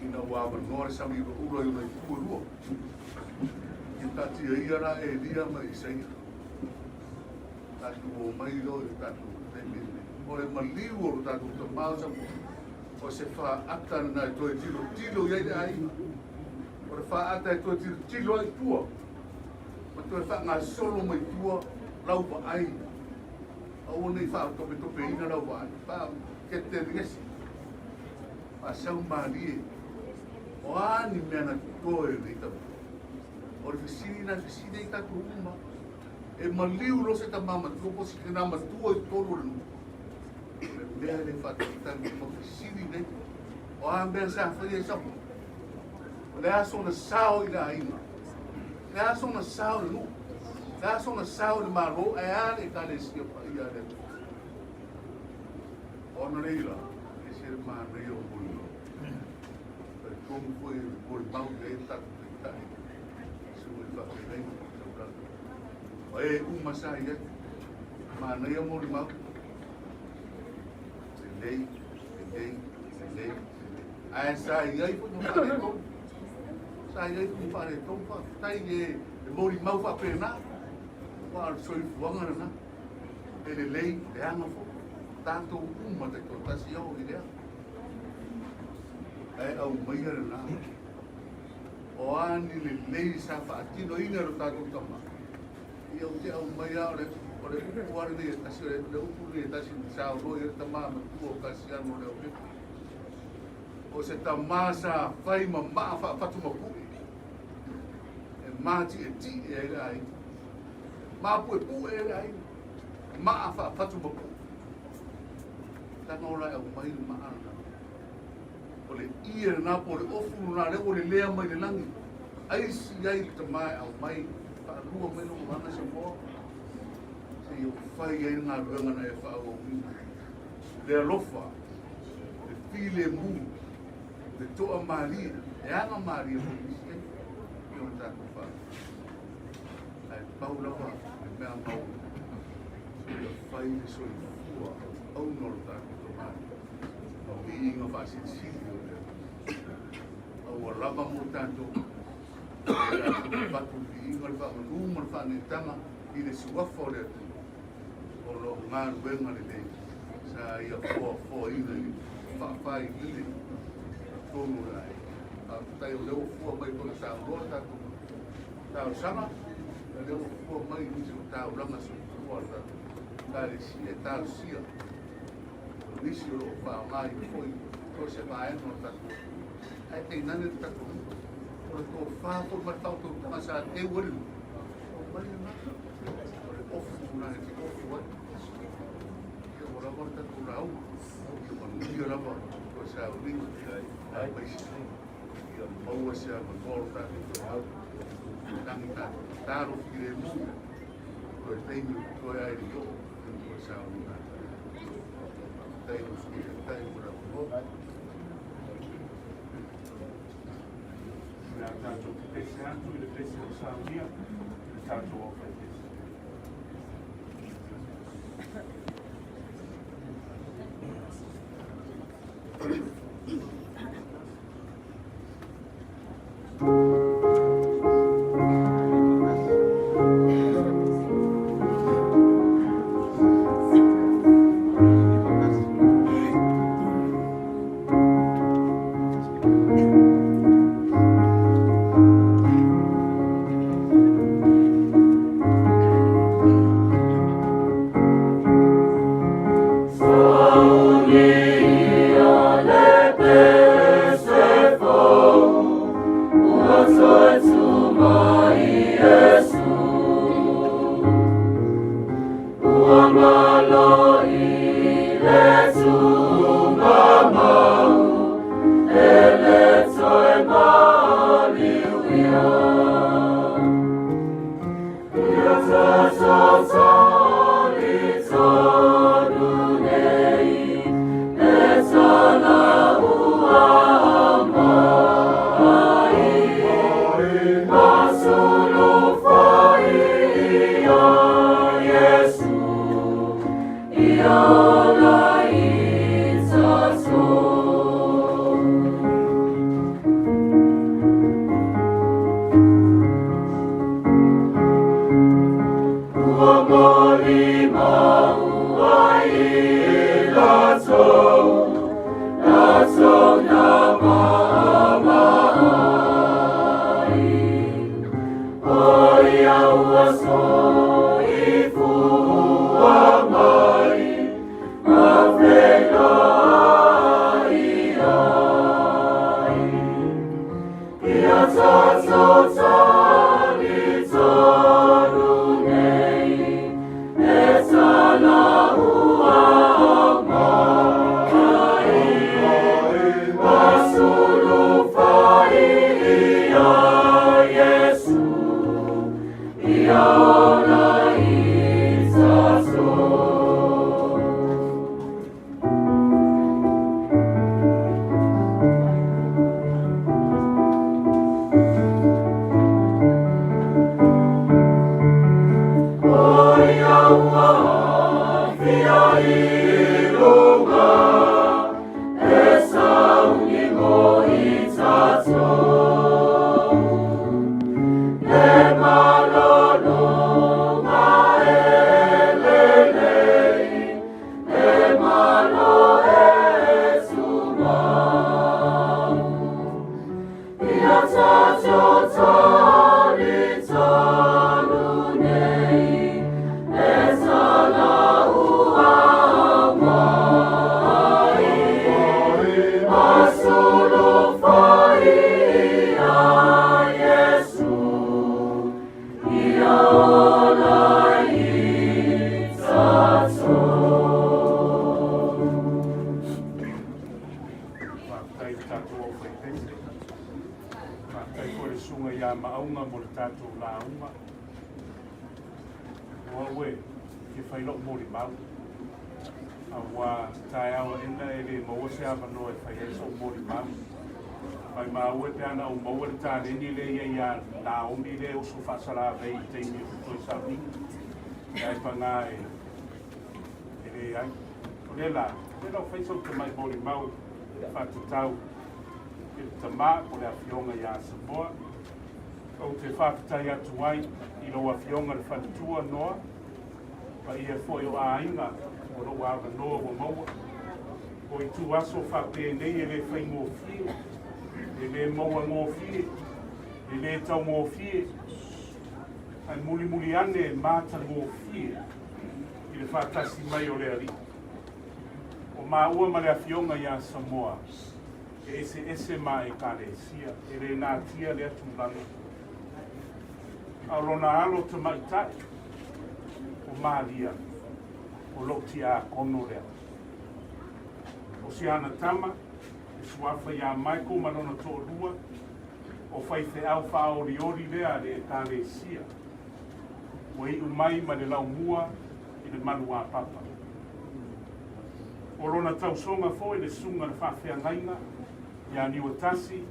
ina ua avanoa le sami ulaula i ona itu e lua. Ia taatia ia la Elia ma Isaia. Tatou o mai loa i le tatou taimi lenei. O le maliu o lo tatou tamā o Samoa, o se faata lena e toe tilotilo i ai le aiga. O le faata e toe tilotilo ai i tua, ma toe faagasolo mai tua lau vaai. Aua ne i faatopetopeina lau vaai. Faaketelegese. Faasau malie. O a ni mea na totoe o lenei tama? O le fesili lena e fesili ai tatou uma. E maliu loa se tama matua po o se tina matua i totonu o le nuu. O le mea lea e faatalitali ma fesili nei. O a mea sa faia i Samoa? O le a sona sao i le aiga? O le a sona sao i le nuu? O le a sona sao i le Malo? Ae a le Ekalesia paia a le Atua? Ona reira, e ese le manaia o molimau. Talitonu foi e molimau i ai le tatou Taitai, susuga i le faafeagaiga ma le taulaga. O e uma sa i ai, manaia molimau. Lelei, lelei, lelei, lelei. Ae sa i ai foi ma faaletonu. Sa i ai foi ma faaletonu, faafetai i e e molimau faapena. Aua o le soifuaga lena. E lelei, leaga foi. Tatou uma taitoatasi e oo i lea. Ae aumaia lena. O a ni lelei sa faatinoina e lo tatou tama, ia ou te aumaia o le o le upu lava lenei e tasi, o le upu lenei e tasi na saunoa i ai le tama matua o Kasiano Leaupepe. O se tama sa fai ma maa faafatumapue e matietie ai le aiga. Mapuepue ai le aiga. Maa faafatumapue. Taga ola e aumai le maa lena. O le ie lena po o le ofu lena lea ua lelea mai le lagi. Aisi ai le tama e aumai faalua mai lona vaga Samoa seia ua fai ai le galuega na e faaauauina. Le alofa, le filemu, le toamalie, le aga malie foi i nisi taimi i ona tatou faalogo. Ae pau lava le mea mau ia fai le soifua auauna o lo tatou Tamalii ma viiga faasilisili o le Atua. A ua lava mo tatou, ia tatou avatu le viiga, le faamanu ma le faaneetaga i le suafa o le Atua ona o galuega lelei sa ia foafoaina i le faafailele i totonu o le aiga. Faafetai o lea ua fua mai foi saunoa le tatou talosaga, o lea ua fua mai nisi o taulaga soifua a le tatou Ekalesia e talosia o nisi o lo o faaaogaina foi so o se vaega o le tatou atunuu. Ae tainane le tatou nuu. O le tofa foi ma le faautautaga sa teu ai le nuu, aumai lena. O le ofu lena e te ofu ai. Ia ua lava le tatou lauga. Ia manuia lava toe sauniga aemaise ia maua se avanoa o lo tatou toeau e tagi tatou tatalo filemu toe taimi o totoe ae le i oo i toe sauniga. Faafetai lau Sui Taitai mo le avanoa. O le a tatou pepese atu i le pese o saunia i le tatou aufaipese. Faafetai i le tatou aufaipese. Faafetai foi i le susuga ia Maauga mo le tatou lauga. O au e fia fai lou molimau, aua taeao aena e le maua se avanoa e fai ai sou molimau. Maimau e pe ana ou maua le taleni lea i ai ia Naomi lea e oso faasalavei i le taimi o le toe sauniga. Ae paga e e leai. O lea la, o lea la ua fai sou tamai molimau faatatau i le tama po o le afioga ia Samoa. Ou te faafetai atu ai i lau afioga le faletua Noa, paia foi o aiga o lou avanoa ua maua. O ituaso faapenei e le faigofie, e le mauagofie, e le taugofie, ae mulimuli ane e matagofie i le faatasi mai o le Alii. O māua ma le Afioga ia Samoa, e eseese ma Ekalesia, e le natia lea tulaga. A o lona alo tamaitai, o Maria, o lou tiakono lea. O si ana tama, le suafa ia Michael ma lona toalua, o faifeau faaolioli lea a le Ekalesia, ua iu mai ma le laumua i le maluapapa. O lona tausoga foi le susuga le faafeagaiga ia Niuatasi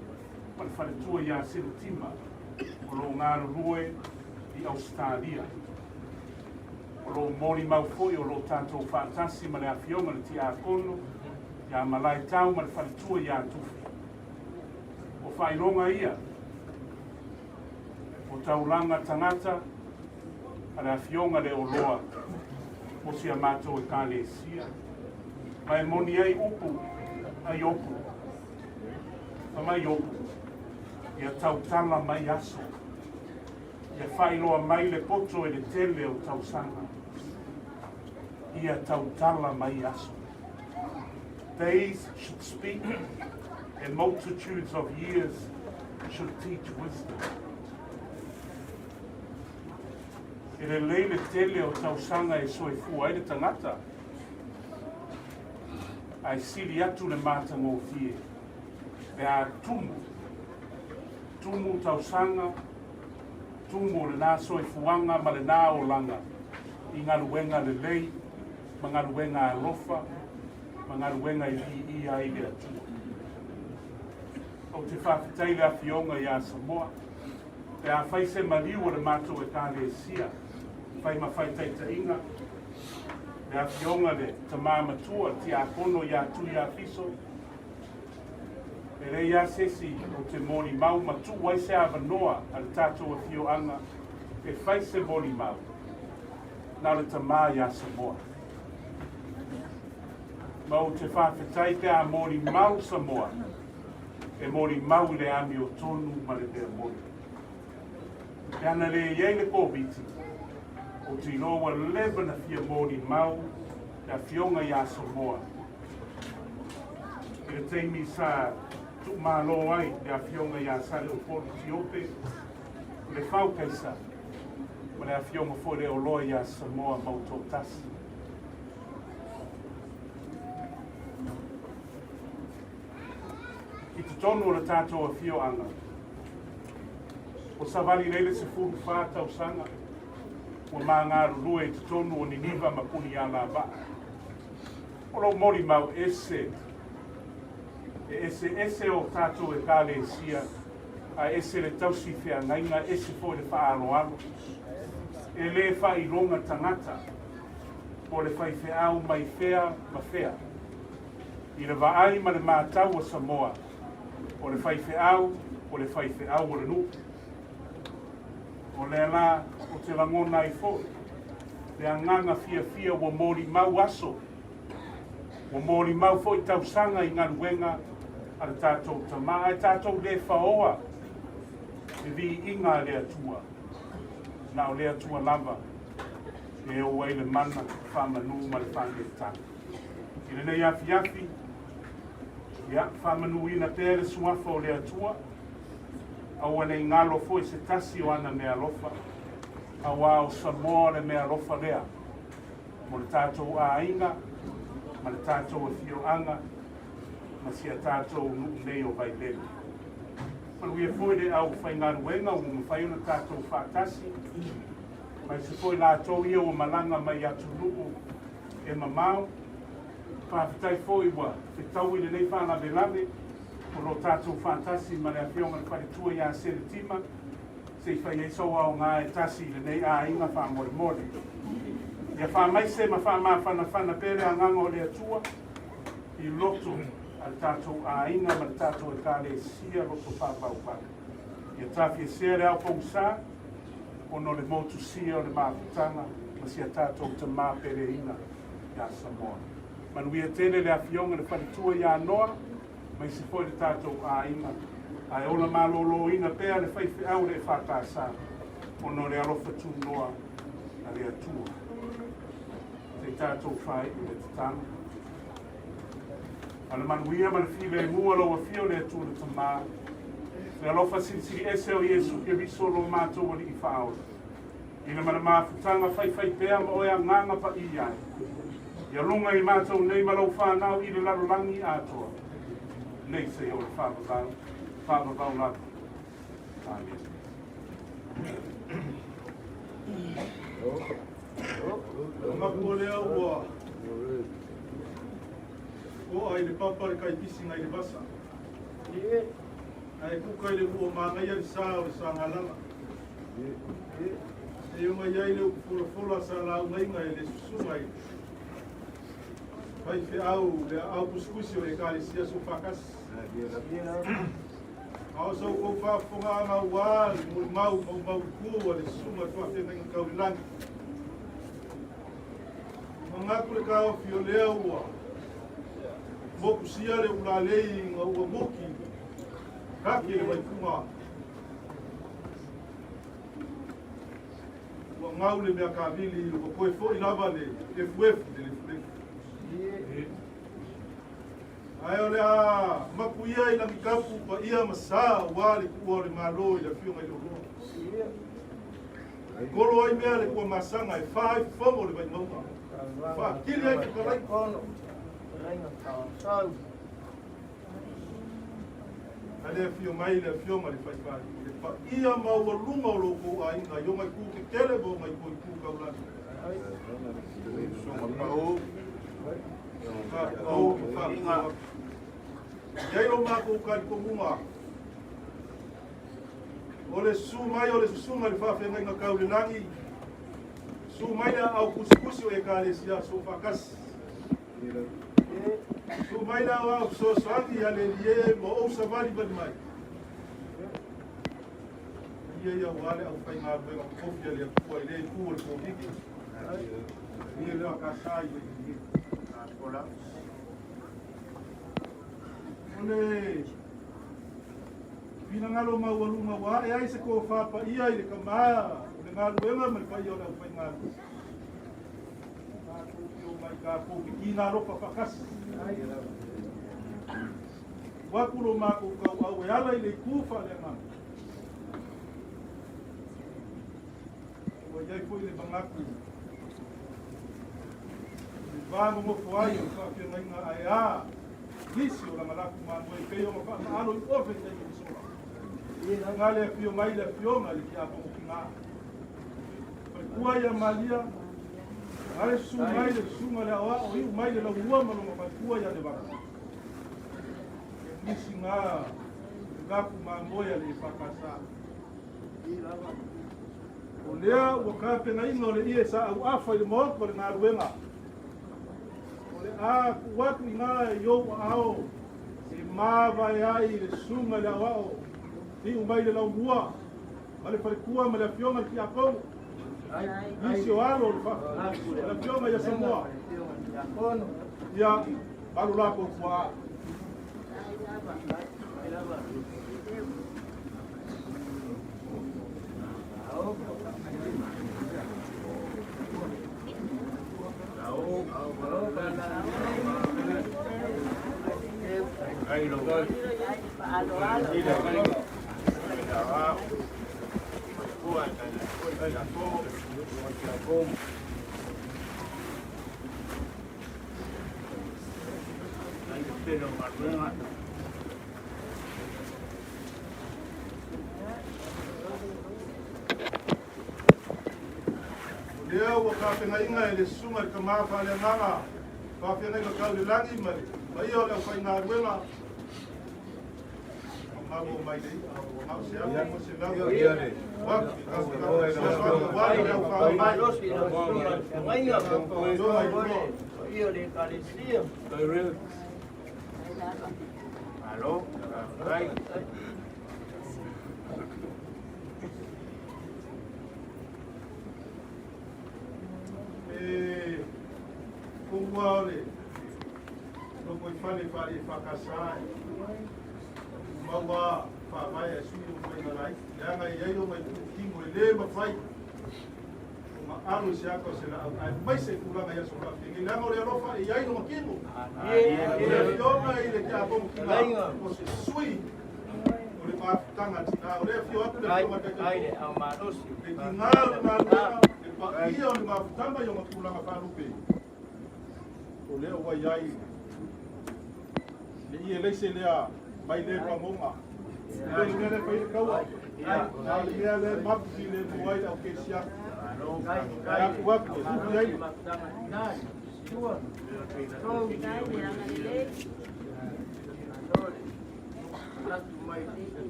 ma le faletua ia Selutima o lo o galulue i Ausetalia. O lo o molimau foi o lo o tatou faatasi ma le afioga le Tiakono ia Malaetau ma le faletua ia Tufi. O faailoga ia o taulaga tagata a le Afioga le Oloa mo si a matou Ekalesia, ma e moni ai upu a Iopu, Fai mai Iopu, ia tautala mai aso, ia faailoa mai le poto i le tele o tausaga, ia tautala mai aso. Days should speak and multitudes of years should teach wisdom. E lelei le tele o tausaga e soifua ai le tagata, ae sili atu le matagofie pe a tumu, tumu tausaga, tumu lena soifuaga ma lena olaga i galuega lelei ma galuega alofa ma galuega e viia ai le Atua. Ou te faafetai i le Afioga ia Samoa, pe a fai se maliu o le matou Ekalesia, fai ma faitaitaiga, le Afioga le Tama Matua, le Tiakono ia Tuiafiso, e leai lava se isi ou te molimau ma tuu ai se avanoa a le tatou afioaga e fai se molimau, na o le Tama ia Samoa. Ma ou te faafetai pe a molimau Samoa, e molimau i le amiotonu ma le mea moni. Pe ana le i ai le Koviti, ou te iloa ua leva na fia molimau le Afioga ia Samoa i le taimi sa tuumalo ai le Afioga ia Saleupolu Tiope, le Faukaisa ma le Afioga foi le Oloa ia Samoa Mautoatasi. I totonu o le tatou afioaga, ua savali nei le 14 tausaga ua ma galulue i totonu o Niniva ma Punialavaa. O lou molimau ese, e eseese o tatou Ekalesia, a ese le tausi feagaiga, ese foi le faaaloalo. E le faailoga tagata po o le faifeau mai fea ma fea. I le vaai ma le matau a Samoa, o le faifeau, o le faifeau o le nuu. O lea la ou te lagona ai foi le agaga fiafia ua molimau aso, ua molimau foi tausaga i galuega a le tatou tama, ae tatou le faoa le viiga a le Atua. Na o le Atua lava e ou ai le mana, faamanu ma le faaneetaga. I lenei afiafi, ia, faamanuina pea le suafa o le Atua, aua ne i galo foi se tasi o ana meaalofa, auā o Samoa o le meaalofa lea mo le tatou aiga ma le tatou afioaga ma si a tatou nuu nei o Vailele. Manuia foi le aufaigaluega ua mafai ona tatou faatasi, aemaise foi latou ia ua malaga mai atunuu e mamao. Faafetai foi ua fetaui lenei faalavelave o lo o tatou faatasi ma le Afioga i le Faletua ia Seletima se i fai ai sou aoga e tasi i lenei aiga faamolemole. Ia faamaise ma faamafanafana pea le agaga o le Atua i loto a le tatou aiga ma le tatou Ekalesia loto faavauvau. Ia tafiesea le ao pogisa ona o le motusia o le mafutaga ma si a tatou tama peleina ia Samoa. Manuia tele le Afioga i le Faletua ia Noa, aemaise foi le tatou aiga, ae ola maloloina pea le faifeau le EFKS ona o le alofa tunoa a le Atua. Se i tatou faaiu le tatalo. A le manuia ma le filemu a lau Afio le Atua le Tama, le alofa silisili ese o Iesu Keriso lo matou Alii Faaola, i le ma le mafutaga faifai pea ma oe agaga paia ai, ia luga i matou nei ma lau fanau i le lalolagi atoa, nei seia o le faavavau, faavavau lava. Amene. Mapu o lea ua oa i le papa le kaipisi ngai le vasa. Ae kuka i le ua manaia le sa o le sagalala. E uma i ai le upu folafola sa laugaiga e le susuga i faifeau le aau kusikusi o Ekalesia Soofaatasi. A o sa outou faafofogaaga aua le molimau maumau i ku a le susuga i le faafeagaiga tau i le lagi. Manatu le taofi o lea ua motusia le ulalei ina ua muki kaki le vaifuga. Ua gau le mea kavili ua toe foi lava le efuefu le lefulefu. Ae o le a mapu ia i lagitapu paia ma sa aua le tuua o le Malo i le Afioga i le Oloa. E kolo ai mea le Tuamasaga e fa ai fofoga o le Vaimauga. E faatili ai fetalaiga. A le afio mai le Afioga i le Faifale, le paia maualuga o lo outou aiga i ona itu tetele ma ona itu itu taulagi. Susuga Pau. Faatulou ma faatulou atu. E i ai lo matou talitonuga, o le susu mai o le susuga i le faafeagaiga tau le lagi, susu mai le aao kusikusi o Ekalesia Soofaatasi. Susu mai le aoao fesoasoani ia le Elie ma ou savalivali mai. Ia ia aua le aufaigaluega totofi a le Atua i lea itu o le Koviti. Ia lea ka sa i le O le finagalo maualuga ua ae ai se tofa paia i le kamā o le galuega ma le paia o le aufaigaluega. Tatou te omai tatou te kina alofa faatasi. Ua atu lo matou tauau e ala i le itu faaleagaga. Ua i ai foi le manatu i le va nonofo ai o le faafeagaiga ae a nisi o lagalaku mamoe pei ona faamaalo i ofe i taimi ua sola. Nga le afio mai le afioga i le tiakono tina. Falekua ia Malia, nga le susu mai le susuga le aoao iu mai le laulua ma lona falekua ia Nevada. Nisi nga laku mamoe a le EFKS. O lea ua tapenaina o le ie sa auafa i le maota o le galuega. O le a tuu atu i ina i ou aao e mavae ai le susuga i le aoao, iu mai le laumua ma le faletua ma le afioga i le tiakono, nisi o alo o le afioga ia Samoa, ia malu latou tuaa. O lea ua tapenaina e le Susuga i le Tama Faaleagaga, faafeagaiga tau i le lagi ma le paia o le aufaigaluega, maua mai le i'a ua na o se afe ma se lau atu i tapenaga aua le aufamai. E koua o le lotoifale faale-EFKS e tumau faavae a sui o faiga laiti, leaga e i ai ona itutino e le mafai ona alo i se ata o se laau, aemaise i tulaga i aso faafeagaiga, leaga o le alofa e i ai lona tino. O le afioga i le tiakono tina o se sui o le mafutaga tina, o le afio atu le afioga i le Taitaifono, le tina o le galuega, le paia o le mafutaga i ona tulaga faalupe, o lea ua i ai le ie leise lea mai le pagoga. Le mea lea fai le taua, a o le mea lea mapu i le mua ai le au kesiaki. E atu atu e huki ai.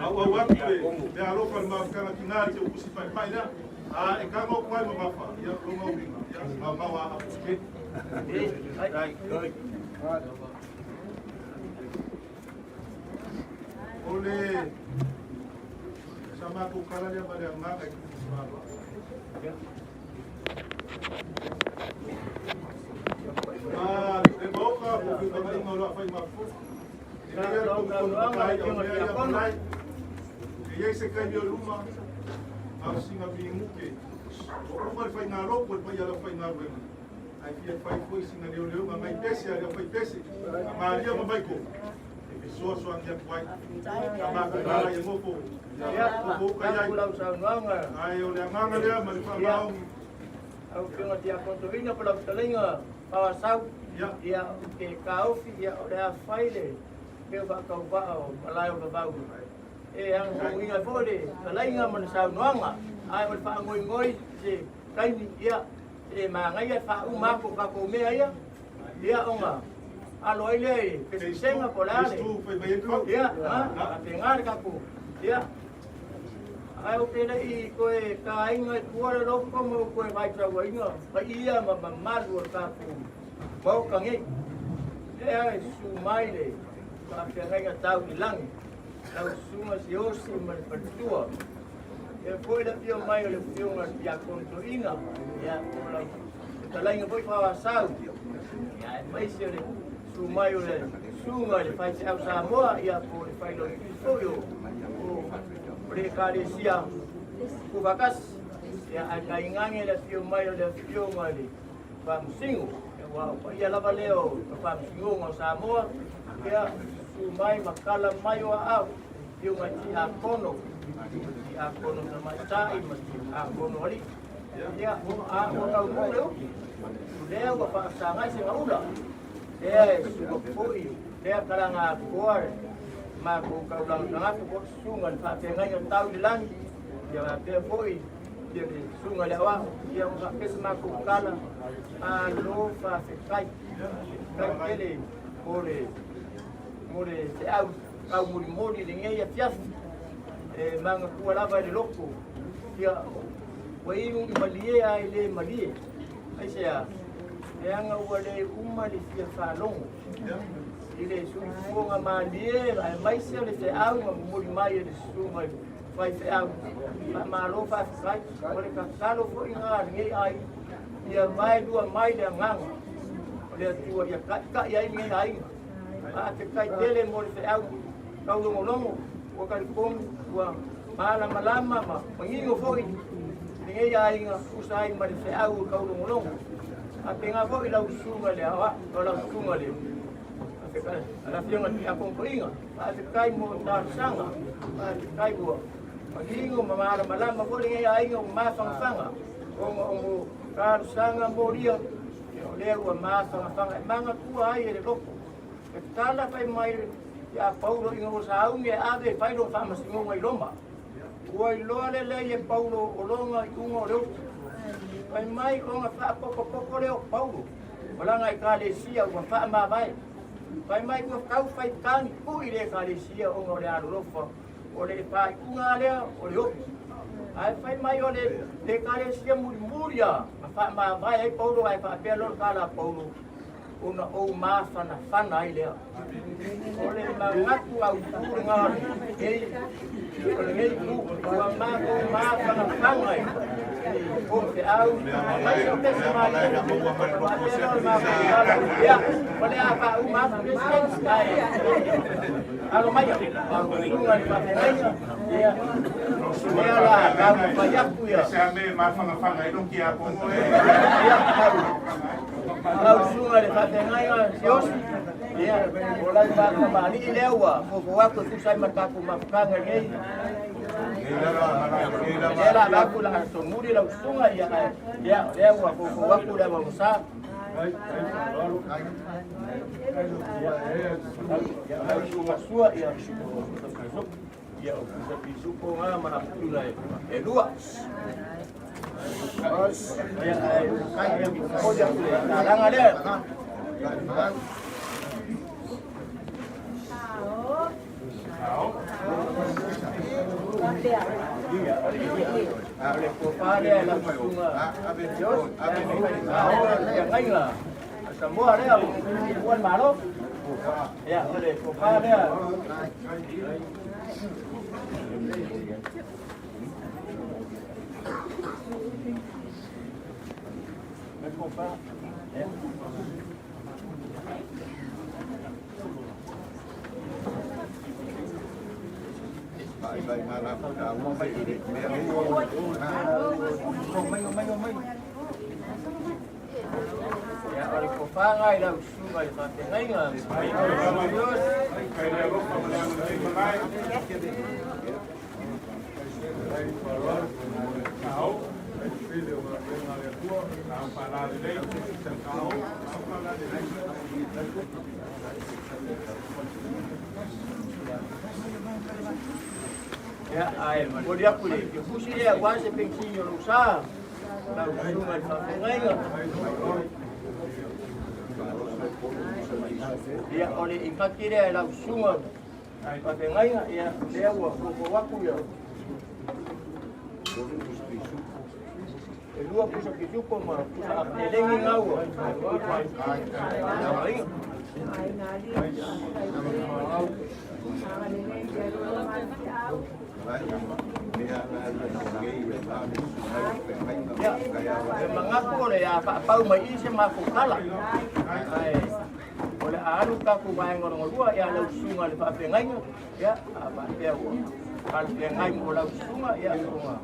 Auau atu le alofa le mafutaga tina i te upusi paepae lea. A e tago atu ai mamafa, ia lona uiga, ia maumau a apu ke. O le sa matou tala lea ma le agaga i tupu faaaloalo. A le maoka po o feutagaiga o lo o fai mafu. E lei a tonu tonu matai o mea ia malai. E i ai se taimi o luma, a o sina minute. Ua uma le faigalotu e le paia o le aufaigaluega. Ae fia fai foi sina leoleoga nai pese a le aufaipese, a Maria ma Maiko, e fesoasoani atu ai. Sa matou tala ia nofo, nofo uka i ai. Ae o le agaga lea ma le faamaoni. Lau Afioga Tiakono Toeaina po o lau fetalaiga Paoasau, ia, ou te taofi, ia, o le a fai le mea faatauvaa o malae o Vavau e agafofogaina ai foi le fetalaiga ma le saunoaga, ae o le faagoigoi i se taimi, ia, e manaia le faauma atu o tatou mea ia, ia, ona alo ai lea i pesepesega po o le a le, ia, faapena le tatou, ia. Ae ou te le i toe taina i tua le loto ma ou toe vaitauaina paia ma mamalu o le tatou Maota nei. Lea e susu mai le faafeagaiga tau i lagi, lau susuga Siaosi ma le faletua. Lea foi le afio mai o le afioga i le Tiakono Toeaina, ia, o lau fetalaiga foi Faoasau, ia aemaise o le susu mai o le susuga i le faifeau Samoa, ia po o le failautusi foi o o le Ekalesia Tuufaatasi, ia ae tainane le afio mai o le afioga i le Faamasino, aua o paia lava lea o le Faamasinoga o Samoa, ia susu mai ma tala mai o aao, afioga i Tiakono, Tiakono Tamaitai ma Tiakono Alii. Ia, a ua taunuu le upu, lea ua faasagai se gaula, lea e sua foi, lea talaga atoa le matou taulaga tagata po o le susuga i le faafeagaiga tau i le lagi, ia faapea foi ia le susuga i le aoao, ia ua faapea se matou tala, malo faafetai, faafetai tele mo le mo le feau taumolimoli i lenei afiafi, e manatua lava i le loto, ia ua inu i malie ae le malie, aisea, leaga ua le uma le fia faalogo i le suifuaga malie aemaise o le feau na momoli mai e le susuga i le faifeau. Faamalo faafetai. O le tatalo foi lena a lenei aiga, ia vaelua mai le agaga o le Atua ia taitai ai lenei aiga. Faafetai tele mo le feau taulogologo, ua talitonu ua malamalama ma manino foi lenei aiga tusa ai ma le feau taulogologo. Faapena foi lau susuga i le aoao, lau susuga i le Afioga i le Tiakono Toeaina, faafetai mo talosaga, faafetai ua manino ma malamalama foi lenei aiga ua mafanafana ona o talosaga molia, o lea ua mafanafana e manatua ai e le loto e tala fai mai ia Paulo ina ua sauni e ave e fai lona faamasinoga i Roma. Ua iloa lelei e Paulo o lona iuga o le upu. Fai mai ona faapotopoto lea o Paulo ma lana ekalesia ua faamavae. Fai mai ua tau fai tagi pui le ekalesia ona o le alolofa o le faaiuga lea o le opi. Ae fai mai o le ekalesia mulimuli a na faamavae ai Paulo ae faapea loa le tala a Paulo, ona ou mafanafana ai lea. O le manatu autu lena o lenei, o lenei itu, ua matou mafanafana i o feau, aemaise o pese malie, faapea loa le matou tala, ia, o le a faauma atu le isi taimi, ae alo maia, susuga i le faafeagaiga, ia, lea la taumafai atu ia. Se a me mafanafana ai lou tiakono e. Ia, lau susuga i le faafeagaiga Siaosi, ia, o lau faatamalii lea ua fofo atu e tusa ai ma le tatou mafutaga lenei. Lea la avatu la solomuli lau susuga, ia, ae, ia, lea ua fofo atu le avanosa. Ia, lau susuga Sua, ia, ia, o pusa pisupo ngā mana putuna e lua. Ia, ae, kai, momoli atu le talanga lea. O le tofa lea e lau susuga Siaosi, feagaiga a Samoa lea ua le Malo. Ia, o le tofa lea. Le tofa. Ia. Ia, o le tofaga i lau susuga i le faafeagaiga. Ia, ae momoli atu le fusi lea aua se penisini o lou sa, lau susuga i le faafeagaiga. Ia, o le ifati lea i lau susuga faafeagaiga, ia, lea ua fuafua atu ia. E lua pusa pisupo ma pusa elegi gaua. Ia, e manatu o le a faapau mai i i se matou tala, ae o le a alu le tatou vaega lona lua ia lau susuga i le faafeagaiga, ia, a faapea ua talafeagai mo lau susuga, ia, ona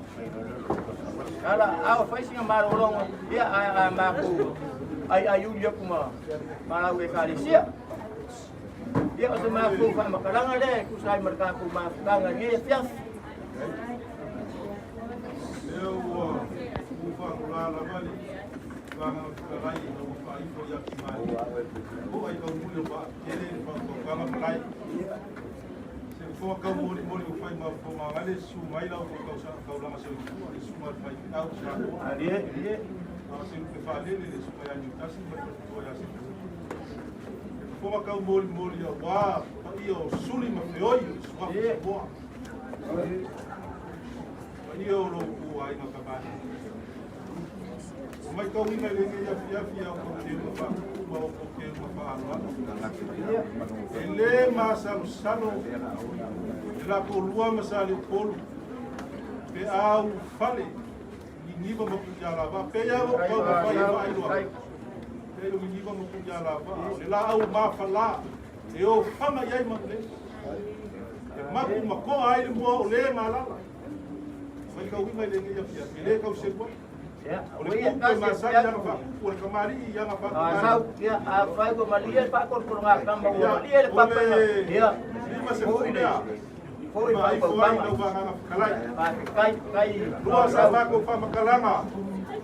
tala a o fai sina malologa, ia, ae a matou aiaiuli atu ma lau ekalesia. Ia, o se matou faamatalaga lea e tusa ai ma le tatou mafutaga i lenei afiafi. Lea ua faagulā lava le Vaega Fetalai ina ua faaifo ia Timae. To'a i kaumuli o Vaatele le faautautaga malae. Se fofoga taumolimoli ua fai ma fofoga le susu mai la outou taulaga soifua le susuga i le faifeau o Samoa. A o se lupe faalele le susuga ia Niutasi ma le faletua ia Sefua. E fofoga taumolimoli aua paia o suli ma feoi o le suafa Samoa. Paia o lo outou aiga kamali'i. Ua matauina i lenei afiafi a outou teuga faaputu ma outou teuga faaaloalo. E le masalosalo le latou ma Saleupolu pe a ulufale Niniva ma Puialava. Pei lava ua ou taumafai e faailoa atu, pei o Niniva ma Puialava, o le laau mafala e ofaga i ai manulei, e mapu ma toa ai le moa o le galala. Matauina i lenei afiafi, e le tau selu atu. O le tupu e masani i ana faakupu, o le kamali'i i ana faakamali'i. Ia, afai ua malie le faakolokologatama, ua malie le papa, ia, lima sefulu lea. Foi Faaifo ai lau Agaga Fetalai. Faafetai, tai. Lua sa matou faamatalaga,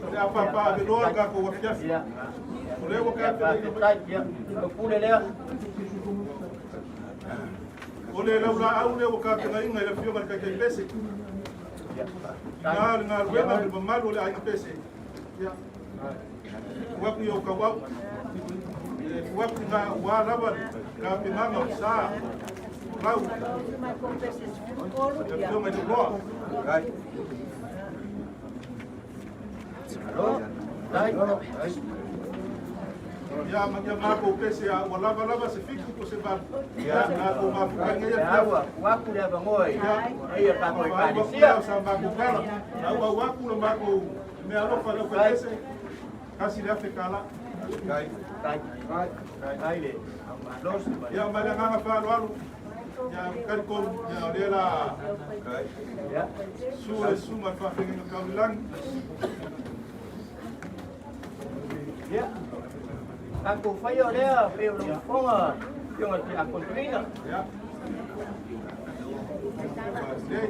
o le a papaaveloa le tatou afiafi. O lea ua tatou Faafetai, ia, o pule lea. O le laulaau lea ua tapenaina e le Afioga i le Taitai Pese. Ina le galuega ma le mamalu o le aiga Pese. Ia, tuu atu i ou tauau. E tuu atu i ina aua lava le tapenaga o sa o lau. Le Afioga i le Loa. Ia, ma ia matou pese a ua lava lava se fitu po se valu. Ia, matou mafuta nei Ia, ua atu le avanoa i ia tatou ekalesia. Sa matou tala. Au atu le matou mea alofa le aufaiese. Tasi le afe tala. Tai, tai, tai le malosi. Ia, ma le agaga faaaloalo. Ia, talitonu, ia, o lea la su le susuga i le faafeagaiga tau i le lagi. Ia, tatou faia o lea pei o lau fofoga Afioga i le Tiakono. Ia.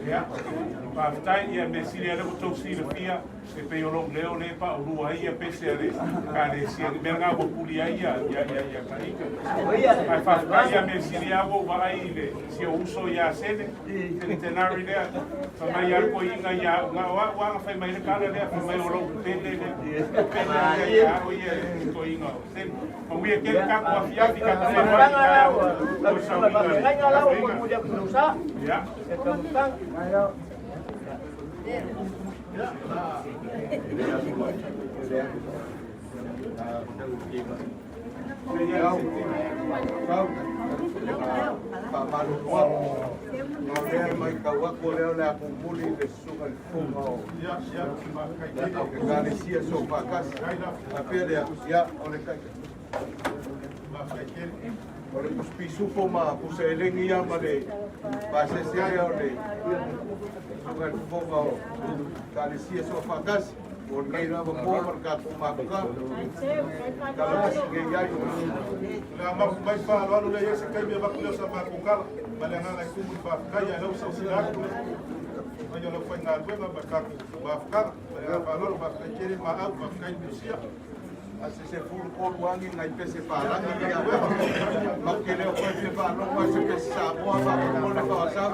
Ia, faafetai, ia mea sili lea ua outou silafia, e pei o lou leo lea e paulua ai ia pese a le Ekalesia, le mea lena ua puli ai ia ia ia ia taita. Ae faafetai ia mea sili lava ua ou vaai i le si ou uso ia Sene, Centenary lea, fai mai lava le toeaina ia au, na o au lava na fai mai ai le tala lea, fai mai o lou pele lea, pele lea ia au ia le toeaina o Sene. Manuia tele tatou afiafi, tatou feiloai i le taeao mo le sauniga i le tapuaiga. Ia. Faamalulu atu, o lea e matau atu o lea o le a tumuli le susuga i le fofoga o Ekalesia Soofaatasi. A pea lea, ia, o le o le pisupo ma pusa elegi ia ma le pasese lea o le susuga i le fofoga o Ekalesia Soofaatasi. O lenei lava po ma le tatou matuka. Tala nei ai. O le a mapu mai faaaloalo lea i ai se taimi avatu lea o sa matou tala ma le agaga e tumu i le faafetai ae lau silasila atu le mai o lau faigaluega ma le tatou mafutaga. Ma le agaga faaaloalo, faafetai tele Maau, faafetai Lusia. A se 13 agi nai pese palagi ia mau te leo koe fia faalogo ai se pese Samoa faamolemole faasau.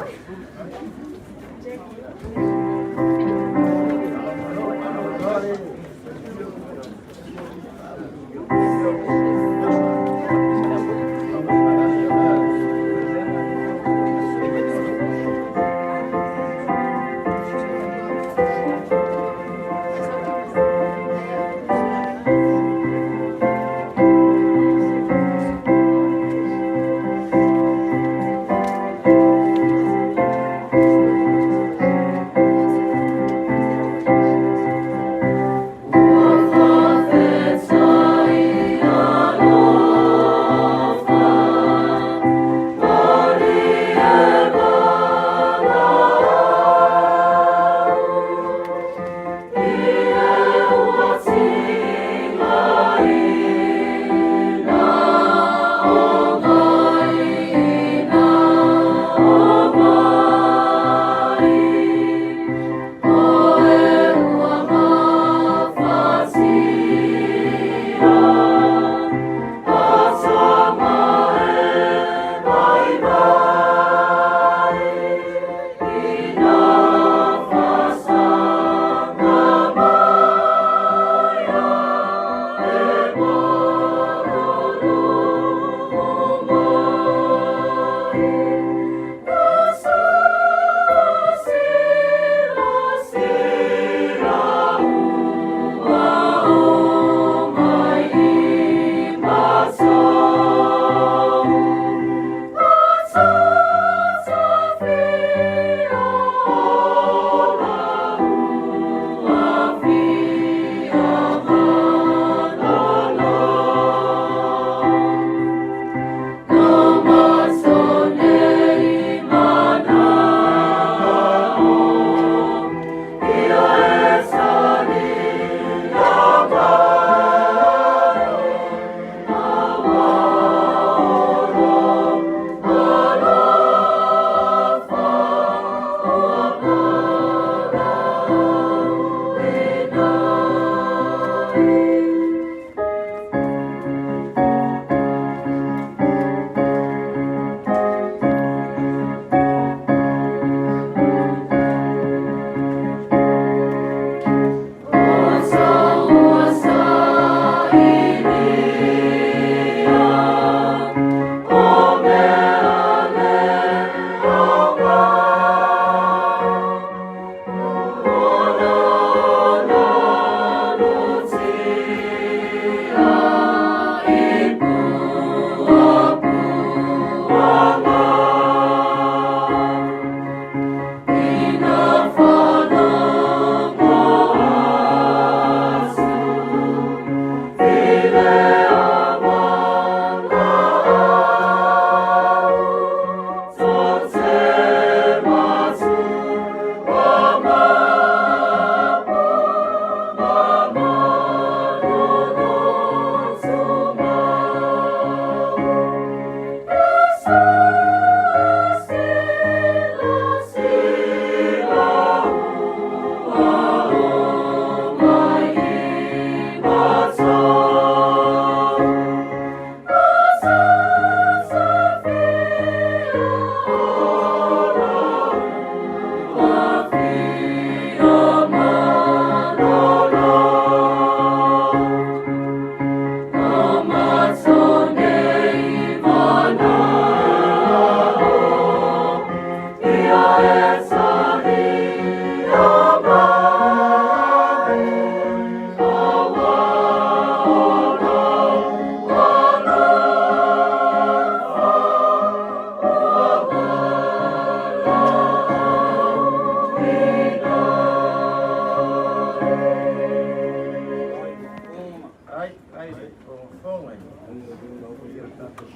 Ai, ai, fofoga i o tatou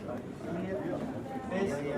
Ekalesia, Efesi,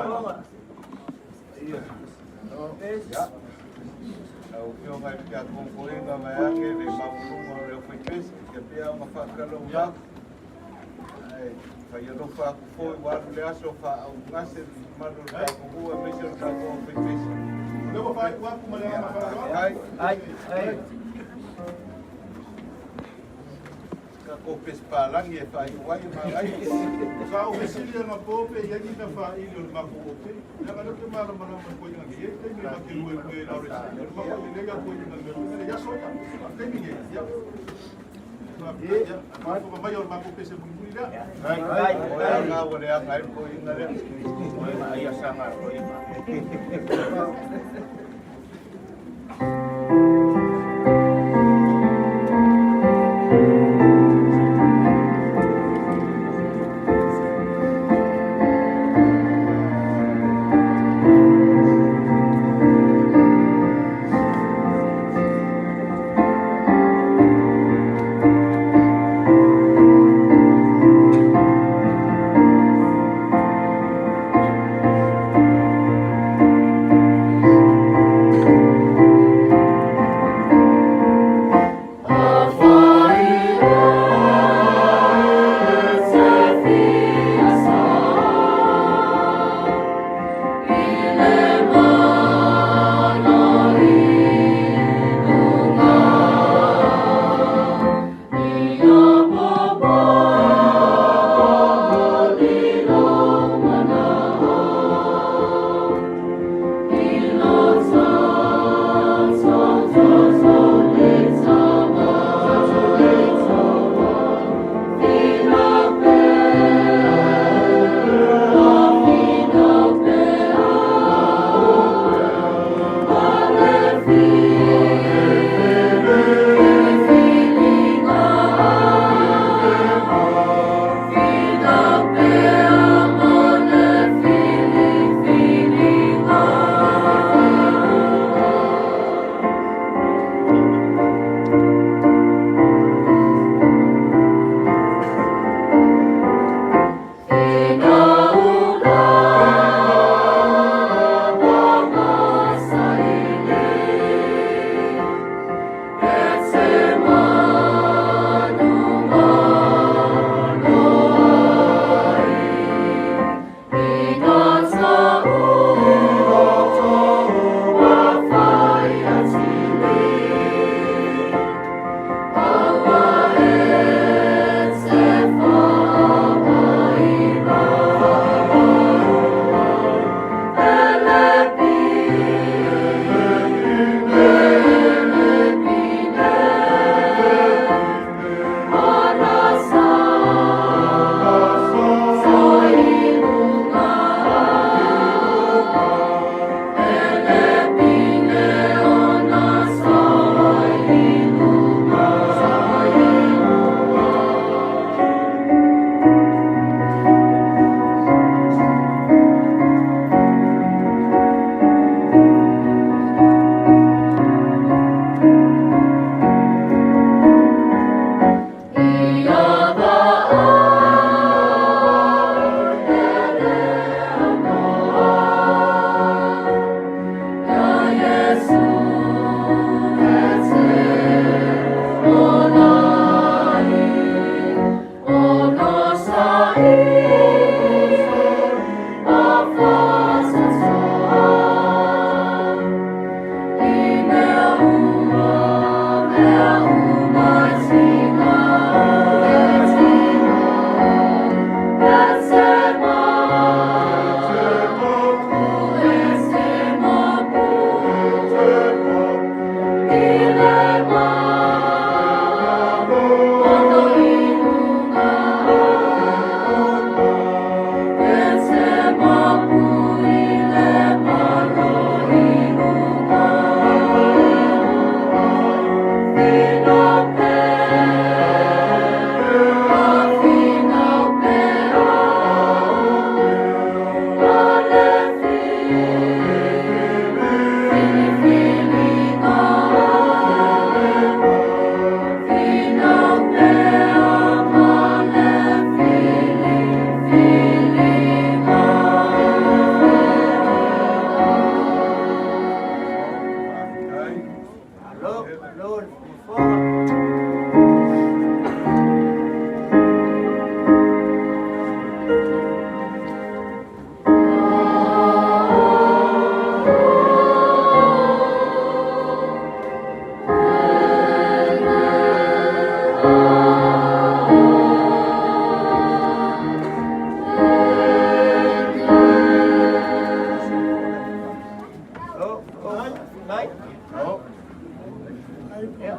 Ia. Ia. Lau Afioga i le Tiakono Toeaina vaeane le maualuga o le aufaipese, ia pea ona faatalaulau. Ae fai alofa atu foi ua alu le aso faaaaugase le mamalu o le tatou nuu aemaise o le tatou aufaipese. O lea ua faaiu atu ma le agaga faaaloalo. Ai. Ai. Tatou pese palagi e faaiu ai e manaia. Sa ou fesili anapo pe i ai ni mea faaili o le matou ope. Leaga o lea ou te malamalama i toeaiina nei. E i ai taimi ma te luelue ai i lalo i le o le matou lelei lava toeaiina i mea foi lele i aso ia. A o le taimi nei, ia. Faafetai, ia. A faafofoga mai o le matou pese mulimuli lea. O le aga ua leaga ai le toeaina lea.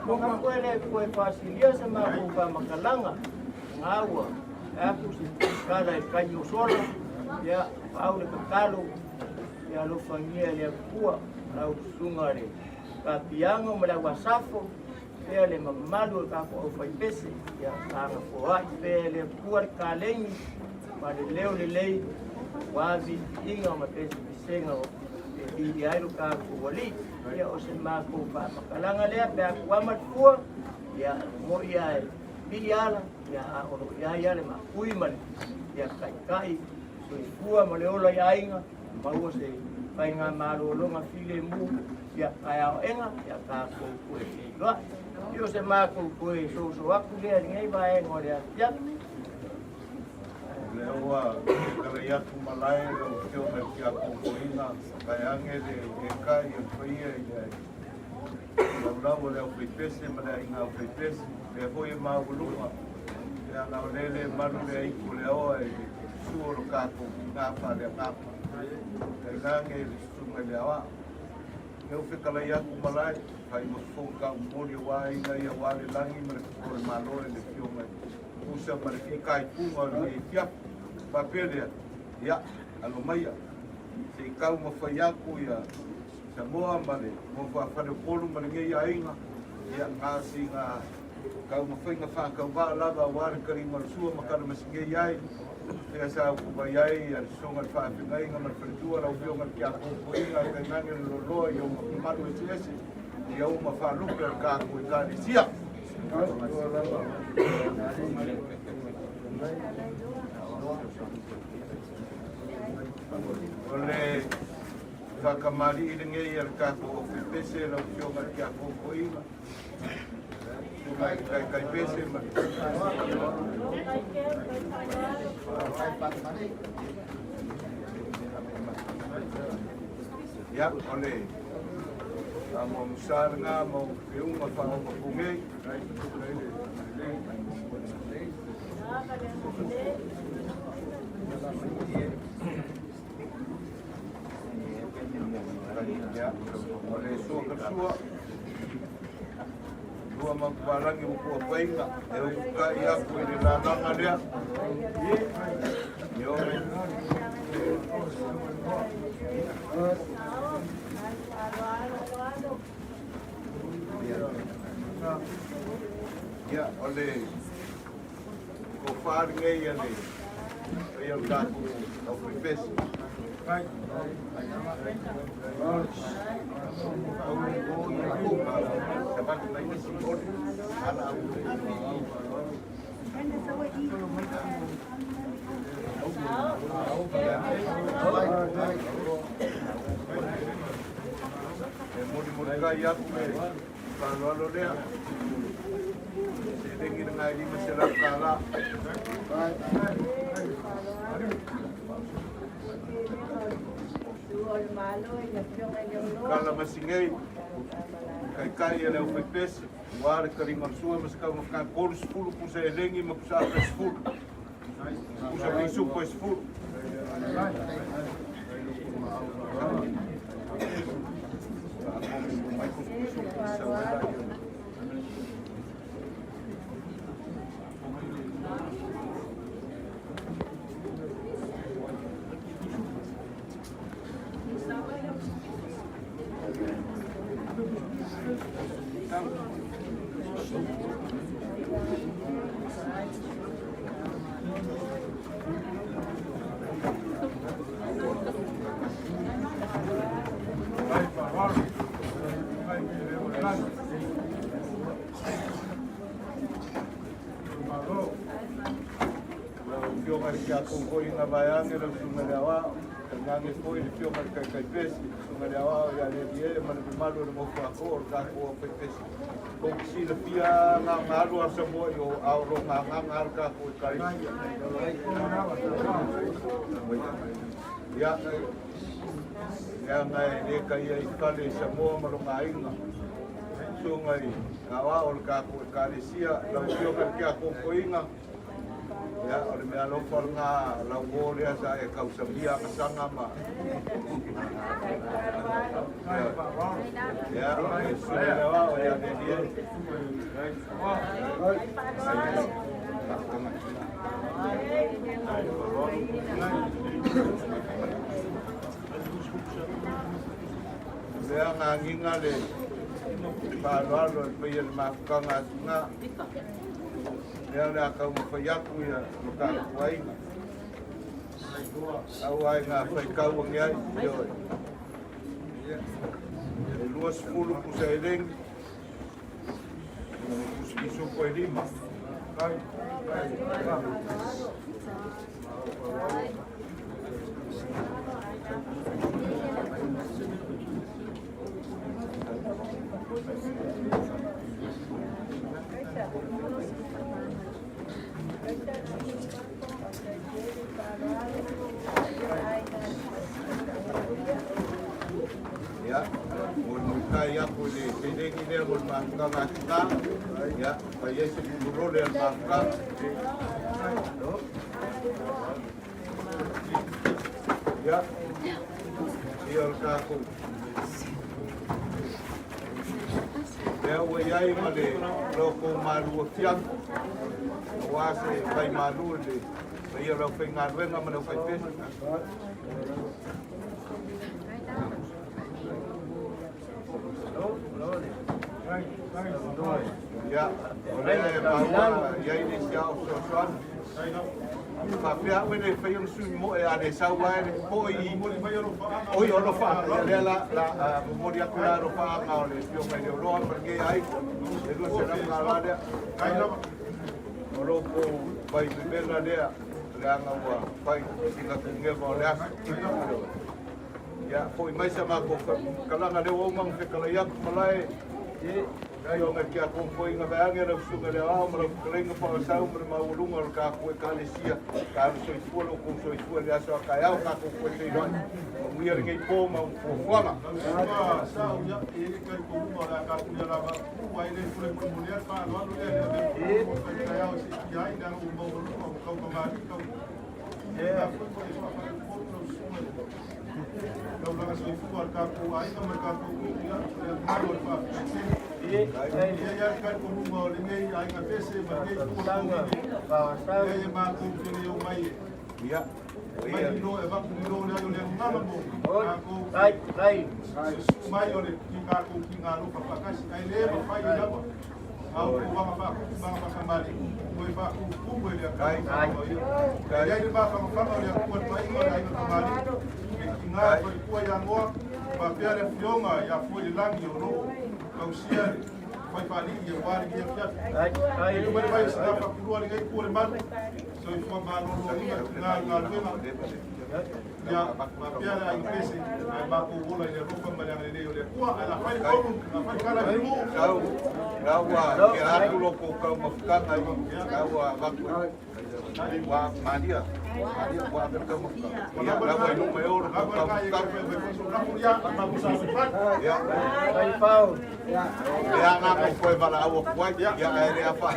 Manatu e le toe faasilia se matou faamatalaga, na ua aku se tala i le taimi ua sola, ia, pau le tatalo, ia alofagia e le Atua lau susuga le Papiano ma le au Asafo, pea le mamalu o le tatou aufaipese, ia saga foai pea e le Atua le kalegi ma le leo lelei ua viiviiga ma pesepesega o e viia ai lo tatou Alii. Ia o se matou faamatalaga lea pe a tuama le fua, ia mo'i lava e pii ala, ia a o lo o i ai lava le maapui ma le ia taitai soifua ma le ola i aiga, maua se faigamalologa filemu, ia taeao ega, ia tatou toe feiloai. Ia o se matou toe soso atu lea i lenei vaega o le afiafi. Lea ua fetalai atu malae lau Afioga i le Tiakono vaeane le ekai o le paia i le laulau o le aufaipese ma le aiga aufaipese. Lea foi e maualuga le ala o lele malu le aitu o le aoa i le susu o lo tatou tina faaleagaga. Tainane le susuga i le aoao. Lea ua fetalai atu malae, fai ma fofoga taumoli aua aiga ia aua le lagi ma le fofo o le Malo i le Afioga i Tusa ma le fitaituga o lenei afiafi. Faapea lea, ia, alo maia, se i taumafai atu ia Samoa ma le nofo a faleupolu ma lenei aiga, ia, na o sina taumafaiga faatauvaa lava aua le taliga o le sua ma talamasinei ai, lea sa upu mai ai ia le susuga i le faafeagaiga ma le faletua, lau Afioga i le Tiakono Toeaina, tainane le loaloa i ou mamalu eseese, ia uma faalupe o le tatou Ekalesia. O le faakamali'i lenei a le tatou aufaipese lau Afioga i le Tiakono Toeaina, susuga i le Taitaipese ma le Ia, o le faamuamusa lena ma ou feuga faaopapogei. Ia, o le sua ka sua, lua mapalagi o puapainga, e ufukai aku i le lalaga lea. Io. Ia, o le tofa lenei a le paia o le tatou aufaipese. E molimolikai atu le faaaloalo lea. Seleni lena e $500. Kala masinei, kaikai e le aufaipese, ua le taliga o le sua ma se taumafataga 30 pusa elegi ma pusa afa e 10. Pusa pisupo e 10. Lau Afioga i le Tiakono Toeaina vaeane lau Susuga i le Aoao, tainane foi le Afioga i le Taitaipese, Susuga i le Aoao ia Lelie ma le mamalu o le nofo a toa o le tatou aufaipese. Tou te silafia na ona alu lava Samoa i o, a o lona agaga lava le tatou Ekalesia. Ia, leaga e le taia i fale i Samoa ma lona aiga. Susuga i Aoao o le tatou Ekalesia, lau Afioga i le Tiakono Toeaina, Ia, o le mea alofa lena lauo lea sa e tausamia agasaga ma Ia, o le susuga lea o au ia Daniel. Lea na agiga le faaaloalo i le paia i le mafutaga atu na. Lea o le a taumafai atu ia lo tatou aiga. Au aiga faitau ane ai, ioe. E 20 pusa eleni, pusa pisupo e 5. Ia, mulimulitai aku i le seleni lea mo le mafutaga a tina. Ia, fai ai se pululole a le mafutaga. Ia, ia o le tatou. Lea ua i ai ma le loko malu afiafi, aua se fai malu i le paia o le aufaigaluega ma le aufaipese. Ia, o lea e maua i ai le isi ao fesoasoani. Faapea au e le faia ona sui moe a le sau lava e le popoe i oi o alofaaga. Ia lea la la momoli atu la alofaaga o le afioga i le Oloa ma lenei aiga e $200 lea. O lo kou vai memela lea leaga ua fai sina tugeva o le aso. Ia, foi mai sa matou kalaga lea ua uma ona fetalai atu malae Afioga i le Tiakono Toeaina vaeane lau Susuga i le Aoao ma lau Fetalaiga Faaolasau ma le maualuga o le tatou Ekalesia. Ka alu soifua lo outou soifua i le aso a taeao tatou toe feiloai. Manuia lenei po ma ona fuafuaga. Taulaga soifua a le tatou aiga ma le tatou nuu, ia, le malu o le faafetai. Ia ia le talitonuga o lenei aiga pese ma lenei itu o le Leai e matou te le omai e mai lilo e avatu lilo le ai o le gagana mo tatou susu mai o le ki tatou kiga alofa faatasi ae le mafai lava a outou aga faakutu ma aga faakamaliu toe faapuupuu e le Atua ma ia. E i ai le mafanafana o le Atua i le paaiga o le aiga kamali'i, le tiga o le faletua ia Noa, faapea le afioga ia Fuailelagi o lo o tausia le fai faalii aua lenei afiafi. E mai le vai o sina faapulua lenei itu o le malu, soifua maloloina le tiga i galuega. Ia, faapea le aiga pese, ae matou ola i le alofa ma le agalelei o le Atua. Ae la fai le tonu, la fai le tala i le nuu. Sau, la ua tea atu lo tou taumafataga i la ua avatu ua malia, malia ua ave le taumafataga. Ia, la ua i luma e o lo tou taumafataga. Ia, lea na tou toe valaau atu ai, ia ae le afa.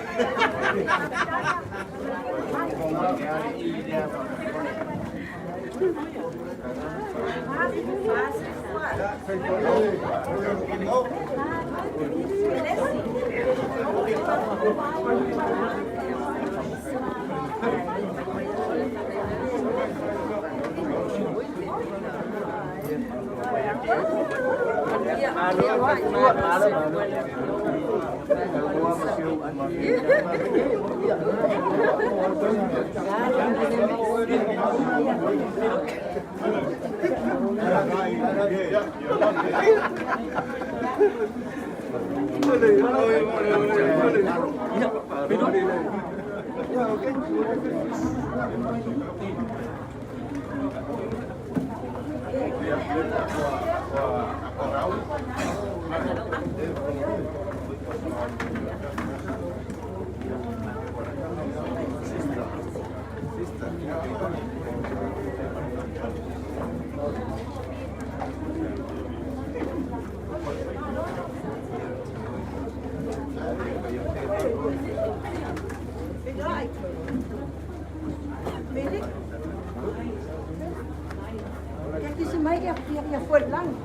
mai ia ia ia fue lagi.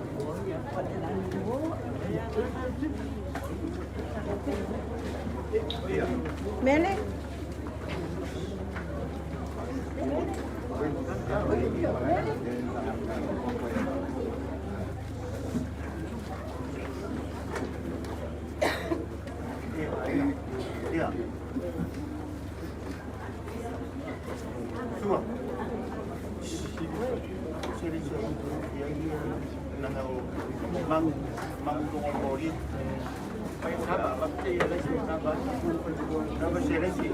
Mele. Ia. Sua. Seri seri ia ia nanga o mang mang dongo mori. Pai saba ba te ia lesi saba. Saba seri si.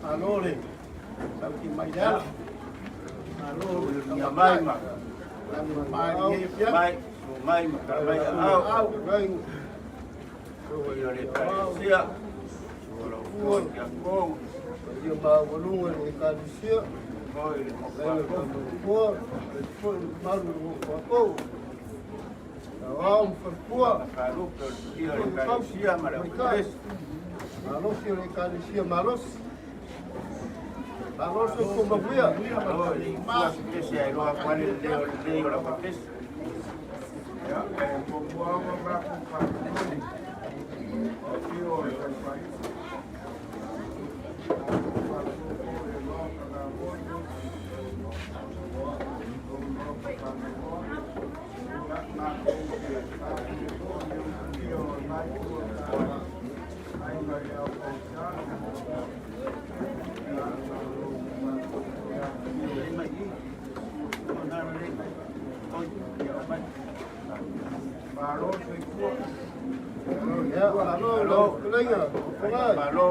Alo le. Sauti mai le ala. Alo le mai ma. Mai mai mai ma mai au au. Ia le sia. Ua ia ko. Ia maualuga le ekalesia. Ai le faamanua, le foi le mamalu o le fakou. Aoao ma falepua. Ia le ekalesia ma le aufaipisinisi. Malosi o le ekalesia malosi. Malosi o manuia. Alo le tua se ai loa kwa le leo le o la papesi. Ia, e muamua ma latou faatuloli, afio o le taifaiga. Latou faatofo le Maota Lamoni, lou nofo faanonoa, ia matou te faapitoa le ulugia o lenai tua aiga i le au fausā. Ia, malo matou te afifio. Mai i. O na le. Oi, ia mai. Malo soifua. Ia, malo lau fetalaiga, fofoga. Malo.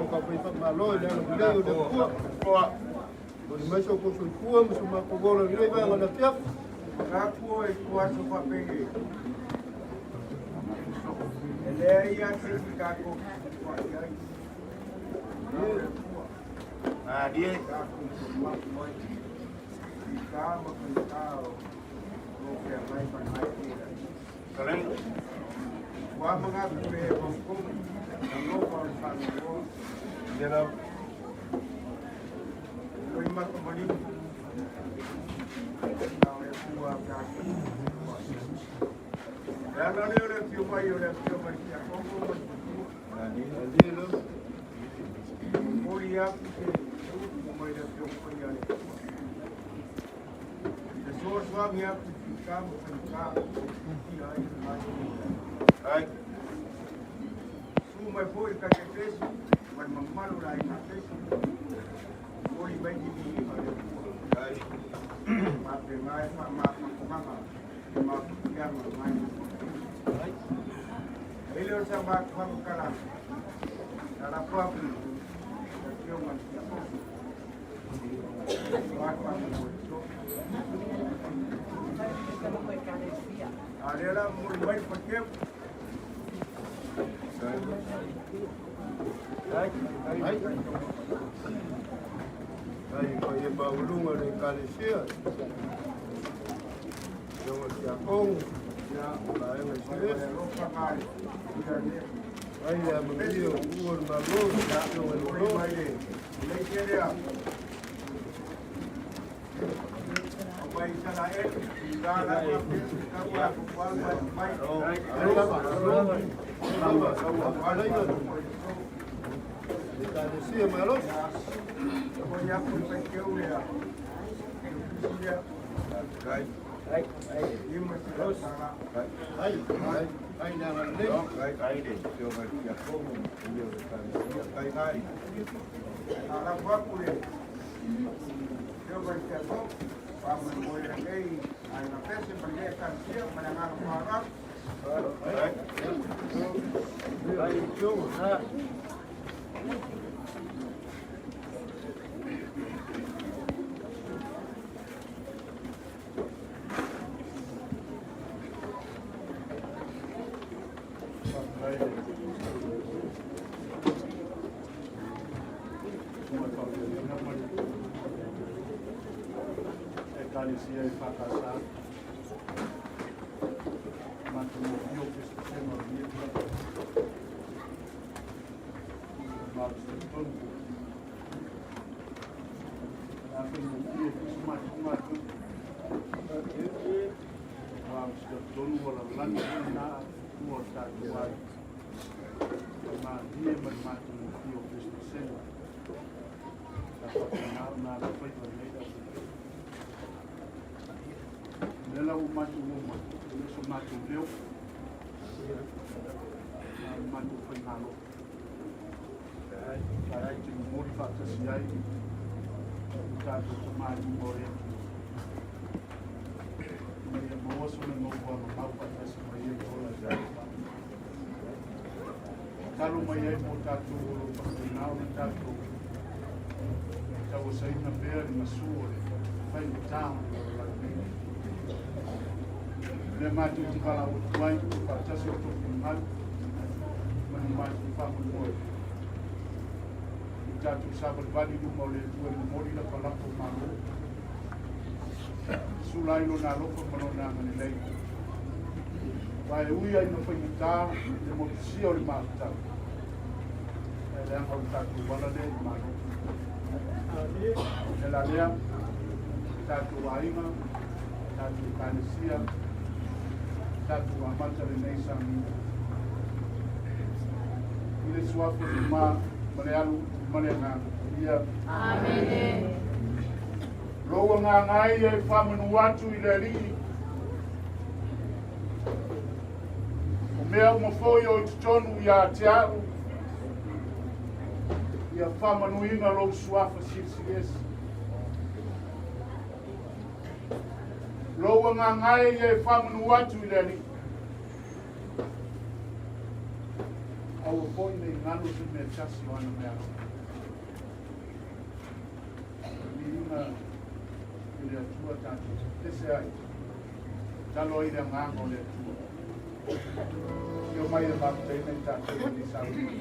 O ka fai faamalo i le agalelei o le Atua. Toa. Momoli mai so outou soifua ma so matou ola i lenei vaega o le afiafi. Manatu e tua atu faapenei. E leai lava se isi tatou fetutua'i ai. Na o le Atua. Malie. Tatou maumau ai i figā ma faigā o lo o feagai ma lenai feilai. Kalaiga. Ua manatu le mautonu alofa o le faanoanoa. Ia lau. Loimata maliu. Na o le Atua tatou fetutua'i ai. Le ala lea o le afio mai o le afioga i le Tiakono ma le faletua. Malie lau. Momoli atu se upu mai le afioga paia a le Atua. E fesoasoani atu i figā ma faigā e tutia ai lenai feilai. Ai. Susu mai foi le Kaiketesi ma le mamalu o le aiga Kesi. Momoli mai le viiga o le Atua. Ai. Faapena e faamatakomaga le mafatiaga o lenai Ai. Ai lea o sa matou faamatalaga, sa lafo atu i le afioga i le Tiakono. Aua le faamoemoe. A o lea la momoli mai le faiteu. Ai. Ai. Ai paia maualuga o le ekalesia. Afioga i le Tiakono, vaega eseese. Ai le amanaia o ua o le Malo, afioga i le Malo. Ekalesia malosi. Ai. Ai, ai, ai le agalelei. Ai le afioga i le Tiakono ma le paia o le ekalesia. Ai ai. Aiga pese ma lenei Ekalesia ma le agaga faaaloalo. Ekalesia EFKS matagofie o pesepesega o lenei tulaga malosi talitonu le a faigofie foi so matou galuega aua o se talitonu ua lalolagi foi lena tua o le tatou ai le malie ma le matagofie o pesepesega sa faapena ona alofaiva i lenei aufaiva. O lea la ua matou oo mai, e le o so matou leo, a o le matou faigalotu. Tatou te momoli faatasi ai i tatou tamalii o le Atua, ina ia maua sona nofoaga mau faatasi mai ai i ola i tatou. Tatalo mai ai mo tatou o lo o faapena ona tatou tauasaina pea le gasu o le faigata o le lalolagi nei. O lea matou te valaau atu ai faatasi o outou finagalo ma le matou faamoemoe i tatou savalivali i luma o le Atua e momoli lapalapa o malo, sula ai lona alofa ma lona agalelei. Aua e ui ai ina faigata le motusia o le matatau, ae leaga o le tatou ala lea i le Malo. O le ala lea, tatou aiga, tatou Ekalesia, tatou amata lenei sauniga. I le suafa o le Tama ma le Alo ma le Agaga Paia. Amene. Lou agaga e ia e faamanu atu i le Alii, o mea uma foi o i totonu ia te a'u, ia faamanuina lou suafa silisili ese. Lou agaga e ia e faamanu atu i le Alii, aua foi ne i galo se mea tasi o ana meaalofa. Viiga i le Atua tatou te pese ai, talo ai le agaga o le Atua. Afio mai e mafutaina i tatou i lenei sauniga.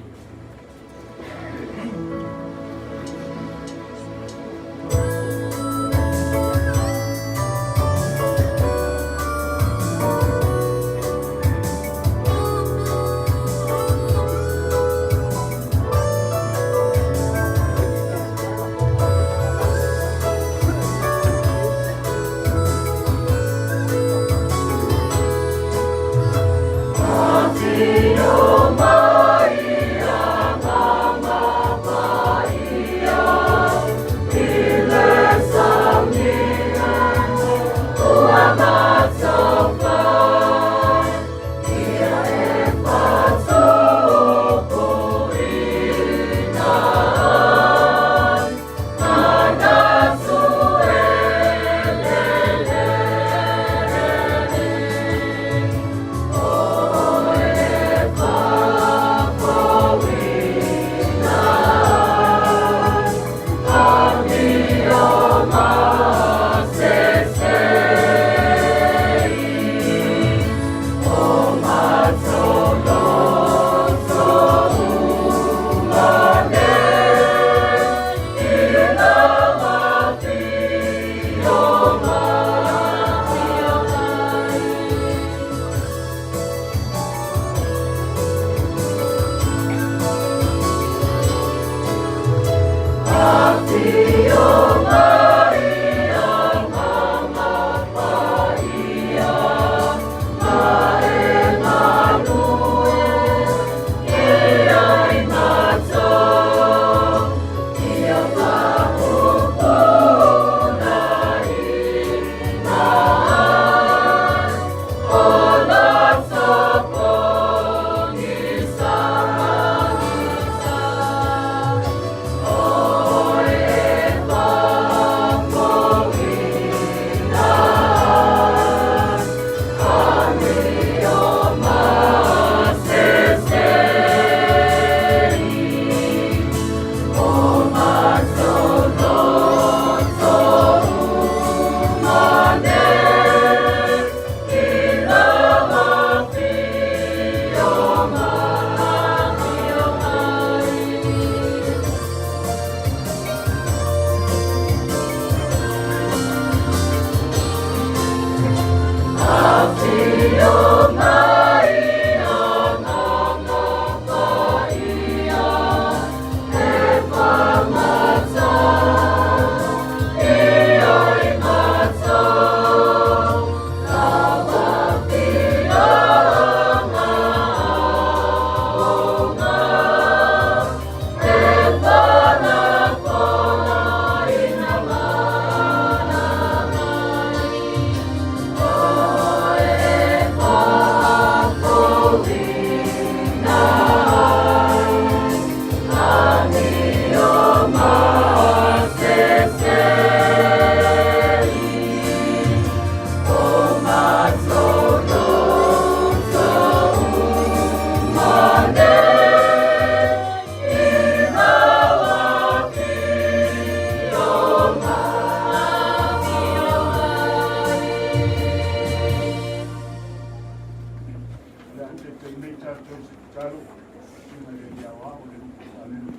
Tatou nei tatou i se tatalo, susuga i le Alii Aoao, le Nuu Faalele,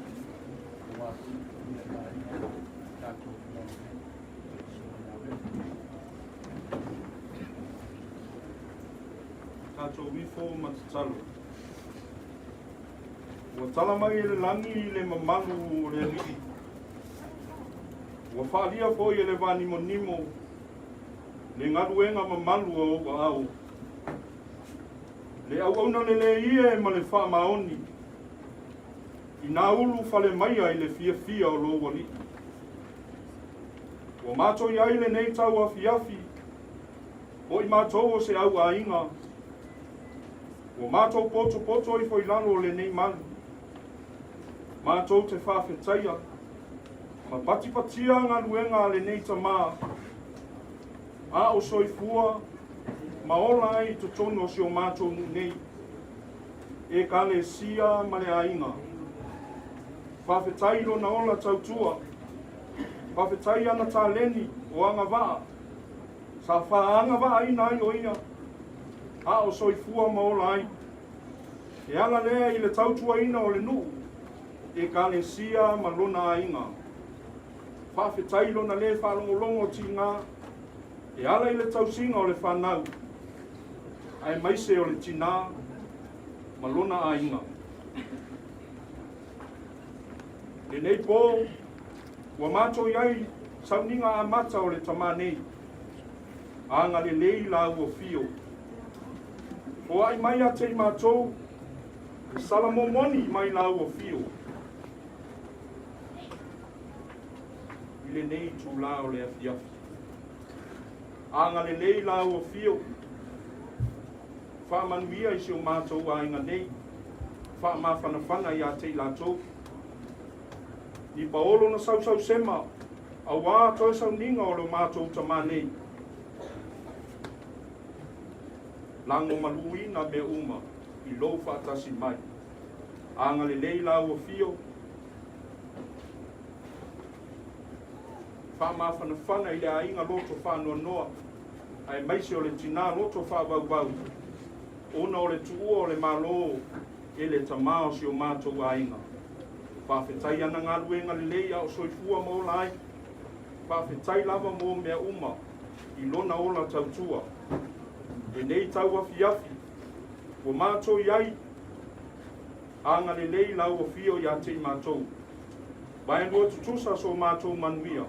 aua foi le paia o aiga o tatou afioaga nei. Susuga ia Vea. Tatou ifo ma tatalo. Ua tala mai e le lagi le mamalu o le Alii. Ua faalia foi e le vanimonimo le galuega mamalu a ou aao. Le auauna lelei e ma le faamaoni, ina ulu fale maia i le fiafia o lou Alii. Ua matou i ai lenei tau afiafi, o i matou o se au aiga, ua matou potopoto ifo i lalo o lenei malu. Matou te faafetaia ma patipatia galuega a lenei tamā, a o soifua ma ola ai i totonu o si o matou nuu nei, Ekalesia ma le aiga. Faafetai i lona ola tautua, faafetai ana taleni o agavaa, sa faaagavaaina ai o ia, a o soifua ma ola ai. E ala lea i le tautuaina o le nuu, Ekalesia ma lona aiga. Faafetai lona lē faalogologo tiga e ala i le tausiga o le fanau, aemaise o le tinā ma lona aiga. Lenei pō, ua matou i ai sauniga amata o le tamā nei, agalelei lāua fio. Foai mai ia te i matou, le sala momoni mai lāua fio. I lenei itulā o le afiafi. Agalelei lāua fio, faamanuia i si o matou aiga nei, faamafanafana ia te i latou. Ni paolo na sausausema, auā toe sauniga o lo matou tamā nei. Lago maluina mea uma i lou faatasi mai. Agalelei lāua fio, faamafanafana i le aiga loto faanoanoa, aemaise o le tinā loto faavauvau, ona o le tuua o le Malo e le tamā o si o matou aiga. Faafetai ana galuega lelei a o soifua ma ola ai. Faafetai lava mo mea uma i lona ola tautua. Lenei tau afiafi, ua matou i ai, agalelei lāua fio ia te i matou. Vaelua tutusa so matou manuia,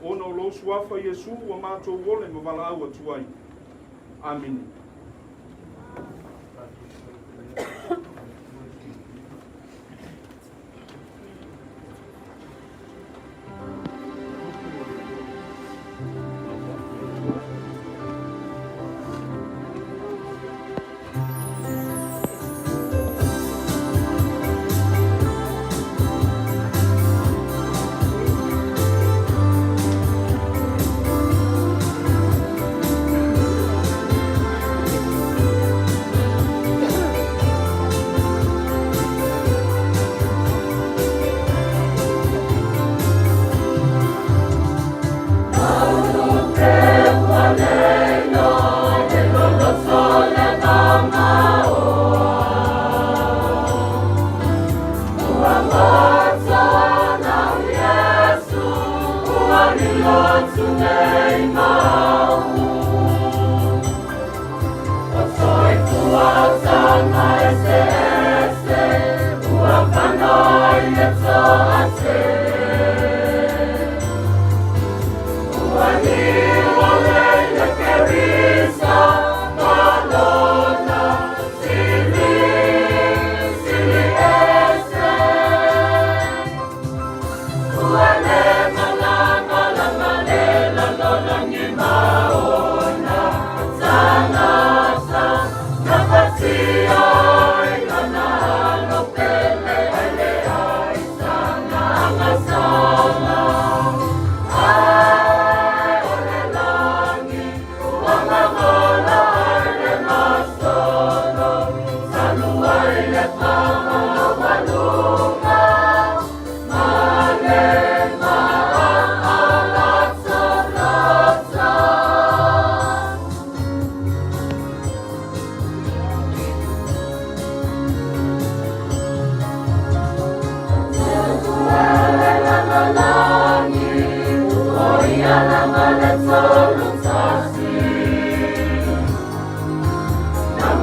ona o lou suafa Iesu ua matou ole ma valaau atu ai. Amene.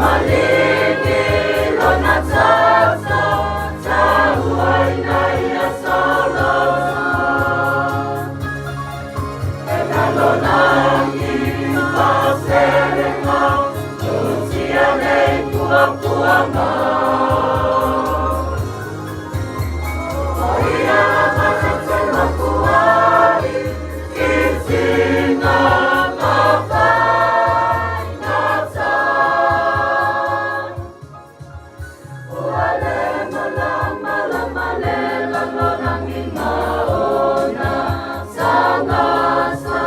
Maligi lona toto Tauaina ia soloto E lalolagi faaselega Tutia nei puapuaga O ia lava e te mapuai I tina ma faigata Ua le malamalama le lalolagi ma ona tagata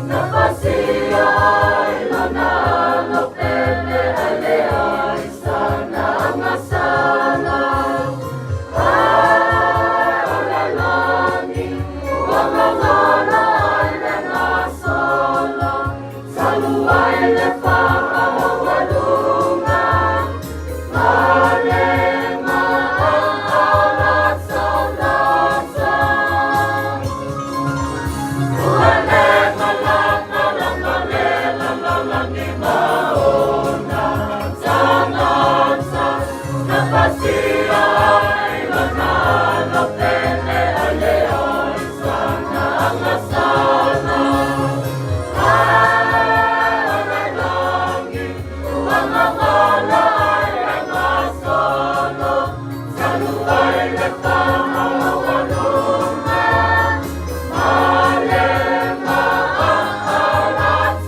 Na pasia ai lona alo pele ae leai sana agasala Ae o le lagi ua gagala ai le gasolo Talu ai le faamaualuga ma le maʻalatalata Ua le malamalama le lalolagi ma ona tagata Na pasia ai lona alo pele ae leai sana agasala Ae o le lagi ua gagala ai le gasolo Talu ai le faamaualuga ma le maʻalatalata.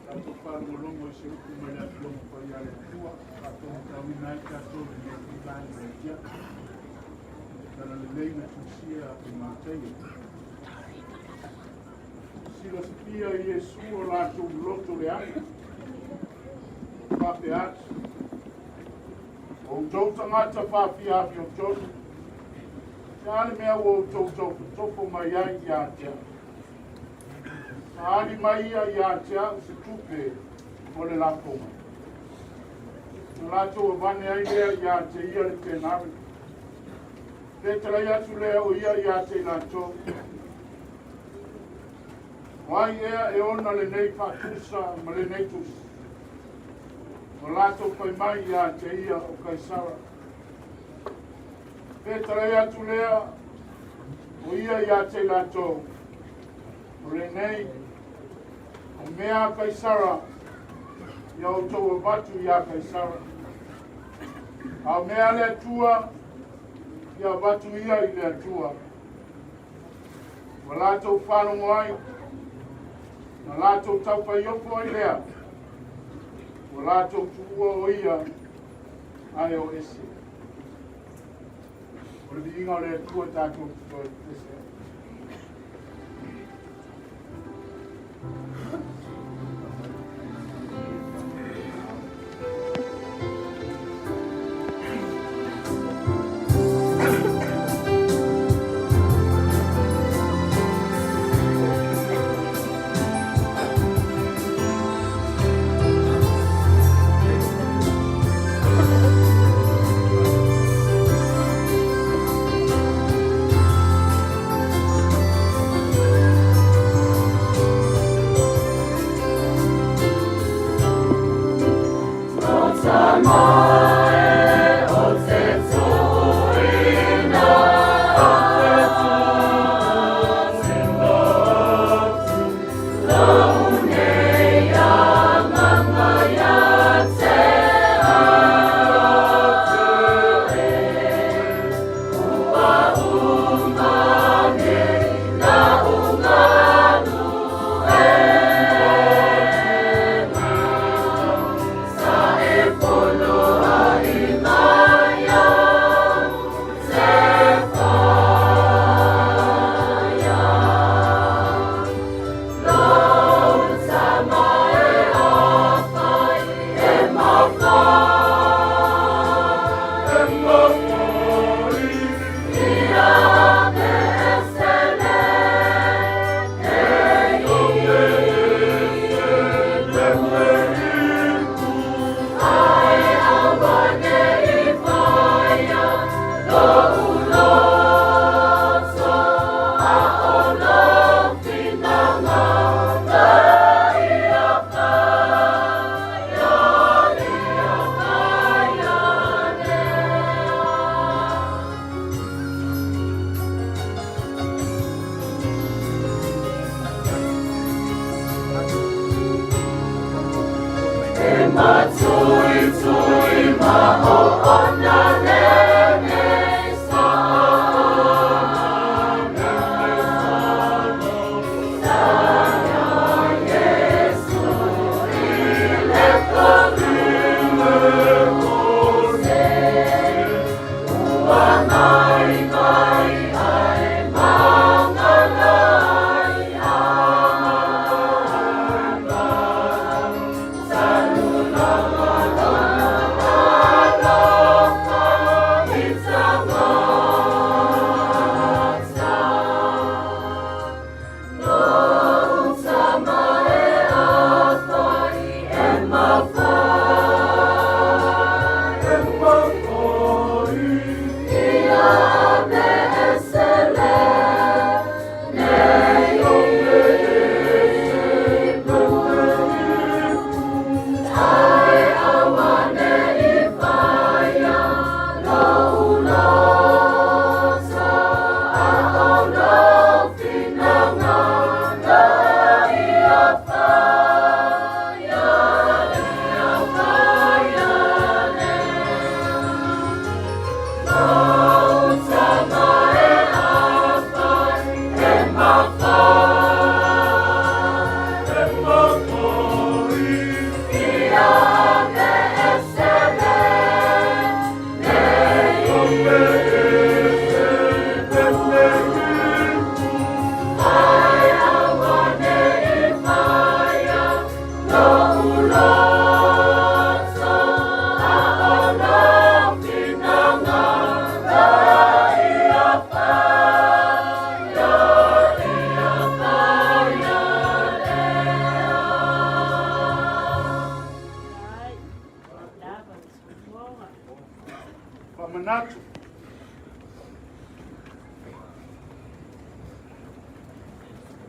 Tatou faalogologo i se upu mai le Afioga Paia a le Atua, faataumatauina ai tatou i lenei itula ma le afiafi. Talalelei na tusia e Mataio. Silafia e Iesu o latou loto leaga, faapea atu, O outou tagata faafiafiotonu, se a le mea ua outou taufotofo mai ai ia te au? Saali mai ia ia te au se tupe o le lafoga. Ona latou avane ai lea ia te ia le tenari. Fetalai atu lea o ia ia te i latou, O ai ea e ona lenei faatusa ma lenei tusi? Ua latou fai mai ia te ia o Kaisara. Fetalai atu lea o ia ia te i latou, O lenei, o mea a Kaisara, ia outou avatu iā Kaisara. A o mea a le Atua, ia avatu ia i le Atua. Ua latou faalogo ai, na latou taufaiopo ai lea, ua latou tuua o ia ae o ese. O le viiga o le Atua tatou te toe ese ai.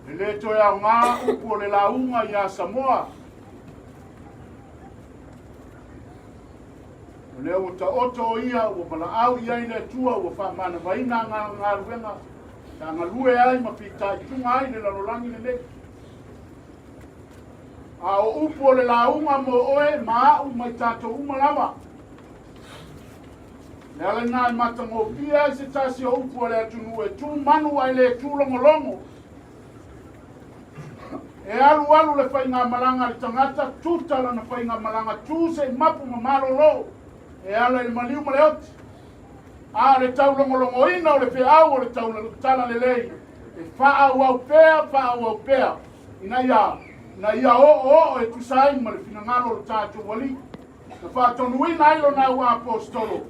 E lē toe aogā upu o le lauga iā Samoa. O lea ua taoto o ia ua valaau i ai le Atua ua faamanavaina galuega sa galue ai ma fitaituga ai le lalolagi lenei. A o upu o le lauga mo oe ma a'u ma i tatou uma lava. Le ala lena e matagofie ai se tasi o upu a le atunuu e tu manu ae le tu logologo. E alualu le faigamalaga a le tagata, tuta lana faigamalaga, tu se i mapu ma malolo, e ala i le maliu ma le oti. A o le taulogologoina o le feau o le talalelei, e faaauau pea, faaauau pea, ina ia, ina ia oooo e tusa ai ma le finagalo o lo tatou Alii. Na faatonuina ai lona au aposetolo,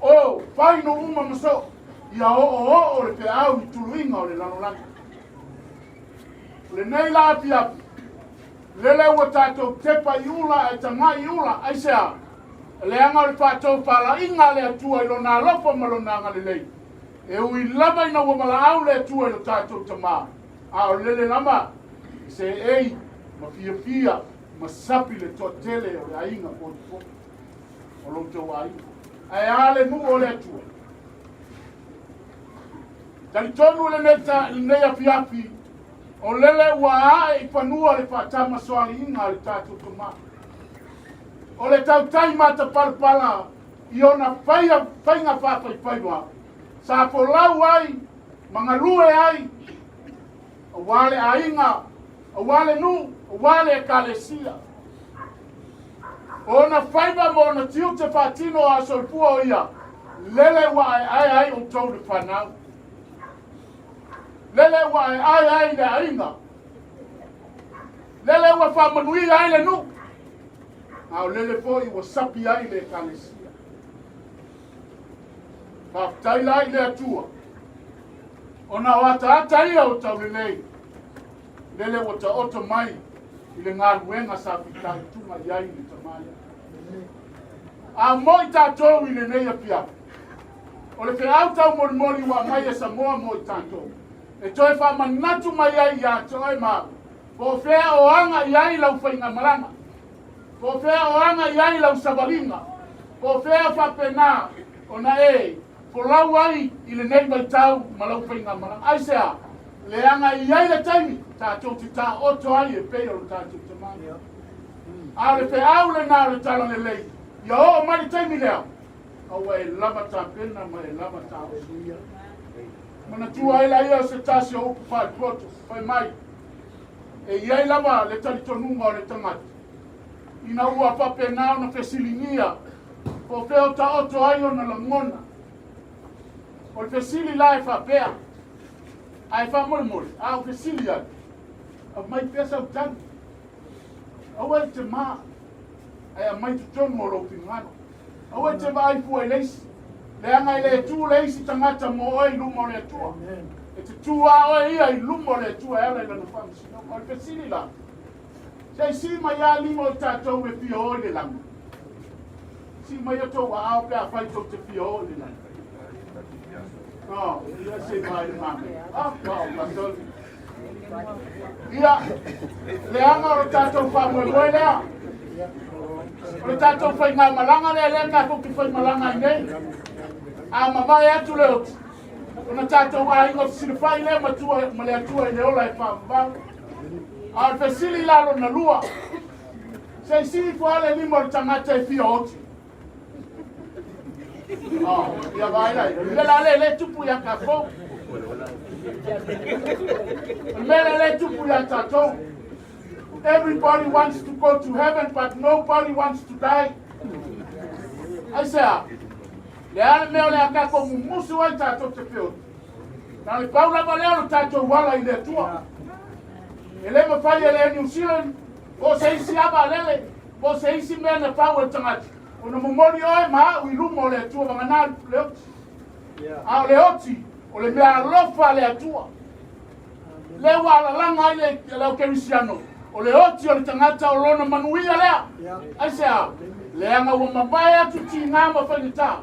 O, fai nuu uma ma soo, ia oooo le feau i tuluiga o le lalolagi. O lenei la afiafi, lele ua tatou tepa i ula ae tagai i ula, aisea? Leaga o le faatofalaiga a le Atua i Lona alofa ma Lona agalelei, e ui lava ina ua valaau le Atua i lo tatou Tama, a o lele lava e seei ma fiafia ma sapi le toatele o le aiga potopoto o lo outou aiga. Ae a le nuu o le Atua? Talitonu lenei afiafi, o lele ua ae i fanua le faatamasoaliiga a le tatou Tama. O le tautai matapalapala i ona faia faiga faafaifaiva, sa folau ai ma galue ai aua le aiga, aua le nuu, aua le ekalesia. O ona faiva ma ona tiute faatino a soifua o ia, lele ua aeae ai outou le fanau. Lele ua aeae ai le aiga. Lele ua faamanuia ai le nuu. A o lele foi ua sapi ai le ekalesia. Faafetai la i le Atua, ona o ataata ia o taulelei, lele ua taoto mai i le galuega sa fitaituga i ai le tama lea. A mo i tatou i lenei afiafi, o le feau taumolimoli ua aumai e Samoa mo i tatou, e toe faamanatu mai ai ia te oe ma au, po o fea o aga i ai lau faigamalaga, po o fea o aga i ai lau savaliga, po o fea faapena ona e folau ai i lenei vaitau ma lau faigamalaga. Aisea? Leaga e i ai le taimi tatou te taoto ai e pei o lo tatou Tama. A o le feau lena o le talalelei, ia oo mai le taimi lea, aua e lava tapena ma e lava taoto. Manatua ai laia o se tasi o upu faalepoto, fai mai, e i ai lava le talitonuga o le tagata, ina ua faapena ona fesiligia po o fea o taoto ai ona lagona. O le fesili la e faapea, ae faamolemole, a ou fesili atu, aumai pea sau tali. Aua e te mā, ae aumai totonu o lou finagalo. Aua e te vaai fua i le isi, leaga e le tu le isi tagata mo oe i luma o le Atua. E te tu lava oe ia i luma o le Atua e ala i lana faamasinoga. O le fesili la, se i sii mai lava lima o i tatou e fia o i le lagi. Sii mai outou aao pe afai tou te fia o i le lagi. Oh, ia se vai le mame. Ah, wow, pastor. Ia, leaga o le tatou faamoemoe lea. O le tatou faigamalaga lea lea tatou te faimalaga ai nei. A mavae atu le oti, ona tatou aiga o fesilafai lea ma, tua, ma le Atua i le ola e faavavau. A o le fesili la lona lua, se i sii ifo lava le lima o le tagata e fia oti. Oh, ia vaai lai. O le mea la lea le tupu ia tatou. O le mea lea le tupu ia tatou. Everybody wants to go to heaven, but nobody wants to die. Aisea? Le a le mea o le a tatou mumusu ai tatou te feoti. Na o le pau lava lea o le tatou ala i le Atua. E le mafai e le New Zealand, po o se isi lava vaalele, po o se isi mea na fau e le tagata, ona momoli oe ma au i luma o le Atua vagana le oti. A o le oti, o le mea alofa a le Atua. Lea ua alalaga ai le au kerisiano, o le oti o le tagata o lona manuia lea. Aisea? Leaga ua mavae atu tiga ma faigata.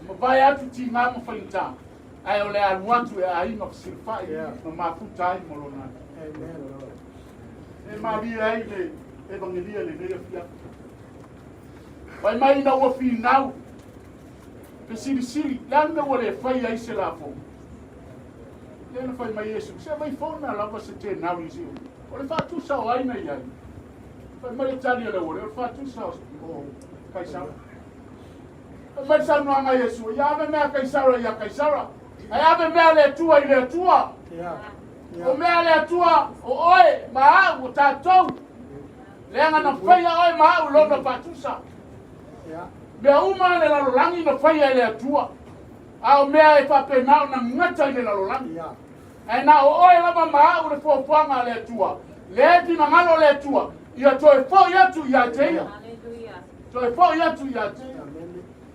Ua mavae atu tiga ma faigata. Ae o le alu atu e aiga fesilafai ma mafuta ai ma lona Alii. E malie ai le evagelia i lenei afiafi. Fai mai ina ua finau, fesilisili, le a le mea ua le faia ai se lafoga? Lea na fai mai Iesu, se vaifona lava se tenari i o le faatusa o ai na i ai. Fai mai le tali a le aualii, o le faatusa o Kaisara. Fai mai le saunoaga a Iesu, ia ave mea a Kaisara ia Kaisara, ae ave mea a le Atua i le Atua. O mea a le Atua, o oe ma au, o tatou. Leaga na faia oe ma au i lona faatusa. Mea uma le lalolagi na faia e le Atua. A o mea e faapena ona gata i le lalolagi. Ae na o oe lava ma au le fuafuaga a le Atua. Lea e finagalo le Atua, ia toe foi atu ia te ia. Toe foi atu ia te ia.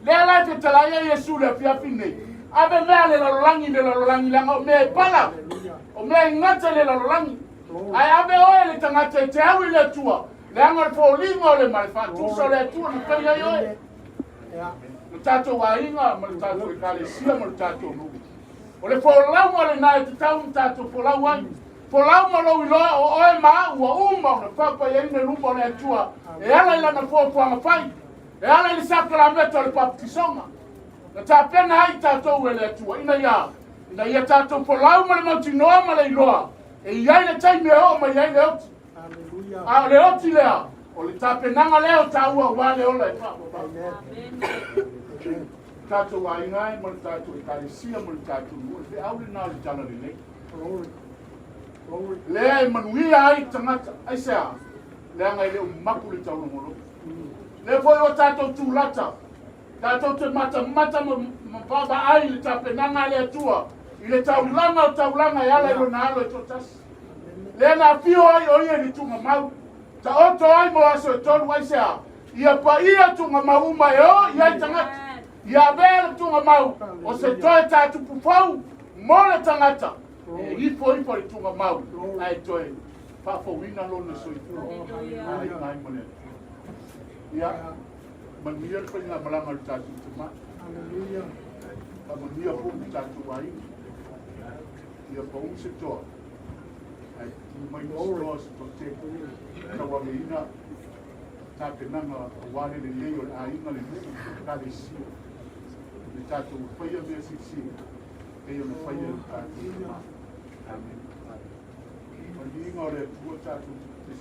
Lea la e fetalai ai Iesu i le afiafi nei. Ave mea a le lalolagi i le lalolagi, leaga o mea e pala, o mea e gata i le lalolagi. Ae ave oe le tagata e te au i le Atua, leaga o le foliga o le ma le faatusa o le Atua na fai ai oe. Le tatou aiga ma le tatou ekalesia ma le tatou nuu. O le folauga lena e tatau ona tatou folau ai. Folau ma lou iloa o oe ma au ua uma ona faapaiaina i luma o le Atua e ala i lana fuafuaga fai, e ala i le sakalameta o le papatisoga. Na tapena ai tatou e le Atua ina ia ina ia tatou folau ma le mautinoa ma le iloa e i ai le taimi e oo mai ai le oti. A o le oti lea, o le tapenaga lea o taua aua le ola e faavavau. Tatou aiga e ma le tatou ekalesia ma le tatou nuu, o le feau lena o le tala lelei. Lea e manuia ai tagata. Aisea? Leaga e le o mapu le taulogologo. Lea foi o tatou tulata, tatou te matamata ma vaavaai i le tapenaga a le Atua i le taulaga o taulaga e ala i lona alo e toatasi. Lea na afio ai o ia i le tuugamau, taoto ai mo aso e tolu, aisea? Ia paia tuugamau uma e o i ai tagata. Ia avea le tuugamau o se toe tatupu fou mo le tagata e ifo ifo i le tuugamau ae toe faafouina lona soifua aiga ai ma le Atua. Ia manuia le faigamalaga o le tatou tamai. Faamanuia foi le tatou aiga. Ia pau se toa ae tu mai se toa se toatele tauaveina tapenaga aua le lelei o le aiga, le nuu, le ekalesia, le tatou faia mea silisili pei ona faia e le tatou Tama. Amene. Manuiga o le Atua tatou te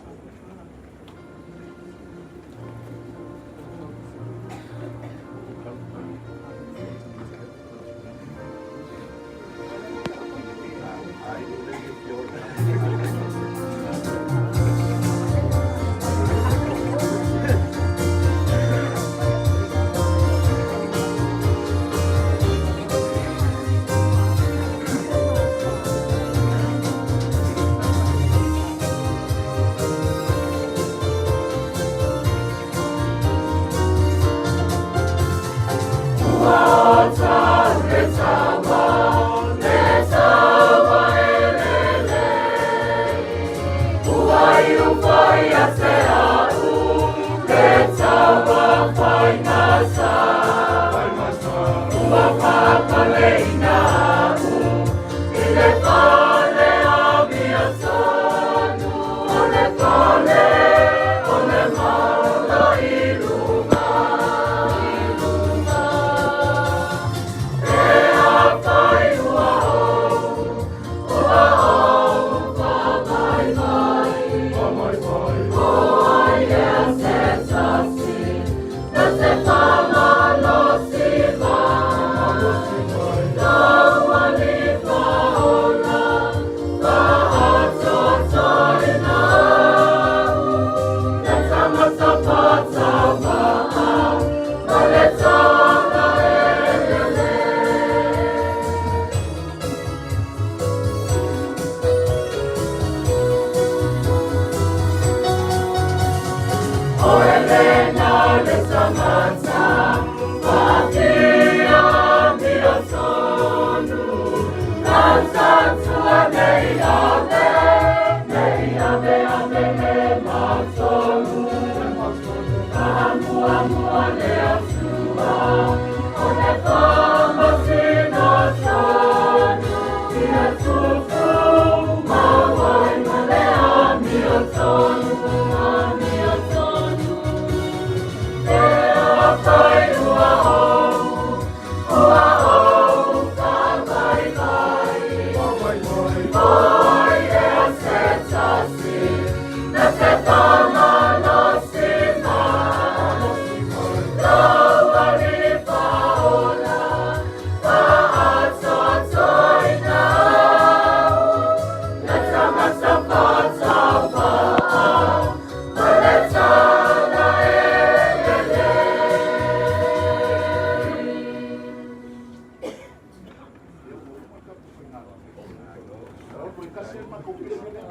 toe tasi le matou pese lea.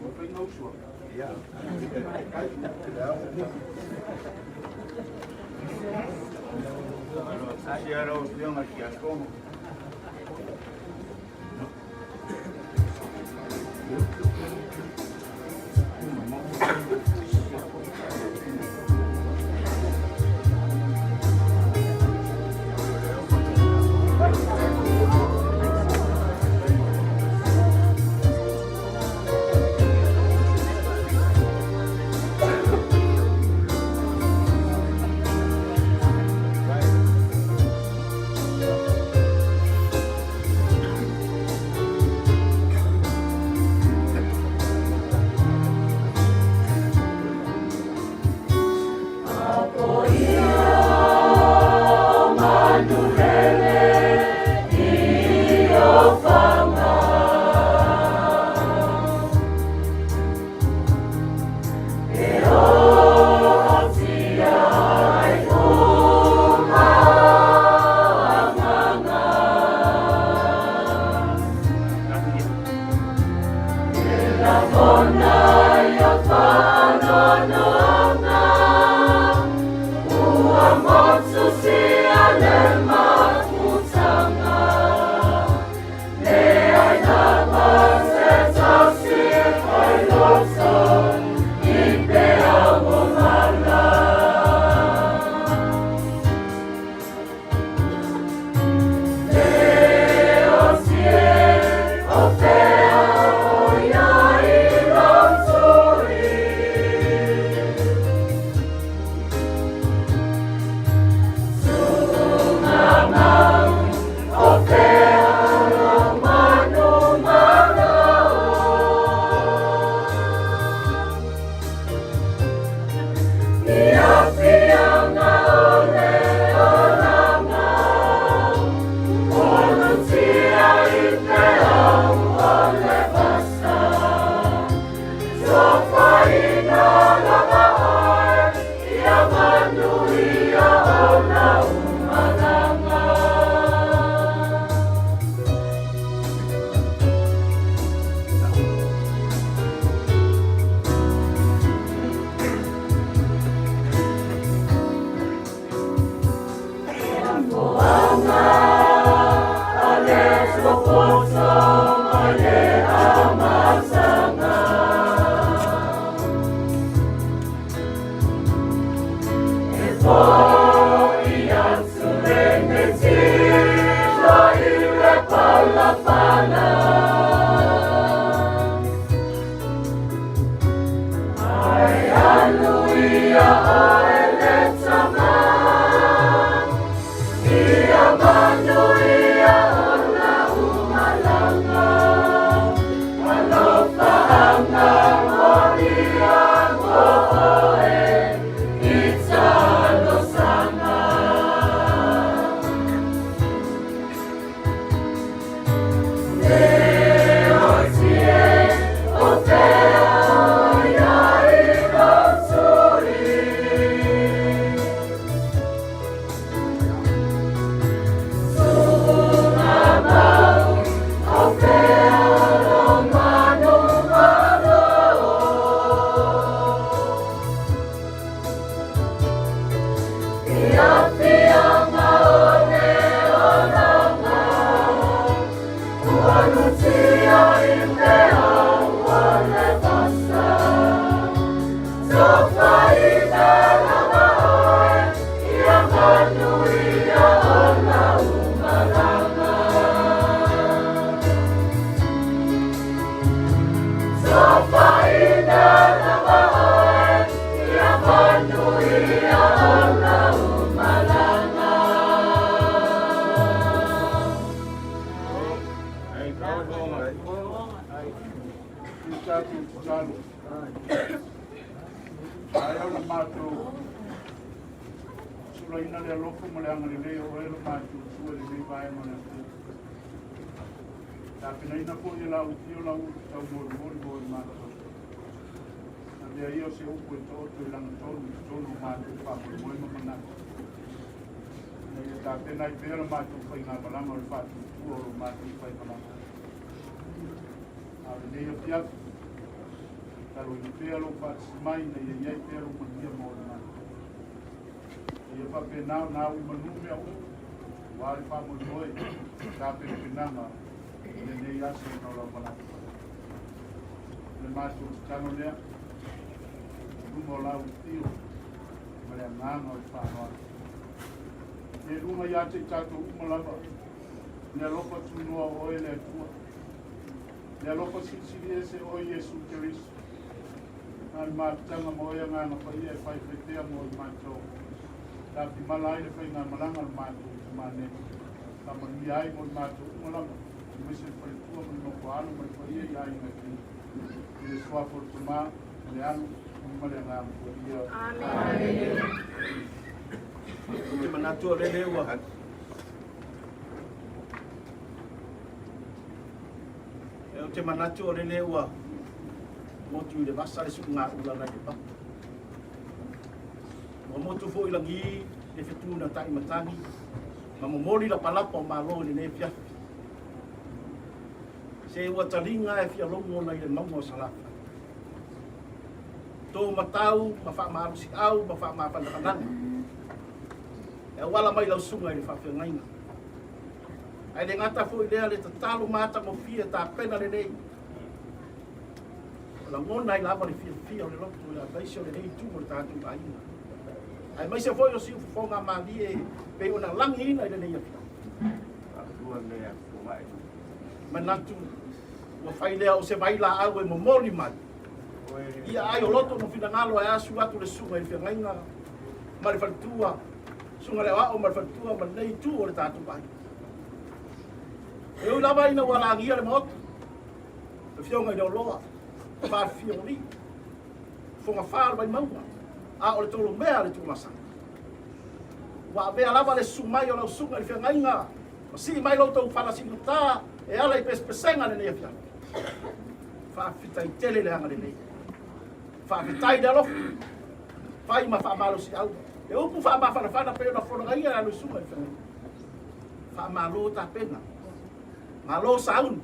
Ua faiga usu a. Asia lau Afioga i le Tiakono. Sulaina le alofa ma le agalelei o oe lo matou Atua i lenei vaega o le aso. Tapenaina foi e lau afio lau utu taumolimoli mo i matou. Avea ia o se upu e taoto i lagatonu i totonu o matou faamoemoe ma manatu. Ina ia tapena ai pea la matou faigamalaga o le faatuatua o lo matou faimalaga. A o lenei afiafi, tataloina pea lou faatasi mai ina ia i ai pea lou manuia mo le matou. Ia faapena ona au i manu mea uma, aua le faamoemoe i tapenapenaga i lenei aso ona o lau valaau. O le matou tatalo lea, i luma o lau afio ma le agaga o le faaaloalo. Ia i luga ia te i tatou uma lava, le alofa tunoa o oe le Atua, le alofa silisili ese o oe Iesu Keriso, na le mafutaga ma oe Agaga Paia e faifai pea mo i matou. Tafimala ai le faigamalaga o le matou tumane. Faamanuia ai mo i matou uma lava, aemaise le faletua ma le nofo a alo ma le paia i aiga e fia. I le suafa o le Tama, ma le Alo, ma le Agaga Paia. Amene. Ou te manatu o lele ua Ou te manatu o lele ua motu i le vasa le suuga ula nai le papa. Ua motu foi i lagi le fetu na ta'imatagi ma momoli lapalapa o malo i lenei afiafi. Se ua taliga e fialogo nai le mauga o Salafai. Tō matau ma faamalosi-au ma faamafanafanaga e auala mai lau susuga i le faafeagaiga. Ae le gata foi lea le tatalo matagofie tapena lenei. O lagona ai lava le fiafia o le loto i aemaise o lenei itu o le tatou aiga. Aemaise foi o siufofoga malie pei ona lagiina i lenei afiafi. Manatu ua fai lea o se vailaau e momoli mai ia ai o loto ma finagalo ae asu atu le susuga i le feagaiga ma le faletua, susuga le aoao ma le faletua ma lenei itu o le tatou aiga. E ui lava ina ua lagia le maota, le afioga i le Oloa, Faafioli, Fogafa o le Vaimauga, a o le Tolomea le Tuumasani. Ua avea lava le susu mai o lau susuga i le feagaiga ma sii mai lo outou fala siligata e ala i pesepesega lenei afiafi. Faafetai tele le agalelei. Faafetai le alofa. Fai ma faamalosiau. Le upu faamafanafana pei ona folagaia e alo susuga i le feagaiga. Faamalo tapena. Malo sauni.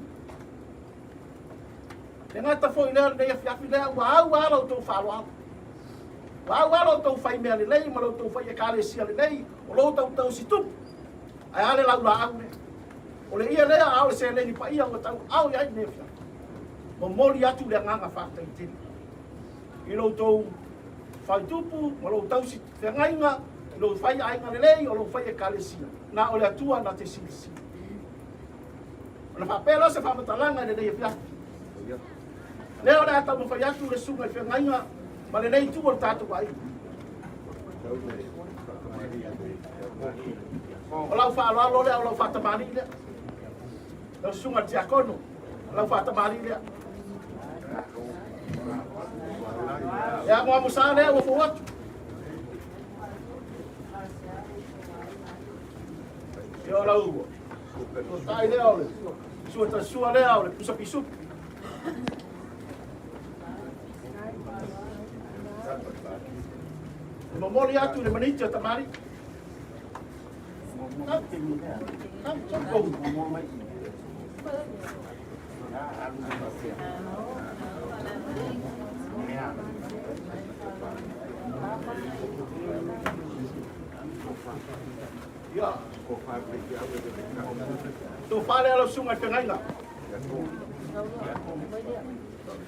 Le gata foi lea lenei afiafi lea ua au lava lo outou faaaloalo. Ua au lava lo outou fai mea lelei ma lo outou fai ekalesia lelei, o lo outou tausitupu. Ae a le laulaau lea? O le ia lea a o le seleni paia ua tau ao i ai lenei afiafi. Momoli atu le agaga faafetai tele i lo outou faitupu ma lo tausi feagaiga, i lou fai aiga lelei, o lou fai ekalesia. Na o le Atua na te silisili. Ona faapea lea o se faamatalaga i lenei afiafi. Lea o le a taumafai atu le susuga i feagaiga ma lenei itu o le tatou aiga. O lau faaaloalo lea, o lau faatamalii lea. Lau susuga i le tiakono, o lau faatamalii lea. E amoamosa lea ua fou atu. Ia o lau tai lea o le sua tasua lea o le pusa pisupu. E momoli atu le maniti o tamari. Ia. Tofa lea lau susuga i feagaiga.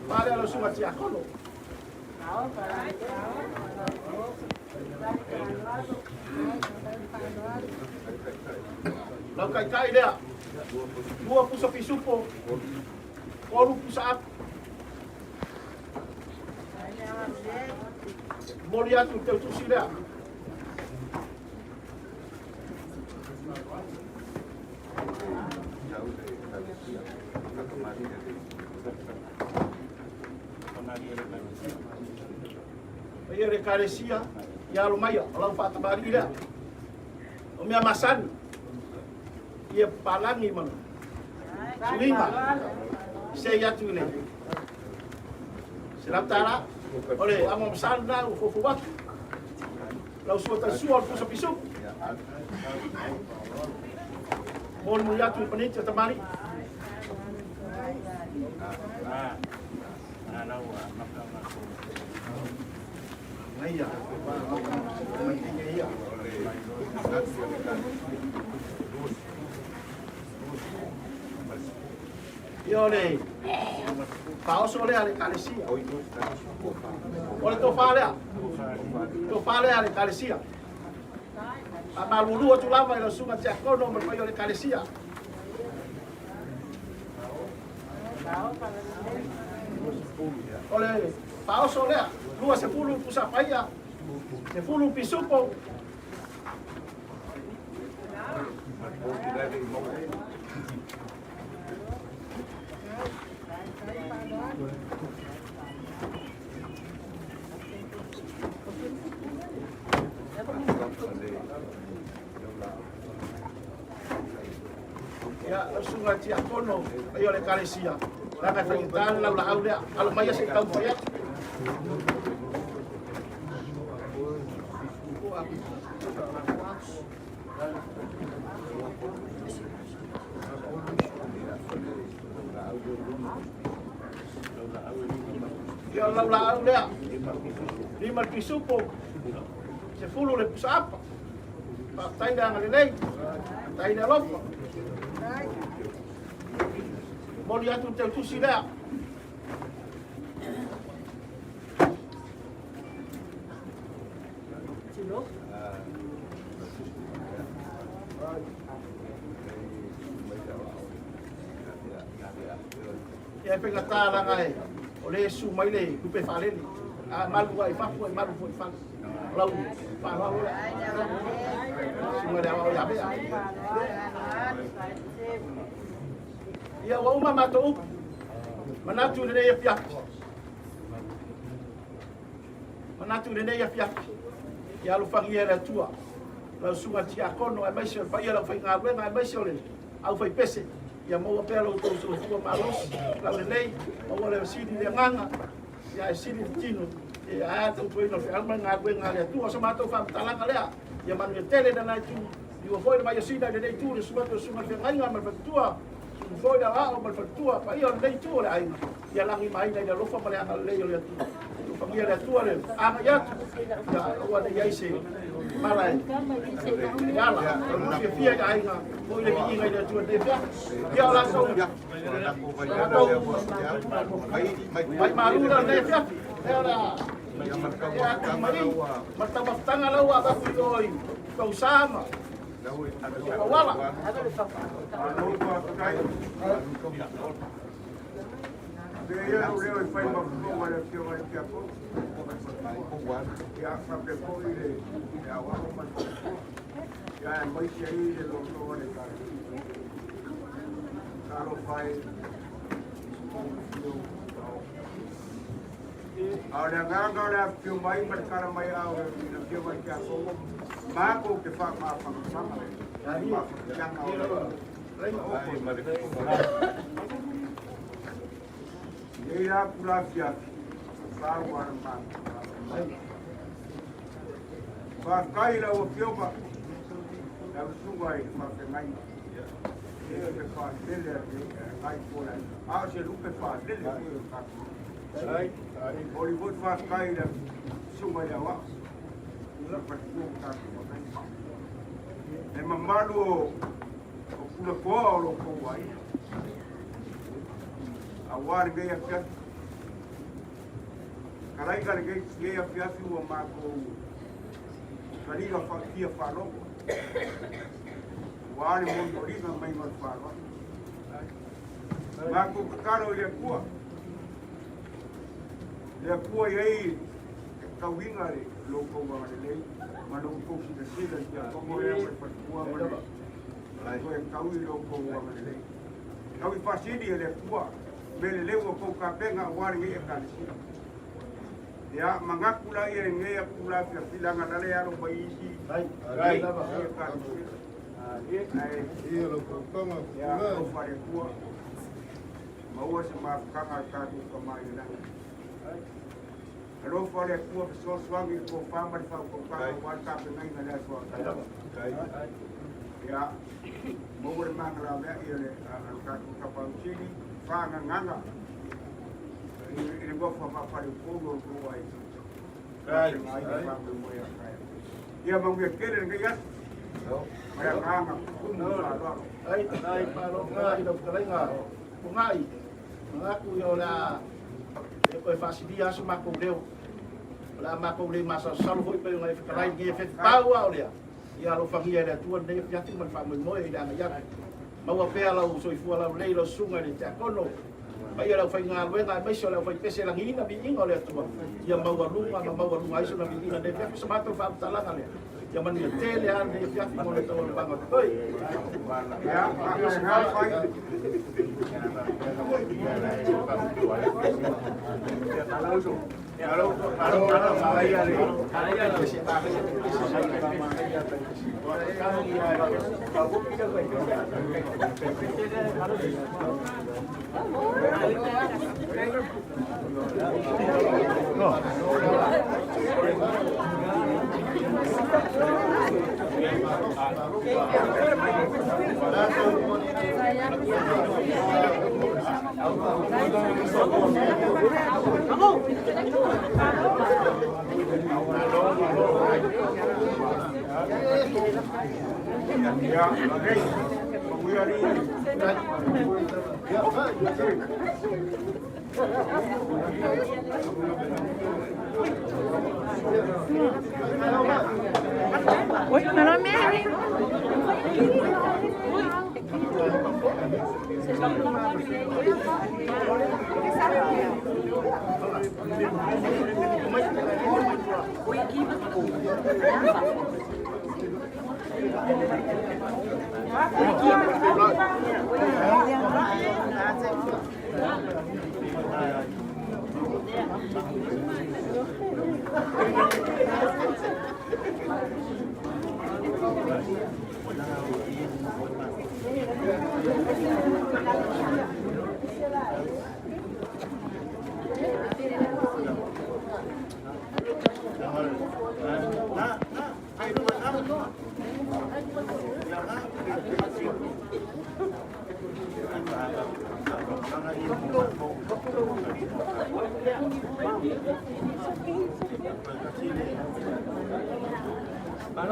Tofa lea lau susuga tiakono. Lau taitai lea. Lua pusa pisupo. Tolu pusa apu. Moli atu te utusi lea. Paia le Ekalesia ia alo maia, o lau faatamalii lea. O mea masani, ia papalagi ma suiga, sei atu i le $100. O le amoamasa lena ua foufou atu. Lau sua tasua o le pusa pisupu. Molimoli atu i paniti o tamalii. Ia o le faaoso lea le ekalesia. O le tofa lea. Tofa lea le ekalesia. Faamalulu atu lava i lau susuga tiakono ma le paia o le ekalesia. O le faaoso lea, 20 pusa paia, 10 pisupo. Ia, lau susuga i tiakono, paia o le ekalesia, leaga e faigata le laulaau lea, alo mai ia se i taumafai atu. Ia, o le laulaau lea, 5 le pisupo, 10 le pusaapa. Faafetai le agalelei, faafetai le alofa. Momoli atu le teutusi lea. Ia e faigata laga e o lea e susu mai le lupe faalele. A malu ai fafo e malu foi i fale. O lau faaaloalo lea. Susuga i le aoao ia Mea. Ia ua uma matou upu. Manatu i lenei afiafi. Manatu i lenei afiafi. Ia alofagia e le Atua lau susuga i le tiakono aemaise o le paia o le aufaigaluega aemaise o le aufaipese. Ia maua pea lo outou soifua malosi, laulelei, maua le sili le agaga, ia e sili le tino, e ae a tautuaina o le feau ma le galuega a le Atua. O sa matou faamatalaga lea, ia manuia tele lena itu, liua foi le vai o Sina i lenei itu, le susu atu o le susuga i le feagaiga ma le faletua, susu foi le aoao ma le faletua, paia o lenei itu o le aiga, ia lagimaina i le alofa ma le agalelei o le Atua. Alofagia le Atua le agai atu, ia aua ne i ai se mala e ala, o fiafia i aiga, foi le viiga i le Atua i lenei afiafi. Ia o latou, latou mai malu lea o lenei afiafi. Lea o le a tea atu mai ma le taumafataga la ua avatu i o i tausa ma auala. Ia lou leo e fai ma fofoga i le Afioga i le Tiakono. Ia, faapea foi le aoao ma le faletua. Ia, aemaise ai le lotoa o le Ekalesia. Talofa e, A o le agaga o le afifio mai ma le tala mai a o le Afioga i le Tiakono, matou te faamafanafana i le mafatiaga o le Nei la pula afiafi, fau ala matou. Faafetai i lau Afioga, lau susuga i le faafeagaiga. E o le faalele a le agai po le a o se lupe faalele foi o le tatou. Momoli foi le faafetai i le susuga i le aoao, le faletua o tatou faafeagaiga. Le mamalu o Pulatoa o lo outou aiga. Aua lenei afiafi. Talaiga lenei afiafi ua matou taliga faatia faalogo. Ua le molimoliga mai o le faaaloalo. Matou tatalo i le Atua. Le Atua i ai tauiga le lo outou agalelei ma lo outou silasila i tiakono lea ma le faletua ma le toe tau i lo outou agalelei. Tau i faasili e le Atua mea lelei ua outou tapena aua lenei Ekalesia. Ia, manatu laia i lenei atu la fiafilaga la le alo mai isi Ekalesia. Ae ia alofa le Atua, maua se mafutaga a le tatou Tama i le lagi. Alofa le Atua fesoasoani i le tofa ma le faautautaga aua le tapenaina o le aso a taeao. Ia, maua le magalavea'i a le tatou Tapausili, fagagaga i le uafu faafaleupolu o le tou aiga. Ai le faamoemoe ia taeao. Ia manuia tele lenei aso. Ma le agaga tumu faaaloalo. Ai, ai, malo i lau fetalaiga Fogai. Manatu ia o le a le toe faasilia aso matou leo. O le a matou le masalosalo foi pei ona e fetalai lenei afiafi. Pau lava o lea, ia alofagia e le Atua lenei afiafi ma le faamoemoe i le agai atu. Maua pea lau soifua laulelei lau susuga i le Tiakono, paia le aufaigaluega aemaise o le aufaipese e lagiina viiga o le Atua, ia maualuga ma maualuga ai sona viiga i lenei afiafi. O se matou faamatalaga lea. Ia manuia tele lava lenei afiafi mo le taualumaga o totoe. Oi, meu nome é Mary.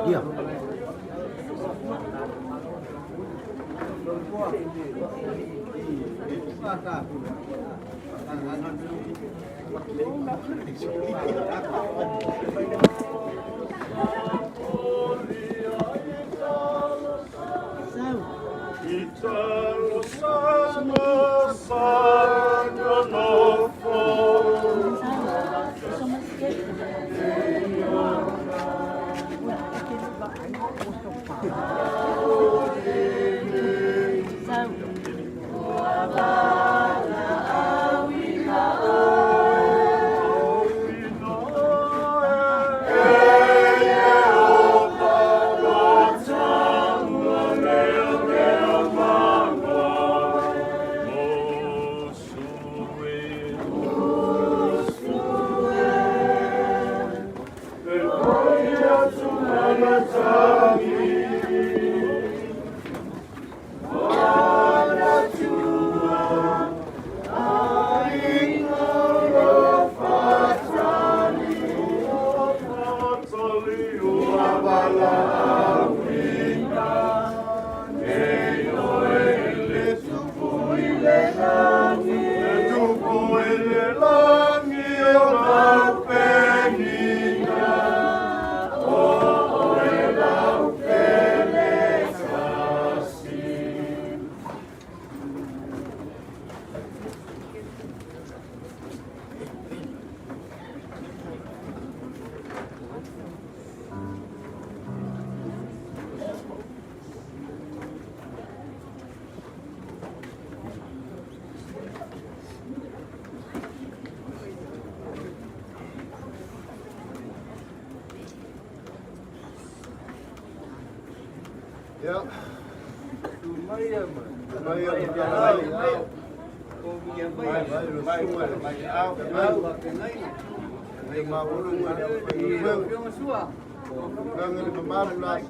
Ia. Ia. Mai mai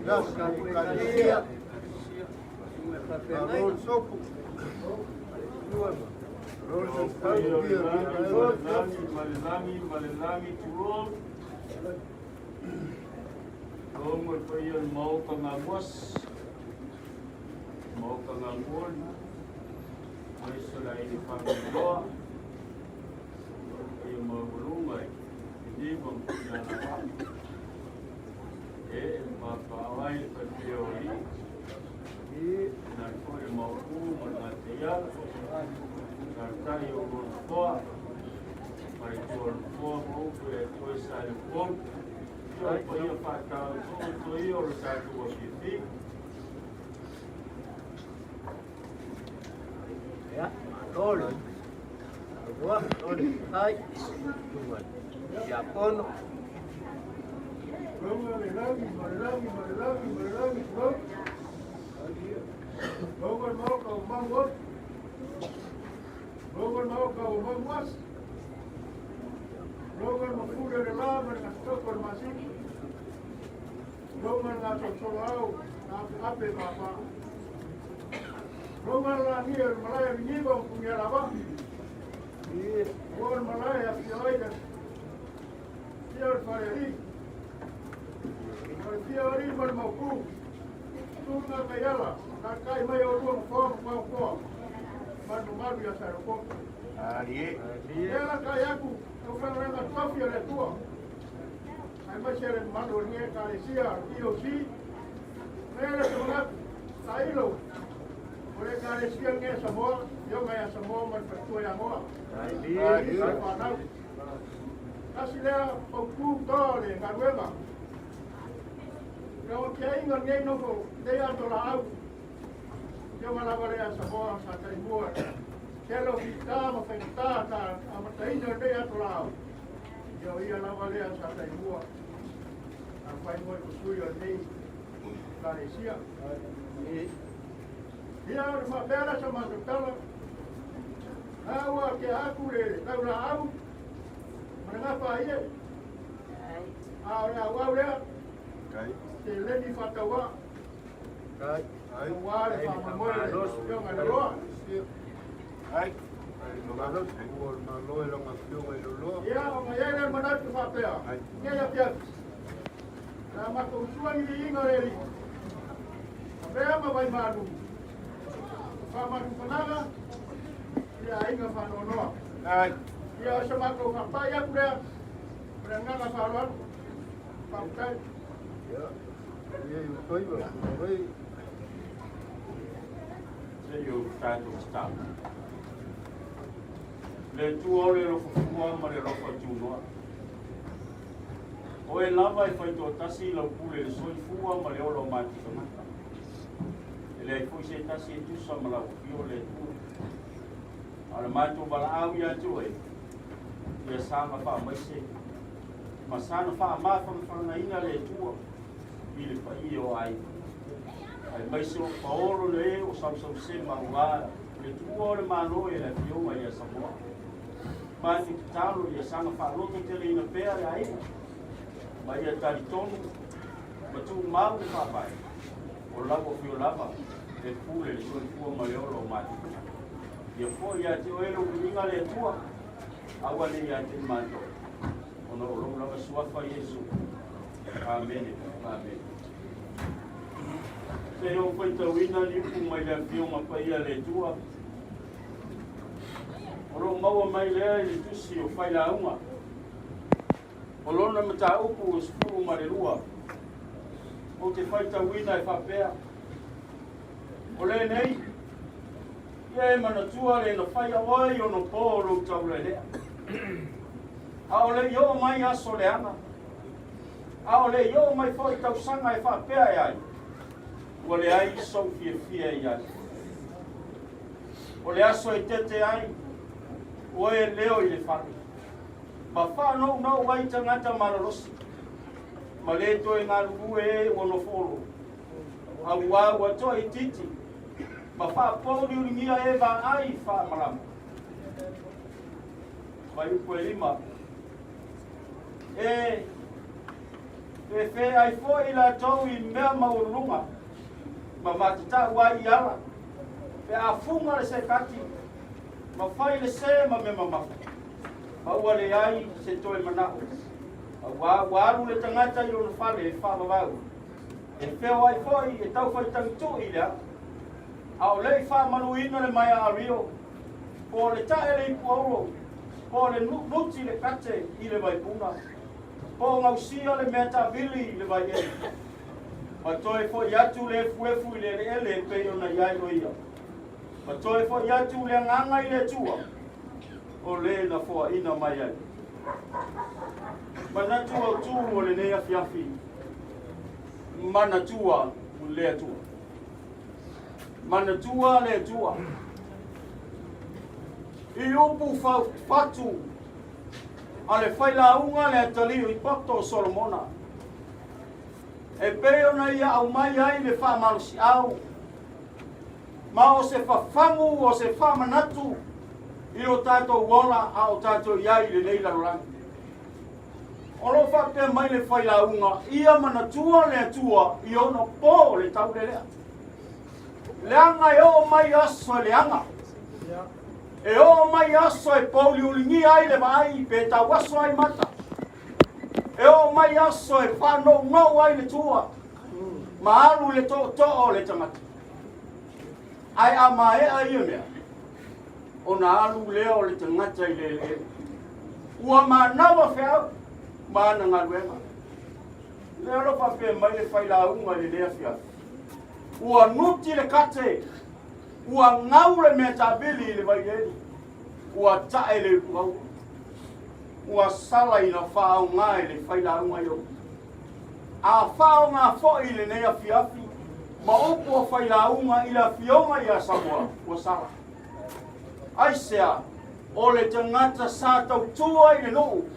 Malelagi, malelagi, tulou. Logo le paia o le maota gamuasi, maota gamuoli, aemaise o le aiga faamailoa, paia maualuga i Niniva ma Puleanavaa, ee le papaaao ai le faipea o alii, tainane foi le Maopu ma le Gataiala, alaalatai o oulua nofoa, ma le Itu o le Nofoa ma upu ia te oe Saleupolu. Ia, o paia faataotooto ia o le tatou afiafi. Ia, malo le saunoa, malo le fai, susuga i le tiakono. Loga le lagi, ma le lagi, ma le lagi, ma le lagi, tulou. Loga le maoka o Manuotu. Loga le maoka o Manuasi. Loga le mafuli o le la ma le gatotoko o le masina. Loga le gasolosolo au na apeape ma apa. Loga le lagia o le malae a Niniva ma Punialavaa. Loga le malae e afio ai le fia o le falealii. O le fia o alii ma le maopu. Tuna Kaiala, taitai mai o lua mafoa ma paokoa, malu malu ia Saleupolu. Lea la kai aku, au whangaranga tofi o le Atua. Aemaise le mamalu o lenei Ekalesia, EOC, lea le te manatu, tailo, o le Ekalesia lenei a Samoa, Afioga ia Samoa ma le faletua ia Goa. Le whanau. Tasi lea paupū toa o le galuega. Ia o tiaiga lenei nofo nei ato laau. Afioga lava lea Samoa sa taimua. Tele o fita ma faigata sa amataina lenei ato laau. Ia o ia lava lea sa taimua. A fai mo i sui o lenei Ekalesia. Ia o le faapea la sa matou tala. A ua ke aku le taulaau ma le gafa ai e. A o le auau lea, te leni faataua. Aua le faamoemoe le Afioga i le Loa. Ia, ona i ai lea manatu faapea, nei afiafi, le a matou usua ni viiga o le Alii, avea ma vaimalu, faamanufanaga i le aiga faanoanoa. Ia, o se matou faapai atu lea, o le agaga faaaloalo. Faafetai. Se i ou tatou tatalo. Le Atua o le alofa fua ma le alofa tunoa. Oe lava e faitoatasi lau pule i le soifua ma le ola o matou tagata. E leai foi se tasi e tusa ma lau afio le Atua. A o le matou valaau ia te oe, ia saga faamaise ma saga faamafangafagaina le Atua i le paia o aiga. Aemaise o paolo le e o sausausema aua le tuua o le Malo e le Afioga ia Samoa. Matou tatalo ia saga faalototeleina pea le aiga ma ia talitonu ma tumau le faavae o lau afio lava e pule le soifua ma le ola o matou tagata. Ia foi ia te oe lou viiga le Atua, aua ne i ia te matou, ona o lou lava suafa Iesu. Amene, amene. Se i ou faitauina ni upu mai le Afioga Paia a le Atua. O lo o maua mai lea i le tusi o Failauga. O lona mataupu e 12. Ou te faitauina e faapea, O lenei, ia e manatua le na faia oe i ono pō o lou taulelea. A o le i oo mai aso leaga, a o le i oo mai foi tausaga e faapea e ai, ua leai sou fiafia i ai. O le aso e tete ai, oe e leo i le fale, ma faanounou ai tagata malolosi, ma le toe galulue e ua nofoolo, auā ua toaitiiti, ma faapouliuligia e vaai faamalama. Fuaiupu e 5. E fefe ai foi latou i mea maualuluga ma matatau ai i ala. Pe a fuga le sekati, ma fai le sē ma mea mamafa, ma ua leai se toe manao, auā ua alu le tagata i lona fale e faavavau, e feoai foi e taufaitagitu'i i le a'a, a o le i faamaluina le maea ario, po o le ta'e le ipu auro, po o le nuti le kate i le vaipuna, po o gausia le mea taavili i le vaieli, ma toe fo'i atu le efuefu i le eleele e pei ona i ai o ia, ma toe fo'i atu le agaga i le Atua o lē na foaina mai ai. Manatu autū o lenei afiafi, manatua le Atua. Manatua le Atua. I upu fatu a le failauga le atalii i poto o Solomona, e pei ona ia aumai ai le faamalosiau, ma o se fafagu o se faamanatu i lo tatou ola a o tatou i ai i lenei lalolagi. O lo o faapea mai le failauga, ia manatua le Atua i ona po o le taulelea. Leaga e oo mai aso e leaga. E oo mai aso e pouliuligia ai le vaai pe tauaso ai mata. E oo mai aso e faanounou ai le tua ma alu i le tootoo o le tagata. Ae a maea ia mea, ona alu lea o le tagata i le eleele. Ua manawa feau ma ana galuega. Lea lo faapea mai le failauga i lenei afiafi. Ua nuti le kate, ua gau le mea taavili i le vaieli, ua ta'e le ipuaua. Ua sala ina faaaoga e le failauga i ou. A faaaoga foi i lenei afiafi ma upu o failauga i le afioga ia Samoa, ua sala. Aisea, o le tagata sa tautua i le nuu,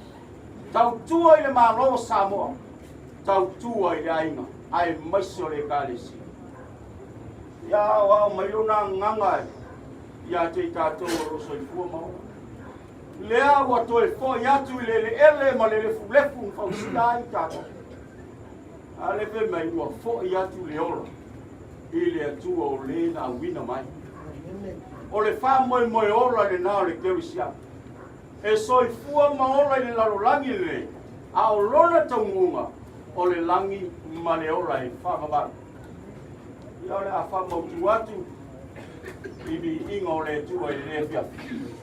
tautua i le Malo o Samoa, tautua i le aiga, aemaise o le Ekalesia. Ia aoao mai lona agaga ia te i tatou o lo o soifua ma ola. Lea ua toe foi atu i le eleele ma le lefulefu na fausia ai tatou. A le fai mai ua foi atu le ola i le Atua o le na auina mai. O le faamoemoe ola lena o le kerisiano. E soifua ma ola i le lalolagi lenei, a o lona taunuuga o le lagi ma le ola e faavavau. Ia o le a faamautu atu i viiga o le Atua i lenei afiafi.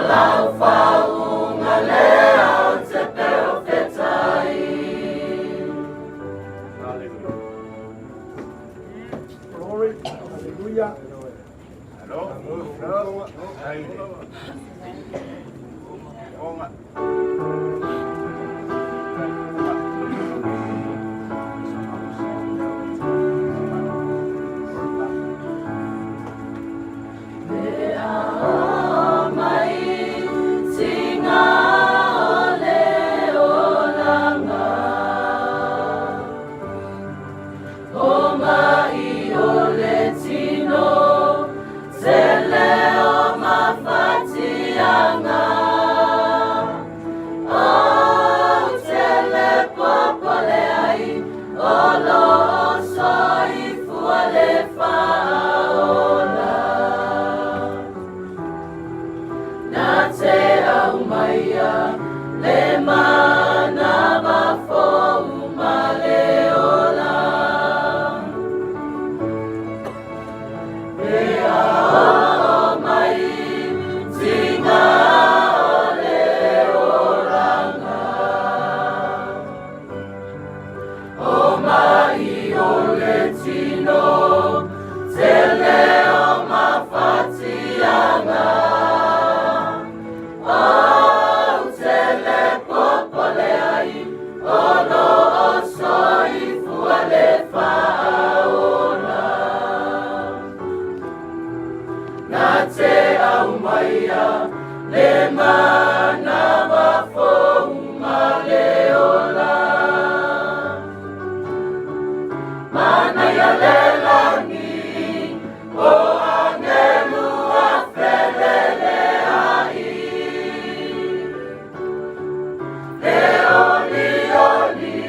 lau faauuga lea ou te perofetai. Glory, hallelujah. Hello. Hello. Le ao mai tiga o le olaga, o mai o le tino, tele o mafatiaga. Ou te le popole ai, o lou soifua le faaola. Na te aumaia le manava fou ma le ola. Pe a oo mai tiga o le olaga, o mai o le tino, tele o mafatiaga. Ou te le popole ai, o lou soifua le faaola. Na te aumaia le manava fou ma le ola. Manaia le lagi, o agelu afeleleai. Le olioli,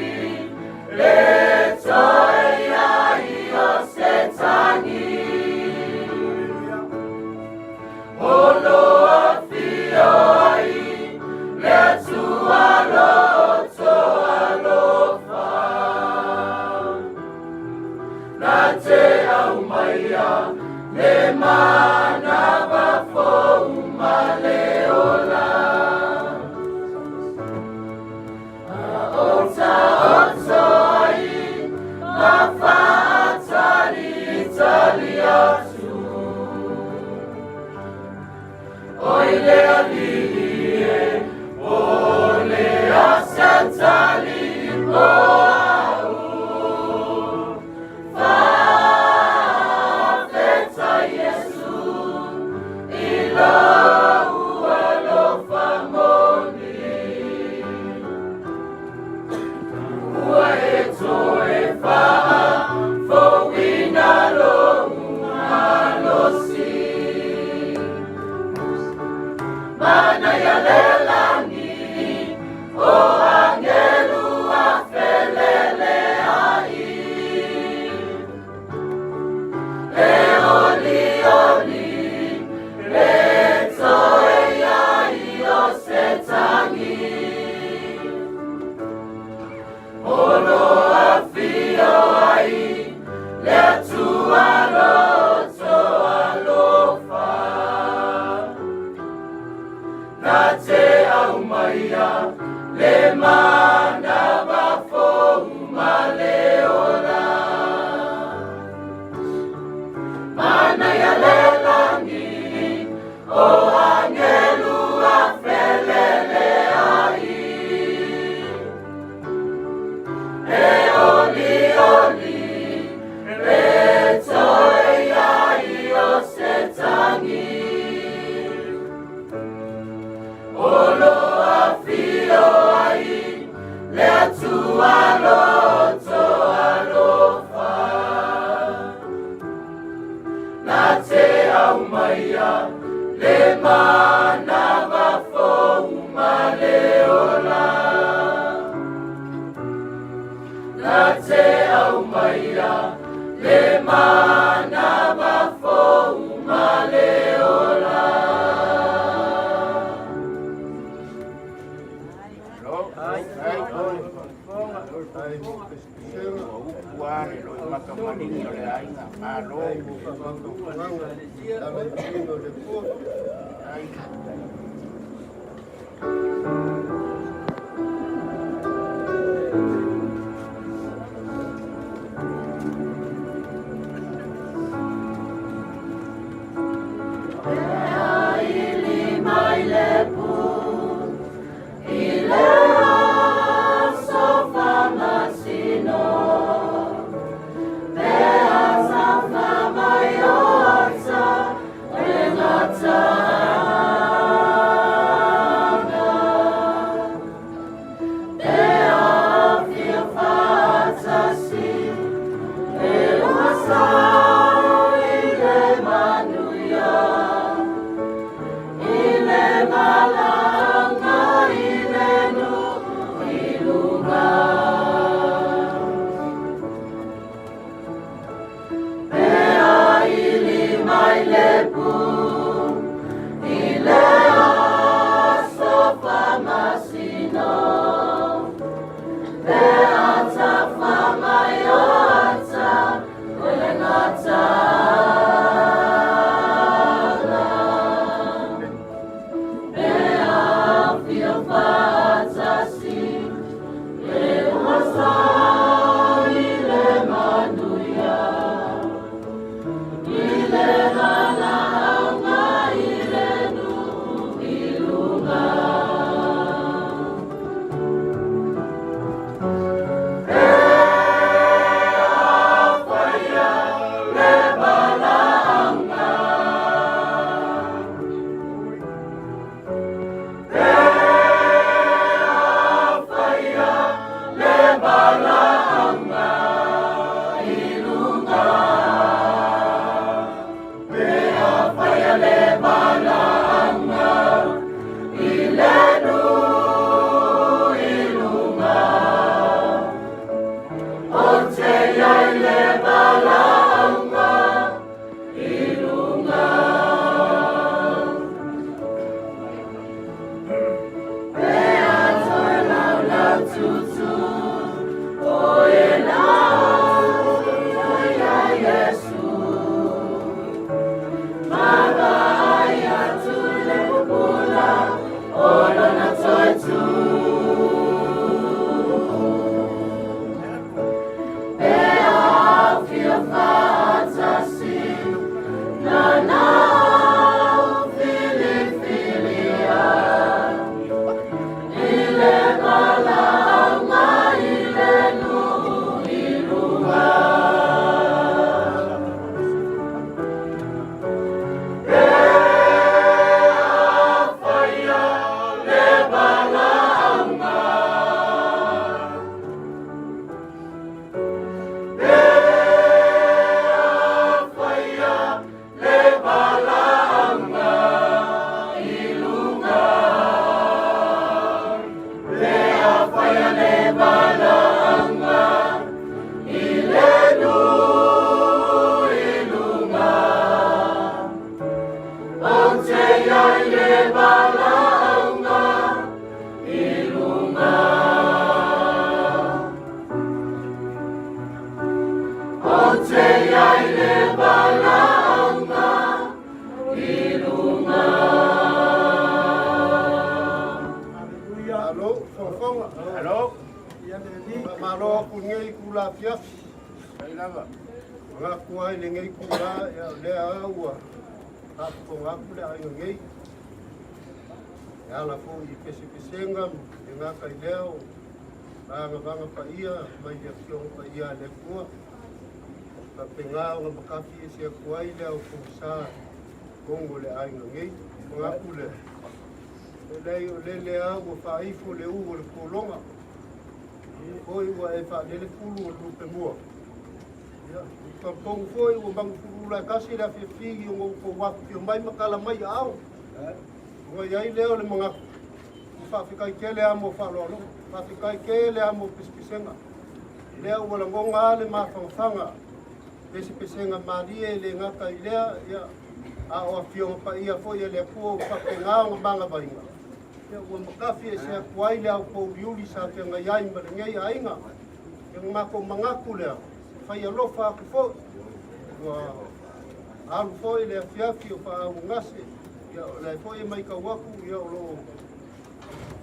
le toe ai o se tagi. O lo afio ai, le Atua loto alofa. Na te aumaia le manava fou ma le ola. A o taoto ai, ma faatalitali atu. Oi le Alii e, o le asetali o au. Faafetai Iesu i lou alofa moni. Ua e toe faafouina lou malosi. Manaia le lagi, o agelu afeleleai. Le olioli, le toe ai o se tagi. O lo afio ai, le Atua loto alofa. Na te aumaia le manava fou ma le ola. Manaia le lagi, o agelu afeleleai. E olioli, le toe ai o se tagi. O lo afio ai, le Atua loto alofa. Na te aumaia le manava fou ma le ola. Na te aumaia le manava fou ma le ola. Ua upu le loi makamalini o le aiga malo.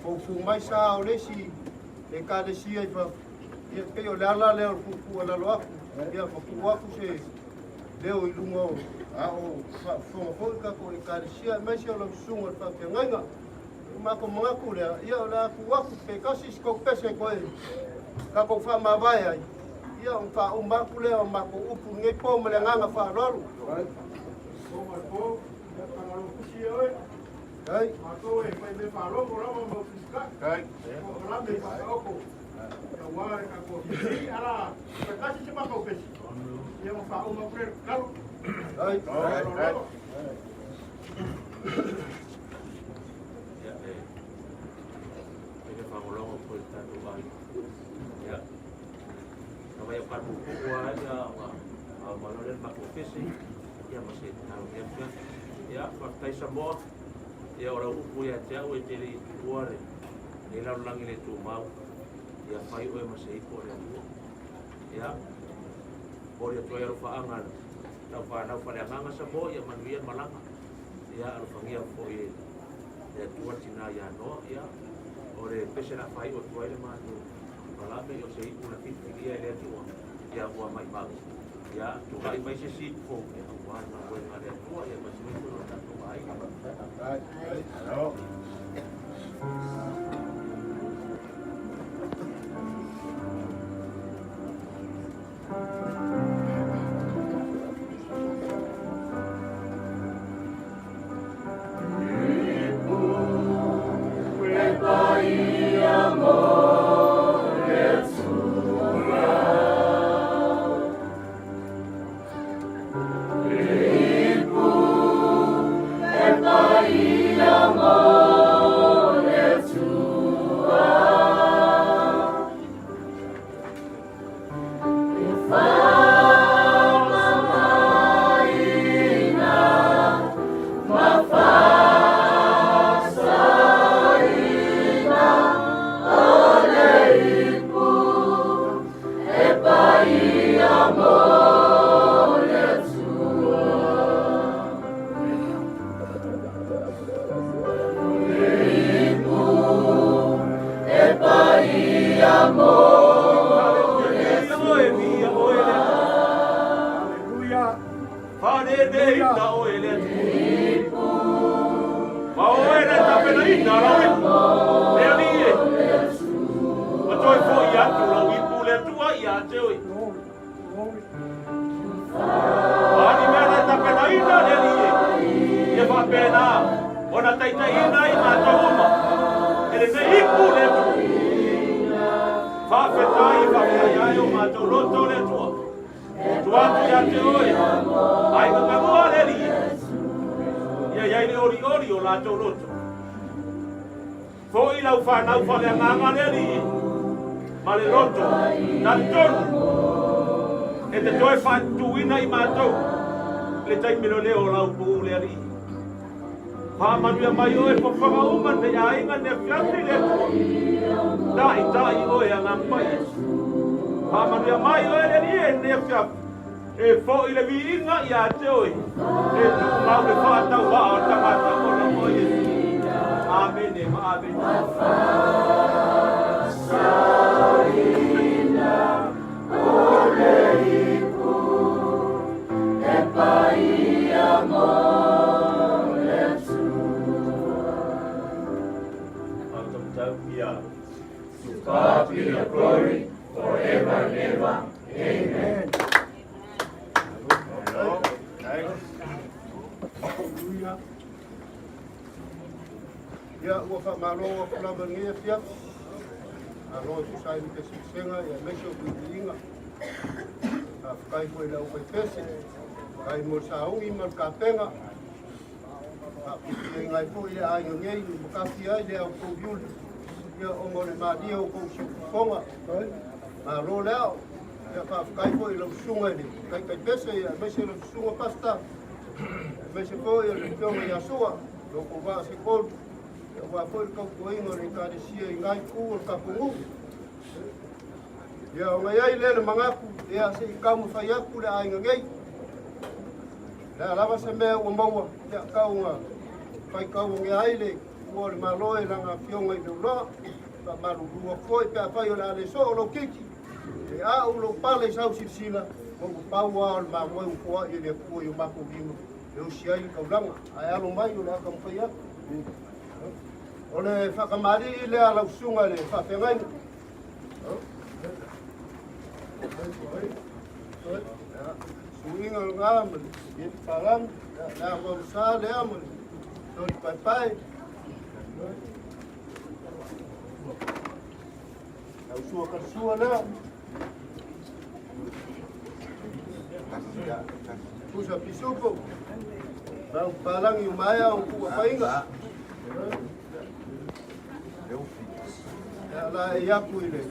Foufou mai sa o le isi Ekalesia i fafo, ia pei o le ala lea o le tuutuualalo atu, ia ma tuu atu se leo i luga o a o faafofoga foi le tatou Ekalesia aemaise o lau susuga i le faafeagaiga. O matou manatu lea, ia o le a tuu atu pe tasi se tou pese toe tatou faamavae ai, ia ona faauma atu lea o matou upu i lenei po ma le agaga faaaloalo. Ai. Matou e fai mea faalogo lava ma ofisa. Polokalame faataoto aua le tatou afifii ala toe tasi se matou pesi ia ma faauma atu lea tatalo. Ai. Ia, e fai le fagologo foi le tatou aiga. Ia, na vai o tatou puu a ia ona malo lea le matou pese, ia ma se tatalo ia pea. Ia, faafetai Samoa. Ia, o lau upu ia te au e te le i tuua lenei lalolagi le tumau, ia fai oe ma se ipu o le Atua. Ia, momoli atu ai alofaaga lau fanau faaleagaga Samoa, ia manuia le malaga. Ia, alofagia foi e le Atua le tina ia Noa. Ia, o le pese o le a faaiu atu ai le matou palame, o se ipu na filifilia e le Atua, ia ua maimau. Ia, tulai mai se isi ipu fou, ia, aua le galuega a le Atua, ia ma se mai foi o le tatou aiga. Ona taitaiina ai matou uma e lenei ipu le Atua. Faafetai, faafetai ai o matou loto le Atua. Tua atu ia te oe, aiga galua le Alii. Ia iai le olioli o latou loto. Foi lau fanau faaleagaga le Alii ma le loto talitonu e te toe faatutuina i matou le taimi leleo o lau puu le Alii. Faamanuia mai oe fofoga uma nei aiga nei afiafi le Atua. Taitai oe Agaga Paia. Faamanuia mai oe le Alii e nei afiafi. E foi le viiga ia te oe. E tumau le faatauvaa o le tagata ona o Iesu. Amene ma amene. To God be the glory forever and ever. Amen. Hallelujah. Ia, ua faamalo atu lava i lenei afiafi. Malo e tusa ai ma pesepesega aemaise o puipuiga. Faafetai foi i le aufaipese, faafetai mo le sauni ma le tapena. Faapuipuiga ai foi le aiga nei ua makafi ai le au pouliuli, ia ona o le malie o tou siufofoga. Malo le ao. Ia faafetai foi i lau susuga i le taitaipese aemaise lau susuga Pastor, aemaise foi o le afioga ia Sua, lo tou vaa se tolu, aua foi le tautuaina o le Ekalesia i na itu o le tatou nuu. Ia ona i ai lea le manatu, ia se i taumafai atu le aiga nei. Le a lava se mea ua maua, ia tau na faitaugia ai le Ua o le Malo e lana afioga i Leuloa, faamalulu atu foi pe afai o le a le soo lou keiki, e a'u lou pale i sau silasila, ma ua pau lava o le mamoe ua foa'i e le Atua i o matou lima e osi ai le taulaga, ae alo mai o le a taumafai atu. O le faatamalii lea a lau susuga i le faafeagaiga. Suiga lena ma le palagi, le avausa lea ma le toli paepae. Lau sua kalasua lea. Pusa pisupo. Lau palagi o maea o ku'a faiga. Ia la e aku i le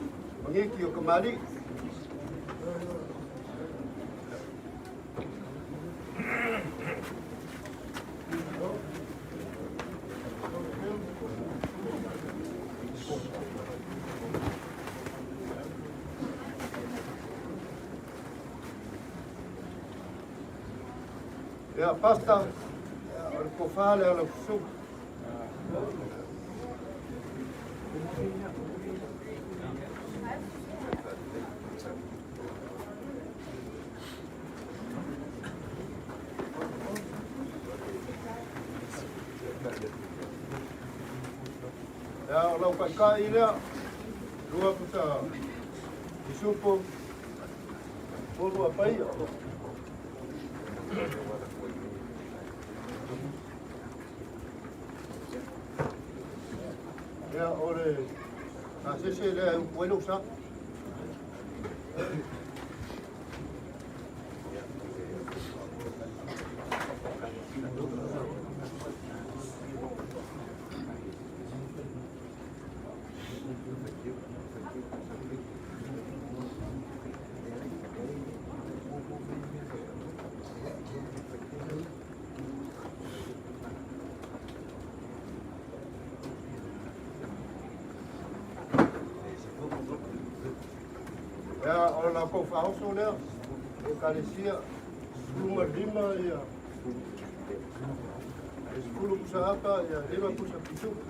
mangiki o kamali'i. Ia, pasta, o le tofa lea o lau susuga. Ia, o lau taitai lea, lua pusa pisupo, tolu apaia. Ia, o le asese lea e upu ai lou sa. Ia, o la kou faaoso lea, Ekalesia, 15 ia, e 10 pusa apa, ia, 5 pusa pisupu.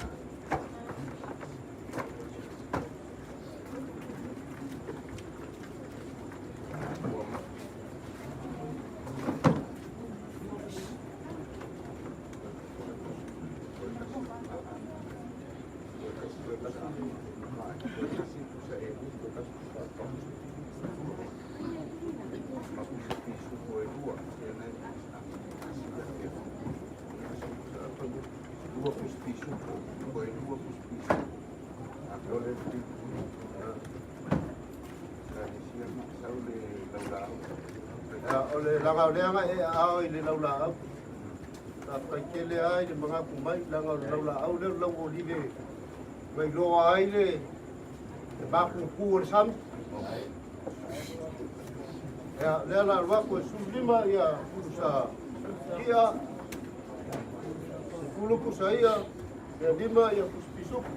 O le laga o lea e aao i le laulaau. Faafetai tele lava i le magatu mai, leaga o le laulaau lea o le lauolive na iloa ai le mapupu o le sami. Ia, lea la alu atu e 15 ia pusa ia, 10 pusa ia, ia 5 ia pusa pisupu.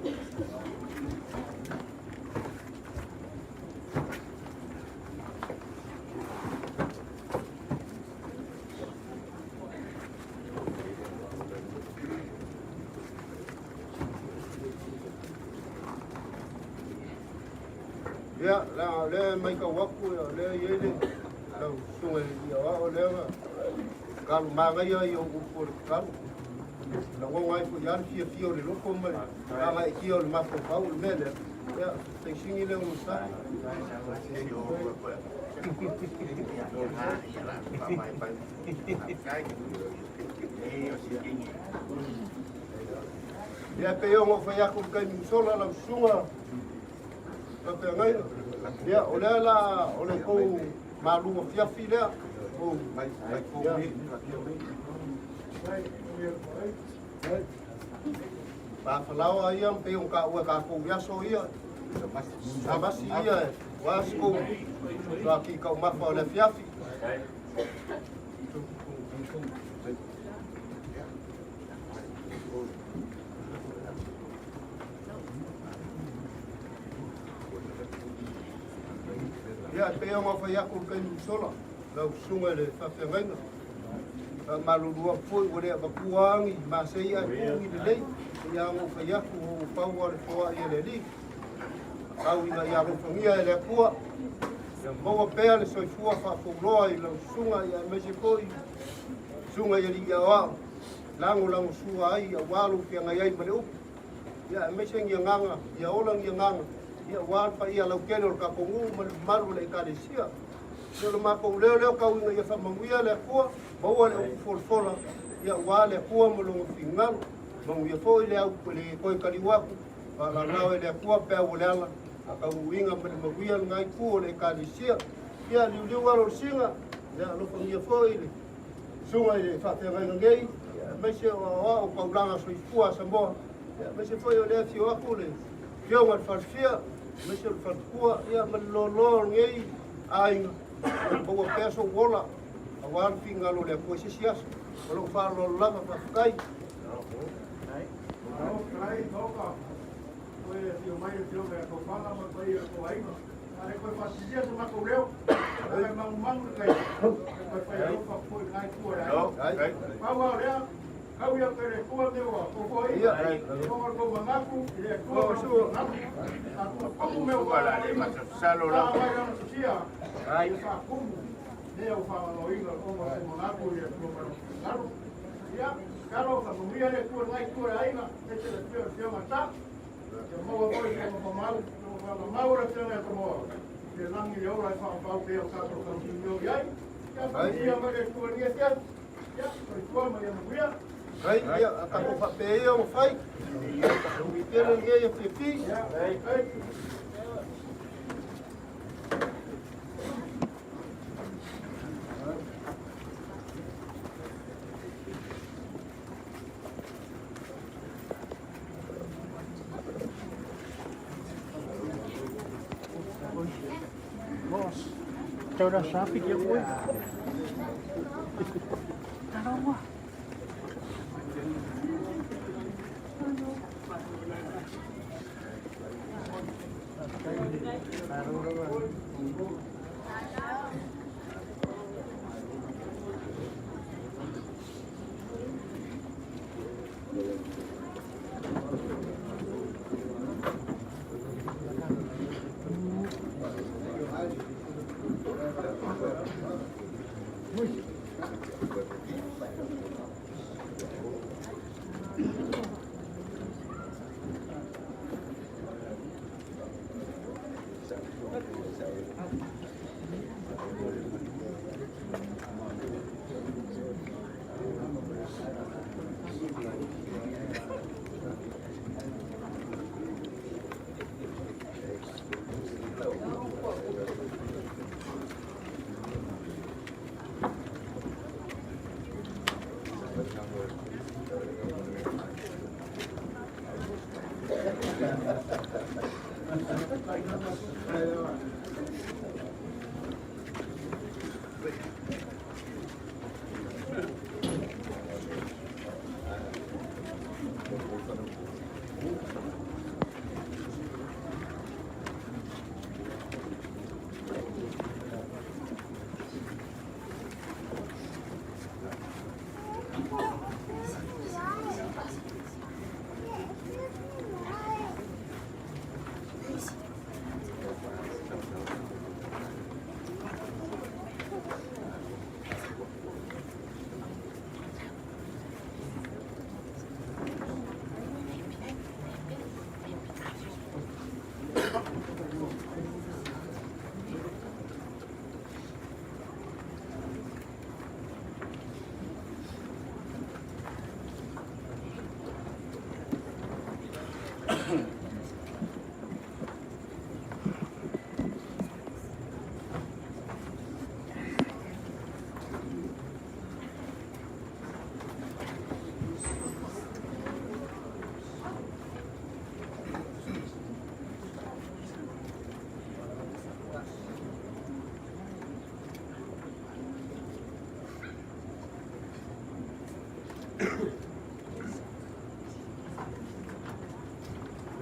Ia, leaga o lea e matau atu, o lea e i ai le lau susuga i le alii aoao lea na tatalo manaia ia o upu o le tatalo. Lagona ai foi lava le fiafia o le loto ma le lagaetia o le mafaufau o le mea lea. Ia, taisini lea o lou sa. Ia, pei ona ou fai atu i le taimi ua sola lau susuga faafeagaiga. Ia, o lea la o le tou malu afiafi lea. Pafalaoa ia pei ona taua e tatou i aso ia. Samasi ia ua si kou suaki taumafa o le afiafi. Ia, e pei ona fai atu i le taimi ua sola, lau susuga i le faafeagaiga. Faamalulu atu foi ua le avatua agi masei ae pugi lelei, e ia ona ou fai atu o pau lava o le foai a le Alii. Tau ina ia alofagia e le Atua, ia maua pea le soifua faafouloa i lau susuga ia aemaise foi susuga i alii aoao, lagolagosua ai aua lou feagai ai ma le upu, ia aemaise ni agaga, ia ola ni agaga, ia aua le paia lautele o le tatou nuu ma le mamalu o le Ekalesia. Ia o le matou leo lea tau ina ia faamanuia le Atua, maua le upu folafola, ia aua le Atua ma lona finagalo. Manuia foi le au le toe taliu atu, faalalao e le Atua peau o le ala, faataunuuina ma le manuia lena itu o le Ekalesia. Ia liuliu alo o le sina, ia alofagia foi le susuga i le faafeagaiga nei, aemaise o aoao o taulaga soifua a Samoa, aemaise foi o lea afio atu le afioga i le falefia, aemaise o le faletua, ia ma le loaloa o lenei aiga, ia maua pea sou ola, aua le finagalo o le Atua i se isi aso. Ma lou faaaloalo lava, faafetai. Malo, fetalai, Maoka, toe afio mai le afioga ia Taufaga ma le paia o le tou aiga. A le toe faasisia so matou leo, leaga e manumanu le tai, e toe fai alofa atu foi i lena itu o le aiga. Pau lava o lea, tau ia te le Atua mea ua fofoina, ona o le tou manatu i le Atua ma lona finagalo. A tumutumu mea ua faafofoina, a mai lana sosia, ia faatumu mea ua faagaloina ona o le tou manatu i le Atua ma lona finagalo. Ia, tatalo faamanuia le Atua i lena itu o le aiga, aemaise le afio o le Afioga Sa. Ia maua foi se faamau, faamau le Afioga ia Samoa, i le lagi le ola e faavavau pea o tatou tautino i ai. Ia faamanuia mai le Atua i lenei afiafi. Ia, soifua ma ia manuia. Ai, ia, a tatou faapea ia ona fai. Ui tele lenei afiafi. Ai. Tau sapi dia koe. Tarawa.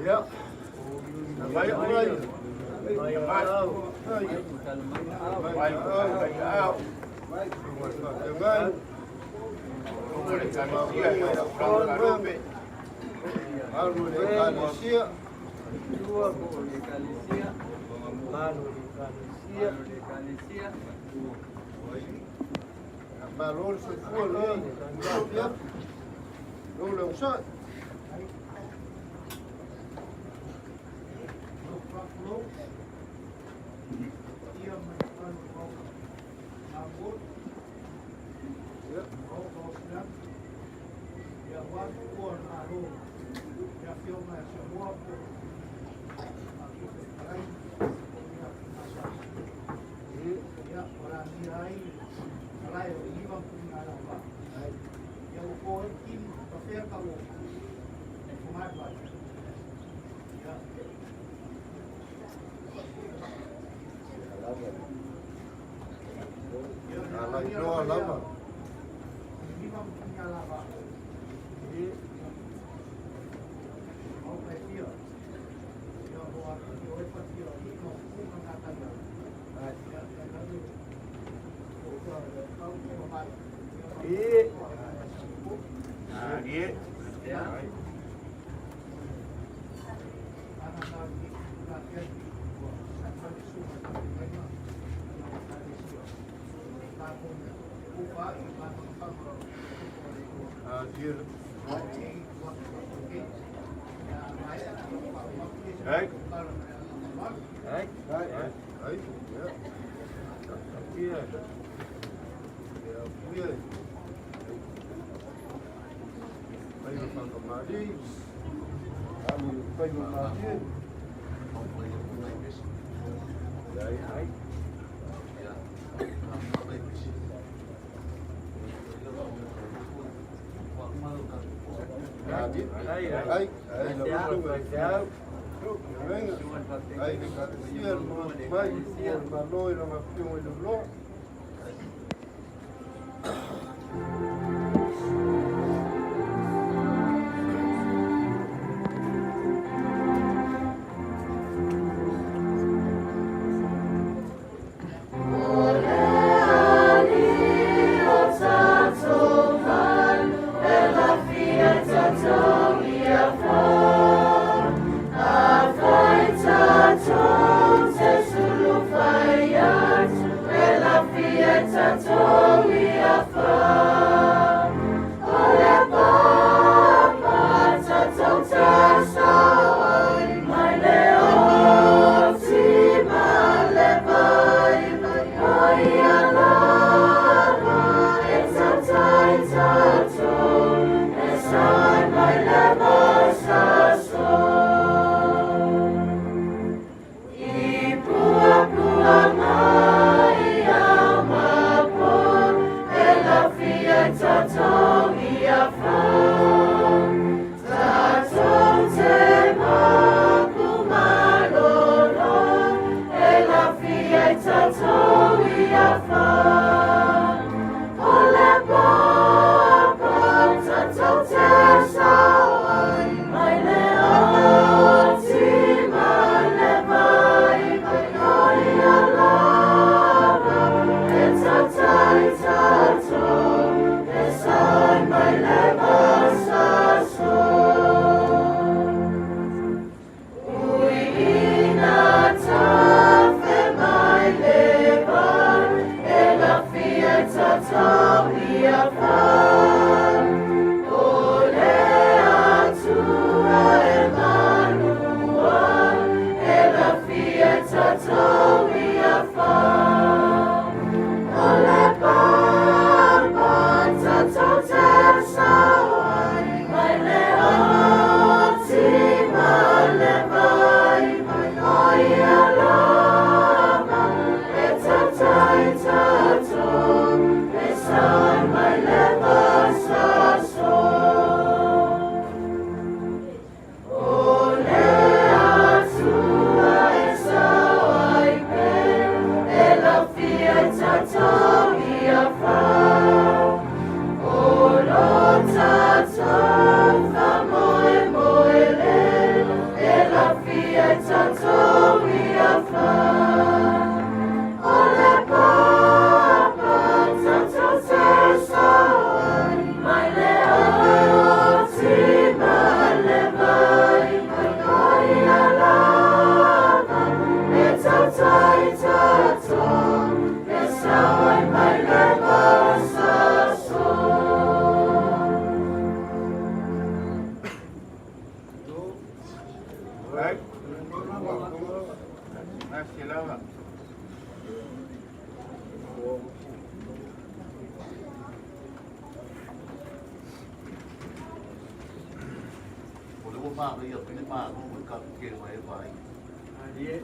Ia. Mai ai. Mai au. Mai au. Mai. Mai. Malu le ekalesia. Tua po o le ekalesia. Malu le ekalesia. Malu le ekalesia. Malo le soifua lenei afiafi. Lo le onosai. Alailoa lava. Ai. Ai. Ai. Ai. Ia. Ia. Ai o whakamari. Alu pai o mari. Ai ai. Ai ai ai. Ai le kalesia le mai le malo i lona afioga i le loa. manaia pele malo e ka ke mai e vai. Ele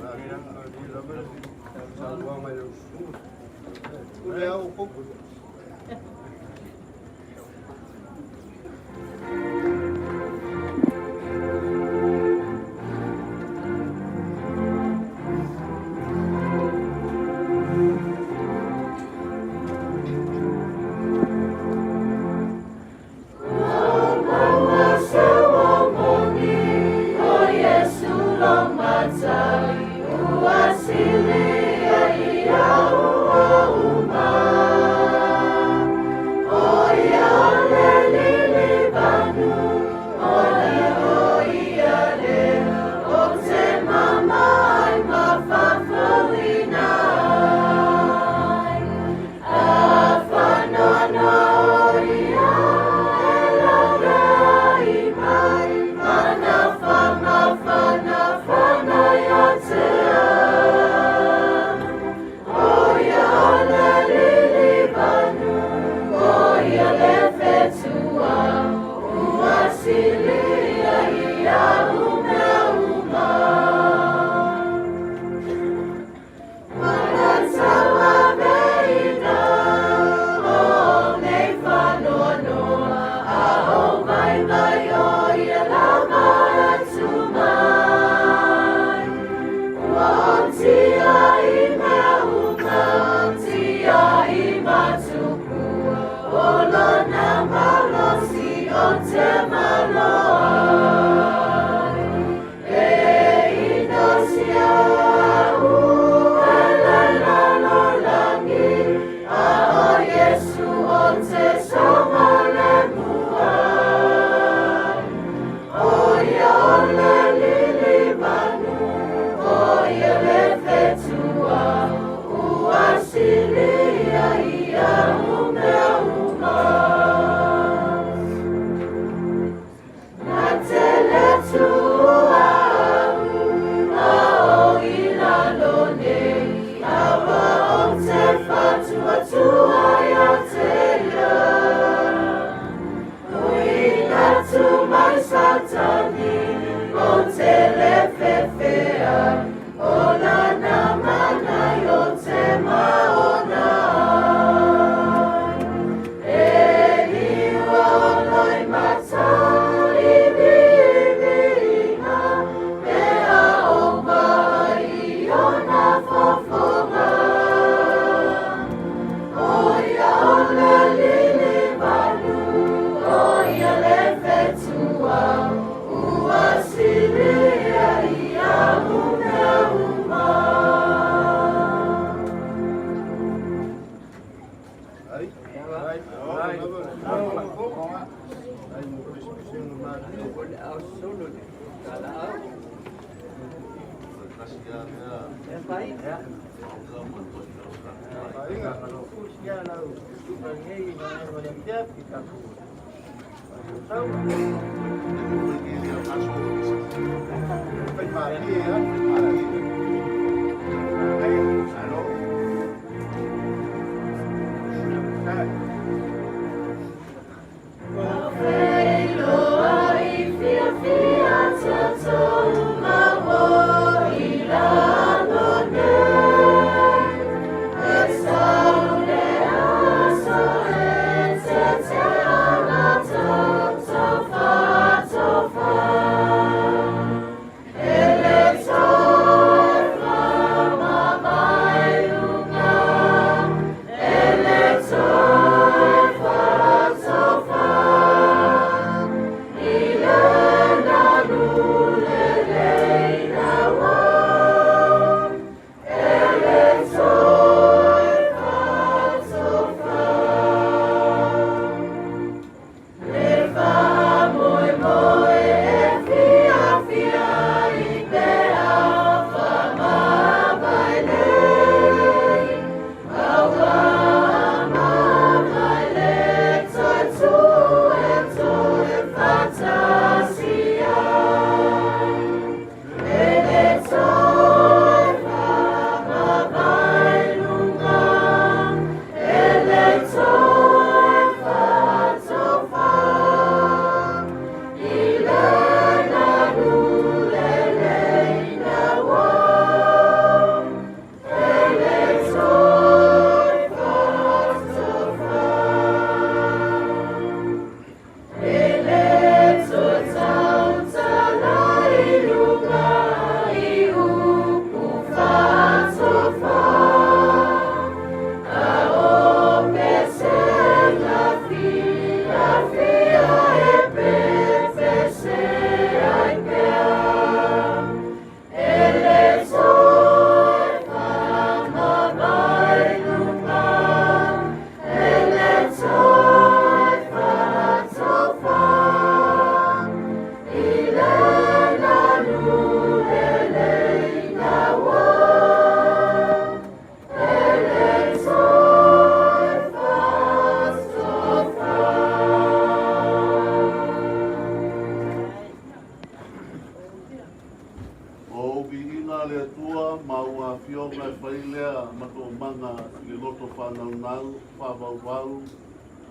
auvau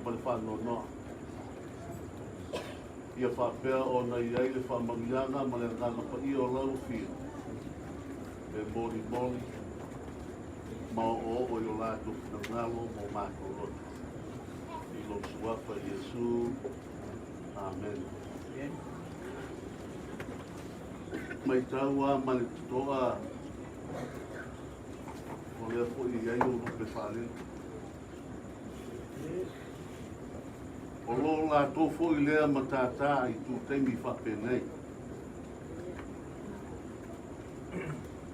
ma le faanoanoa. Ia faapea ona i ai le faamanuiaga ma le Agaga Paia o lau Afio e molimoli ma oooo i o latou finagalo ma o matou loto. I lou Suafa Iesu. Amene. Matau a ma le totoa o lea foi e i ai ou lupe faalele. O lo latou foi lea matātā i tūtaimi faapenei.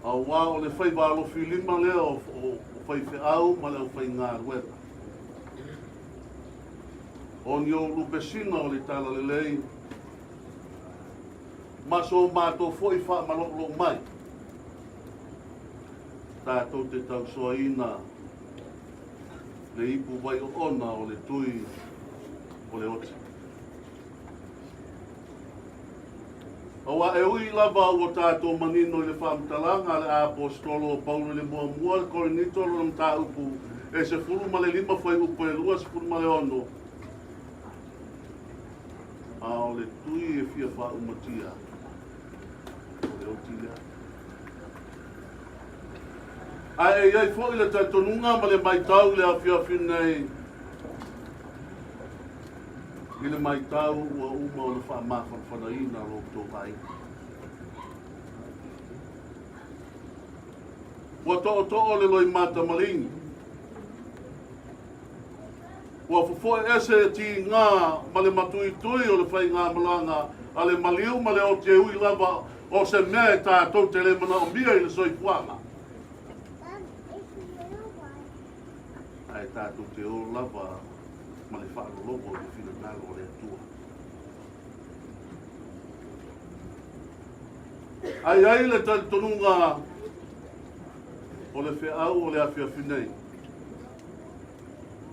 Auā o le faiva alofilima lea o, o, o faifeau ma le aufaigaluega. O ni ou lupesina o le talalelei, ma so matou foi faamaloulou mai, tatou te tausoaina le ipu vai oona o le tui o le oti. Auā e ui lava ua tatou manino i le faamatalaga a le Aposetolo o Paulo i le muamua le Korinito lona mataupu e 15 fuaiupu e 26, a o le tui e fia faaumatia, o le oti lea. Ae e i ai foi le talitonuga ma le matau i le afiafi nei, i le matau ua uma ona faamafanafanaina lo outou aiga. Ua tootoo le loimata maligi. Ua fofoe ese e tigā ma le matuitui o le faigamalaga a le maliu ma le oti e ui lava o se mea e tātou te le manaomia i le soifuaga. Ae tātou te ō lava ma le faalologo i le finagalo o le Atua. Ae i ai le talitonuga o le feau o le afiafi nei,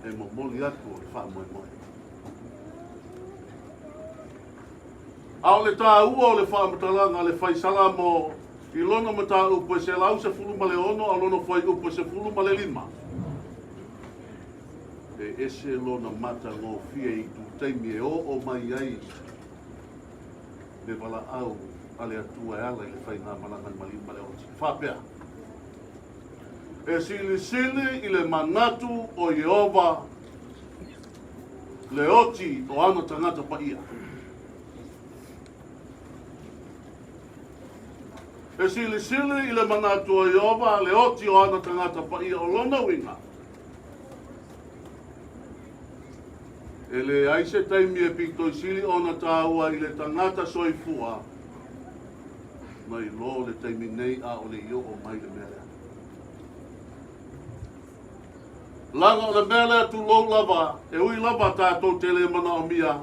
e momoli atu o le faamoemoe. A o le tāua o le faamatalaga a le fai Salamo i lona mataupu e 116 a o lona fuaiupu e 15, e ese lona matagofie i tutaimi e oo mai ai le valaau a le Atua e ala i le faigamalaga i maliu ma le oti. Faapea, E silisili i le manatu o Ieova le oti o ana tagata paia. E silisili i le manatu o Ieova le oti o ana tagata paia o lona uiga. E leai se taimi e pitoisili ona tāua i le tagata soifua mai lo le taimi nei a o le i oo mai le mea lea. Laga o le mea lea tulou lava, e ui lava tātou te le manaomia,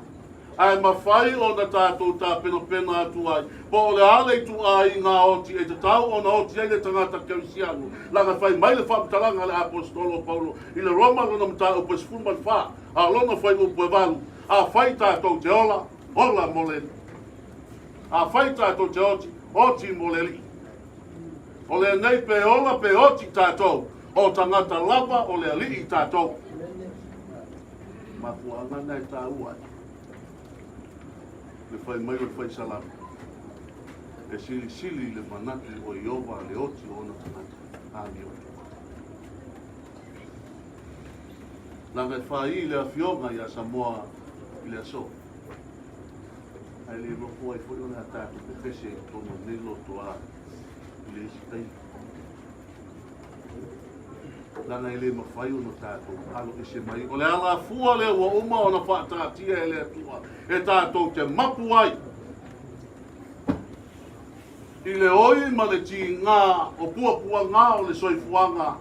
ae mafai ona tātou tāpenapena atu ai, po o le a le ituaiga oti e tatau ona oti ai le tagata kerisiano, laga fai mai le faamatalaga a le Aposetolo o Paulo i le Roma lona mataupu e 14, a o lona fuaiupu e 8, Afai tātou te ola, ola mo le Afai tātou te oti, oti mo le Alii. O lenei pe ola pe oti tātou, o tagata lava o le Alii tātou. Mafuaaga na e tāua ai le fai mai o le fai salamo, e silisili i le manatu o Ieova le oti o ona tagata. Amio. Leaga e fāī le afioga iā Samoa i le aso. Ae le nofo ai foi o le a tatou pepese i totonu o lenei lotoa i le isi taimi. Leaga e le mafai ona tatou alo ese mai. O le alafua lea ua uma ona faataatia e le Atua e tatou te mapu ai i le oi ma le tigā o puapuaga o le soifuaga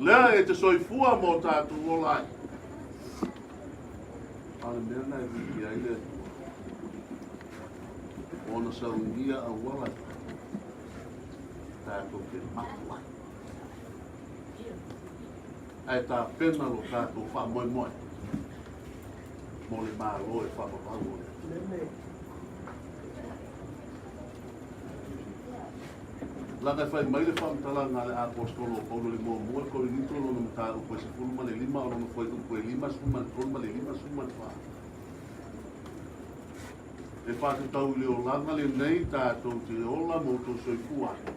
lea e te soifua ma o tatou ola ai. A o le mea lena e viia ai le Atua, ona saunia auala tatou te mapu ai. Ae tapena lo tatou faamoemoe mo le Malo e faavavau o le Atua. Laga e fai mai le faamatalaga a le Aposetolo o Paulo i le muamua i Korinito lona mataupu e 15 o lona fuaiupu e 53 ma le 54. E faatatau i le olaga lenei tatou te ola ma outou soifua ai.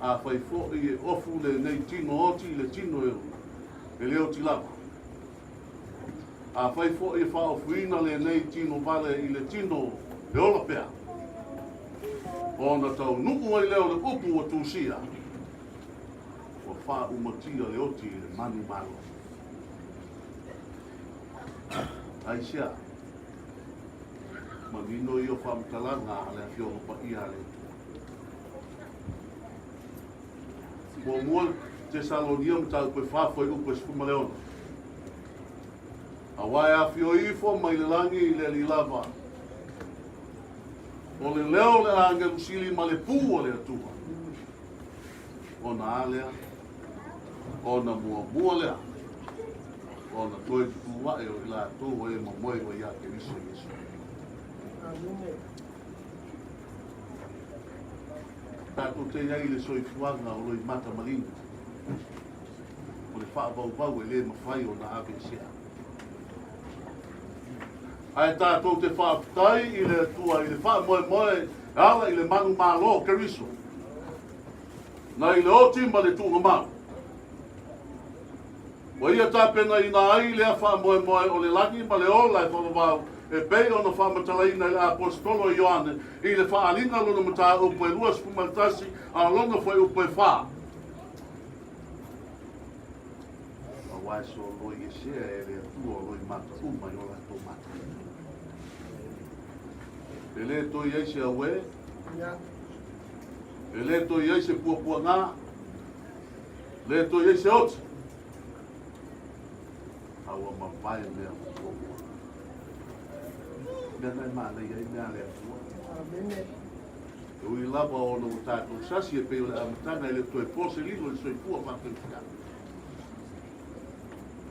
Afai foi e ofu lenei tino oti i le tino e ola, e le oti lava. Afai foi e faaofuina lenei tino vale i le tino e ola pea, ona taunuu ai lea o le upu ua tusia, ua faaumatia le oti i le manumalo. Aisea? Manino ia o faamatalaga a le Afioga Paia a le Atua. Muamua Tesalonia mataupu e fa fuaiupu e 16. Auā e afio ifo mai le lagi i le Alii lava, o le leo o le agelu sili ma le pū a le Atua, ona a lea, ona muamua lea, ona toe tutū aʻe o i latou e momoe ua iā Keriso Iesu. Tatou te i ai i le soifuaga o loimata malina, o le faavauvau e le mafai ona aveesea. Ae tatou te faafetai i le Atua i le faamoemoe e ala i le manumalo o Keriso, nai le oti ma le tuugamau. Ua ia tapenaina ai lea faamoemoe o le lagi ma le ola e faavavau e pei ona faamatalaina e le Aposetolo Ioane i le faaaliga lona mataupu e 21 a lona fuaiupu e fa. Aua e soloi esea e le Atua o loimata uma i o latou mata. E le toe i ai se auē, e le toe i ai se puapuaga, le toe i ai se oti, a ua mavae mea muamua. Mea na e manaia ai mea a le Atua. E ui lava ona ua tatou sasi e pei o le amataga e le o toe po se lilo i le soifua faakerisiano.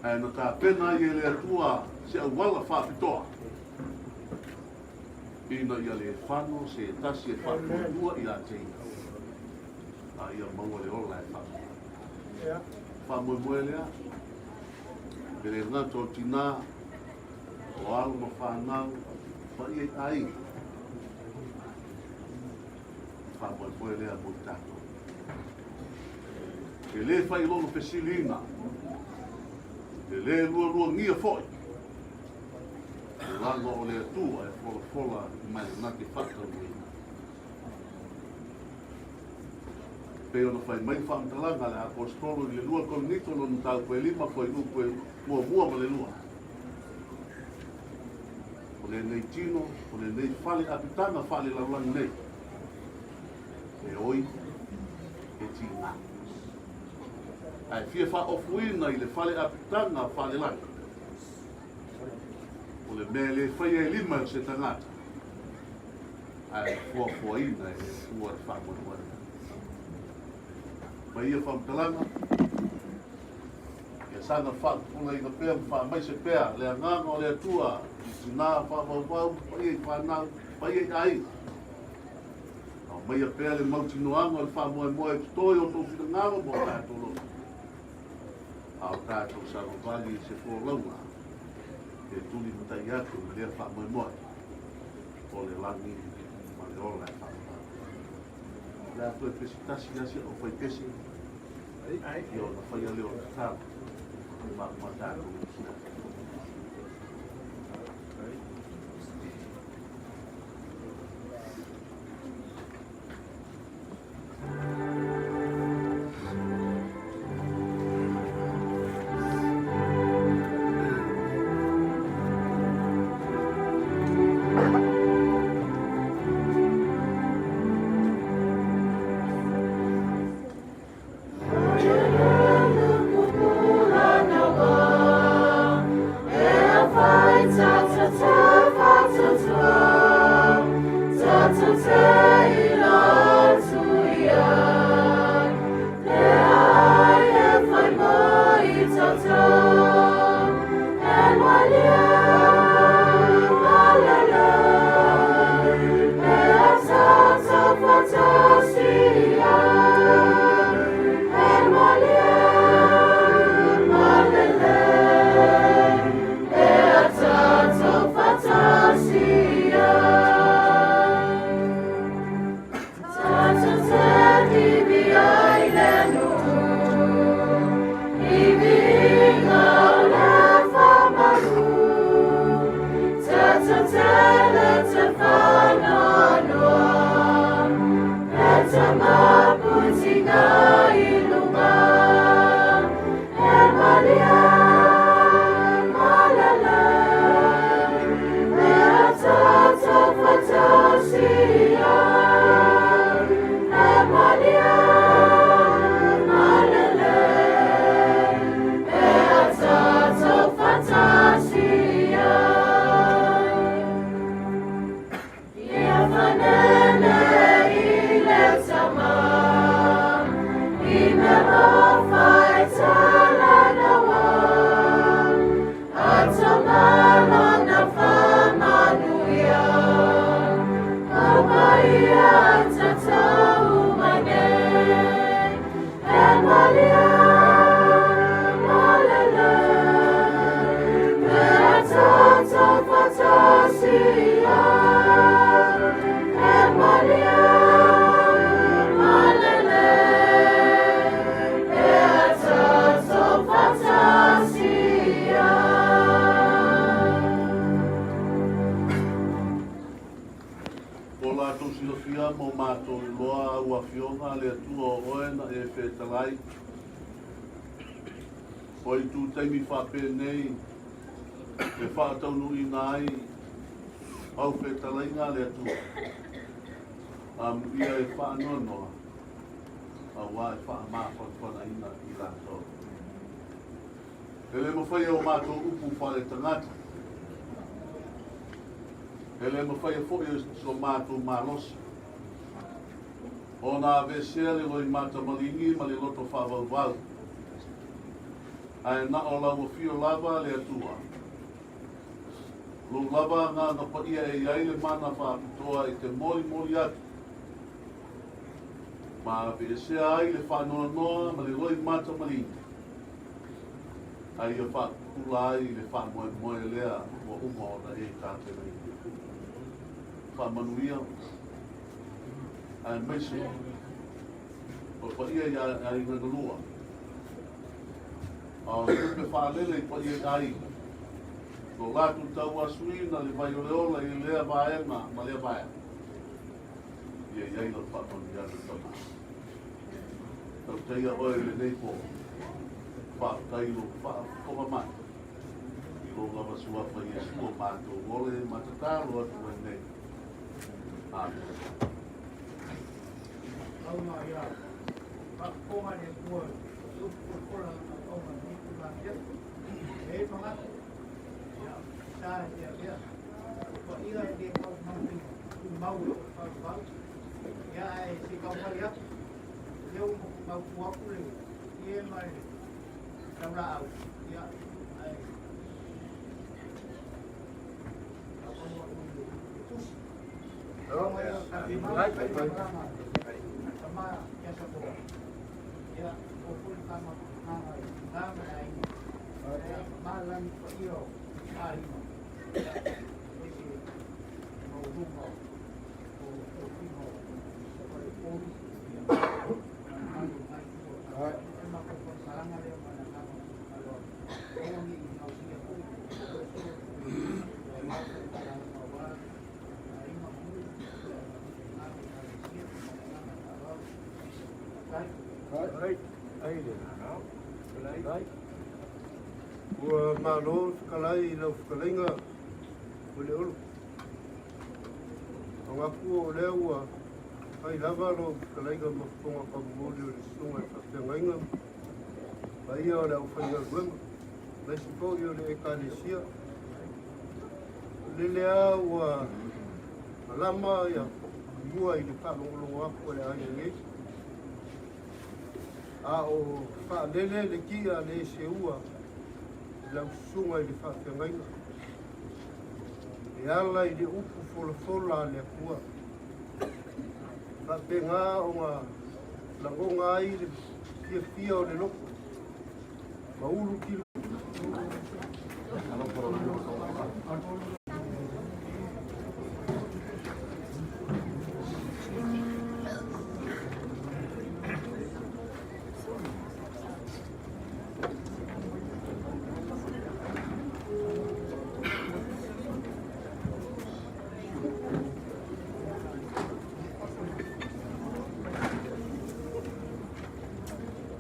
Ae na tapena ai e le Atua se auala faapitoa ina ia le fano se tasi e faatuatua ia te ia, a ia maua le ola e faamoemoe. Faamoemoe lea, e le gata o tinā, o alo ma fanau, paia i aiga. Faamoemoe lea mo i tatou. E le fai lona fesiliga, e le lualuagia foi, tulaga o le Atua e folafola mai na te faataunuuina. Pei ona fai mai le faamatalaga a le Aposetolo i le 2 Korinito lona mataupu e 5 fuaiupu e muamua ma le lua. O lenei tino, o lenei fale apitaga faalelalolagi nei, e oi, e tiga. Ae fia faaofuina i le fale apitaga faalelagi. O le mea e le faia e lima e o se tagata, ae fuafuaina e le Atua le faamoemoega. Mai ia faamatalaga, ia saga faapupulaina pea ma faamaise pea le agaga o le Atua i tinā faavauvau, paia i fanau, paia i aiga. Aumaia pea le mautinoaga o le faamoemoe e totoe o outou finagalo ma o tatou loto. A o tatou savavali i se folauga e tulimatai atu i lea faamoemoe o le lagi ma le ola e faavavau. O le a toe pese tasi lava si au fai pese, ia ona faia lea o le tatalo ma tatou i silafia ma o matou iloa au Afioga a le Atua o Oe na e fetalai. O itu taimi faapenei e faataunuuina ai au fetalaiga a le Atua, amuia e faanoanoa, auā e faamafanafanaina i latou. E le mafai e o matou upu faaletagata, e le mafai foi e so matou malosi ona aveesea le loimata maligi ma le loto faavauvau, ae na o lau afio lava le Atua, lou lava agaga paia e i ai le mana faapitoa e te molimoli atu ma aveesea ai le faanoanoa ma le loimata maligi, a ia faapupula ai le faamoemoe lea ua uma ona e tapenaina. Faamanuia aemaise o le paia i aiga na lua, a o le tupe faalele i paia i aiga, lo latou tauasuina le vai o le ola i lea vaega ma lea vaega. Ia i ai lau faamanuiaga Tama. Tautaia oe i lenei po. Faafetai i lou faafofoga mai. I lou lava suafa Iesu o matou ole ma tatalo atu ai nei. Amene. Lauga ia faafofoga le Atua i upu folafola a ona ni tulaga e ai manatu ia sa e te avea paia e le tau manatu tumau e faavavau ia ae se i taumafai atu lea ua mautu atu le ie ma le taulaau ia ae taumanu atu i le tusi Tama ia Samoa ia o foi le faamagamaga i tina ma le aiga ia malagi paia o aiga ia aemaise le maualuga o tofiga o faleupolu ia ma le mamalu o lena itu o le tatou. O le matou faamatalaga lea ma le agaga faaaloalo, aua ne i gaosia foi le solo e mau foi faalauga aua aiga ma nuu ia ma le Ekalesia ma le agaga faaaloalo. Faafetai. Ua malo fetalai i lau fetalaiga Uliulu. Manatu o lea ua fai lava lou fetalaiga ma fofoga taumoli o le susuga i le faafeagaiga paia o le aufaigaluega, aemaise foi o le Ekalesia. O lele lava ua malama ia mua i le faalogologo atu a le aiga nei, a o faalele le tia le seua i lau susuga i le faafeagaiga e ala i le upu folafola a le Atua. Faapena ona lagona ai le fiafia o le loto ma ulu tilo.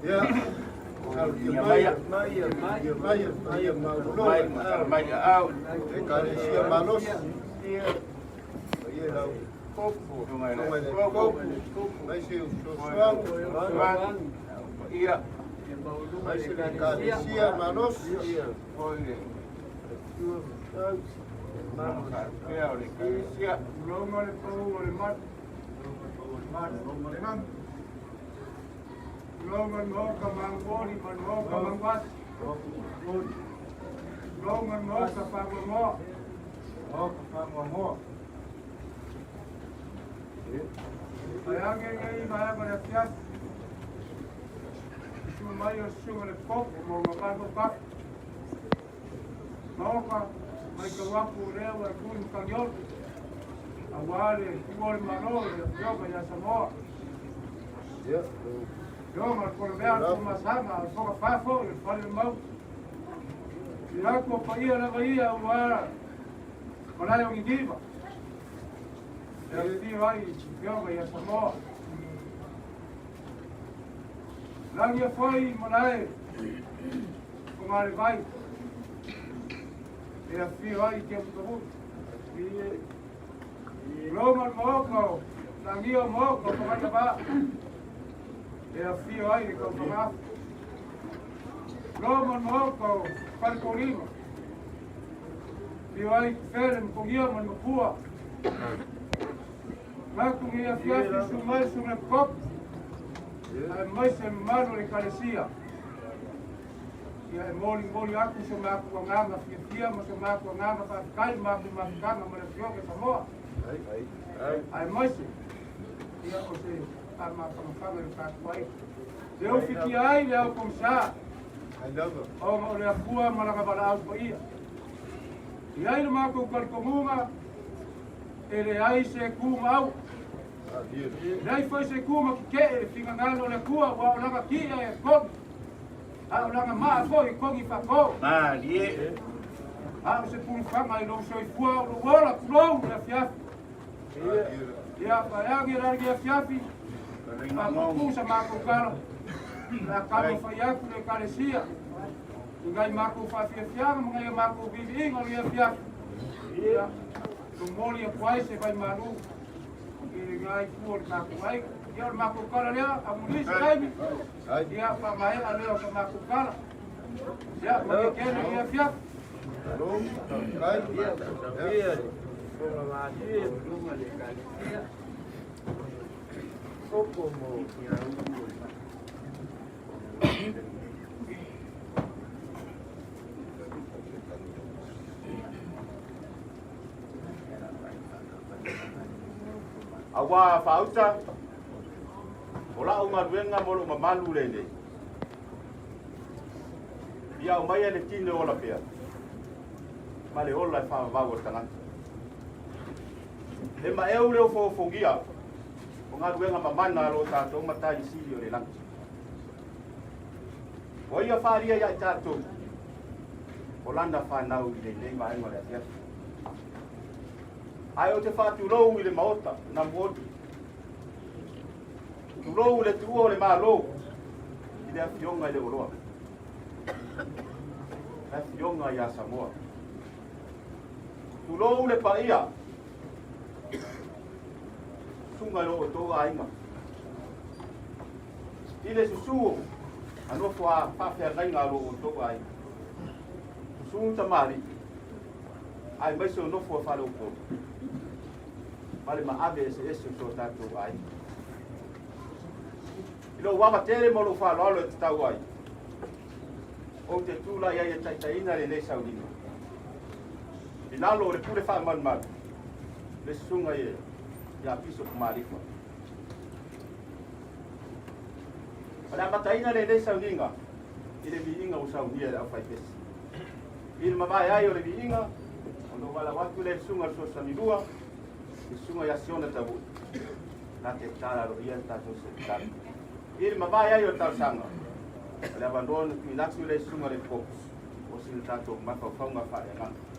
Ia, talosia mai, ia mai, ia maulolo, mai au, Ekalesia malosi, ia lau kopu, mai le kopu, mai se fesoasoani, ia, mai se Ekalesia malosi, ia, Longa le pau o le matu. Longa le maoka mangoli ma le maoka manguasi. Longa le maoka fagoagoa. Maoka fagoagoa. Ai age ngai mai ma le afiafi. Su mai o suga le popo mo nga vago kafu. Maoka mai ka wapu lea ua e kuni kangiolo. Auā le ua le Malo le Afioga ia Samoa. Afioga le Kolemea le Tumasama, le Foga Fafo, le Fale le Mau. I aku o paia lava ia auā malae o Niniva. E afifio ai Afioga ia Samoa. Lagi e foi malae o Galevai. E afifio ai te Mutavutu. Loma le maoka o Lagia o maoka o Fagaitavaa. E afifio ai le Kaufagafu. Loma le maoka o Falekolima. Afio ai Fele ma Kogia ma le Mapua. Manatu nei afiafi su mai su le kop. Aemaise mamalu o le Ekalesia. Ia e molimoli atu so matou agaga fiafia ma so matou agaga faafetai i matou mafutaga ma le Afioga i Samoa. Aemaise ia o se faamafamafaga i le tatou aiga. E ufitia ai le ao pogisa ona o le Atua ma lana valaau paia. E i ai le matou talitonuga e leai se tu ma au. E leai foi se tu ma tetee i le finagalo o le Atua, aua o lana ti'a e togi, a o lana maa foi e togi faato. Malie. A o se pulufaga i lou soifua o lou ola, tulou le afiafi. Ia, vaeage la lenei afiafi, faapuupuu sa matou tala, o le a taumafai atu le Ekalesia i nai matou faafiafiaga ma nai a matou viiviiga o lenei afiafi. Ia, momoli atu ai se vaimalu i lena itu o le tatou aiga. Ia, o le matou tala lea, amuli se taimi, ia, faamaea lea o sa matou tala. Ia, manuia tele lenei afiafi. Auā faauta, o la'u galuega mo lo'u mamalu lenei. Ia aumaia le tino e ola pea, ma le ola e faavavau o le tagata. E maeu le ofoofogia o galuega mamana a lo tatou Matai Sili o le lagi. Ua ia faalia ia i tatou o lana fanau i lenei vaega o le afiafi. Ae ou te faatulou i le Maota na muoli. Tulou le tuua o le Malo i le afioga i le Oloa. Le afioga ia Samoa. Tulou le paia susuga i lo outou aiga. I le susu a nofo a faafeagaiga a lo outou aiga. Susu tamalii aemaise o nofo a faleupolu ma le maave eseese o so tatou aiga. I lou ava tele ma lou faaaloalo e tatau ai, ou te tulai ai e taitaiina lenei sauniga. I lalo o le pule faamalumalu, le susuga i ia Bishop Malifa. O le amataina lenei sauniga i le viiga ua saunia e le aufaipesi. I le mavae ai o le viiga, ona ou valaau atu lea i le susuga i le Fesoasoani Lua, le susuga ia Siona Tavui, na te tatala aloaia le tatou sekretari. I le mavae ai o le talosaga, o le avanoa ona tuuina atu lea i le susuga i le Pope o sina tatou mafaufauga faaleagaga.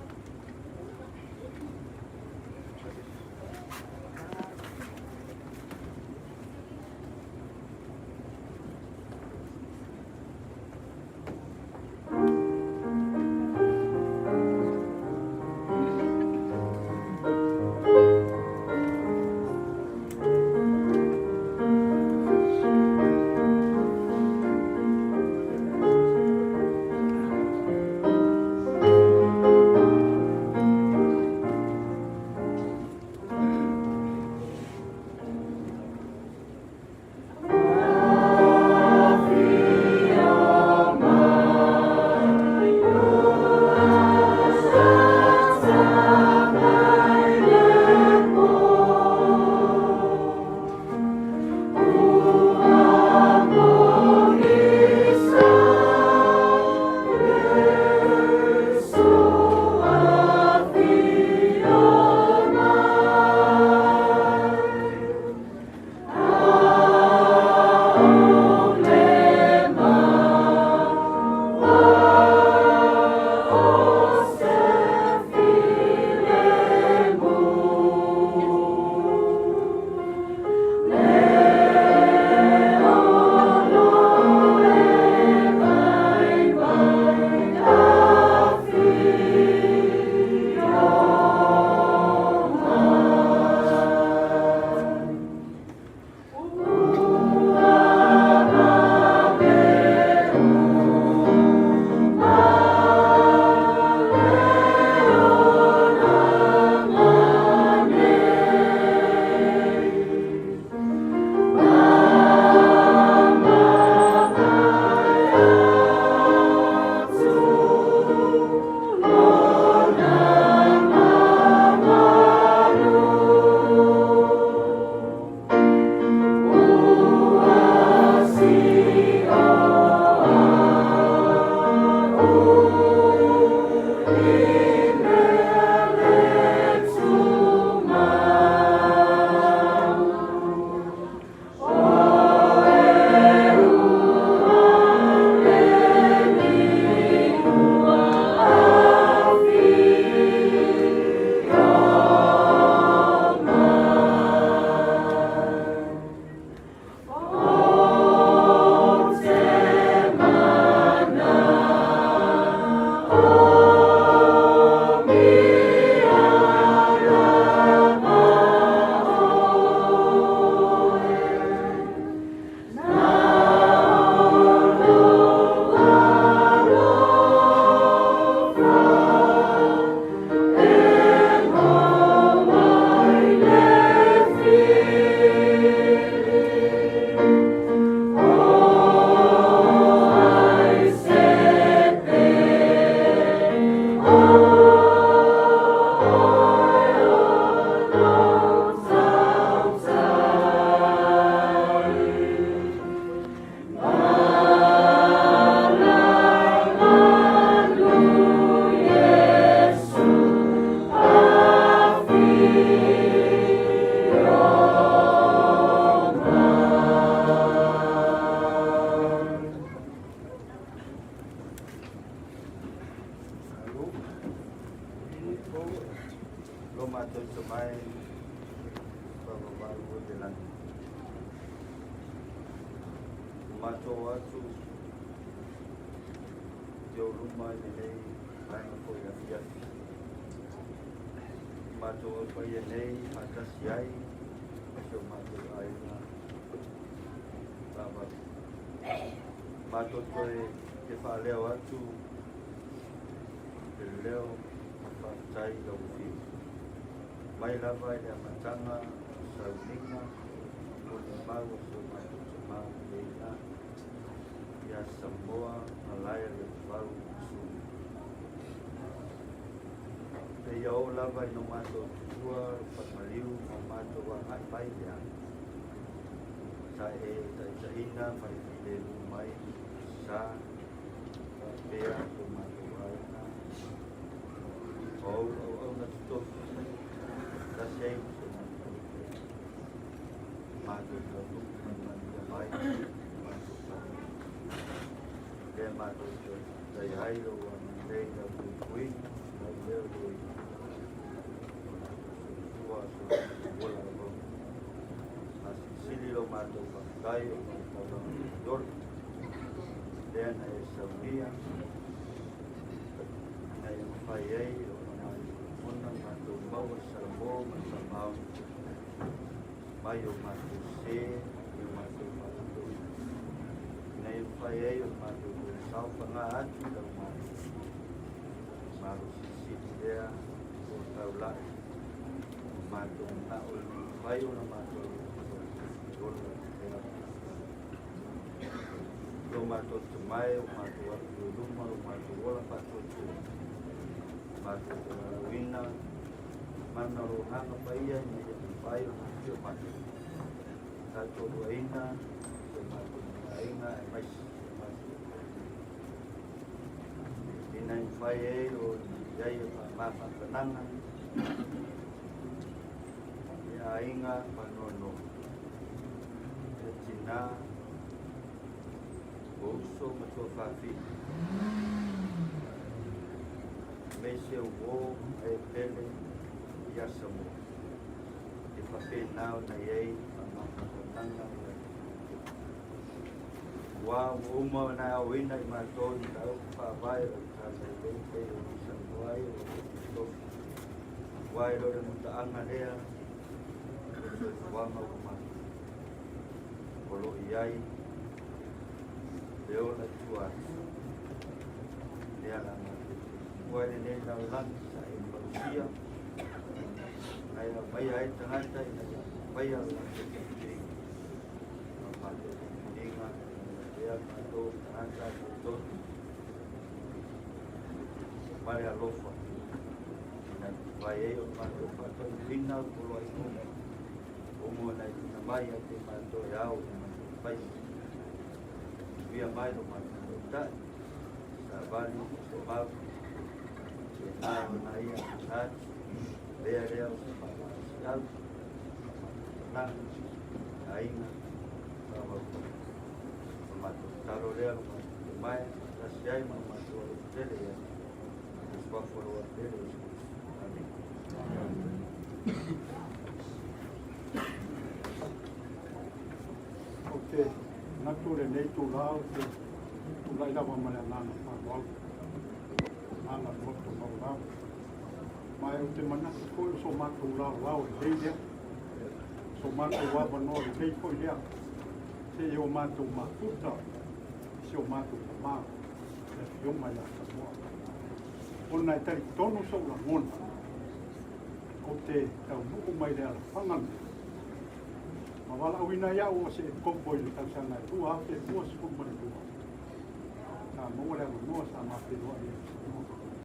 Lo matou tomai faavavau o le lagi. O matou atu i ou luma i lenei vaega foi afiafi. O matou au paia nei faatasi ai ma si o matou aiga faavavau. Matou toe fia faaleo atu le leo o faafetai i lau afio. Mai lava i le amataga o sauniga o le mau a si o matou tamā Leina ia Samoa Malae Leovavau Sulu. Seia oo lava ina matou tuua le falemaliu ma matou agai mai lea, sa e taitaiina ma le filemu mai sa faapea ko matou aiga o ou auauna totofi tasi ai ma so matou matou taunuu mai manuia mai matou taunuu. Lea matou te faafetai ai lou agalelei i lau puipuiga, lau leo le o latou soifua, soifua ola lava. Asilisili lo matou faafetai o le taulaga ola. Lea na e saunia ina ia mafai ai ona matou lagona, matou maua le salamo ma le faamaoni mai o matou sē i o matou faatutoina. Ina ia mafai ai ona matou toe saofaga atu i lau malo. Malo silisili lea o taulai o matou manao e mafai ona matou ola lea. Lo matou tamae o matou atu i luma lo matou ola faatuatua. Matou te valaauina mana o lo agaga paia ina ia mafai ona afio mai. Tatou luaina si o matou aiga aemaise si o matou ina ia mafai ai ona i ai e faamafaafanaga i aiga faanoanoa e tinā o uso ma tuafafine aemaise o uō ma e pele ia Samoa e faapena ona i ai faamafaafanaga ua ua uma ona aoina i matou i mataupu faavae o le talalelei pei ona saunoa ai o tofi ua e le o le mutaaga lea o le soifuaga ua matou o lo o i ai le ola i tua atu lea la matou ua i lenei lalolagi sa e fausia na e aumaia ai tagata ina ia faia le latou filifiliga. O le matou filifiliga lea matou tagata totonu ma le alofa ina mafai ai ona matou faataunuuina le poloaiga uma ona e tuuina mai ia te matou e ao i matou faiva. Tuia mai lo matou tautai, savali se mau, se nā ona ia atu, lea lea o se faamalosiau, faamatalanga, aiga, faavau. O matou tatalo lea lo matou tamae, faatasi ai ma lo matou alofa tele ia te suafa o lo pele o Iesu Keriso. Amene. Ou te manatu o lenei itulā ou te tulai lava ma le agaga faaaloalo, agaga loto maualalo. Ma ou te manatu foi o so matou laolao lelei lea, so matou avanoa lelei foi lea, seia o matou mafuta i si o matou tamā, le Afioga ia Samoa. Ona e talitonu sou lagona, ou te taunuu mai le alafaga lenei, ma valaauina ai au o se epikopo i le tausaga e 2022, sa maua le avanoa sa ma feiloai ai i Samoa.